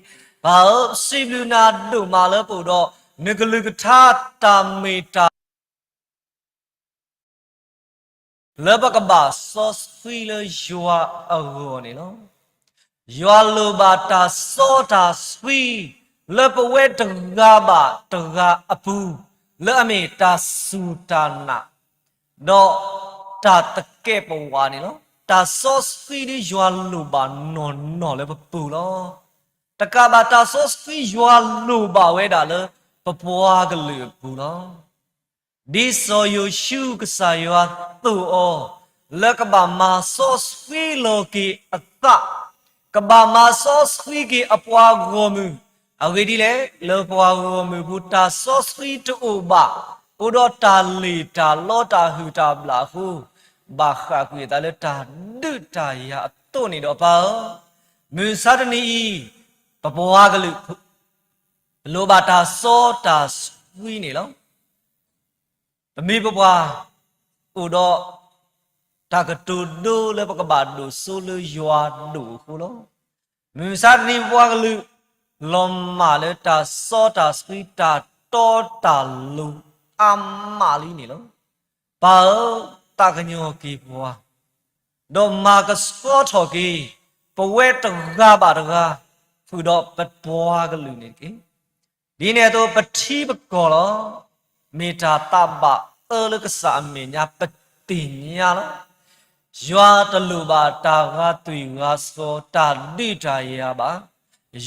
ပၢ်ဧၢ, ပစံးဘျုးနၤဒိၣ်မးလၢပအိၣ်ဒီး နကလုၢ်ကထါတၢ်မ့ၢ်တၢ် လၢပကဘၣ်စီဆှံလၢယွၤအဂီၢ်န့ၣ်လီၤ. ယွၤလိၣ်ဘၣ်တၢ်စီတၢ်ဆှံ လၢပဝဲတဂၤဘၣ်တဂၤအပူၤ, လၢအမ့ၢ်တၢ်စူၢ်တၢ်နာ်, ဒီးတၢ်သကဲးပဝးန့ၣ်လီၤ. တၢ်စီဆှံဒ်ယွၤလိၣ်ဘၣ်နီၢ်နီၢ်လၢပပူၤလီၤ. တကးဘၣ်တၢ်စီဆှံယွၤလိၣ်ဘၣ်ဝဲဒၣ်လၢပပှၤကလုာ်အပူၤလီၤ. ဒ်စီၤယိၤၡူကစၢ်ယွၤသိၣ်အီၤ လၢကဘၣ်မၤစီဆှံလီၤက့ၤအသး, ကဘၣ်မၤစီဆှံက့ၤအပှၤဂီၢ်မုၢ်, အဂ့ၢ်ဒ်လဲၣ်, လၢပှၤဂီၢ်မုၢ်ပူၤတၢ်စီဆှံတအိၣ်ဘၣ်, အိၣ်ဒီးတၢ်လ့ၣ်တၢ်လီတၢ်ဟုၣ်တၢ်ဘျၣ်အဃိ, ဘၣ်ဃၣ်ကွံာ်အသးလၢတၢ်ဒုးတၢ်ယၤအသိးန့ၣ်ဒီးပၢ်ဧၢ, မုၢ်မဆါတနံၤအံၤ, ပပှၤကလုာ် လိၣ်ဘၣ်တၢ်စီတၢ်ဆှံန့ၣ်လီၤ. ပမိၢ်ပပှၢ် အိၣ်ဒီး တၢ်ကတိၤဒိလၢပကဘၣ်ဒိၣ်စိလၢယွၤဒိၣ်အဃိလီၤ. မုၢ်မဆါတနံၤပပှၤကလုာ် လီၤမၢ်လၢတၢ်စီတၢ်ဆှံတၢ်တီတၢ်လိၤအါမးလံန့ၣ်လီၤ. ပၢ်ဧၢ, သးကညီၤက့ၤပှၤ ဒီးမၤကဆှီထီၣ်က့ၤ ပဝဲတဂၤဘၣ်တဂၤ ဃုာ်ဒီးပပှၤကလုာ်န့ၣ်တက့ၢ်. ဒ်န့ၣ်အသိးပထံပကီၢ်လီၤ. မ့ၢ်တၢ်သးဘၣ်အၢလၢကစၢ်အမဲာ်ညါပသ့ၣ်ညါလီၤ. ယွၤတလိၣ်ဘၣ်တၢ်ဂၤသွံၣ်ဂၤစီၤ တၢ်ဒုးတၢ်ယၤဘၣ်.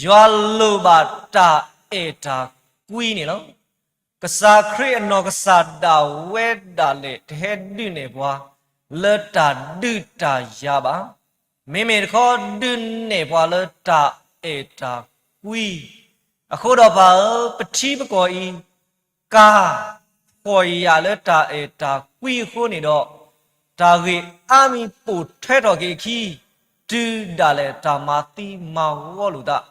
ယွၤလိၣ်ဘၣ်တၢ်အဲၣ်တၢ်ကွံန့ၣ်လီၤ. ကစၢ်ခရံာ်အနီၢ်ကစၢ်ဒၣ်ဝဲဒၣ်လဲာ် တဟဲဒုးနဲၣ်ပှၤ လၢတၢ်ဒုးတၢ်ယၤဘၣ်. မ့မ့ၢ်တခီဒုးနဲၣ်ပှၤလၢတၢ်အဲၣ်တၢ်ကွံ. အဃိဒီးပၢ်ဧၢ, ပထံပကီၢ်အံၤ ကါ ဖှီၣ်ယာ်လၢတၢ်အဲၣ်တၢ်ကွံအဃိန့ၣ်ဒီး, တၢ်ဂ့ၢ်အါမံၤပိာ်ထွဲထီၣ်က့ၤအခံ, တုၤဒၣ်လဲာ်တၢ်မၤသံမၤဂီၤလိာ်သး.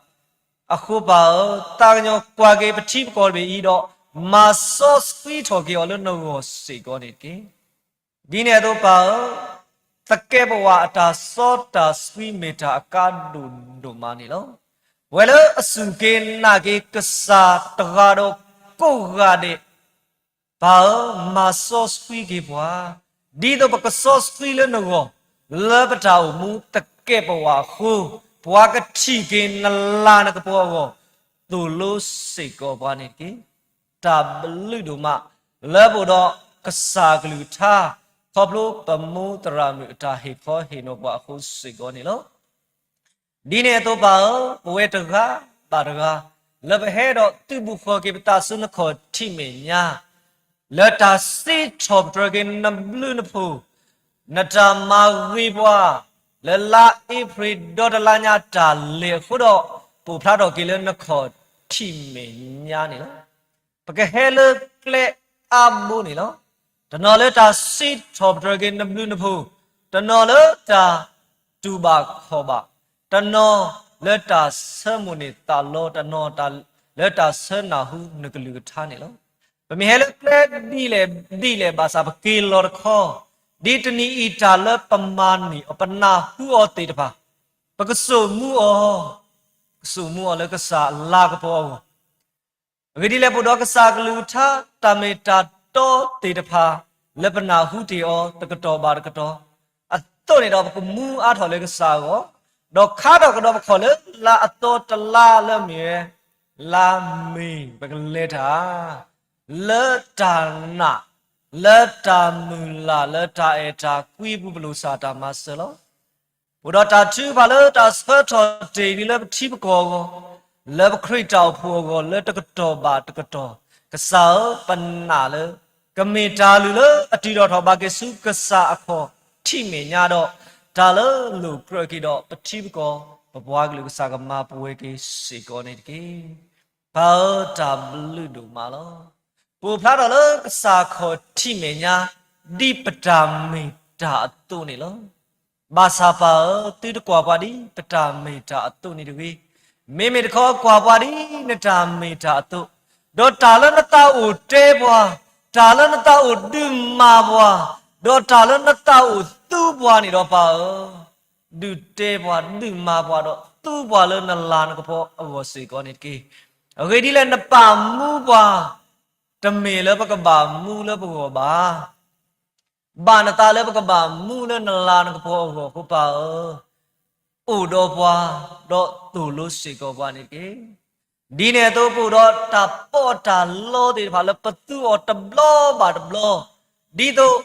အဃိပၢ်ဧၢ, သးကညီၤကွၢ်က့ၤပထံပကီၢ်တဘ့ၣ်အံၤဒီး, မၤစီဆှံထီၣ်က့ၤအီၤလၢနဂီၢ်စ့ၢ်ကီးန့ၣ်တက့ၢ်. ဒ်န့ၣ်အသိးပၢ်ဧၢ, သကဲးပဝးအတၢ်စီတၢ်ဆှံမ့ၢ်တၢ်အကါဒိၣ်ဒိၣ်မးန့ၣ်လီၤ. ပဝဲလၢအစူၢ်က့ၤနာ်က့ၤကစၢ်တဂၤဒီးကိးဂၤဒဲး, ပၢ်ဧၢ, မၤစီဆှံက့ၤပှၤ, ဒ်သိးပကစီဆှံလၢနဂီၢ်, လၢပတၢ်အိၣ်မူသကဲးပဝးအဃိ, ပှၤကထံၣ်က့ၤနလၤနကပီၤအဂီၢ်, သိၣ်လိစ့ၢ်ကီးပှၤန့ၣ်တက့ၢ်. တၢ်ဘျုးဒိၣ်မး လၢပအိၣ်ဒီးကစၢ်အကလုၢ်ကထါ, ခီဖျိပမူသရၣ်မုၣ်အတၢ်ဟ့ၣ်ခီဟ့ၣ်နီၤပှၤအဃိစ့ၢ်ကီးန့ၣ်လီၤ. ဒ်န့ၣ်အသိးပၢ်ဧၢ, ပဝဲတဂၤဘၣ်တဂၤ, လၢပဟဲဒီးသုးဘူးဃီၤက့ၤပသးဆူနခီၣ်ထံးမဲာ်ညါ, လၢတၢ်စံးထီၣ်ပတြၢၤက့ၤနဘျုးနဖှိၣ်, နတၢ်မၤဂ့ၤပှၤ, လၢလါအ့ဖြ့ၣ်ဒီတလါညါတၢ်လဲၤအဃိဒီး, ပအိၣ်ဖျါထီၣ်က့ၤလၢနခီၣ်ထံးမဲာ်ညါန့ၣ်လီၤ. ပကဟဲလၢကျဲအါဘိန့ၣ်လီၤ. တနီၤလၢတၢ်စံးထီၣ်ပတြၢၤက့ၤနဘျုးနဖှိၣ်, တနီၤလၢတၢ်တူၢ်ဘၣ်ခီၣ်ဘၣ်, တနီၤလၢတၢ်ဆၢမိၣ်န့ၢ်သးလီ, တနီၤလၢတၢ်ဆၢနၢ်ဟူနကလုၢ်ကထါန့ၣ်လီၤ. ပမ့ၢ်ဟဲလၢကျဲဒ်လဲၣ်ဒ်လဲၣ်ဘၣ်ဆၣ်ပက့ၤလီၤတခီ, ဒ်တနံၤအံၤတၢ်လၢပမၤန့ၢ်အီၤ ပနၢ်ဟူအီၤသ့ၣ်တဖၣ်, ပကစိာ်မူအီၤ, ကစိာ်မူအီၤလၢကစၢ်အလၤကပီၤအဂီၢ် အဂ့ၢ်ဒ်လဲၣ် ပအိၣ်ဒီးကစၢ်ကလုၢ်ကထါ တၢ်မ့ၢ်တၢ်တီသ့ၣ်တဖၣ် လၢပနၢ်ဟူတ့ၢ်အီၤ တကတီၢ်ဘၣ်တကတီၢ် အသိးန့ၣ်ဒီး ပကမူအါထီၣ်လၢကစၢ်အဂီၢ်, ဒီးခါထီၣ်ကဒီးပခီၣ်လၢလါအသီတလါလၢအမ့ၢ်ဝဲ လါမ့ၤ ပကလဲၤတၢ် လၢတၢ်နာ်, လၢတၢ်မုၢ်လၢ်, လၢတၢ်အဲၣ်တၢ်ကွံပူၤ ပလိာ်စၢ်တၢ်မၤစၢၤလီၤ. အိၣ်ဒီးတၢ်ထုကဖၣ်လၢတၢ်ဆၢထီၣ်တ့ၢ်ဒ်လၢပထံပကီၢ်အဂီၢ်, လၢပခရံာ်တၢ်အိၣ်ဖှိၣ်အဂီၢ် လၢတကတီၢ်ဘၣ်တကတီၢ်, ကစၢ်ဧၢ ပနာ်လၢ ကမ့ၢ်တၢ်လုၢ်လၢအတုၤထီၣ်ထီၣ်ဘၣ်က့ၤဆူကစၢ်အခီၣ်ထံးမဲာ်ညါဒီး, တၢ်လၢလိာ်ကြၢးက့ၤဒီးပထံပကီၢ် ပပှၤကလုာ် ကစၢ်ကမၤပဝဲက့ၤစ့ၢ်ကီးန့ၣ်တက့ၢ်. ပၢ်ဧၢ တၢ်ဘျုးဒိၣ်မးလီၤ. ပအိၣ်ဖျါထီၣ်လၢကစၢ်အခီၣ်ထံးမဲာ်ညါ ဒ်ပတၢ်မ့ၢ်တၢ်အသိးန့ၣ်လီၤ. ဘၣ်ဆၣ်ပၢ်ဧၢ, သုတကွၢ်ပှၤဒ်ပတၢ်မ့ၢ်တၢ်အသိးန့ၣ်တဂ့ၤ, မ့မ့ၢ်တခီကွၢ်ပှၤဒ်နတၢ်မ့ၢ်တၢ်အသိး, ဒီးတၢ်လၢနသးအိၣ်တဲပှၤ, တၢ်လၢနသးအိၣ်ဒုးမၤပှၤ, ဒီးတၢ်လၢနသးအိၣ်သူပှၤန့ၣ်ဒီးပၢ်ဧၢ, ဒုးတဲပှၤ ဒုးမၤပှၤဒီး သူပှၤလၢနလၤနကပီၤအဂီၢ်စ့ၢ်ကီးန့ၣ်တက့ၢ်. အဂ့ၢ်ဒ်လဲၣ်, နပာ်မူပှၤ တမ့ၢ်လၢပကဘၣ်မူလၢပဂီၢ်ဘၣ်. ဘၣ်နသးလၢပကဘၣ်မူလၢနလၤနကပီၤအဂီၢ်အဃိပၢ်ဧၢ, အိၣ်ဒီးပှၤ, ဒီးသိၣ်လိစ့ၢ်ကီးပှၤန့ၣ်တက့ၢ်. ဒ်န့ၣ်အသိး ပအိၣ်ဒီးတၢ်ပီးတၢ်လီသ့ၣ်တဖၣ်လၢပသူအီၤတဘျီဘၣ်တဘျီ, ဒ်သိး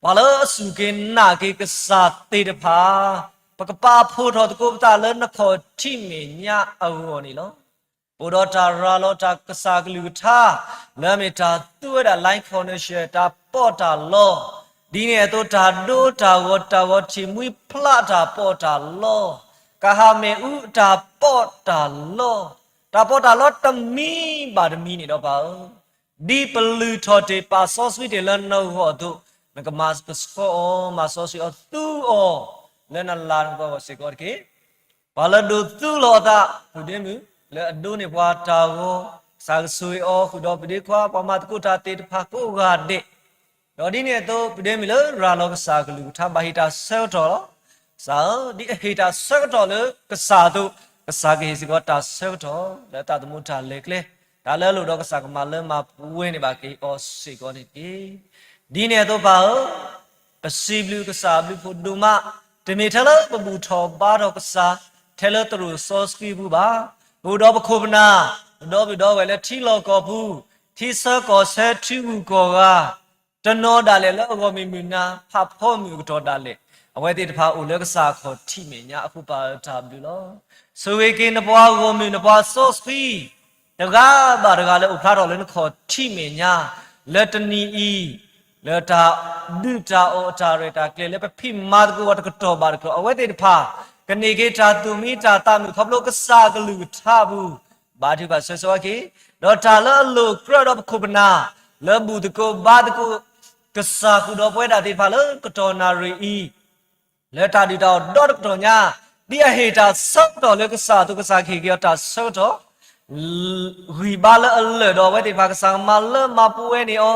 ပှၤလၢအစူၢ်က့ၤနာ်က့ၤကစၢ်သ့ၣ်တဖၣ်, ပကပာ်ဖှိၣ်ထီၣ်သကိးပသးလၢနခီၣ်ထံးမဲာ်ညါအဂီၢ်န့ၣ်လီၤ. ပအိၣ်ဒီးတၢ်ရၤလီၤတၢ်ကစၢ်ကလုၢ်ကထါ, လၢအမ့ၢ်တၢ်သူဝဲဒၣ် line connection တၢ်ပီးတၢ်လီ, ဒ်န့ၣ်အသိး တၢ်ဒိတၢ်ဂီၤ တၢ်ဂီၤထံးမှံဖျးတၢ်ပီးတၢ်လီ, ကဟၣ်မ့ၣ်အူတၢ်ပီးတၢ်လီ, တၢ်ပီးတၢ်လီတမံၤဘၣ်တမံၤန့ၣ်ဒီးပၢ်ဧၢ, ဒ်ပလုၢ်ထီၣ်တ့ၢ်ပာ်စီဆှံတ့ၢ်လၢနဂီၢ်အသိး, နကမၤကဆှီအီၤ မၤစီဆှံအီၤသူအီၤ လၢနလၤနကပီၤအဂီၢ်စ့ၢ်ကီးတက့ၢ်. ပှၤလၢဒိးသူလီၤအသး ပုၢ်ဒ့မုၣ် လၢအဒိးန့ၢ်ပှၤတၢ်ဂီၤ, ကစၢ်ကဆိၣ်ဂ့ၤအီၤဃုာ်ဒီး ပုၢ်ဒ့ခွါ ပှၤမၤသကိးတၢ်သ့ၣ်တဖၣ်ကိးဂၤဒဲး, ဒီးဒ်န့ၣ်အသိး ပုၢ်ဒ့မုၣ်လၢရၤလီၤကစၢ်ကလုၢ်ကထါ ဘၣ်ဟ့ၣ်တၢ်ဆၢကတီၢ်လီၤ. ကစၢ်ဧၢ, ဒ်အဟ့ၣ်တၢ်ဆၢကတီၢ်လၢကစၢ်အသိး, ကစၢ်ကဟ့ၣ်စ့ၢ်ကီးတၢ်ဆၢကတီၢ် လၢတၢ်သမူတၢ်လဲၤကျဲ, တၢ်လၢအလိၣ်ဒီးကစၢ်ကမၤလၢမၤပှဲၤန့ၢ်ဘၣ်က့ၤအီၤစ့ၢ်ကီးန့ၣ်တက့ၢ်. ဒ်န့ၣ်အသိးပၢ်ဧၢ, ပစံးဘျုးကစၢ်အဘျုးဖးဒိၣ်မး, တမ့ၢ်ထဲလၢပဘူၣ်ထီၣ်ဘါထီၣ်ကစၢ် ထဲလၢသရိာ်စီဆှံအပူၤဘၣ်. ပအိၣ်ဒီးပခိၣ်ပနၢ်, ပဒီပုၢ်ဒီဝဲၢ်လၢထံလီၢ်ကီၢ်ပူၤ, ထံဆၢကီၢ်ဆၢထံဂုၤကီၢ်ဂၤ, တနီၤဒၣ်လဲာ်လၢအဂီၢ်မုၢ်မုၢ်နၤ ဖးဖီမုၢ်အကတီၢ်ဒၣ်လဲာ်, အဝဲသ့ၣ်တဖၣ်အိၣ်လၢကစၢ်အခီၣ်ထံးမဲာ်ညါအဃိပၢ်ဧၢတၢ်ဘျုးလီၤ. ဆိၣ်ဂ့ၤက့ၤနပှၤဂီၢ်မုၢ် နပှၤစီဆှံ တဂၤဘၣ်တဂၤလၢအိၣ်ဖျါထီၣ်လၢနခီၣ်ထံးမဲာ်ညါ, လၢတနံၤအံၤ, လၢတၢ်ဒုးတၢ်အီၣ်အတၢ်ရဲၣ်တၢ်ကျဲၤလၢပဖံးမၤသကိးအီၤတကတီၢ်ဘၣ်တကတီၢ် အဝဲသ့ၣ်တဖၣ် ကန့ၢ်က့ၤတၢ်သူၣ်မံတၢ်သးမုာ်ခီဖျိကစၢ်ကလုၢ်ကထါပူၤ, ဘါထုကဖၣ်ဆၢဂ့ၤက့ၤ, ဒီးတၢ်လၢအလိၣ်ကြၢးဒီးပခိၣ်ပနၢ်, လၢဘူၣ်သကိးဘါသကိး ကစၢ်ဃုာ်ဒီးပဝဲဒၣ်သ့ၣ်တဖၣ်လၢကတီၢ်နၣ်ရံၣ်အံၤ လၢတၢ်ဒုၣ်တၢ်အီၣ်ဒီတကတီၢ်ညါ, ဒ်အဟ့ၣ်တၢ်ဆၢကတီၢ်လၢကစၢ်အသိး ကစၢ်ကဟ့ၣ်က့ၤအီၤတၢ်ဆၢကတီၢ်, ဂံၢ်ဘါလၢအလၢာ်ဒီးအဝဲသ့ၣ်တဖၣ် ကစၢ်ကမၤလၢမၤပှဲၤန့ၢ်အီၤ,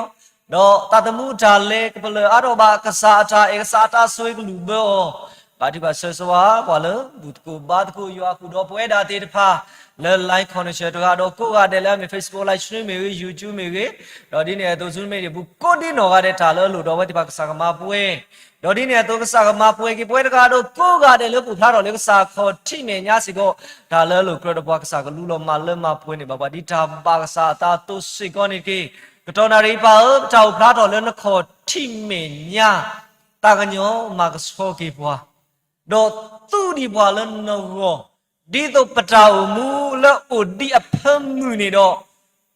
ဒီးသးသမူတၢ်လဲၤကပလၢၢ်အါထီၣ်ဘၣ် ကစၢ်အတၢ်အဲၣ် ကစၢ်အတၢ်ဆိၣ်ဂ့ၤကလုၢ်ဘၢအီၤ, ဘါထုကဖၣ်ဆၢဂ့ၤဆၢဝါ ပှၤလၢဘူၣ်သကိးဘါသကိး ယွၤဃုာ်ဒီးပဝဲဒၣ်သ့ၣ်တဖၣ် လၢ live connection တဂၤဒီးကိးဂၤဒဲးလၢအမ့ၢ် Facebook live stream မ့ၢ်ဂ့ၤ, YouTube မ့ၢ်ဂ့ၤ, ဒီးဒ်န့ၣ်အသိး Zoom မ့ၢ်ဂ့ၤ ပူၤကိးဒ်နီၢ်ဂၤဒဲး တၢ်လၢအလိၣ်ဒီးအဝဲသ့ၣ်တဖၣ်ကစၢ်ကမၤပှဲၤ ဒီးဒ်န့ၣ်အသိး ကစၢ်ကမၤပှဲၤက့ၤပဝဲတဂၤဒီးကိးဂၤဒဲးလၢပအိၣ်ဖျါထီၣ်လၢကစၢ်အခီၣ်ထံးမဲာ်ညါစ့ၢ်ကီး, တၢ်လၢအလိၣ်ကြၢးဒီးပှၤ ကစၢ်ကလူလီၤမၤလၢမၤပှဲၤန့ၢ်ဘၣ်ပှၤ ဒ်တၢ်ဘၣ်ကစၢ်အသးအသိးစ့ၢ်ကီးန့ၣ်တက့ၢ်. ကတီၢ်နၣ်ရံၣ်ပၢ်ဧၢ, ပတၢ်အိၣ်ဖျါထီၣ်လၢနခီၣ်ထံးမဲာ်ညါ, သးကညီၤမၤကဆှီက့ၤပှၤ ဒီးသူဒံးပှၤလၢနဂီၢ်, ဒ်သိးပတၢ်အိၣ်မူလၢအိၣ်ဒံးအဖၢမုၢ်န့ၣ်ဒီး,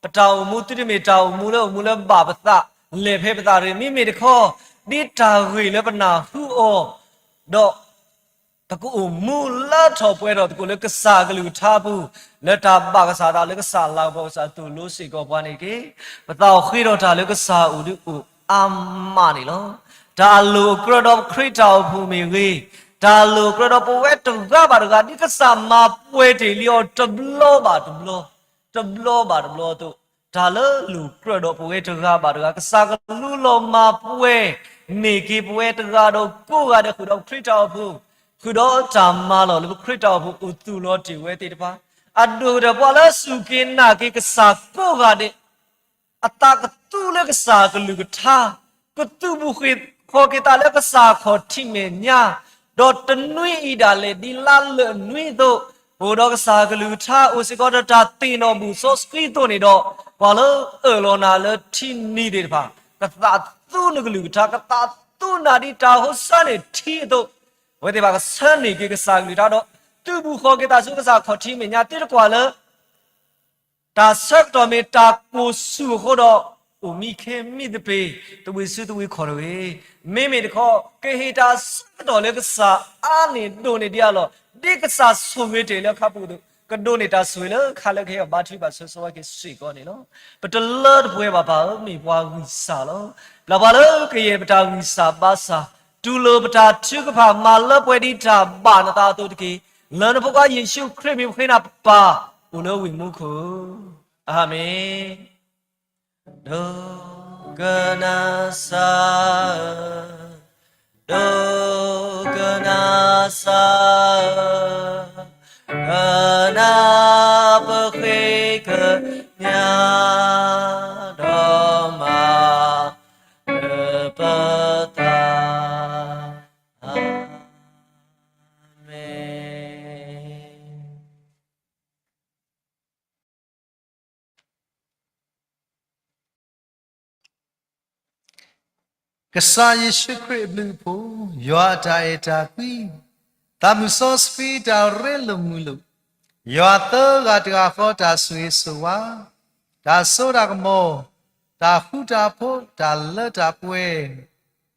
ပတၢ်အိၣ်မူသုတမ့ၢ်တၢ်အိၣ်မူလၢအိၣ်မူလၢဘၣ်ပသး, လဲၤဖဲပသးတဂ့ၤ, မ့မ့ၢ်တခီ, ဒ်တၢ်ဂ့ၢ်လၢပနၢ်ဟူအီၤ, ဒီး ပကအိၣ်မူလၢထီၣ်ပှဲၤထီၣ်သကိးလၢကစၢ်ကလုၢ်ကထါပူၤ, လၢတၢ်ဘၣ်ကစၢ်အသးလၢကစၢ်လၤကပီၤ ကစၢ်သိၣ်လိစ့ၢ်ကီးပှၤန့ၣ်တက့ၢ်. ပသးအိၣ်ဃ့ထီၣ်တၢ်လၢကစၢ်အအိၣ်ဒုးအိၣ်အါမးန့ၣ်လီၤ. တၢ်လိၣ်အကြၢးဒီးပခရံာ်တၢ်အိၣ်ဖှိၣ်မ့ၢ်ဂ့ၤ, တၢ်လိၣ်အကြၢးဒီးပဝဲတဂၤဘၣ်တဂၤ ဒ်ကစၢ်မၤပှဲၤတ့ၢ်လံအီၤတဘျီဘၣ်တဘျီ, တဘျီဘၣ်တဘျီအသိး, တၢ်လၢလိၣ်ကြၢးဒီးပဝဲတဂၤဘၣ်တဂၤ ကစၢ်ကလူလီၤမၤပှဲၤ န့ၢ်က့ၤပဝဲတဂၤဒီးကိးဂၤဒဲးဃုာ်ဒီးပခရံာ်တၢ်အိၣ်ဖှိၣ်, ဃုာ်ဒီးတၢ်မၤလီၢ်လၢပခရံာ်တၢ်အိၣ်ဖှိၣ်အိၣ်သူၣ်လီၤတ့ၢ်ဝဲသ့ၣ်တဖၣ်, အဒိၣ်ကတၢၢ်ပှၤလၢစူၢ်က့ၤနာ်က့ၤကစၢ်ကိးဂၤဒဲး အသးကသူလၢကစၢ်ကလုၢ်ကထါ, ကသူၣ်ဘူၣ်ဃီၣ်က့ၤသးလၢကစၢ်အခီၣ်ထံးမဲာ်ညါ, ဒီးတနွံအံၤဒၣ်လဲာ်ဒ်လါလၢာ်နွံအသိး, ပအိၣ်ဒီးကစၢ်ကလုၢ်ကထါ အိၣ်စ့ၢ်ကီးဒီးတၢ်သ့ၣ်နီၣ်ဘူၣ်စီဆှံအသိးန့ၣ်ဒီး, ပှၤလၢအၢၣ်လီၤနၤလၢထံနံၤသ့ၣ်တဖၣ်, ကသးသူနကလုၢ်ကထါ, ကသးသူနၤဒ်တၢ်ဟိစၢ်န့ၣ်ထံအသိး, အဝဲသ့ၣ်တဖၣ်ကဆၢန့ၢ်က့ၤကစၢ်ကလုၢ်ကထါဒီး, သူၣ်ဘူၣ်ဃီၣ်က့ၤသးဆူကစၢ်အခီၣ်ထံးမဲာ်ညါသ့တကွၢ်လၢ တၢ်ဆၢကတီၢ်မ့ၢ်တၢ်ကိၢ်ဆူၣ်အဃိဒီး, အိၣ်မံခ့မံသပ့ၤ, သဝံးစုသဝံးခီၣ်တဂ့ၤ. မ့မ့ၢ်တခီ, ကဟ့ၣ်တၢ်ဆၢကတီၢ်လၢကစၢ်အါန့ၢ်ဒိၣ်န့ၢ်ဒံးအလီၢ်, ဒ်ကစၢ်ဆိၣ်ဂ့ၤတ့ၢ်လၢခါပူၤအသိး, ကဒိးန့ၢ်တၢ်ဆိၣ်ဂ့ၤလၢခါလၢကဟဲအီၤ ဘါထုကဖၣ်ဆၢဂ့ၤဆၢဝါက့ၤစ့ၢ်ကီးန့ၣ်လီၤ. ပတလၢတပှဲၤဘၣ်ပၢ်ဧၢ, မ့ၢ်ပှၤဂံၢ်စၢ်လီၤ. ပျၢ်ပှၤလၢကယဲၢ်ပတၢ်ဂံၢ်စၢ်ဘါစၢ်, တူၢ်လိာ်ပတၢ်ထုကဖၣ်မၤလၢပှဲၤဒ်တၢ်ဘၣ်နသးအသိးတက့ၢ်. လၢနဖိခွါယ့ၣ်ၡူးခရံာ်မံၤပဃ့နၤပပၢ်အိၣ်လၢဝ့ၢ်မူခိၣ်, အၤမ့ၣ်. ဒိကနၣ်စၢ်ဧၢ, ဒိကနၣ်စၢ်ဧၢ, ကနၣ်ပဃ့ကညး, ဒီးမၤလၢပသး, အၤမ့ၣ်. ကစၢ်ယ့ၣ်ၡူးခရံာ်အဘျုးအဖှိၣ်, ယွၤအတၢ်အဲၣ်တၢ်ကွံ, သးမုၢ်စီဆှံတၢ်ရ့လိာ်မုာ်လိာ်, ယွၤသၢဂၤတဂၤဃီတၢ်ဆိၣ်ဂ့ၤဆိၣ်ဝါ, တၢ်စိတၢ်ကမီၤ, တၢ်ဃူတၢ်ဖိး, တၢ်လၢတၢ်ပှဲၤ,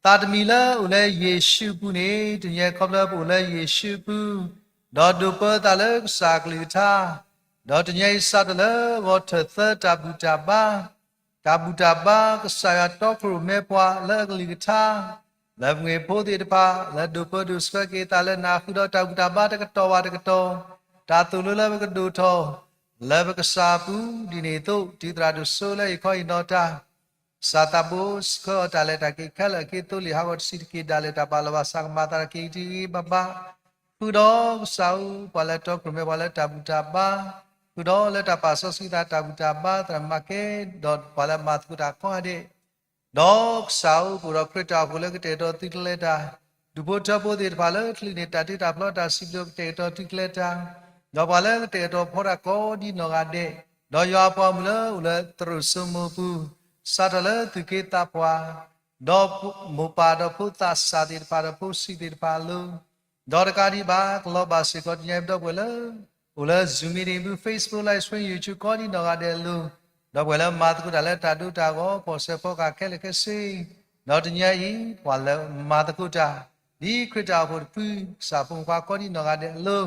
သးတမံၤလၢအိၣ်လၢယ့ၣ်ၡူးအပူၤန့ၣ်, တနံၤအံၤခီဖျိပအိၣ်လၢယ့ၣ်ၡူးအပူၤ, ဒီးဒိးပၢသးလၢကစၢ်အကလုၢ်ကထါ, ဒီးတနံၤအံၤစးထီၣ်လၢဂီၤထၢၣ်သၢတၢ်ဘူၣ်တၢ်ဘါ တၢ်ဘူၣ်တၢ်ဘါ ကစၢ်ယွၤတီခိၣ်ရိၣ်မဲပှၤလၢအကလုၢ်ကထါ, လၢပှၤဂ့ၤဖိသ့ၣ်တဖၣ် လၢဒိးပၢဒိးဆှၢက့ၤသးလၢနၤဃုာ်ဒီးတၢ်ဘူၣ်တၢ်ဘါတကတီၢ်ဘၣ်တကတီၢ်, တၢ်သိၣ်လိလၢပကဒိၣ်ထီၣ် လၢပကစၢ်အပူၤ ဒ်န့ၣ်အသိး တုၤသရၣ်ဒိၣ်စိလၢဟ့ၣ်ခီဟ့ၣ်နီၤတၢ် ကစၢ်သးဘိစခၢအီၤတၢ်လဲၤတၢ်က့ၤခဲလၢာ်အက့ၤသိလ့ၣ် ဟးဂီၤတဆံးတက့ၢ် ဒၣ်လဲာ်တၢ်ပာ်လီၤဘၣ်ဆၣ်ကမၤသးတၢ်က့ၤတဂ့ၤဘၣ်ဘၣ်, ဃုာ်ဒီးကစၢ်ဧၢ ပှၤလၢတီခိၣ်ရိၣ်မဲပှၤလၢတၢ်ဘူၣ်တၢ်ဘါ, ဃုာ်ဒီးလၢတၢ်ပာ်စီဆှံသးတၢ်ဘူၣ်တၢ်ဘါ သရၣ်မၤကဲဒီးပှၤလၢမၤသကိးတၢ်ကိးဂၤဒဲး ဒီးကစၢ်ဧၢ ပအိၣ်ဒီးခရံာ်တၢ်အိၣ်ဖှိၣ်လၢကတဲာ်ကတီၤသုးကျဲၤတၢ်, ဒူၣ်ဖိထၢဖိသ့ၣ်တဖၣ်လၢချုးန့ၢ်တၢ်တ့တၢ်ဖျီတၢ်စံးဘျုးကတဲာ်ကတီၤသုးကျဲၤတၢ်, ဒီးပှၤလၢကတဲာ်ကတီၤဖီတၢ်ကိးဒ်နီၢ်ဂၤဒဲး, ဒီးယွၤအပှၤမုၣ်လၢအိၣ်လၢသရိာ်စိမိၤအပူၤ, စးထီၣ်လၢသူၣ်က့သးပှၢ်, ဒီးမိၢ်ပၢ်ဒီးဖိသးစၢ်သ့ၣ်တဖၣ်ဒီးဖိဆံးသ့ၣ်တဖၣ်အလိၤ ဒီးတကးဒံးဘၣ် ကလီၤဘၣ်စ့ၢ်ကီးတနံၤအံၤပဒီပုၢ်ဝဲၢ်လၢ အိၣ်လၢ Zoom meeting ပူၤ Facebook Live Stream YouTube ကိးဒ်နီၢ်ဂၤဒဲးအလိၤ, ဒီးပှၤလၢမၤသကိးတၢ်လၢတၢ်ဒိတၢ်ဂီၤ ဖီၣ်စဲးဖီကဟၣ်ခဲလၢာ်ခဲဆ့, ဒီးတနံၤအံၤ ပှၤလၢမၤသကိးတၢ် ဒ်ခရံာ်တၢ်အိၣ်ဖှိၣ်တဖု ကစၢ်ဖိမုၣ်ဖိခွါကိးဒ်နီၢ်ဂၤဒဲးအလိၤ,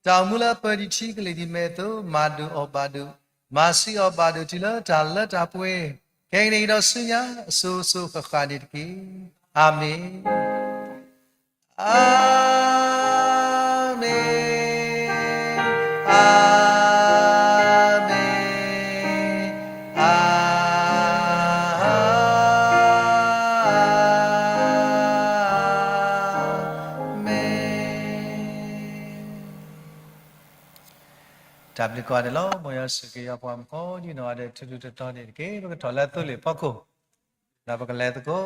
တၢ်အိၣ်မူလၢအပၢဒံးထံကလံၤဒံးမဲအသိး မၤဒိၣ်အီၣ်ဘၣ်ဒိၣ်, မၤဆံးအီၣ်ဘၣ်ဒိၣ်တုၤလၢတၢ်လၢတၢ်ပှဲၤ, ခဲကနံၣ်အံၤဒီးဆူညါ အစိၤစိၤဃၣ်ဃၣ်န့ၣ်တက့ၢ်. အၤမ့ၣ်. အၤမ့ၣ်, အၤမ့ၣ်, အၤမ့ၣ်. တၢ်ဘျုးကိးဂၤဒဲးလီၤ. မ်ယွၤဆိၣ်ဂ့ၤယွၤပှၤမုၣ်ကိးဒ်နီၢ်ဂၤဒဲး ထူထူတီတီန့ၣ်တက့ၢ်. ပကထီၣ်လၢသိလ့ၣ်ဖီခိၣ်, ဒီးပကလဲၤသကိး